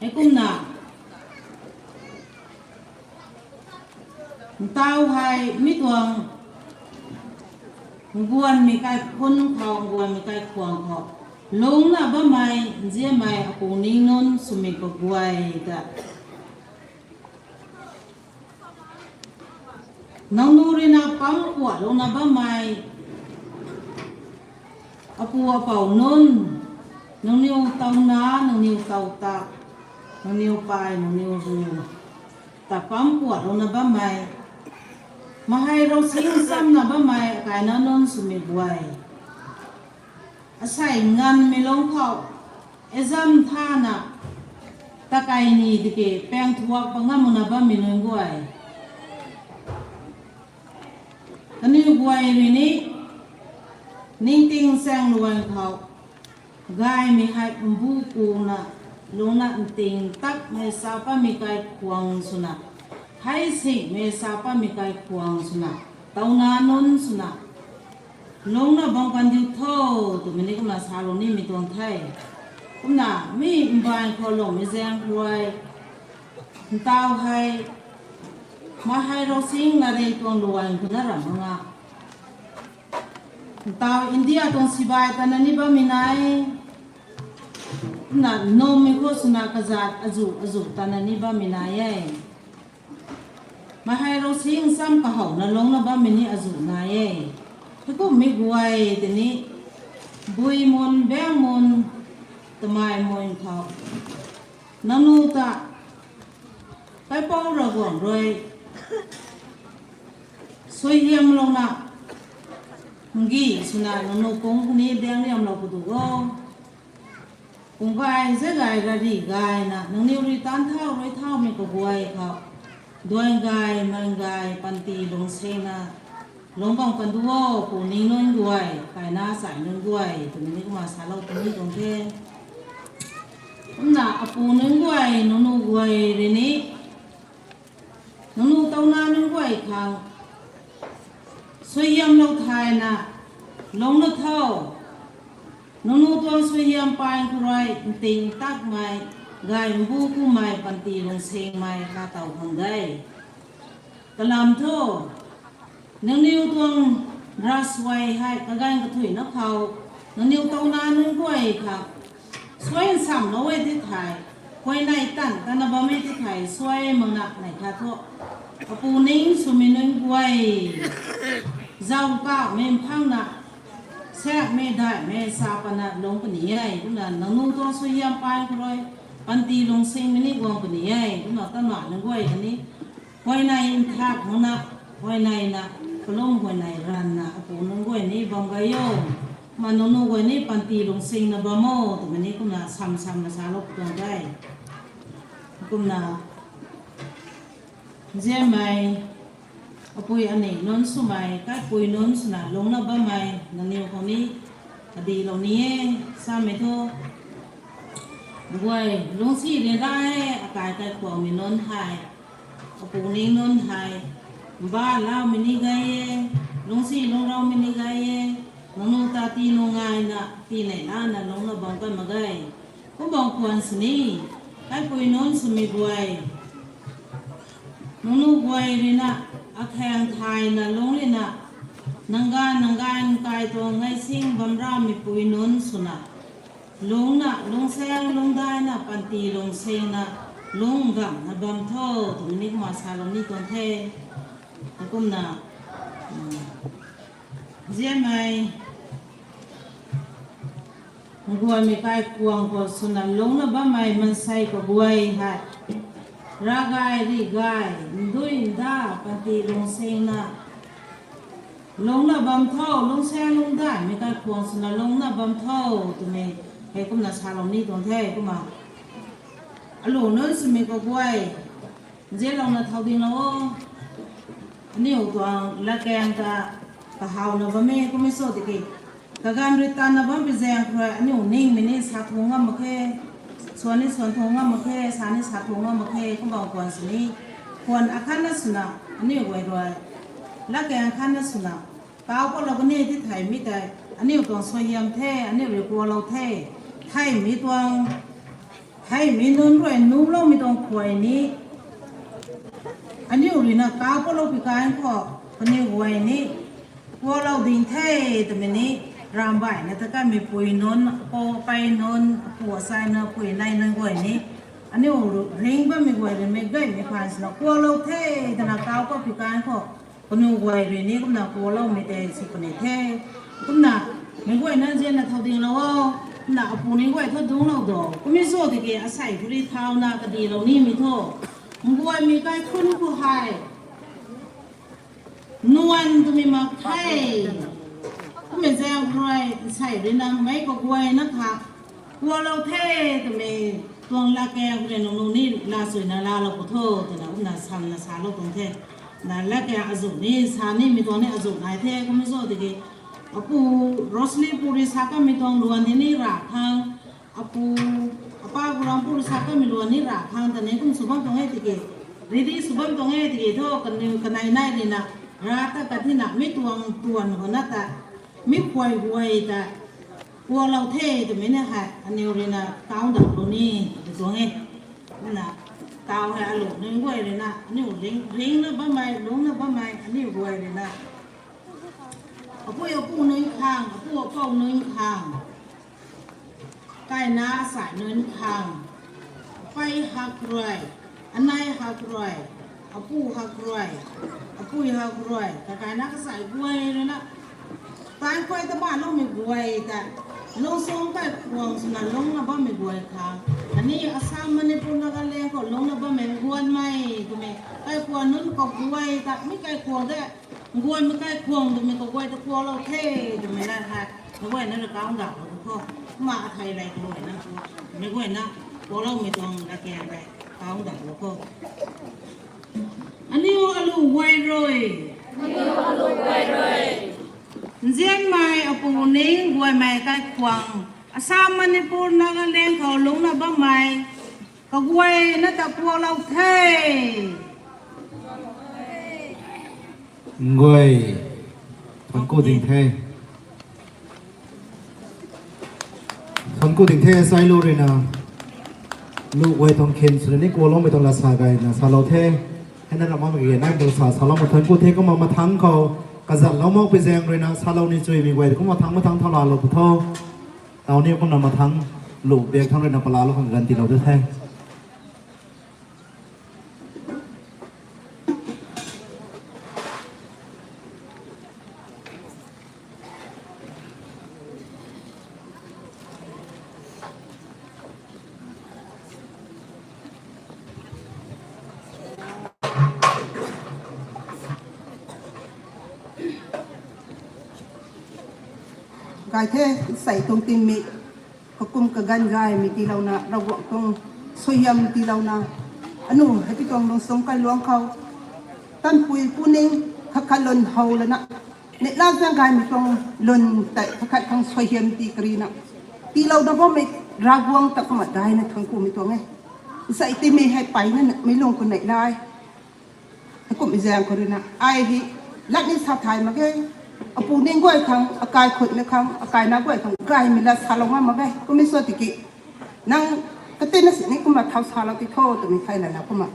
Heikumna ntau hei mi tuang guanmei kaikhun khou, guanmei kaikhwang khou lungcna bammei nzianmei apu ning nunc swmei kaguay ta nangniw ruina pam kuaklouna bammei apu apou nunc, nangniw tauna, nangniw tautak, nangniw pay, nangniw ru ta pam kuaklouna bammei, mahei rou sing chamna bammei akaina nunc swmei guay, asei nganvmei lungc khou exam thana takai ni tiki paeng thuak pa ngam makna bammei nunc guay, kaniw guay rui ni ningting chaeng luan khou gaymei hei mbu kuna lungcna nting takmei sa patmei kaikhwang swna, hei singmei sa patmei kaikhwang swna, tauna nunc swna lungcna bam kan diu tho twmei ni kumna salou nimei tuang the. Kumna mi mbaanv khou lungcmei zaeng khou rui ntau hei mahei rou sing latrik tuang luan khou na ram mak nga, ntau India tuang sibai tana ni bammei nai, kumna nummei khou swna kazat azuh azuh tana ni bammei nai e. Mahei rou sing cham kahouna lungcna bammei ni azuh nai e. Heikumhmei guay tei ni bui mun, baeng mun, tamei mun khou nangniw ta Kaipouc Ravguangc rui suaihiamlouna, ngi swna nangniw pungc khatni daeng liamlou pw du o. Pungc gay, zay gay, rari gayna nangniw rui taanc thau rui thaumei kaguay khou duan gay, man gay, panty lungsengna lungc bam kan du o, pu ning nunc guay, kaina sai nunc guay twmei ni kumna salou tumei tuang the. Kumna apu nunc guay, nangniw guay rui ni nangniw tauna nunc guay khang suaihiamlou thayna lungcna tho. Nangniw tuang suaihiam paan khou rui nting takmei, gay mbu kumei, panty lungsengmei kha tow khang de. Kalam thu, nangniw tuang ravsuai hei kaganv kathuicna khou nangniw tauna nunc guay khang suai nsamlou e ti thei, huayney tanv tana bam e ti thei, suai makna neih khat thu apu ning swmei nunc guay Zauc kaumei phangna, saekmei daihmei sa pana lungc puni e, kumna nangniw tuang suaihiam paan khou rui, panty lungsingmei ni guang puni e, kumna tanna nunc guay kani, huayney nthak makna, huayneina, kalum huayney ranvna apu nunc guay ni bam gay o, kumna nangniw guay ni panty lungsingna bam o, twmei ni kumna sam samna salou tuang de. Kumna, nzianmei, apui aniu nunc swmei, kaipui nunc swna lungcna bammei, nangniw khou ni, kadihlou ni e, samei thu, guay, lungcsi ri ra e, akai kaikhwangmei nunc hei, apu ning nunc hei, mba laumei ni gay e, lungcsi lungcraumei ni gay e, nangniw ta tii nungaina, tii nei lana lungcna bam kan mak ge. Kum bam khwan sini, kaipui nunc swmei guay, nangniw guay ruina, akhaeng thayna lungc ruina, nang ganv nang ganv kai tuang ngaising bam rameipui nunc swna, lungcna, lungcsaeng lungcdaina, panty lungsingna, lungc ngamna bam tho, twmei ni kumna salou ni tuang the. Kumna, nzianmei, nguaymei kaikhwang khou swna lungcna bammei maansei kaguay hei, ravgay rihgay, ndui nda, panty lungsingna, lungcna bam tho, lungcsaeng lungcdaimei kaikhwang swna lungcna bam tho, twmei, hei kumna salou ni tuang the, kumna. Alu nunc swmei kaguay, nzianlouna thau dinglou o. Aniu tuang latkaeng ta kahawna bam e, kummei sw tiki, kaganv rui tanna bampui zaeng khou rui aniu ningmei ni sa thuan ngam mak khe, swan ni swan thuan ngam mak khe, sa ni sa thuan ngam mak khe, kum bam khwan sini, khwan akhatna swna, aniu guay rui, latkaeng akhatna swna, kau patlou kani ti theimei tei, aniu tuang suaihiam the, aniu rui kuaklou the, theimei tuang, theimei nunc rui nuhloumei tuang khuay ni, aniu ruina kau patlou pi kan khou, kaniw guay ni, kuaklou ding the, twmei ni, ramh baihna ta kanmeipui nunc, apou apei nunc, apu achaina, pui nei nunc guay ni, aniu ru-, ring bammei guay rui meic gaymei phaan swna kuaklou the, twna kau pat pi kan khou, kaniw guay rui ni kumna kuakloumei tei sw puni the. Kumna, meic guayna nzianna thau dinglou o, kumna apu ni guay thu dungclou do. Kummei sw tiki asei khou rui thauna kadihlou nimei thu, nguaymei kaikhun khou hei, nuan twmei mak the. Kummei zaeng khou rui, nsei ruina meic kaguayna kha, kuaklou the, twmei tuang latkaeng khou rui nangniw ni laa suina laalou khou tho, twna kumna samna salou tuang the. Na latkaeng azuh ni, sa nimei tuang ni azuh nai the, kummei sw tiki, apu Rosalie pu rui sa kanmei tuang luan ni ni ra khang, apu, apa Guram pu rui sa kanmei luan ni ra khang, ta ni kum sw bam tuang e tiki, ready sw bam tuang e tiki thu, kaniw kanei nai ruina, ra ta katina, mi tuang tuan khou na ta, mi khuay guay ta, kuaklou the twmei ni hei, aniw ruina, kau daklou ni, tw tuang e. Kumna, kau hei alu nunc guay ruina, aniu ring, ringna bammei, lungcna bammei, aniu guay ruina, apui apu nunc khang, apu apou nunc khang, kaina asei nunc khang, apei hak rui, anei hak rui, apu hak rui, apui hak rui, kakaina kasei guay ruina, taan khuay ta baloumei guay ta, lungcsuang kaikhwang swna lungcna bammei guay khang, khatni Assam, Manipur, Nagaland khou lungcna bammei nguanmei twmei kaikhwang nunc kaguay ta, mi kaikhwang de, nguanmei kaikhwang twmei kaguay ta kuaklou the, twmei la hei, meic guayna rui kau daklou khou, kumna athei rey kaguayna, meic guayna, kuakloumei tuang latkaeng rei, kau daklou khou. Aniu alu guay rui. Nzianmei apu ni nguaymei kaikhwang, Assam, Manipur, Nagaland khou lungcna bammei kaguayna ta kuaklou the. Nguay, thank you ding the. Thank you ding the, Sailu ruina. Lu guay tuang khin swna ni kuakloumei tuang laa sa gayna salou the. Heina ramh makmei ge nai tuang sa salou mak thank you the, kumna mathangc khou, kazanlou makpui zaeng ruina salou ni chuimei guay, kumna mathangc mathangc thau laalou pu tho. Tau ni kumna mathangc, lu biak thangc ruina palaalou khang ganv tiilou de the. Ai the, sei tuang timei, kakum kaganv gaymei tiilouna, Ravguangc tuang suaihiam tiilouna, anu hei pi tuang lungsung kailuang khou, tanpui puning, khat khat lun how lana, neihla zaeng gaymei tuang lun tei khat khat khang suaihiam tii karina, tiilouna bammei Ravguangc ta kumna daina thuanc kumei tuang e. Sei timei hei peyna mei lung khou neihla e. Heikumhmei zaeng khou ruina, ai hei lat ni sa thay mak ge. Apu ning guay khang, akai khutna khang, akai na guay khang, gaymei lat salou ngam mak ge. Kummei sw tiki, nang katina sini kumna thau salou ti tho twmei thei lana kumna,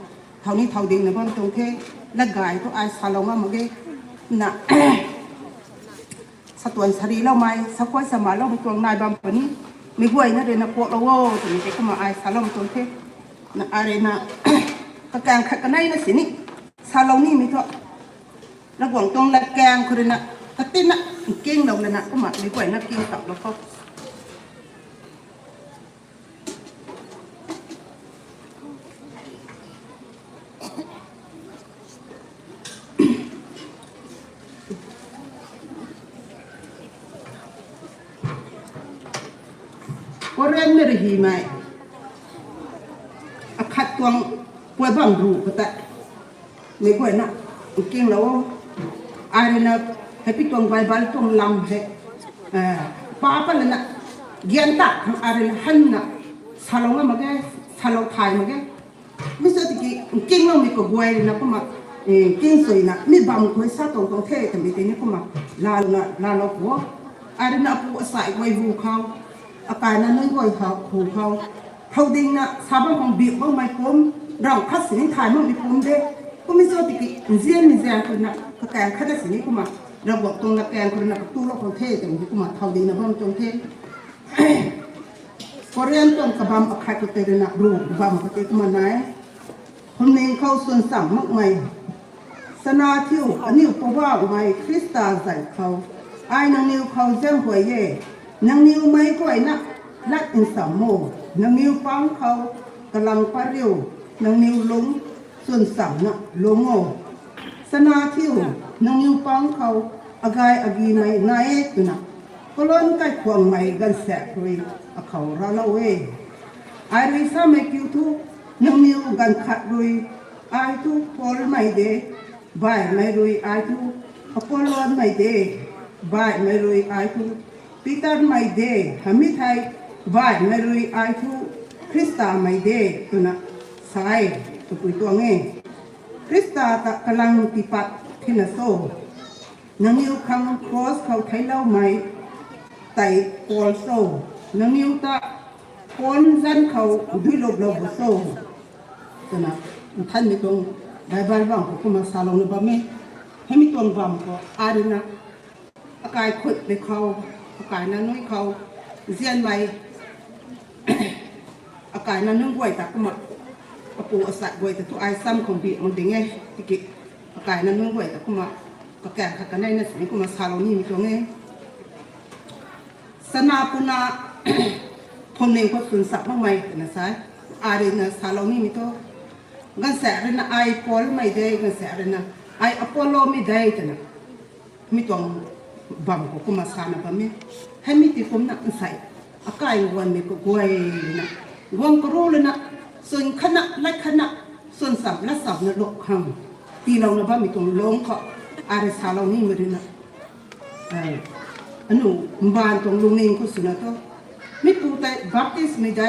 thau ni thau dingna bam tuang the, lat gay thu ai salou ngam mak ge. Na, satuan sariloumei, sakhuai samaloumei tuang nai bam puni, mei guayna ruina kuaklou o twmei tei kumna ai saloumei tuang the. Na, ai ruina, kakaeng khat kaneina sini, salou nimei thu, Ravguangc tuang latkaeng khou ruina, katina, nkinglou lana kumna, mei guayna king taklou khou. Korinth mei rui hymei, akhat tuang puai bam ru kata, mei guayna, nkinglou o. Ai ruina, hei pi tuang Bible tuang lam hei, pa pat lana, gyan ta khang ai ruina hanna, salou ngam mak ge, salou thay mak ge. Mi sw tiki, nkingloumei kaguay ruina kumna, nking suina, mi bam khou sa tuang tuang the twmei tei ni kumna, lana, lalou khou. Ai ruina apu asai guay hu khou, akaina nunc guay khou, hu khou, thow dingna sa bam khang bik makmei pum, ramh khat sini thay makmei pum de. Kummei sw tiki, nzianmei zaeng khou ruina, kakaeng khat na sini kumna, Ravguangc tuang latkaeng khou ruina katulou khang the twmei kumna thow dingna bam tuang the. Korinth tuang kabam akhat khou tei ruina ru bam khou tei kumna nai. Phwamling khou swn cham makmei. Sana thiu, aniu Poubauhmei Khrista zanc khou, ai nangniw khou zaenghuay e. Nangniw meic guayna lat nsam o. Nangniw pang khou kalang pat riu, nangniw lung chwn chamna lung o. Sana thiu, nangniw pang khou agay agimei nai e twna, Korinth kaikhwangmei gaanvsaekc rui akhou raclou e. Ai rui samei kiu thu, nangniw ganv khat rui, ai thu Paulmei de, baihmei rui ai thu Apollomei de, baihmei rui ai thu Petermei de, hamh thei baihmei rui ai thu Khristamei de twna sa e, twpui tuang e. Khrista ta kalang tiipat thina cho? Nangniw khang cross khou theicloumei tei Paul cho? Nangniw ta Paul zanc khou duiluplou bo cho? Twna nthanmei tuang Bible bam khou kumna salouna bam e. Heimei tuang bam khou ai ruina akai khutmei khou, akaina nunc khou, nzianmei, akaina nunc guay ta kumna, apu asat guay ta thu ai sam khang bi mak ding e, tiki, akaina nunc guay ta kumna, kakaeng khat kaneina sini kumna salou nimei tuang e. Sana puna, phwamling khou swn cham makmei twna sa e, ai ruina salou nimei thu, gaanvsaekc ruina ai Paulmei de, gaanvsaekc ruina ai Apollomei de twna, mi tuang bam khou kumna sana bam e. Heimei ti kumna nsei, akai guanmei kaguay ruina, guang karu lana, swn khatna, lat khatna, swn cham lat chamna lou khang, tiilouna bammei tuang lung khou, ai rui salou nimei ruina, anu, mbaanv tuang lungning khou swna thu, mipu tei Baptistmei de,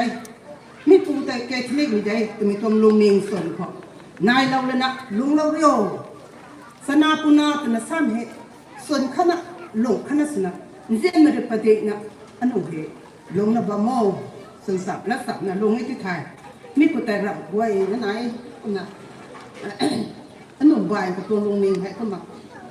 mipu tei Catholicmei de twmei tuang lungning swn khou, nailou lana lunglou rio. Sana puna twna sam hei, swn khatna, lung khatna swna, nzianmei rui padikna, anu hei lungna bam o, swn cham lat chamna lung e ti thei, mipu tei ramh guay na nai, kumna, anu mbaanv katuang lungning hei kumna,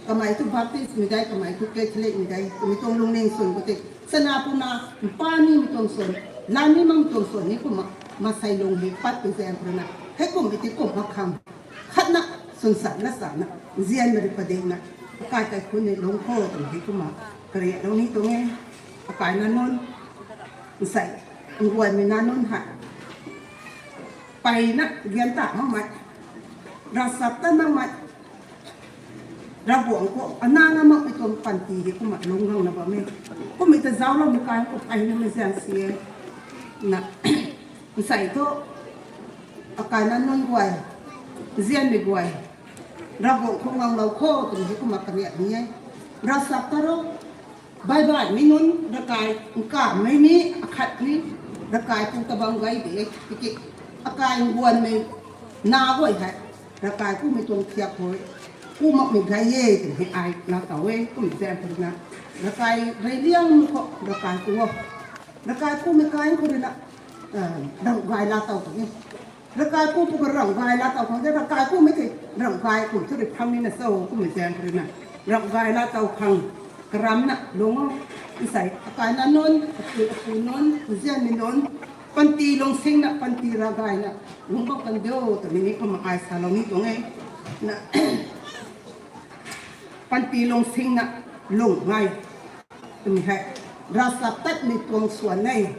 kamei thu Baptistmei de, kamei thu Catholicmei de twmei tuang lungning swn khou tei, sana puna, mpa nimei tuang swn, la ni makmei tuang swn ni kumna, maansei lung hei pat tu zaeng khou ruina, heikumhmei ti kum mak khang, khatna, swn cham lat chamna, nzianmei rui padikna, akai kaikhunc ni lung kho twmei hei kumna, kariaklou ni tuang e, akaina nunc, nsei, nguaymei na nunc hei, peyna gyan ta makmei, ravchap tat makmei, Ravguangc khou ana na makmei tuang panty hei kumna lungc guangna bam e. Kummei ta zaucloumei kai khou ai na mei zaeng si e. Na, nsei thu, akai na nunc guay, nzianmei guay, Ravguangc khou nganglou kho twmei hei kumna kariak ni e. Ravsap ta ro, baihbaihmei nunc, ravkai nkamhmei ni, akhat ni, ravkai pu ta bam gay de, tiki, akai nguanmei, na guay hei, ravkai kumei tuang thiak hei, ku makmei gay e twmei hei ai laa tow e, kummei zaeng khou rui na, ravkai reyliangmei khou, ravkai ku o. Ravkai kumei kai khou rui na, ramh gay laa tow tuang e. Ravkai ku pu ka ramh gay laa tow khang de, ravkai kumei tei ramh gay kum thu rui phang ni na cho, kummei zaeng khou rui na. Ramh gay laa tow khang, karamna lung o, nsei, akai na nunc, apu, apu nunc, nzianmei nunc, panty lungsingna, panty ravgayna, lungc bam kan diu, twmei ni kumna ai salou ni tuang e. Na, panty lungsingna, lungc ngai. Twmei hei, ravchaptatmei tuang swan e,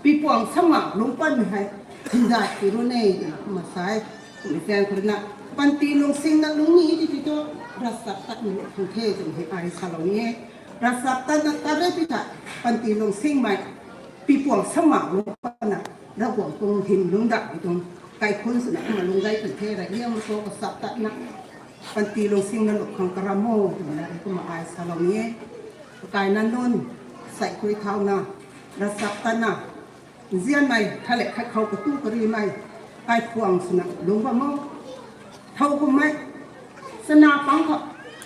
pipuang samna lungc patmei hei, hymdaih ti ru ne, twna kumna sa e, kummei zaeng khou rui na, panty lungsingna lungc ni ti ti thu, ravchaptatmei lungc khang the, twmei hei ai salou ni e. Ravchaptatna tat re pi ta, panty lungsingmei, pipuang samna lungc patna, Ravguangc tuang hym lungc dapmei tuang, kaikhunc swna kumna lungc gay kan the, reyliangmei khou kachaptatna, panty lungsingna lungc khang karam o, twna kumna ai salou ni e. Akai na nunc, sei khui thauna, ravchaptatna, nzianmei, khat le khat khou katu karimei, kaikhwang swna lungc bam o. Thow kummei, chana pang khou,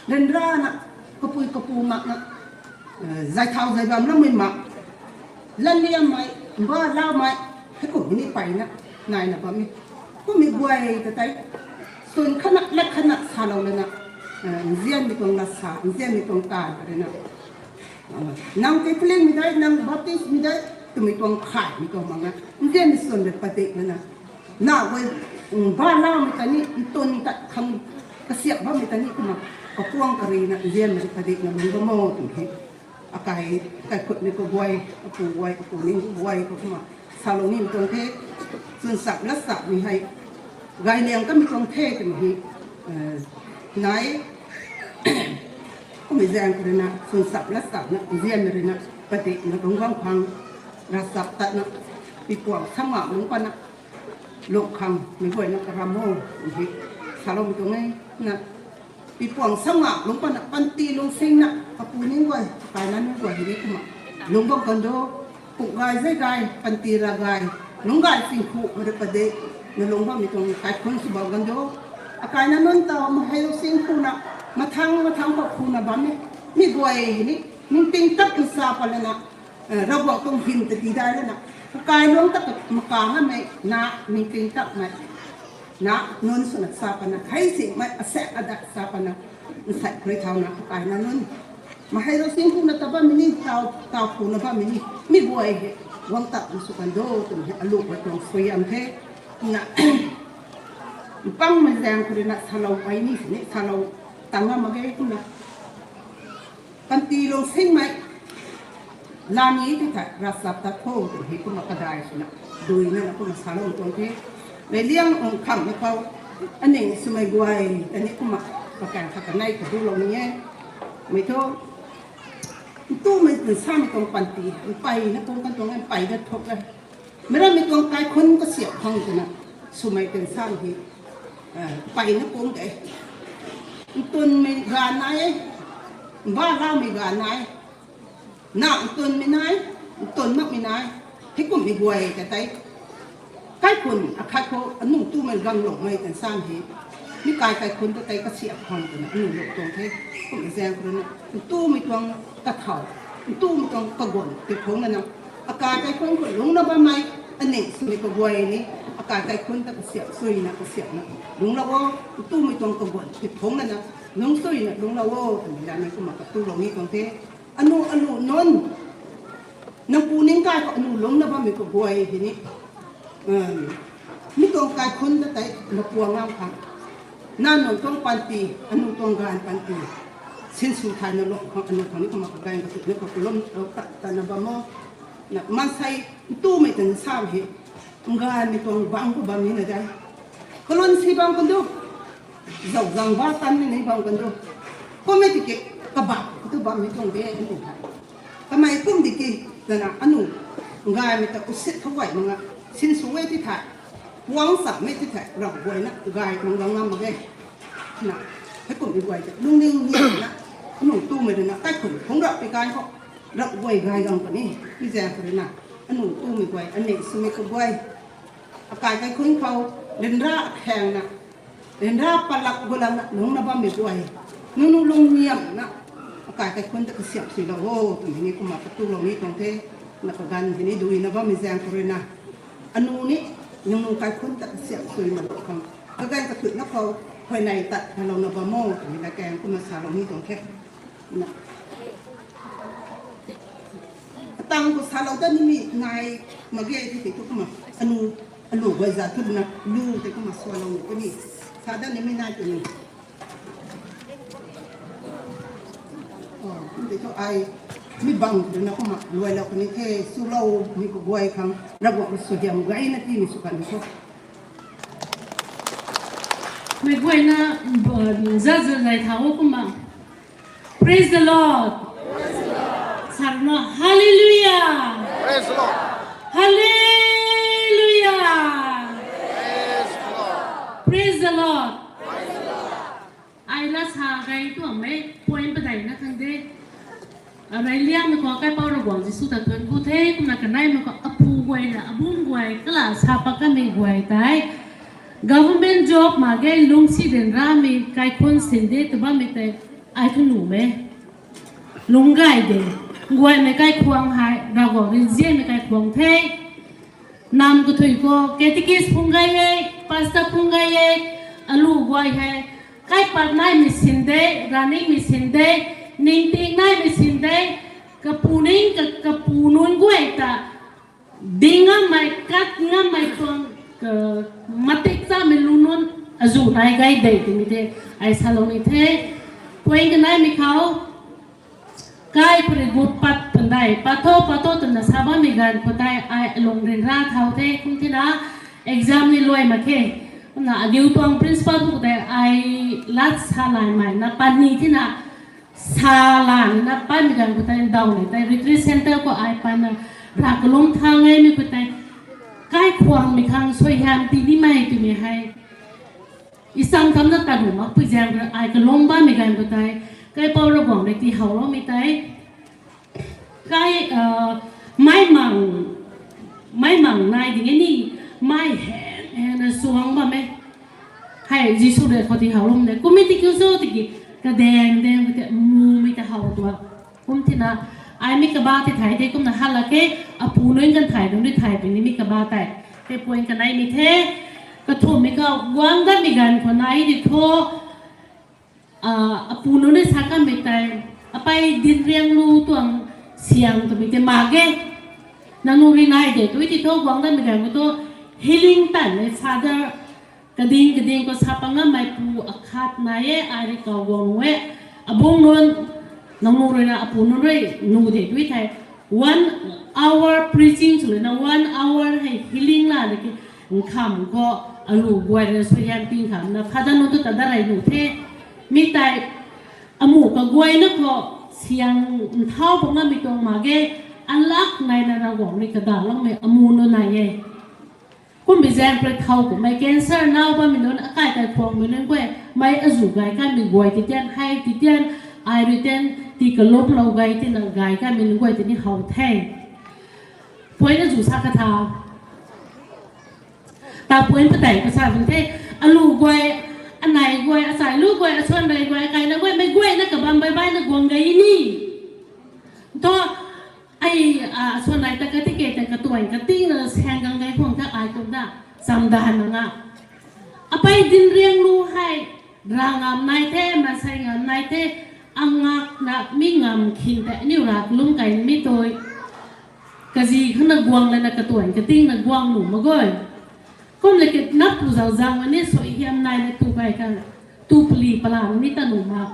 ryanrana, kapui kapu makna, zay thau zay bam lammei mak, lanliammei, mba laumei, heikum ni peyna, naina bam e. Kummei guay ta tei, swn khatna, lat khatna salou lana, nzianmei tuang lat sa, nzianmei tuang taanv rui na, nang Catholicmei dei, nang Baptistmei dei, twmei tuang khaymei tuang mak na, nzianmei swn rui padik lana, na guay, mba laumei ta ni, ntun tat khang, kasiak bammei ta ni kumna, kapuang karina, nzianmei rui padikna lungc bam o twmei hei, akai, kaikhunmei kaguay, apu guay, apu ning kaguay khou kumna, salou nimei tuang the, chwn chap lat chapmei hei, gayliang kamei tuang the twmei hei, nai, kummei zaeng khou rui na, chwn chap lat chapna, nzianmei rui na, padikna lungc bam khang, ravchaptatna, pipuang samna lungc patna, lungc khang, mei guayna karam o, hei, saloumei tuang e, na, pipuang samna lungc patna, panty lungsingna, apu ning guay, akai na nunc guay hei ni kumna, lungc bam kan do, puk gay zay gay, panty ravgay, lungc gay singkhu, mari padik, na lungc bammei tuang kaikhunc sw bam kan do, akai na nunc ta, mahei lungsing khuna, mathang, mathang khou khuna bam e, mi guay hei ni, ningting tat nsa pat lana, Ravguangc tuang hym ta ti dai lana, kakailuangc ta maka ngammei na, ningting tatmei na, nunc swna sa patna, hei singmei asaekc adat sa patna, nsei khrui thauna kakai na nunc, mahei lungsing khuna ta bammei ni, taw, taw khuna bammei ni, mi guay hei, guang tatna sw kan do twmei hei aluh guay tuang suaihiam the, na, mpangmei zaeng khou rui na salou pey ni sini, salou tang ngam mak ge kumna. Panty lungsingmei, lani ti tha ravchaptat tho twmei hei kumna kadai swna, duina na kumna salou tuang the. Reyliang ung khamhmei khou, aning swmei guay, ta ni kumna, pakaeng khat kanei kha dulou ni e. Mei thu, ntumei nsamei tuang panty, mpeyna kum kan tuang e, mpeyna thuk e. Meic rammei tuang kaikhunc kasiap khang twna, swmei tuang sam hei, mpeyna kum de. Ntunmei ganv nai e, mba laumei ganv nai, na ntunmei nai, ntun makmei nai, heikumhmei guay ta tei. Kaikhunc akhat khou aniu ntumei ganglungmei kan sam hei, mi kai kaikhunc ta tei kasiap khang twna aniu lou tuang the, kumna zaeng khou rui na, ntumei tuang kathau, ntumei tuang kaguan tei phungc lana, akai kaikhunc khou lungcna bammei, aning swmei kaguay ni, akai kaikhunc ta kasiap suina kasiapna, lungclou o, ntumei tuang kaguan tei phungc lana, lungc suina lungclou o twmei lamei kumna katulou ni tuang the. Aniu, aniu nunc, nang pu ning kai khou aniu lungcna bammei kaguay hei ni, mi tuang kaikhunc ta tei na puang ngam khang, na nunc tuang panty, aniu tuang ganv panty, sinsw thayna lung khang aniu khang ni kumna kaganv katuh ni khou kalum, tatna bam o, na maansei ntumei tan sam hei, nganvmei tuang bangc khou bam nina de. Kalun si bam kan du, zauc zang ba tan ni ni bam kan du. Kummei tiki, kabak tu bammei tuang de anu hei. Kamei kum tiki, nana anu gaymei ta usit khou guay mak nga, sinsw e ti thei, puang cham e ti thei, rap guayna gay mak gang ngam mak ge. Na, hei kummei guay ta lungning niamna, anu tumei rui na kaikhun phungc rap pi kan khou, rap guay gay gang puni, mi zaeng khou rui na, anu tumei guay, ane swmei kaguay, akai kaikhun khou, ryanra akhangna, ryanra palak gualamna lungna bammei guay, nunu lungniamna, akai kaikhun ta kasiamh suilou o twmei ni kumna katuklou ni tuang the, na kaganv hei ni duina bammei zaeng khou rui na, anu ni, nunu kaikhun ta kasiamh suina khang, kaganv kathuina khou, huayney tat kalouna bam o twmei la kaeng kumna salou ni tuang the. Na, atang khou salou dat nimei nai mak ge ti tei thu kumna, anu, alu guay za thu na lu tei kumna swalou ni puni, sa dat nimei nai puni. Tei thu ai, mi bang rui na kumna luailou kani the, swlou mi kaguay khang, Ravguangc suaihiam gayna timei sw kan thu. Mei guayna, zazazai thau kumna. Praise the Lord. Sarna, Hallelujah. Praise the Lord. Hallelujah. Praise the Lord. Ai la sa gay tuang mei point padeina khang de. Arei liangmei khou kaipouc Ravguangc Jisu ta thuanc ku the, kumna kaneimei khou apu guay na, abungc guay, kala sa pat kanmei guay tei. Government job mak ge lungcsi ryanramei kaikhun sin de tw bammei tei, ai thu nuh e. Lungc gay de, guaymei kaikhwang hei, Ravguangc rui nzianmei kaikhwang the. Nam kathui khou, catechist phung gay e, pastor phung gay e, alu guay hei, kaipat naimei sin de, raningmei sin de, ningting naimei sin de, kapu ning, ka-, kapu nunc guay ta, ding ngammei, kat ngammei tuang, ka, matik chamei lu nunc, azu nai gay de twmei de, ai salou ni the, point kaneimei khou, kai khou rui gut pat pandai, pat tho, pat tho twna sa bammei ganv khou tei ai alung ryanra thau the, kum thina, exam ni luai mak khe. Kumna adiu tuang principal khou tei ai lat sa laymei na pani thina, sa lana patmei ganv khou tei daw ni tei retreat center khou ai pana, rav kalum thang e mi khou tei, kaikhwangmei khang suaihiam tii nimei twmei hei. Isam kamna tanu makpui zaeng rui ai kalum bammei ganv khou tei, kaipouc Ravguangc rui tii howloumei tei, kai, mei mang, mei mang nai ding e ni, mei heng hengna suang bam e. Hei Jisu rui khou tii howloumei tei, kum e ti kiu cho tiki, kadaeng daeng khou tei mumei ta how tua. Kum thina, ai mi kaba tei thay de kumna hala khe, apu nunc kan thay nunc rui thay puni mi kaba tei. Tei point kaneimei the, kathumhmei khou guang datmei ganv khou nai di thu, apu nunc rui sa kanmei tei, apei Dinrianglu tuang siang twmei tei mak ge. Nangniw rui nai de tu ti thu guang datmei ganv khou thu, healing tanmei father, kading kading khou sa pat ngammeipu akhat nai e, ai rui kaw guang nu e. Abungc nunc, nangniw rui na apu nunc rui nu de tu thei, one hour preaching sw lana one hour hei healing la de ki, nkham khou alu guay rui suaihiam tii khamna father nunc tu ta dat rey nu the. Mi tei, amu kaguayna khou siang nthau pat ngammei tuang mak ge, alak naina Ravguangc rui kadaloumei amu nunc nai e. Kummei zaeng khou rui thau kummei cancer nau bammei nunc, akai kaikhwangmei nunc guay, mei azu gay kanmei guay titian, hei titian, ai rui tian, tii kalumlou gay tina gay kanmei nunc guay tini how the. Point azu sa katha. Ta point padeih kasa bam the, alu guay, anei guay, achai lu guay, asuan rey guay, akaina guay, mei guayna kabam baibaina guang gay ni. Thu, ai, asuan rey ta kati ke ta katuan katingna saeng gang gay khwang ta ai kumna, chamdanna nga. Apei Dinrianglu hei, ravngam nai the, maansei ngam nai the, angakna mi ngam khin tei aniu rav kalum kai mi tui. Kazi khangna guang lana katuan katingna guang nu mak ge. Kum le ki nap tu zau zang ani suaihiam naina tu kai kan, tu pali pala ni ta nu mak.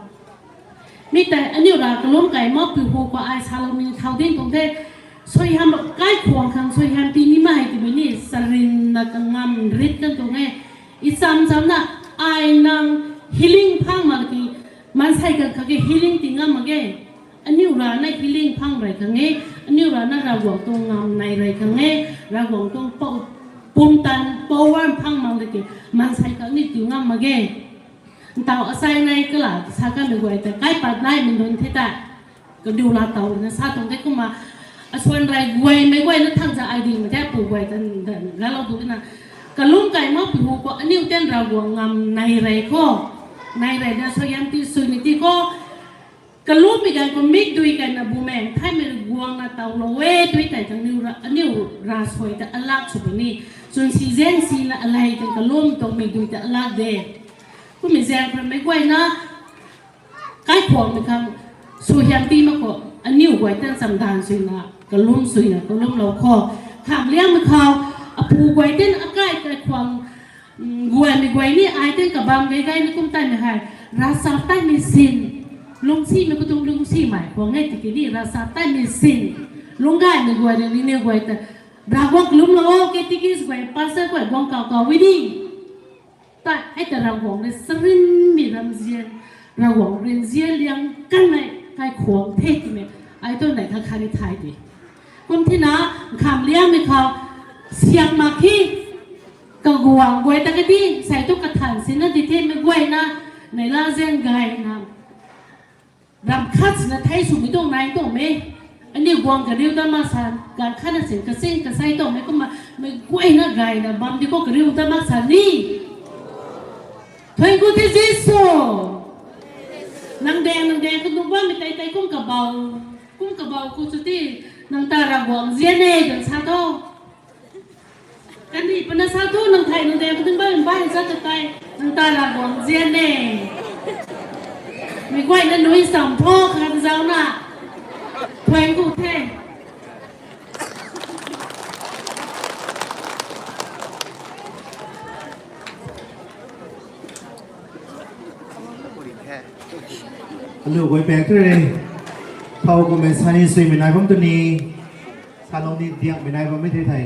Mi tei aniu rav kalum kai makpui hu khou ai salou ni thau ding tuang the. Suaihiam kaikhwang khang suaihiam tii nimei twmei ni sarinna kangam rit kan tuang e. Isam chamna ai nang healing phang mak ki, maansei kan kha Healing ti ngam mak ge. Aniu rana healing phang rey khang e, aniu rana Ravguangc tuang ngam nai rey khang e, Ravguangc tuang pou, pumtan power phang mak de ki, maansei khang ni ti ngam mak ge. Ntaw asai nai kala sa kanmei guay ta, kaipat naimei nunc the ta, kadiu la taw na sa tuang the kumna, asuan rey guaymei guay na thang za ai ding ma the pu guay ta, da, galou du na. Kalum kai mak pu hu khou, aniu ten Ravguangc ngam nai rey khou, nai rey na suaihiam ti sui ni ti khou, kalummei ganv khou mikdui kai na bumaeng thaymei guang na taw lou e, tui tei tang niu ra, aniu ra suai ta alak sw puni. Chwn si zeng si na alei tang kalum tuang mikdui ta alak de. Kummei zaeng khou mei guay na, kaikhwangmei khang, suaihiam ti mak khou, aniu guay tan chamdan sui na, kalum sui na, kalum lou khou. Kham liangmei khou, apu guay tan akai kaikhwang, mm, guaymei guay ni ai tan kabam gay gay ni kum tan ni hei, ravchap taimei sin, lungcsimei khou tuang lungcsimei khwang e tiki ni, ravchap taimei sin, lungc gaymei guay na ni ni guay ta, Ravguangc kalum lou o, catechist guay, pastor guay, guang kaw kaw wi ni. Ta, hei ta Ravguangc rui charynmei ramzian, Ravguangc rui nzian liang kanmei, kaikhwang the twmei, ai tu nei kha kha ni thay di. Kum thina, nkham liangmei khou, siak mak khe, kaguang guay ta kadi, sei tu kathan sina di themei guay na, nei la zaeng gay na, ram khat sina thei swmei tuang nai tuang me. Aniu guang kariu ta mak san, ganv khat na sin kasing kasei tuang me kumna, mei guayna gayna bam di khou kariu ta mak san ni. Thuanc ku the Jisu. Nang daeng, nang daeng kha nunc bammei tei tei kum kabau, kum kabau khou chuti, nang ta Ravguangc nzian e twna sa tho. Kandih pana sa thu nang thei nang daeng kha nunc bammei bai sa ta tei, nang ta Ravguangc nzian e. Mei guayna nui sam tho kha zauna. Thuanc ku the. Alu guay paek tu re. Thau kummei sani suimei nai bam tu ni. Salou ni diakmei nai bammei the thei.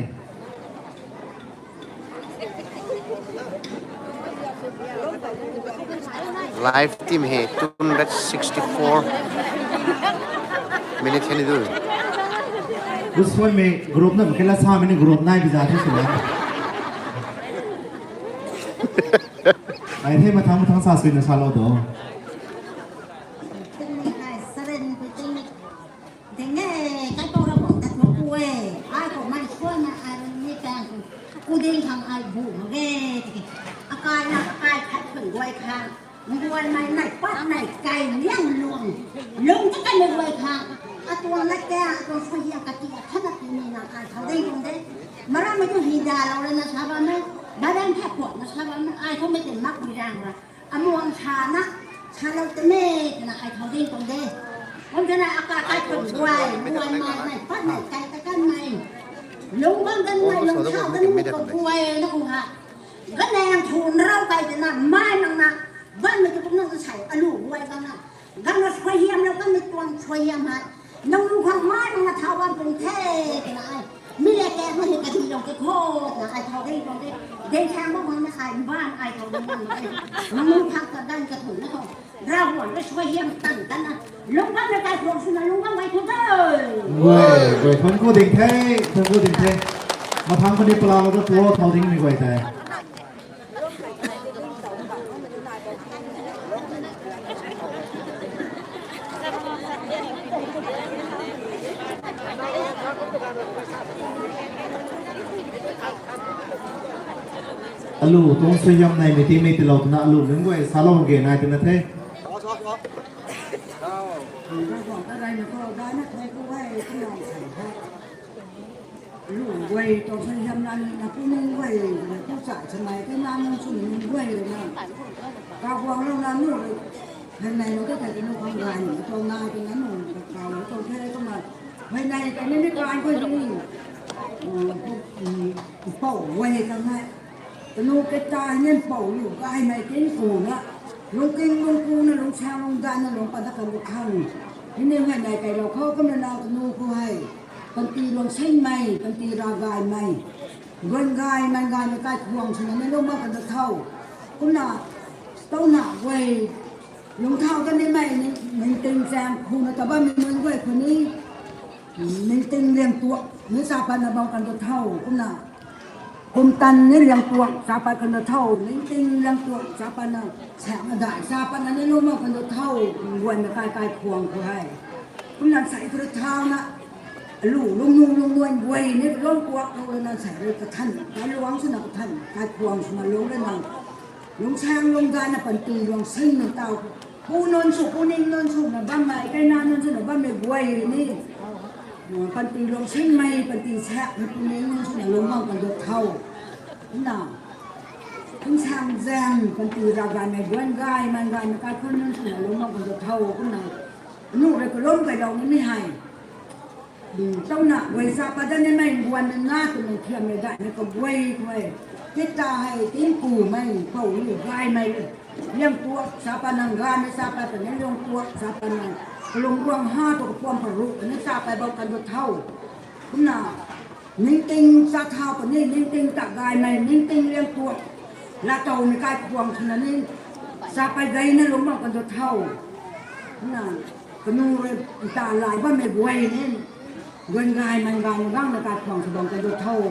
Live team he two hundred sixty-four minute he ni du. Gusuaimei group na, makela samei ni group nai biza the sila. Ai the mathang mathang sa suina salou do. Ding e, kaipou Ravguangc ta thuanc ku e, ai khou mei suanna ai rui ni tang ku, ku ding khang ai bu mak ge, tiki. Akaina akai khat khun guay khang, guaymei nai pat nai kai liang luang, lung ta kanmei guay khang, atuang lat ka, atuang suaihiam kati, akhat na tini na ai thau ding tuang de. Marammei tu hydalou rui na sa bammei, Bible thakuakna sa bammei, ai thu mei tin mak bui rang ra. Amuang sana, salou tame, twna ai thau ding tuang de. Kum twna akai kai khun guay, guaymei nai pat nai kai ta kanmei, lung bam kanmei, lung thau kanmei khou guay na khou ha. Ganang thun rau kai twna, mai nang na, bammei tu kum nang sa sei, alu guay bam na. Ganang suaihiam lou kanmei tuang suaihiam hei. Nang lu khang mai nang na thau bam tuang the, twna ai. Mi le ke, mi le ke, di lou ke kho, twna ai thau ding tuang de. Ding khang bam khang na ai, ban ai thau ding tuang de. Nang lu khang ta dan ka thun na khou. Ravguangc rui suaihiam tan tan na. Lung bam na kai khwang swna lung bam gay thu de. Guay, guay thuanc ku ding the, thuanc ku ding the. Mathang puni palalou ta pu thau dingmei guay tei. Alu tuang suaihiam naimei timei tiilou twna alu nunc guay salou ge nai twna the. Lu guay tuang suaihiam na, na pu nunc guay, na pu cha chamei, pu na nunc sw nunc guay na. Kaguanglou na nu, hei nei lou ta thei kanu khang gay ni, tuang na, tuang na nu, kakau, tuang the, tuang na. Hei nei, kanu ni kai guay ni. Pou guay khang hei. Kanu kata hei nin pou lu gaymei kin ku na. Lungking lungku na, lungsa lungdan na, lungc pat dat kan lu khang. Hei ni hei nei kailou khou, kumna na kanu khou hei. Panty luang sengmei, panty ravgaymei. Luan gaymei, gaymei kaikhwang swna mei lou mak kan da thau. Kumna, touna guay, Lungthau ta nimei ni, ningting chaeng khuna ta bammei nunc guay khou ni, ningting liang tuak ni sa patna bam kan ta thau, kumna. Kumtan ni liang tuak sa pat kan ta thau, ningting liang tuak sa patna, saekc na dai sa patna ni lungmang kan ta thau, guan na kai kai khuang khou hei. Kumna sei khou thauna, alu lungnu lungnuan guay ni lung kuak khou na sei rui kathan, kai luang swna kathan, kai khuang swna lung rui na. Lungsaeng lungdana panty luang sing na tau. Pu nunc sw, pu ning nunc sw na bammei, kaina nunc sw na bammei guay ni. Panty luang singmei, panty saekmei, pu ning nunc sw na lungmang kan ta thau. Kumna, lungsaeng zaeng, panty ravgaymei, guan gaymei, gaymei kaikhun nunc sw na lungmang kan ta thau. Kumna, nu rui kalum kailou ni mi hei. Tauna guay sa pat dat nimei guan na na twmei thiammei daihmei kaguay khou hei. Tita hei, tingkumei, pou lu gaymei. Liang tuak sa pat nang ganmei sa pat ta ni liang tuak sa pat nang. Kalung guang ha tu kapuam paru ni sa pat bam kan ta thau. Kumna, ningting sa thau puni, ningting ta gaymei, ningting liang tuak. Laatowmei kai khuang swna ni, sa pat gayna lungmang kan ta thau. Kumna, kanu rui ta lai bammei guay ni, guan gaymei, gaymei gangna kai khuang sw bam kan ta thau.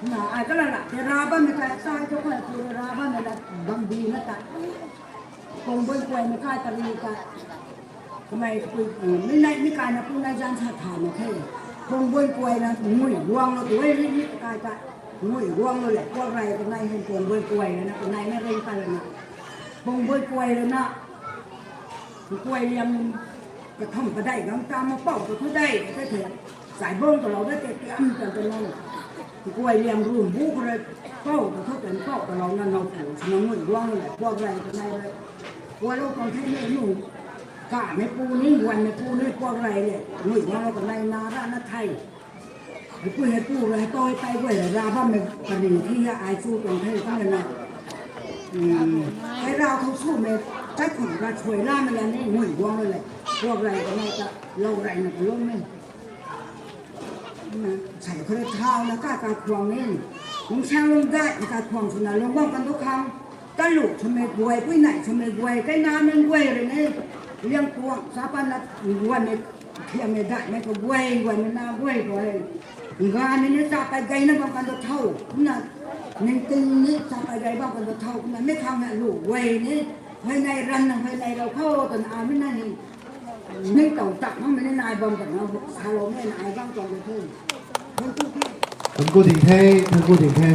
Kumna, ai kalala, tei ra bammei kai, sai tu kai, tu ra bammei la, bambi na ta. Pung bun kuay na kai ta ri ta. Kamei, mi nai, mi kai na pu nai zan sa tha mak khe. Pung bun kuay na ngui guang lou tu e ri mi kai ta. Ngui guang lou le, kuak rey kanei hei pung bun kuay na, kanei na ring ta na. Pung bun kuay na, kuay liang katham kadai gang ta ma pou ta thu dei, ta the. Sai bang talou da tei tiam ta ta na. Kuay liang rum bu khou rui, pou ta thu tei pou talouna now pu swna ngui guang lou le, kuak rey kanei rui. Kuaklou tuang the ni nu. Kamei pu ni, guanmei pu ni, kuak rey le, ngui guang lou kanei na ra na thei. Heipui heipu rui, heipou heipei guay rui ra bammei kari thi hei ai chu tuang the kan na. Hei ra thou swmei, tat khun ra chuay lamei la ni ngui guang lou le, kuak rey kanei ta, lou reyna kaloumei. Sei khou rui thauna kai kai khuang ni. Lungsaeng lungdai kai khuang swna lungmang kan ta khang. Kalu swmei guay, pui nai swmei guay, kaina nunc guay rui ni. Liang tuak sa patna guanmei, thiammei daihmei kaguay, guanmei na guay khou hei. Ganmei ni sa pat gayna bam kan ta thau. Kumna, ningting ni sa pat gay bam kan ta thau. Kumna, mi khang na lu guay ni. Huayney ranna, huayney rou khou twna amei na ni. Ni tow tak makmei ni nai bam kan na, saloumei nai bam tuang ta the. Thuanc ku the. Thuanc ku ding the, thuanc ku ding the.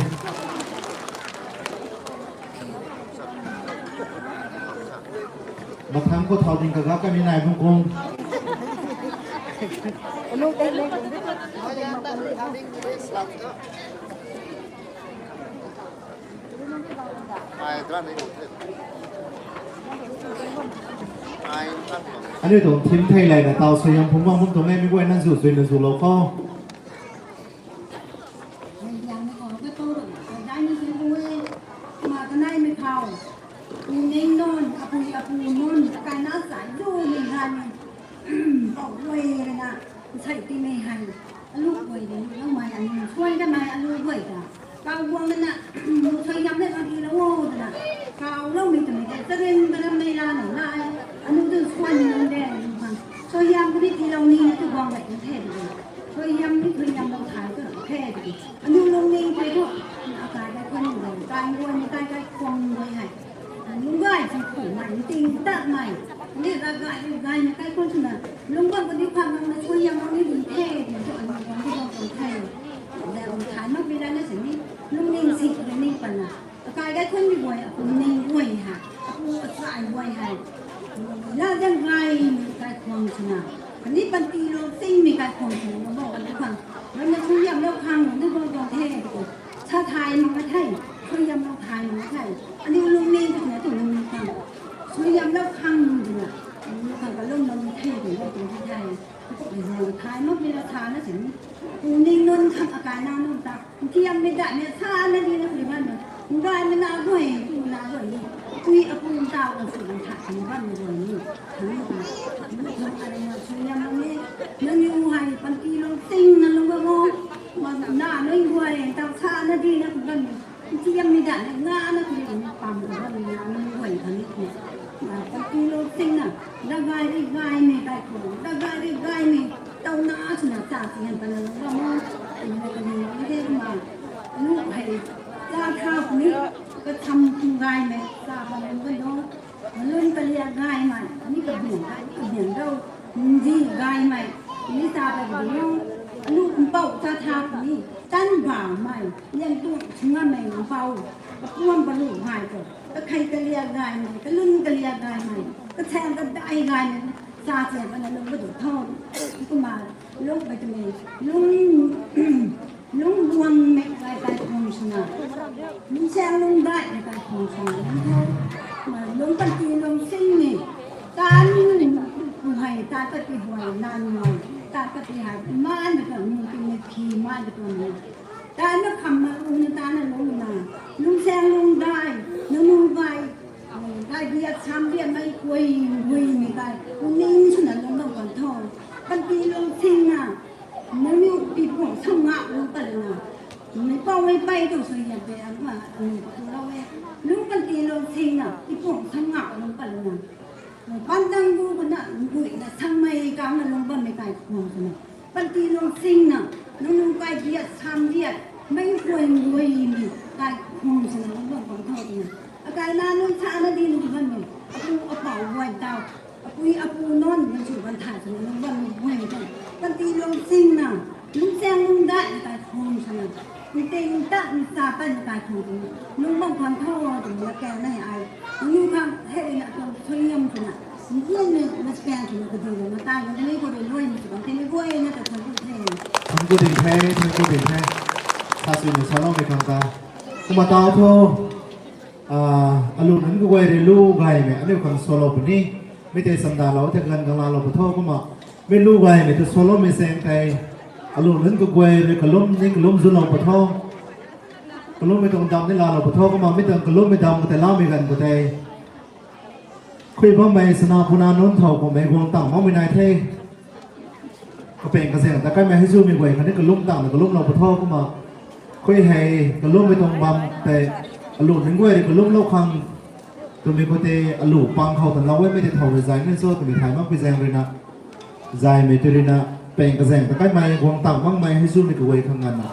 Mathangc khou thau ding kaga kamei nai bam kum. Aniu tuang thim thei layna taw suaihiam phungc bam bam tuang e, mi guayna zu suina zulou khou. Kanei mei khou, pu ning nunc, apui apu nunc, kaina sa zu ni ganmei, pou guay rui na, sei timei hei, alu guay de, loumei aniu suai damei alu guay ta. Kaw guang na, suaihiam le kan tiilou o twna. Kawloumei twmei tei, charyn karam nei lana, na, aniu tu suan ni nunc de, aniu khang. Suaihiam kani tiilou ni na tu guang gay kan the de. Suaihiam ni suaihiam lou thay tu the de. Aniu lungning tei thu, akai kaikhun guay, kai guay ni kai kaikhun guay hei. Lungc gay chang khumei, nting tatmei. Ni ravgay, ravgaymei kaikhun swna. Lungc guang kaniw khang nang na suaihiam lou ni dun the, twna thu aniu guang di guang kan the. Zauc thay makmei rana sini, lungning si, lungning patna. Akai kaikhunmei guay, apu ning guay hei, apu achai guay hei. Latzan gaymei kaikhun swna. Khatni panty lou tingmei kaikhun swna, lungc guang kaniw khang. Rana suaihiamlou khang, ni guang guang the, sa thay mak ka the, suaihiamlou thay mak ka the. Aniu lungning twna tu lungning khang. Suaihiamlou khang twna, lungning khang kalumlou ni the, twna tuang the. Zauc thay makmei ra sa na sini. Pu ning nunc khang akaina nunc ta. Thiammei daihmei sa na di na kuri bam na. Gaymei na guay, tu na guay ni. Tui apu ntaw kan sw kan tha kan bammei guay ni. Thangc ni ta. Nunc khang arana suaihiamlou ni. Nangniw hei panty lou tingna lungc guang o. Na nunc guay taw sa na di na kuri bam ni. Thiammei daihmei na na kuri bam ni pam kan bammei na nunc guay khang ni. Panty Gay ri gaymei kaikhwang, ta gay ri gaymei, tauna swna ta sian pana lung bam o, twna kaniw ni the kumna, lu hei, ta tha puni, katham kum gaymei, ta pana lung bam o, malun kalia gaymei, ni kabiang, kabiang dau, nzi gaymei, ni ta pana lung bam o, lu mpau ta tha puni, tan bamei, liang tu, chungamei mpau, kapuam palu gay tu, kakhei kalia gaymei, kalun kalia gaymei, kathang kadai gaymei, sa se pana lung bam tu tho, kumna, lung bai twmei, lung, lung luangmei gay kaikhwang swna, lung saeng lung daihmei kaikhwang swna, lung tho, kumna, lung panty lung singmei, tan, hei, tan patpi huay, nan huay, tan patpi hei, man na kan, nung tingmei phi, man na kan, Tana kham na u na tana lung na, lungsaeng lungdai, nanu gay, gay biak sam biakmei guay, guaymei gay, lungning swna lung bam kan tho. Panty lung singna, nangniw pi puang sam nga lung pat lana, mei pau mei pei tu sui yam tei ama, anu tu lou e. Lung panty lung singna, pi puang sam nga lung pat lana, Pandang bu kuna, guina sangmei kang na lung bammei kaikhwang swna, panty lung singna, nangniw kai biak, sam biak, mei guay guaymei kaikhwang swna lung bam kan tho twna, akai na nunc sana di nunc bammei, apu apau guay tau, apui apu nac nunc sw ban thay swna lung bammei guay tau, panty lung singna, lungsaeng lungdai na kaikhwang swna, nting ta nsa pat na kaikhwang swna, lung bam kan tho twna kaw na ai, nangniw khang hei na tuang suaihiam swna, nzianmei maspang swna kadu na tai na mei khou rui luaimei sw kan the, mei guayna ta thank you the. Thank you ding the, thank you ding the. Sa swna saloumei khang ta, kumna tau tho. Alu nunc kaguay rui lu gaymei aniu khang salou puni. Mi tei chamdalou the, ganv ganglaalou pa tho kumna, mi lu gaymei ta saloumei saeng tei, alu nunc kaguay rui kalum ni kalum zulou pa tho. Kalummei tuang dam ni laalou pa tho kumna, mi tuang kalummei dam khou tei laumei ganv khou tei, khui bammei sana puna nunc thow kummei guang tang makmei nai the. Kapeng kazaeng ta kaimei hei zumei guay khatni kalum tangna kalumlou pa tho kumna, khui hei kalummei tuang bam tei, alu nunc guay rui kalumlou khang twmei khou tei, alu pang khou ta lou e, mei tei thow rui zay ni cho twmei thay makpui zaeng ruina, zaymei tei ruina, peng kazaeng ta kaimei guang tang makmei hei zumei kaguay khang nganvna,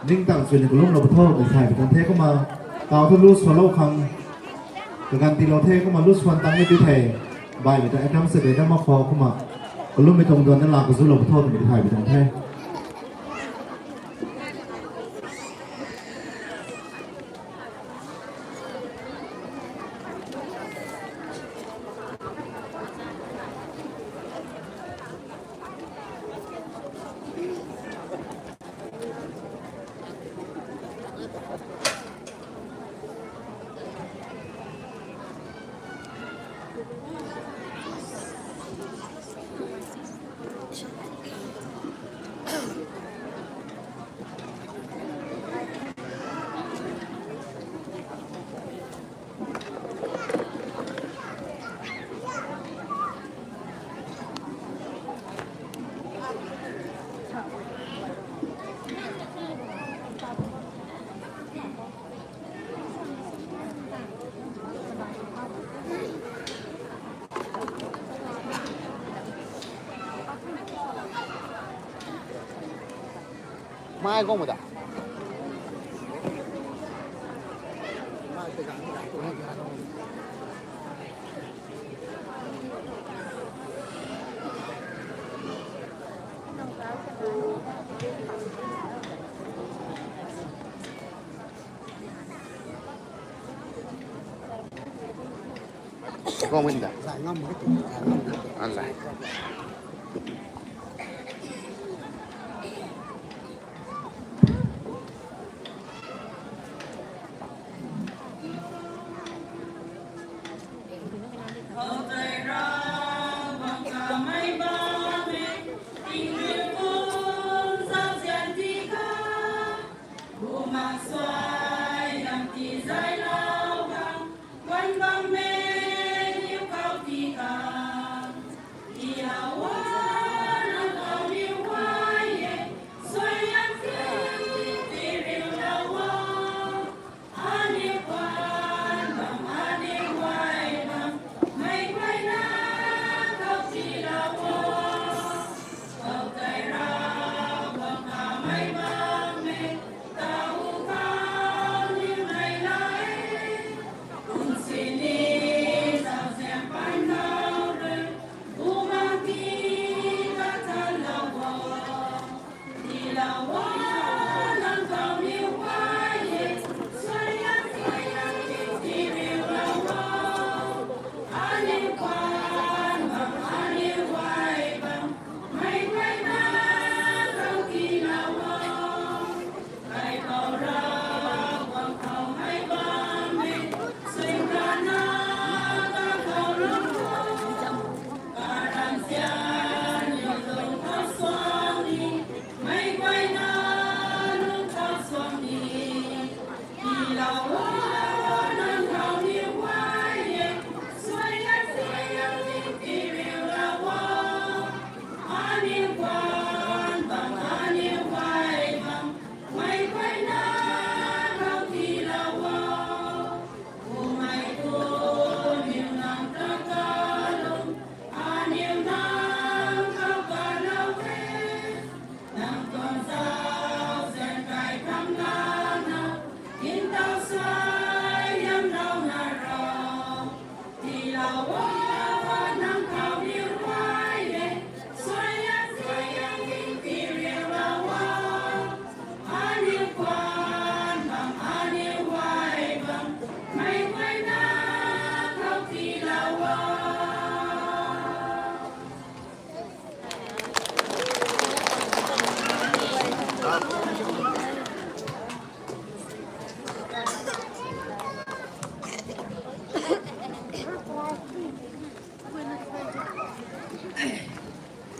ningtang swna kalumlou pa tho twmei thay pi kan the kumna, tau thu lu swlou khang kaganv tiilou the kumna, lu swan tang ni ti thei, baihmei ta atam sa de dam mak khou kumna, kalummei tuang duan na la kazulou pa tho twmei ti thay pi kan the. Mai guang ma da. Kong min da. An lai.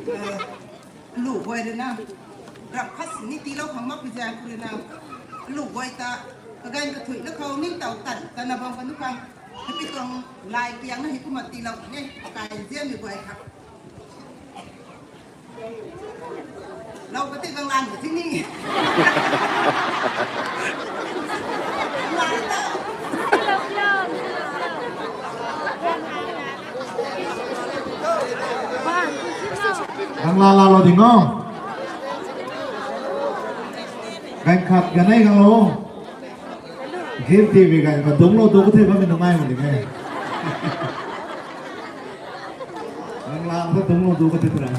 Lu guay rui na, rap khat sini tiilou khang mak pi zang khou rui na, lu guay ta, kaganv kathuina khou ningtow tan, tana bam kanu khang, hei pi tuang lai piang na hei kumna tiilou ne, kai zianmei guay kha. Lou kati gang lan ka tini. Gang la la lo ding o. Gang khat ganei gang lo. Game T V gan ka dungclou tu ka the bammei nungai mak ding e. Gang la ka dungclou tu ka the tra.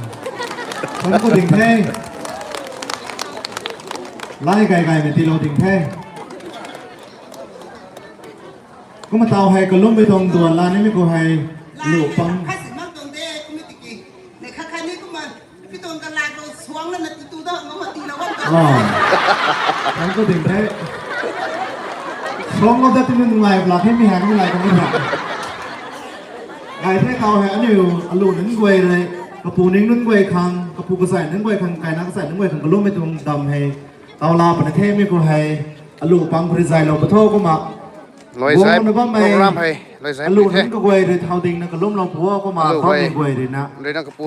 Kan ko ding the. Lai gay gay mei tiilou ding the. Kumna taw hei kalummei tuang duan la nimei khou hei lu pang. Khat si mak tuang de, kumna tiki. Nei khat khat ni kumna, pi tuang ka lai khou suang lana ti tu da, ngam ma tiilou bam ta. Oh. Kan ko ding the. Suang lou da tini nungai bla hei mi hang mi lai ka mi hang. Gay the taw hei aniu alu nunc guay rui, kapu ning nunc guay khang, kapu kazay nunc guay khang, kaina kazay nunc guay khang kalummei tuang dam hei. Taw la puni themei khou hei, alu pang khou rui zaylou patho kumna. Guang na bammei, program hei, alu nunc kaguay rui thau ding na kalumlou pu o kumna, bammei guay rui na.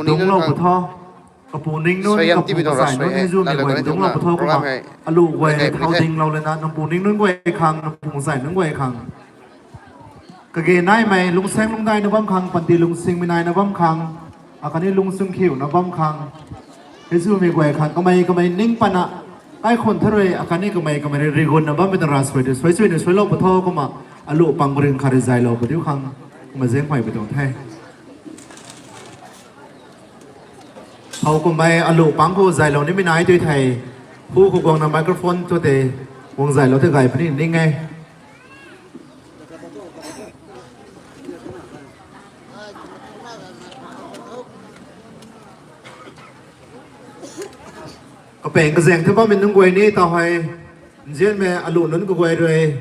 Dungclou patho. Kapu ning nunc, kapu kazay nunc hei zumei guay dungclou patho kumna. Alu guay rui thau dinglou lana, nang pu ning nunc guay khang, nang pu kazay nunc guay khang. Kage naimei, lungsaeng lungdai na bam khang, panty lungsingmei nai na bam khang, akhatni lungsung khiu na bam khang. Hei zumei guay khang, kamei kamei ning patna, kaikhun tha rui, akhatni kamei kamei rui, rigun na bammei ta ravsuai tu, suai suai na suailou patho kumna, alu pang khou rui khat rui zaylou padiu khang, kumna zaenghuay pi tuang the. Hou kummei alu pang khou zaylou nimei nai tui thei, hu khou guangna microphone tu tei, guang zaylou tei gay puni ning e. Kapeng kazaeng the bammei nunc guay ni taw hei, nzianmei alu nunc kaguay rui,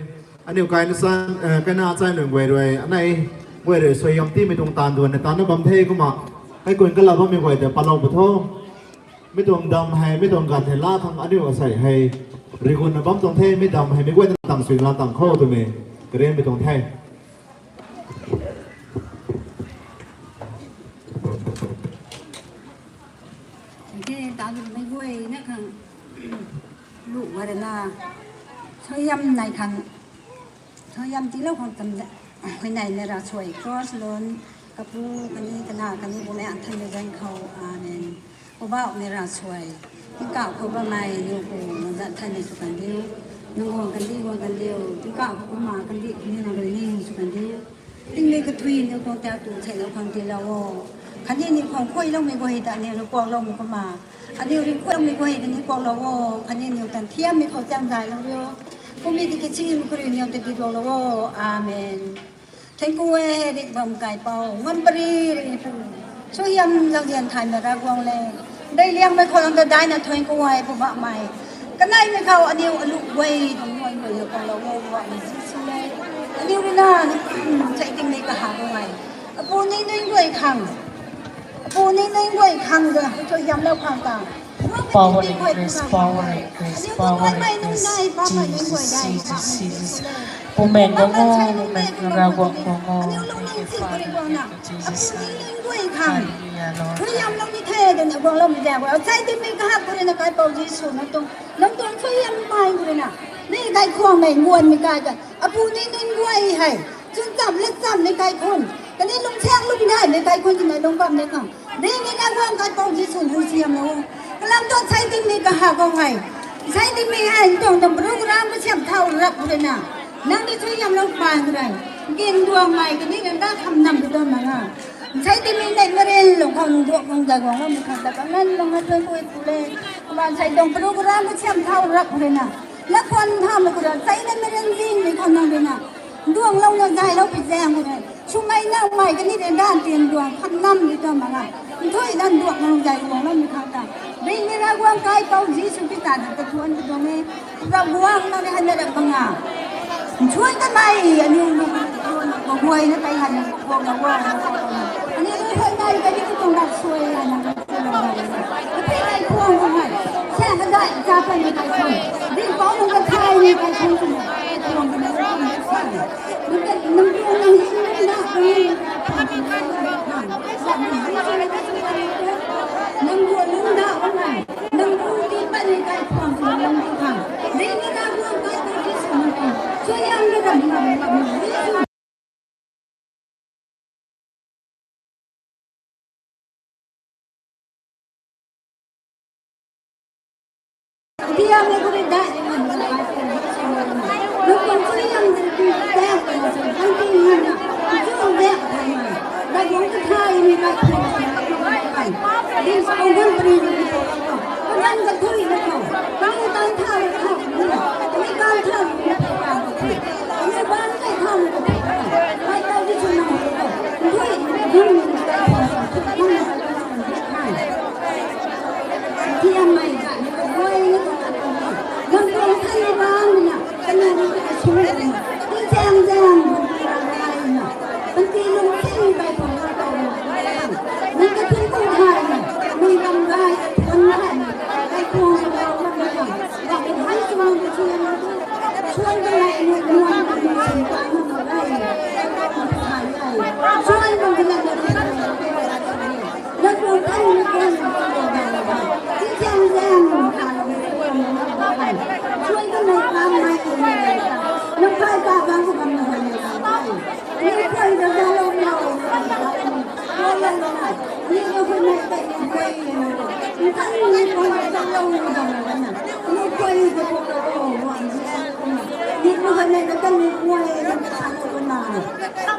aniu kaina chan, kaina chan nunc guay rui, anei guay rui suaihiam tiimei tuang taanv duan na taanv na bam the kumna, hei kun kala bammei guay ta palou patho. Mi tuang dam hei, mi tuang ganv hei la khang aniu asei hei, rigun na bam tuang the, mi dam hei mi guay na tang suina tang khou twmei, karianmei tuang the. Tiki talummei guay na khang, lu guay rui na, suaihiam nai khang, suaihiam tiilou khang tam de, huayney na ravsuai cross lun, kapu kani kana kani bumei anthanmei zaeng khou, amen. Poubauhmei ravsuai, tingkauh khou bammei niw pu, nang zat thanmei sw kan diu, nang guang kandih guang kan diu, tingkauh khou kumna kandih kuni nang rui ning sw kan diu. Tingmei kathui niw khang ta tu theilou khang tiilou o. Khatni niw khang khuailoumei guay ta aniu rui kuakloumei kumna, aniu rui khuailoumei guay ta ni kuaklou o. Khatni niw tan thiammei khou chang zaylou riu. Kummei tiki chingmei khou rui niw ta tiduaklou o. Amen. Thank you e, rik bam kaipouc, ngan pari ri pu. Suaihiam zauzian thaymei Ravguangc le. Dei liangmei khou lam ta daina thank you e, Poubauhmei. Kaneimei khou aniu alu guay tuang guay guay na kuaklou o, Poubauhmei Jisu le. Aniu rui na, chai tingmei kaha guay. Apu ning ning guay khang. Apu ning ning guay khang ta, suaihiamlou khang ta. Power increase, power increase, power increase. Jesus, Jesus, Jesus. Bumaengh guang o, Bumaengh Ravguangc guang o. Thank you, Father. Thank you, Jesus. Hallelujah, Lord. Suaihiamlou ni the, dana guangloumei zaeng guay. Chai tingmei kahak khou rui na kaipouc Jisu nang tuang, nang tuang suaihiammei khou rui na. Ni kaikhwangmei nguanmei kai ka. Apu ning ning guay hei. Chwn cham lat cham ni kaikhun. Kani lungsaeng lungdaimei kaikhun twmei lung bam ni khang. Dingmei Ravguangc kaipouc Jisu suaihiamlou. Kalam tu chai tingmei kaha guang hei. Chai tingmei hei tuang tuang program kasiam thau rap khou rui na. Nang ni suaihiamlou pan khou rui. Ginduangmei kani nang ta kham nam pi tuang na nga. Chai tingmei nei maren lung khou nung duak nung zay guangloumei khang ta kangan lung na tui kui tu le. Kumna chai tuang program kasiam thau rap khou rui na. Lakhwan thamei khou rui chai nei maren zingmei khou nang rui na. Duanglouna zaylou pi zaeng khou rui. Swmei naumei kani rui dan tin duang kham nam pi tuang na nga. Nthuilan duak nung zay guangloumei khang ta. Dingmei Ravguangc kaipouc Jisu Khrista ta kathuan pi tuang e. Ravguangc nang rui hei na rap bang a. Nthuan kanmei aniu nung kaguayna tei hei na guanglou o. Aniu rui hei nai kani katuang ravsuai hei na Kathei kaikhwang khou hei, sa kadai cha pei ni kaikhwang, ringhpouc nunc kathaymei kaikhwang swna, kaikhwang swna, kaikhwang swna. Nang ka, nang tuang nang hei nang na, nang hei nang kaikhwang swna, nang hei nang kaikhwang swna, nang hei nang kaikhwang swna, nang hei nang kaikhwang swna, nang hei nang kaikhwang swna, nang hei nang kaikhwang swna, nang hei nang kaikhwang swna, nang hei nang kaikhwang swna. Ring ni na guang kai tu Jisu nang kai. Suaihiam na dam na dam na Jisu.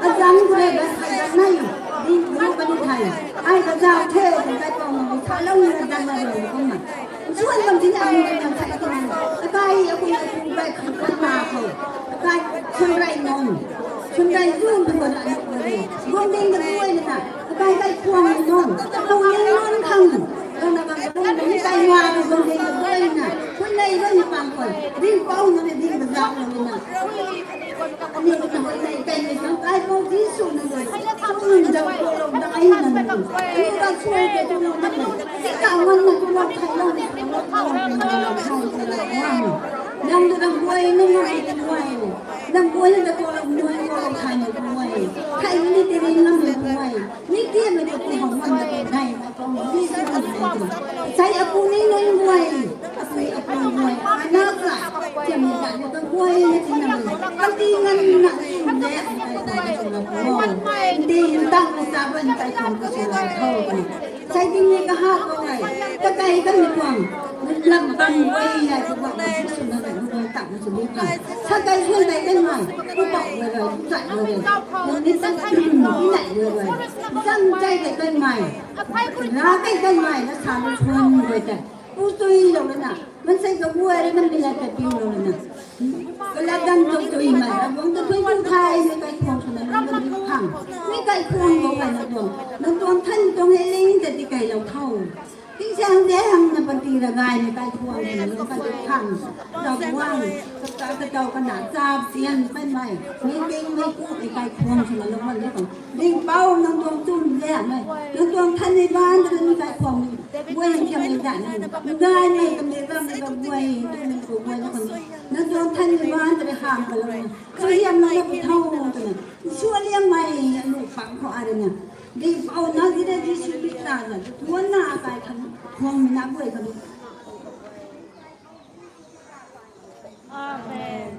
Azam kure ba sa zan nei, di lu ba ni thei. Ai kazau the, di kai pang na sa lou na zan na lou kumna. Suan bam tin ai na zan sa kumna. Akai akui na tu bai khan khan na ko. Akai sunrai nong. Sunrai zun tu ko na na ko de. Gong ding ka tu ai na. Akai kai kuang nong. Kau ning nong khang. Kau na bang kau na ni kai ngua ko gong ding ka tu ai na. Kun nei ba ni pang ko. Ding pau na ni ding ka zau na na. Ani na hoi nei kai ni sang kai pau Jisu na doi. Kum nung zau ko lou dang ai na nung. Ani ka suai kai tu lou dang na. Ka wan na tu lou thai lou ni. Nang tu nang guay nung nung ai tu guay. Nang guay na ko lou nung ko lou thai na tu guay. Thai ni te ni nang na tu guay. Ni tiam na tu hou wan na tu dai na. Sai apu ni nunc guay, apu apu guay, ana sa, tiam ni ta ni ta guay ni ti na ni, kati ngan na ni le, ni tai tai ni na guay, ni ti ni tang ni sa ban tai tang ni sa la tho ni. Sai ti ni kaha ko nai, kakai kan ni kuang, lam ban guay ya ko ba ni su na ni guay tang ni su ni ka. Sa kai guay tai kan mai, ko ba guay guay, sa guay guay, ni sa ni nai guay guay, zang tai tai kan mai. Ra kai kan mai na sa na chuan guay ta. Pu tui lou na. Man sai ka guay na mi la ta piu lou na. Ka la dan tu tui mai ra guang ta tui tu thai ni kai khuang na na ni khang. Ni kai khuang guang kai na guang. Na guang than guang hei ling ta ti kai lou thau. Ting siang de hang na pan ti ra gai ni kai khuang na na kai khang. Ra guang. Ka ka tau ka na cha sian pai mai. Ni ting ni ku ni kai khuang na lou man ni khang. Ringhpouc nang tuang chun zaeng e, nang tuang than ni ban ta ni kai khwang ni, guay hang khiam ni zan ni, ngai ni kam ni ram ni kam guay, tu ni ko guay na kan, nang tuang than ni ban ta ni ham ka lou ni, suaihiam na na pu thau ta ni, suaihiam mai anu pang khou a rui na, Ringhpouc na di de di sui pi ta na, tuan na kai khang khwang na guay ka ni. Amen.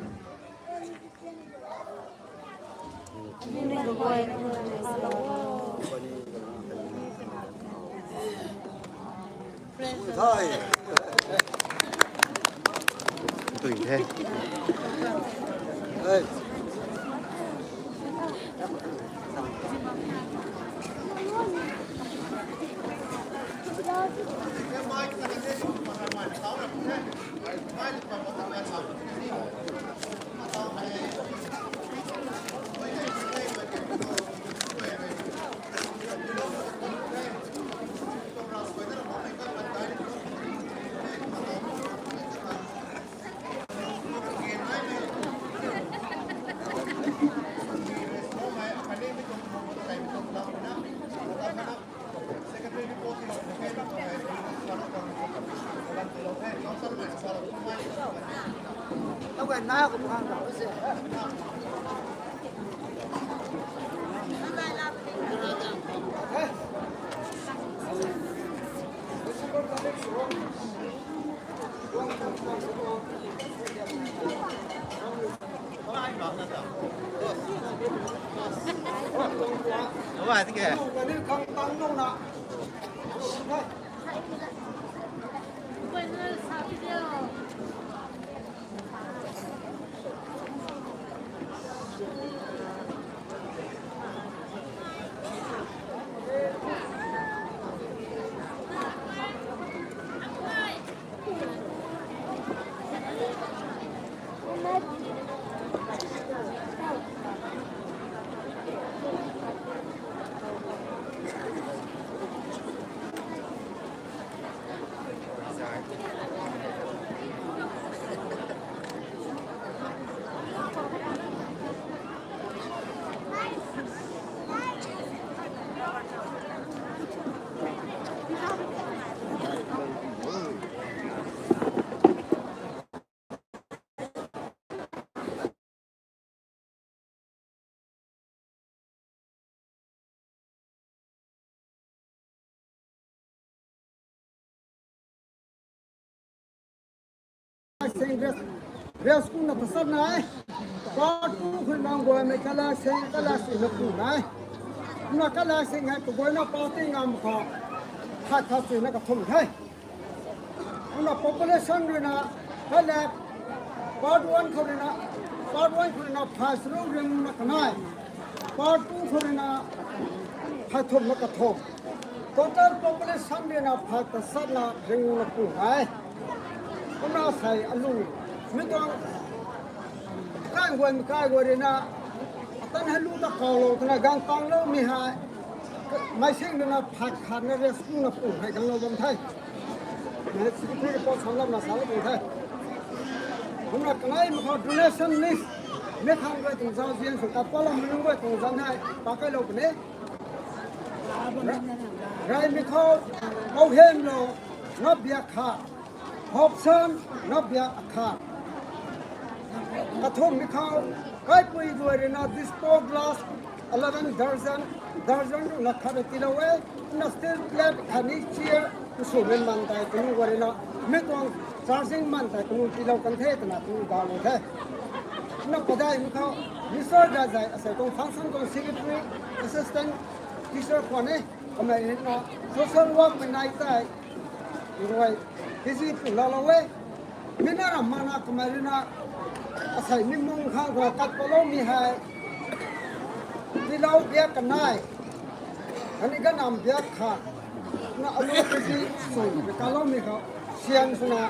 Sing res, res ku na tasat nai. Part two khun nang guay mei kala sing kala sing na ku nai. Na kala sing hai tu guay na party ngam kha. Khat khat sing na kathum thai. Kumna population rui na, khat lak, part one khou rui na, part one khou rui na phay saruk ring na kanei, part two khou rui na phay thum na kathum. Total population rui na phay tasat na ring na pu nai. Kumna sei alu, mi tuang kai guay mi kai guay rui na, atan hei lu ta kaulou twna gang tanglou mi hei, mei sing rui na phay khat na rescue na pu hei ganglou bam the. Secretary report samlam na salou bam the. Kumna kanei mak khou donation list, mi khang guay tuang zauzian sw kap palam mi lung guay tuang zan hei pa kailou puni. Rey mi khou, Pouhemlou, na biak khat, Hopsan, na biak akhat. Kathum mi khou, kaipui guay rui na disposable glass eleven dozen, dozen rui na khat rui tiilou e, na steel plate khatni chair, kusumei man tei kanu guay rui na, mi tuang charging man tei kanu tiilou kan the twna kanu dalou the. Na padai mi khou, Mister Gazai asei tuang function tuang secretary, assistant teacher khwan e, kamei rui na social work mei nai tei, rui, kisi pu lalou e, mi na ram mana kamei rui na, asei mi mung khang khou kat palou mi hei, tiilou biak kanei, khatni kanam biak khat, na alu kisi sui, kalou mi khou, sian swna,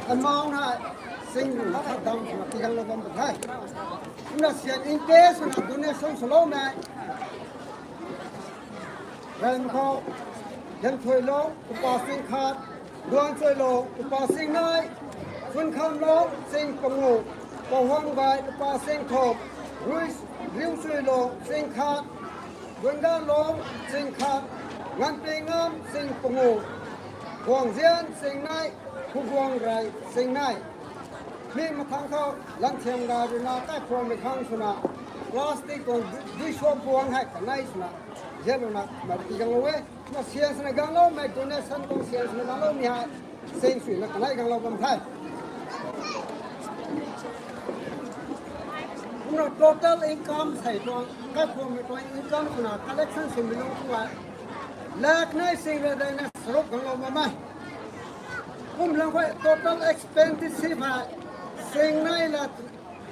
amount hei, sing rui na khat dam swna tiganglou bam the. Na sian in case swna donation swloumei, Rey mi khou, Hemthuilou, upa sing khat, Duanchuilou, upa sing nei, Chunkhamlou, sing pangu, Pouhuangbai, upa sing thum, Rui, Riuchuilou, sing khat, Duanganlou, sing khat, Nganpingam, sing pangu, Guangzian, sing nei, Khuguangrey, sing nei. Mi mathang khou, Lanthiam ga rui na, kaiphuammei khang swna, plastic tuang dui, dui suak buang hei kanei swna, zianlouna, mei tiganglou e, na sian swna gangloumei donation tuang sian swna ganglou mi hei, sing swna kanei ganglou bam the. Kumna total income sei tuang, kaiphuammei tuang income swna collection swmei lung khou, lak nei sing rey dei na saruk ganglou bam e. Kum lang khou total expenditure hei, sing nei la,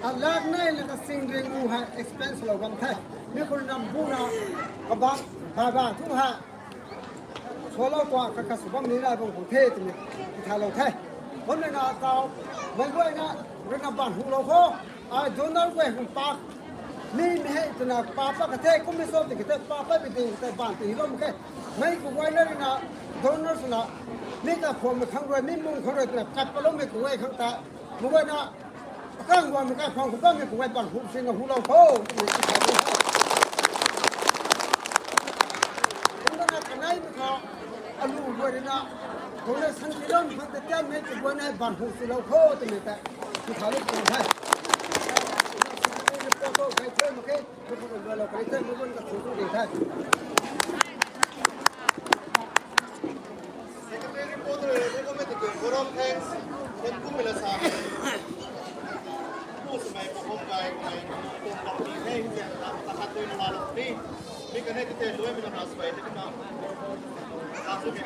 a lak nei la ka sing ring u hei expense lou bam the. Mi khou nam bu na, kabak, baba thu hei, swlou tuang kha kha sw bam ni la bam khou the twmei, thalou the. Kum na tau, mei guay na, rui na ban hulou khou, ai donor guay hum pak, mi mi hei twna pa pa ka the, kum mi so ti ka the, pa pa bi ding ka the, ban ti lou mak khe. Mei kaguay na rui na, donor swna, mi kaiphuammei khang rui, mi mung khang rui twna, kat paloumei kaguay khang ta, mei guay na, akang guaymei kai khang khou bammei kaguay ban hu sina hulou kho. Kumna kaneimei khou, alu guay rui na, donation tiiloumei khang ta tianmei kaguay na ban hu silou kho twmei ta, tithaulou tuang the. Secretary report, uh, recommend to give vote of thanks. Then kum mila sa. Pu samei pu hom kai kai. Kum kum ni hei ni ta ta hat doi na la ni. Mi kan hei ti te loi mi na sa bai te na. Sa su mi.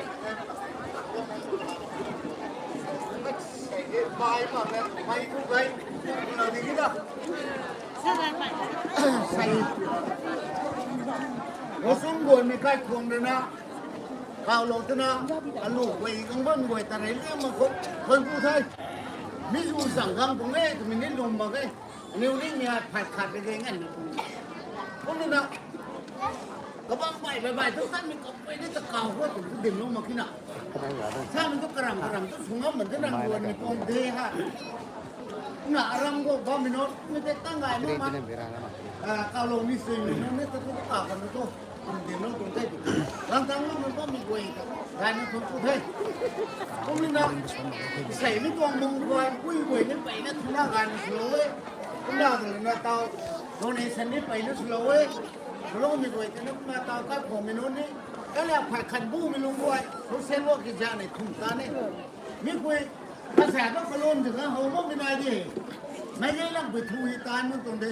Bai ma bai ku bai. Na di ni da. Sai. Rosung guan mi kai khuang rui na, kau lou twna, alu guay gang bam guay ta rei liang ma khou, khon pu the. Mi zu zang gang pu nge, twmei ni lum mak ge. Aniu ring mi ai phay khat rei ge ngan na pu. Kum ni na, kabang bai bai bai tu kan mi kap pai ni ta kau khou tu tu dim lou mak kina. Sa mi tu karam karam tu sungam man tu nang guan mi pon de ha. Na aram khou bam mi no, mi te tang gai ma ma. Ah, kau lou mi sui mi no, ni tu tu kau kan tu. Kum dim lou tung the. Lang tang lou mi bam mi guay ta. Gai na tu tu the. Kum ni na, sai mi tuang mung guay, kui guay ni pai na tu na gai na slow e. Kumna tu na tau, donation ni pai na slow e. Slow mi guay ta na kumna tau kai khou mi no ni. Ka la phay khat bu mi lung guay. Social work ki ja nei thum ta ni. Mi guay, ka sa ka kalon de na hou mo mi nai de. Mai ge lang bui thu hi tan mun tuang de.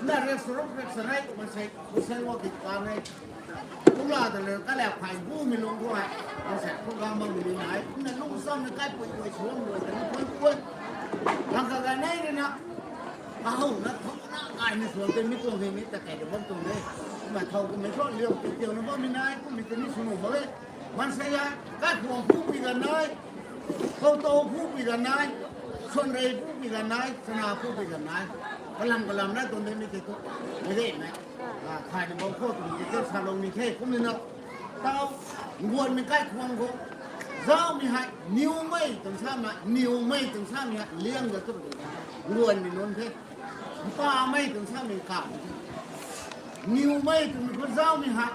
Na restaurant restaurant ma sai social work ki tan ni. Kum la ta le ka la phay bu mi lung guay. Ma sa kum ga mang mi nai. Kumna lung sam na kai pui pui suam guay ta ni pui pui. Lang ka ga nai ni na. Ahou na thou na kai ni suam te mi tuang hei ni ta kai de bam tuang de. Ma thou kum mi thou liu ti tiau na bam mi nai kum mi te ni sunu bam e. Maansei a, kai khuang phu pui ganv nai, khou tou phu pui ganv nai, suan rei phu pui ganv nai, chana phu pui ganv nai. Kalam kalam na tuang de mi te tu. Mi de mei. Ah, thay na bam khou tu mi te salou ni the, kum ni na. Tau, guan mi kai khuang khou. Zau mi hei, niw mei tuang sa ma, niw mei tuang sa mi hei, liang da tu. Guan mi nunc the. Mpa mei tuang sa mi ka. Niw mei tuang mi khou zau mi hei.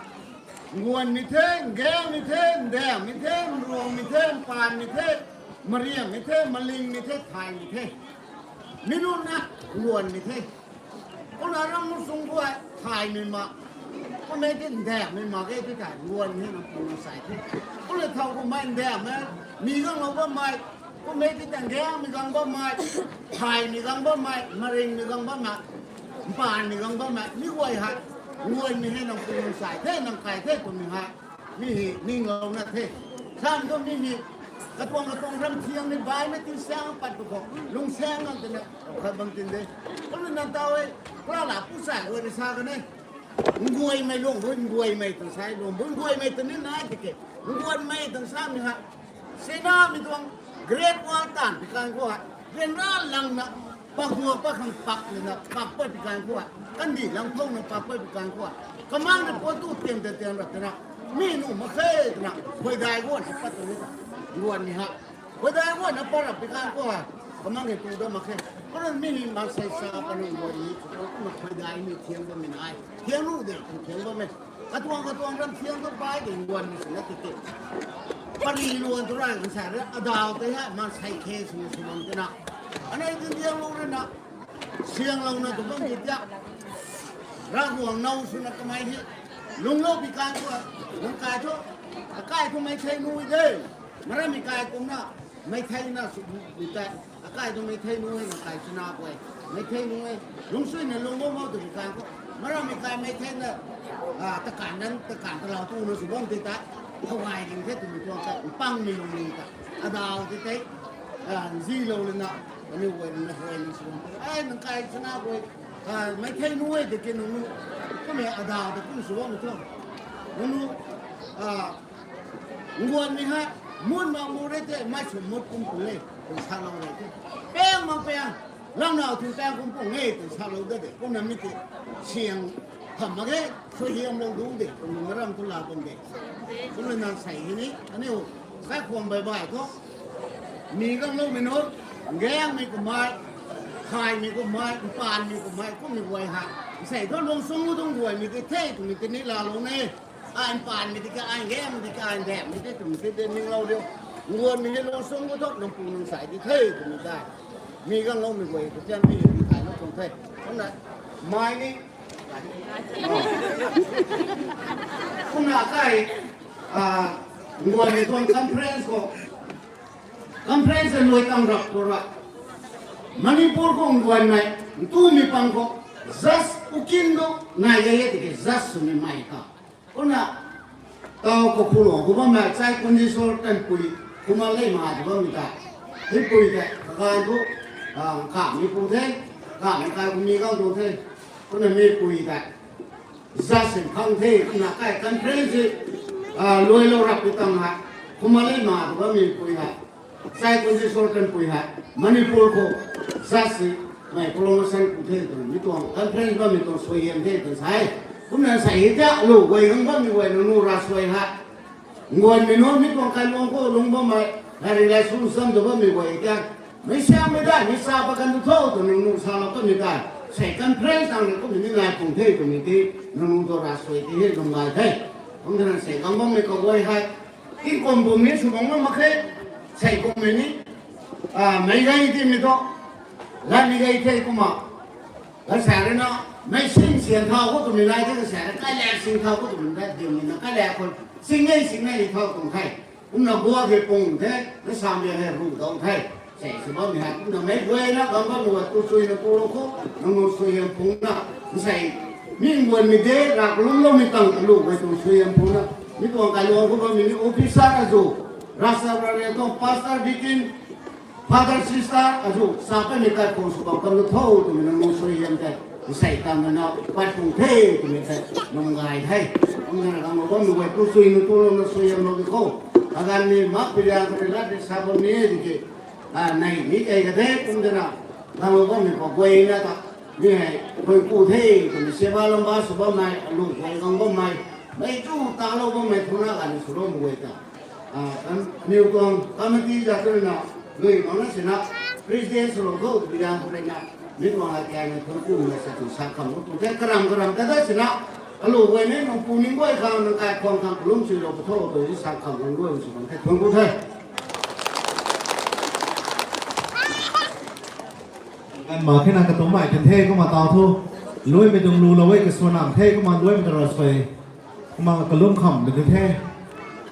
Nguan mi the, ngang mi the, ndam mi the, nruang mi the, mpan mi the, mariang mi the, maling mi the, thay mi the. Mi nunc na nguan mi the. Kumna ram sung khou thay mi ma. Kummei ti ndam mi ma ke ti thay nguan mi na pung sai the. Kumna thau kummei ndam e, mi gang lou bammei. Kummei ti tang ngang mi gang bammei, thay mi gang bammei, maring mi gang bammei, mpan mi gang bammei, mi guay hei, nguan mi hei nang pung sai the, nang kai the twmei hei, mi hei ninglouna the. Sam tu mi hei, katuang katuang ram thiang ni baimei ti sang pat tu khou, lung sang nang twna, khat bam tin de. Kumna nang tau e, kala la pu sai guay ni sa kan e. Nguanmei lung bun nguanmei tuang sai lung bun nguanmei tuang ni nai tiki. Nguanmei tuang sa mi hei. Sinamei tuang Great Wall taanv pi kan khou hei. Ryanra langna, pak hua pak khang pak lana, pak pat pi kan khou hei. Kandih lang thouna pak pat pi kan khou hei. Kamang na pat tu tiang ta tiang rap tana. Mi nu mak khe twna, khuaydai guan pat tu ni ta. Nguanmei hei. Khuaydai guan na pat rap pi kan khou hei. Kamang hei tu da mak khe. Kumna mi hei maansei sa kanu nguanmei, kumna khuaydai mi thiang bammei nai. Thiang nu de, thiang bammei. Katuang katuang ram thiang tu bai de nguanmei swna tiki. Pari luan tu rai kan sa re, adaw tei hei, maansei khe swna sw bam tina. Anei tin thiang lu rui na, sianglouna tu bam ti tia. Ravguangc now swna kamei hei, lungclou pi kan khou, nang kai thu, akai thu mei thei nui de. Marammei kai kumna, mei theina sw bu tei. Akai thu mei thei nui, nang kai swna guay. Mei thei nui, lungcsuina lung bam mak tu pi kan khou. Marammei kai mei theina, ah, takan nan, takan talau tu na sw bam ti ta. Thau gay ding the twmei tuang ta, mpangmei lungning ta. Adaw ti tei, ah, nzilou lana, kaniw guay na huay na sw bam ti. Ai, nang kai swna guay, ah, mei thei nui de ki nang nu. Kummei adaw ta kum sw bam tu. Nang nu, ah, nguanmei hei, mun mak mu re te, mei sw mut kum pu le, twna salou re te. Pang mak pang, langnau thun pang kum pu nge, twna salou da de. Kumna mi ti, siang, tham mak ge, suaihiamlou du de, kumna maram tu la bam de. Kumna nang sei hei ni, aniu, kaikhwang bai bai thu. Mi gangloumei nunc, nggangmei kummei, khaymei kummei, mpanmei kummei, kummei guay hei. Sei thu lungsung tuang guaymei ti the, twmei ti ni laalou ne. Ai mpanmei ti ka, ai nggangmei ti ka, ai ndamhmei ti twmei ti de ninglou riu. Nguanmei hei lungsung khou thu, nang pu nang sai ti the, twmei ta. Mi gangloumei guay, tu tian mi, mi thaylou tuang the. Kumna, Mai ni. Kumna kai, ah, Nguanmei tuang conference khou, conference e luai tang rap khou ra, Manipur khou Nguanmei ntumei pang khou, just ukin do nai gay e tiki just swmei mai ta. Kumna, tau khou khulou khou bammei, chai kundi sor tanpui, kumna lei ma tu bammei ta. Hei pui ta, kagan tu, ah, kamei pu the, kamei kai kumei gang tu the. Kumna mi pui ta. Just sin khang the, kumna kai conference, ah, luai lou rap pi tang ha. Kumna lei ma tu bammei pui ha. Chai kundi sor tanpui ha, Manipur khou just si, mei promotion ku the twna, mi tuang conference bammei tuang suaihiam the twna sa e. Kumna sa e ta, lu guay gang bammei guay nangniw ra suai ha. Nguanmei nunc mi tuang kailuang khou lung bammei, gari lai sum sam tu bammei guay ta. Mei siammei dai, mei sa pa kan tu tho twna nangniw salou kanmei ta. Sei conference tang ni kumna ni nai pung the twmei ti, nangniw tu ra suai ti he lung nai the. Kumna sei gang bammei kaguay hei. Tingkum bum ni sw bang mak khe, sei kummei ni, ah, meic gay timei thu, latmei gay the kumna, kasa rui na, meic sing sian thau khou twmei nai the, kasa rui kailak sing thau khou twmei nai, diumei na kailak khou, sing nei, sing nei thau tuang the. Kumna guak hei pung the, na samei hei ru dau the. Sei sw bammei hei, kumna meic guayna, gang bammei guay tu chuina tu lou khou, nangniw suaihiam phungna, sei, mi Nguanmei de, ra kalumloumei tang kalu guay tu suaihiam phungna, mi tuang kailuang khou bammei ni officer azu, rasa rare tuang pastor, deacon, father, sister azu, sa kanmei kaikhwang sw bam kan lu tho twmei nangniw suaihiam tei, sei tangna pat pung the twmei tei, nang gay the. Kumna ganglou bammei guay tu chuina tu louna suaihiam lou di khou, kaganvmei mak piriang kari lat di sa bam ni tiki, ah, nei ni kei ka the, kumna, ganglou bammei kaguayna ta, mi hei, thuanc ku the twmei, seba lamba sw bammei, alu guay gang bammei, mei chu talou bammei, thuna ganv swloumei guay ta. Ah, kan, aniw tuang committee za tu na, lui bangna sina, president swlou tho, piriang kari na, mi tuang la kei na thuanc ku na sa tu sa kham tu the, karam karam ta da sina, alu guay ni nang pu ning guay khang, nang kaikhwang khang kalum chuilou pu tho, tu sa kham kan guay sw kan the, thuanc ku the. Kan ma khe na katummei kan the kumna tau thu, luaimei tuang lu lou e, kaswan nam the kumna luaimei tuang ra suai, kumna kalum khamhmei tu the.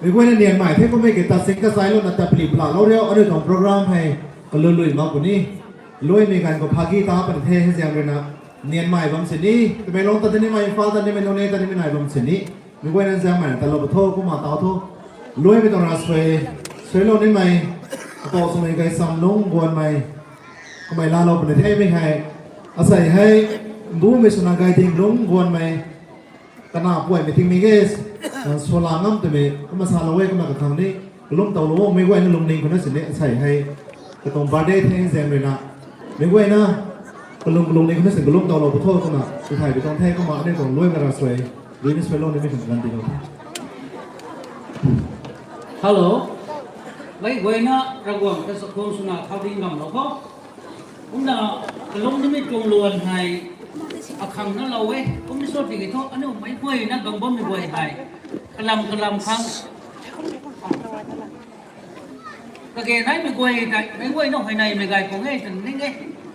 Mei guayna nianmei the kummei ki ta sing kasailouna ta pli pla lou riu, aniu tuang program hei kalun lui mak puni. Luaimei ganv khou phagi ta pan the, hei zaeng rui na, nianmei bam sini, Tamenglong ta nimei, Imphal ta nimei, Noney ta nimei nai bam sini, mei guayna zaengmei na talou pu tho kumna tau thu, luaimei tuang ra suai, suailou nimei, apou swmei gay sam lung guanmei, kamei laalou puni themei hei, asei hei, mbumei swna gay ding lung guanmei, kana puaymei tingmei ge, ah, swla ngam twmei, kumna salou e, kumna kakhang ni, kalum towlou o, mei guayna lungning khou na sini, asei hei, katuang birthday the zaeng rui na, mei guayna, kalung kalungning khou na sini, kalum towlou pu tho kumna, sw thay pi tuang the kumna, aniu tuang luaimei ra suai, rui ni suailou nimei khang kan dilou the. Hello. Mei guayna Ravguangc ta chakhwang swna thau ding ngamlou kho. Kumna kalum nimei tuang luan hei akhang na lou e. Kum ni sw tiki thu aniu meic guayna gang bammei guay hei, kalam kalam khang, kage naimei guay tei, meic guayna huayneymei gay khang e twna ning e.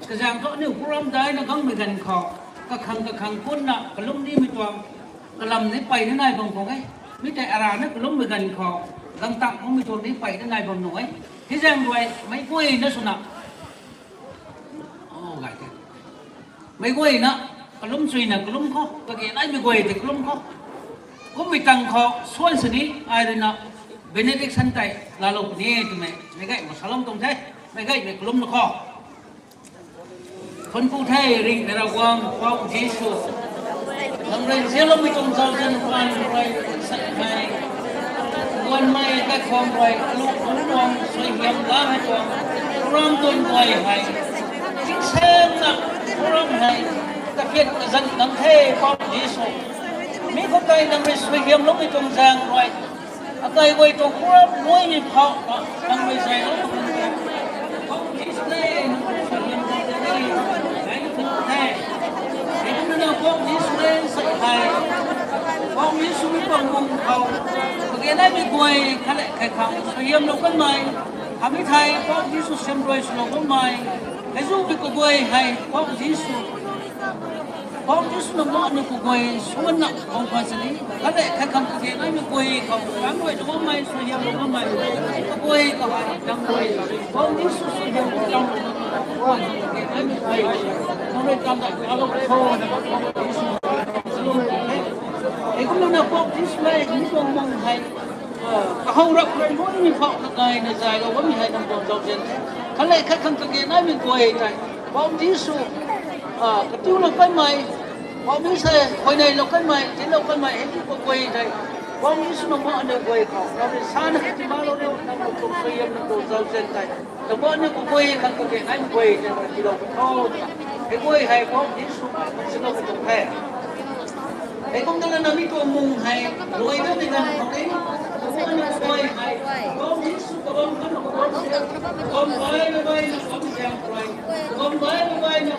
Kazaeng thu aniu program daina gangmei ganv khou, kakhang kakhang kunna kalum nimei tuang, kalam ni peyna nai bam khang e. Mi tei arana kalummei ganv khou, gang tang makmei tuang ni peyna nai bam nuh e. Hei zaeng rui meic guayna swna, o, gay the. Meic guayna kalum chuina kalum kho, kage naimei guay tei kalum kho. Kummei tang khou swan sini, ai rui na benediction tei laalou puni twmei meic gay khou salou tuang the, meic gaymei kalum na kho. Thuanc ku the, ringhmei Ravguangc, Pou Jisu. Nang rui nzianloumei tuang zauzian kan rui sa hei, guanmei kaikhwang rui, alu nunc tuang suaihiam lamei tuang, program tuang guay hei, tingsaengna program hei, kapian kazan kan the, Pou Jisu. Mi khou tei nang rui suaihiamloumei tuang zaeng rui, akai guay tuang program luaimei phou, nang rui zaylou tuang Pou Jisu le, nang rui suaihiam kan the, hei ni tuang the. Hei kumna Pou Jisu le sa hei, Pou Jisu mei tuang mung khou, kage naimei guay khat le khat khang suaihiamlou kanmei, hamei thei Pou Jisu siam rui swlou kanmei, hei zumei kaguay hei Pou Jisu Bauti sw na ma aniu kaguay sw na bang kha sini. Khat le khat khang kage naimei guay khou, kang guay tu bammei, suaihiam lou bammei, kaguay khou, kang guay, Bauti sw suaihiam lou bammei, kage naimei guay, kang guay khang da, alou khou, na, Hei kumna na Bauti sw le, mi tuang mung hei, ah, kahow rap rui luan mi phau na gayna zaylou bammei hei nang tuang zauzian the. Khat le khat khang kage naimei guay tei, Bauti sw, ah, katiulou kanmei, Bauti sw huayneylou kanmei, tiilou kanmei, hei tu kaguay tei, Bauti sw nang ma aniu guay khou, nang rui sana katimalou riu, nang tuang suaihiam nang tuang zauzian tei. Nang ma aniu kaguay khang kage naimei guay tei, tiilou khou. Hei guay hei Bauti sw, silou khou tuang the. Hei kumna na mi tuang mung hei, luai na mi ganv khou ni, nang ma aniu kaguay hei, Bauti sw kabam kan kabam se, kabam bai na bai na kabam ziang rui, kabam bai na bai na,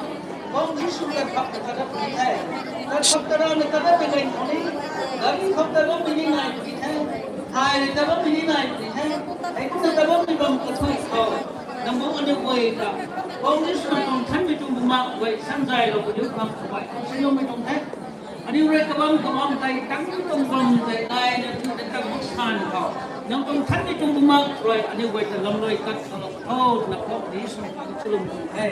Bauti sw ta khap ta ta puni the. Ta khap ta rana ta ta puni the. Gari khap ta bam puni nai puni the. Thai ta bam puni nai puni the. Hei kumna ta bammei bam kathui khou, nang ma aniu guay ta, Bauti sw nang tuang thanmei tuang bumaengh guay, samzaylou kadiu khang kabai, siloumei tuang the. Aniu rui kabam kabam tei, tang tuang bam tei, naina tu tei tang mak san khou, nang tuang thanmei tuang bumaengh rui aniu guay ta lamluai kat khou lou tho, na Bauti sw nang silou tuang the.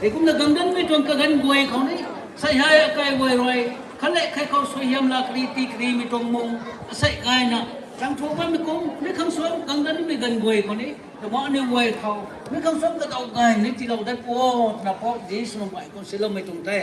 Hei kumna gangdanmei tuang kaganv guay khou ni, sei hei akai guay rui, khat le khat khou suaihiam la kari ti karimei tuang mung, asei gayna, chang thu bammei kum, mi khang suan gangdanmei ganv guay khou ni, nang ma aniu guay khou, mi khang suan kadaw gay ni tiilou dat pu, na Bauti sw nang bai khou siloumei tuang the.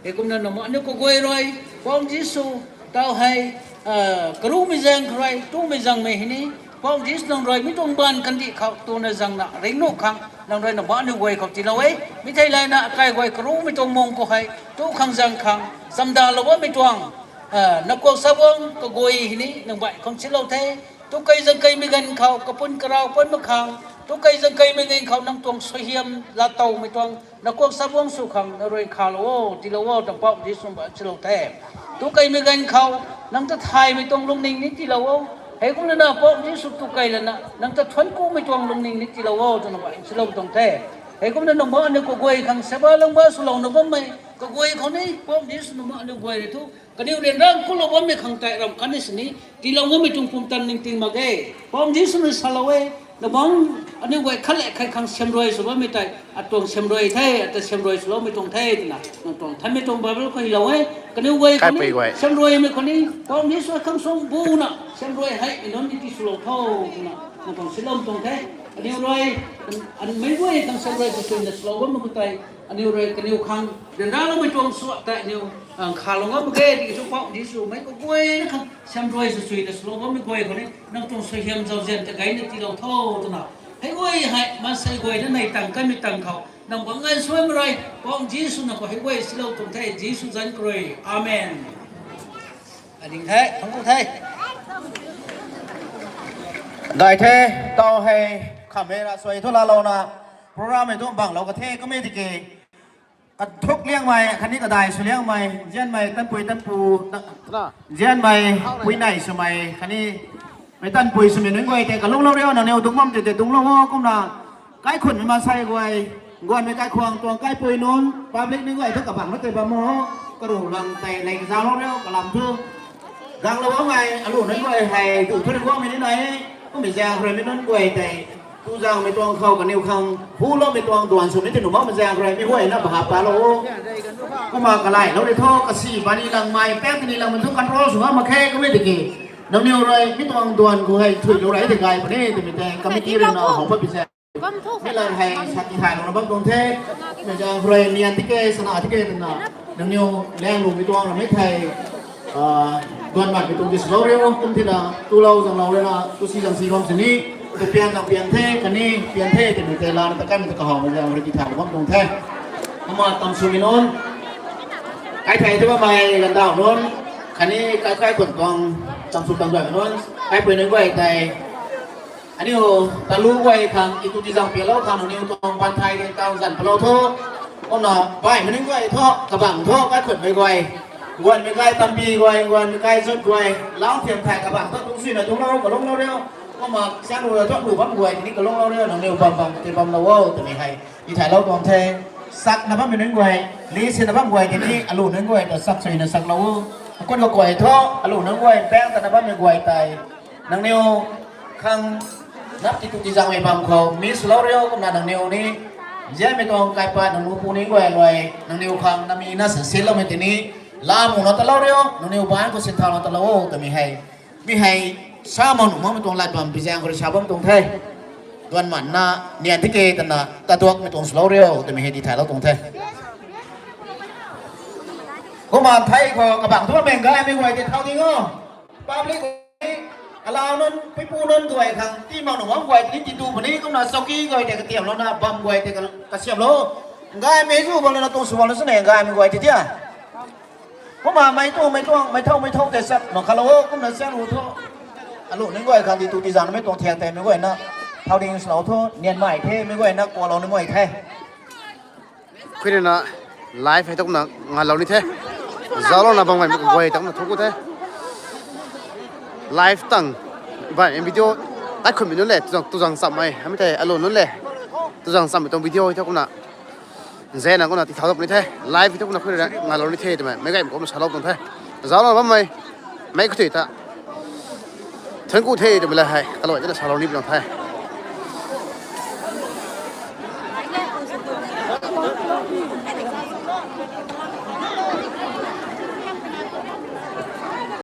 Hei kumna nang ma aniu kaguay rui, Bauti sw, tau hei, ah, karumei zaeng khou rui, tumei zangmei hei ni, Bauti sw nang rui, mi tuang baanv kandih khou, tuna zangna, ringnuh khang, nang rui nang ma aniu guay khou tiilou e, mi thei layna, akai guay karumei tuang mung khou hei, tu khang zang khang, chamdalou bammei tuang, ah, nakuak sabuang kaguay hei ni, nang bai khang silou the, tu kei zang keimei ganv khou, kapun karau pun mak khang, tu kei zang keimei ganv khou, nang tuang suaihiam, laatowmei tuang, nakuak sabuang sw khang, nang rui khalou o, tiilou o, ta Bauti sw nang bai silou the. Tu keimei ganv khou, nang ta thaymei tuang lungning ni tiilou o. Hei kumna na Bauti sw tu kei lana, nang ta thuanc kumei tuang lungning ni tiilou o, twna bai silou tuang the. Hei kumna nang ma aniu kaguay khang seba langba swlouna bammei, kaguay khou ni, Bauti sw nang ma aniu guay rui thu, kaniw ryanra kulou bammei khang tei ram kan ni sini, tiilou ngammei tuang pumtan ningting mak ge. Bauti sw nang salou e, nang ma aniu guay khat le khat khang siamruai sw bammei tei, atuang siamruai the, ata siamruai swloumei tuang the, twna, nang tuang thanmei tuang Bible khou hylou e, kaniw guay khou ni, siamruaimei khou ni, Bauti sw khang suang buna, siamruai hei, nunc ni ti swlou tho, twna, nang tuang silou tuang the, aniu rui, an, anmei guay khang siamruai sw swna swlou bammei khou tei, aniu rui kaniw khang, ryanraloumei tuang sw tei aniu, ang khalou ngam mak ge, tiki thu Bauti sw mei kaguay na khang, siamruai sw swna swlou bammei guay khou ni, nang tuang suaihiam zauzian ta gayna tiilou tho, twna. Hei guay hei, maansei guay na nei tang kanmei tang khou, nang bang ngan suai mak rui, Bauti sw nang khou hei guay silou tuang the, Jisu zanc khou rui. Amen. Ading the, thangc ku the. Gay the, tau hei, kham hei ra suai thu laalouna, program hei thu banglou ka the, kummei tiki, kathuk liangmei, khatni kadai sw liangmei, nzianmei, tanpui, tanpu, ta-, nzianmei, puinei swmei, khatni, mei tanpui swmei nunc guay tei kalunglou riu, nangniw dungc bam tei tei dungclou o, kumna, kaikhunmei maansei guay, guanmei kaikhwang tuang kaipui nunc, public nunc guay thu kabangc na tei bam o, karu lam tei lei kazauclou riu, kalam thu, ganglou bammei, alu nunc guay hei, duh thu rui guangmei ni nai, kummei zaeng khou rui mi nunc guay tei, tu zaengmei tuang khou kaniw khang, huloumei tuang duan sw ni tei nuh makmei zaeng khou rui mi guay na bahap palou o. Kumna kalailou ni thu, kasi bani langmei, pek ni langmei thu control sw ngam mak khe, kummei tiki. Nangniw rui, mi tuang duan khou hei, thuilou rei tei gay puni, twmei tei, committee rui na how pat pi se. Mi lam hei, sati thaylouna bam tuang the, mei zaeng khou rui nian tike, sana tike, twna, nangniw, laengluhmei tuang ramei thei, duan matmei tuang ti swlou riu, kum thina, tulou zanglou rui na, tu si zang si bam sini, tu pian zang pian the, khatni pian the, twmei tei lana ta kanmei ta kahawmei zaeng khou rui ti thaylou bam tuang the. Kumna tamswmei nunc, kai thei tei bammei gandauh nunc, khatni kai, kaikhun tuang, tamsw tamzaymei nunc, kaipui nunc guay tei, aniu, talu guay khang, itu tizang pianlou khang, aniu tuang pan thai ding tau zanc palou tho. Kumna, baihmei nunc guay thu, kabangc thu, kaikhunmei guay. Guanmei kai tambi guay, guanmei kai zut guay, lau thiam thai kabangc thu, tungsuina tunglou, kalunglou riu. Kumna, sianglu thu, lu bam guay, tini kalunglou riu, nangniw bam bam, tei bamlou o, twmei hei, ti thaylou tuang the. Sakna bammei nunc guay, li sina bam guay tei ni alu nunc guay ta sak suina saklou o. Akun kakuay thu, alu nunc guay bang tana bammei guay tei, nangniw khang nap ti tu ti zangmei bam khou mi swlou rio kumna nangniw ni, zianmei tuang kaipat nangniw pu ni guay guay nangniw khang nami na sa sinloumei tei ni, lam muna talou rio, nangniw ban khou sinthauna talou o twmei hei. Mi hei, sa mak nuh makmei tuang lat bam pi zaeng khou rui sa bam tuang the. Duan manna, nian tiki tana, taduakmei tuang swlou rio twmei hei di thaylou tuang the. Kumna thei khou kabang thu meng gaymei guay tei thau ding o. Public guay, alau nunc, puipu nunc guay khang, ti mak nuh mak guay tei ni ti tu puni, kumna chowki guay tei katiamlouna, bam guay tei ka-, kasiamlou. Gaymei zu bam lana tuang sw bam na sw ne, gaymei guay tei tia. Kumna mei tuang, mei tuang, mei thau, mei thau tei sak mak khalou o, kumna chang ru thu. Alu nunc guay khang di tu ti zangmei tuang thiak tei mei guayna, thau ding swlou thu, nian mai the, mei guayna kualou ni mai the. Khuirina live hei tu kumna ngalou ni the. Zauclouna bam gaymei guay ta kumna thu ku the. Live tang, bai, video, tai khunmei nunc le, tuzang, tuzang chammei, hamei thei, alu nunc le, tuzang chammei tuang video hei tu kumna, zena kumna ti thau ta puni the, live hei tu kumna khuirina ngalou ni the twmei, meic gaymei kumna salou tuang the. Zauclouna bammei, meic khou tei ta, thank you the twmei la hei, kaluai tana salou ni tuang the.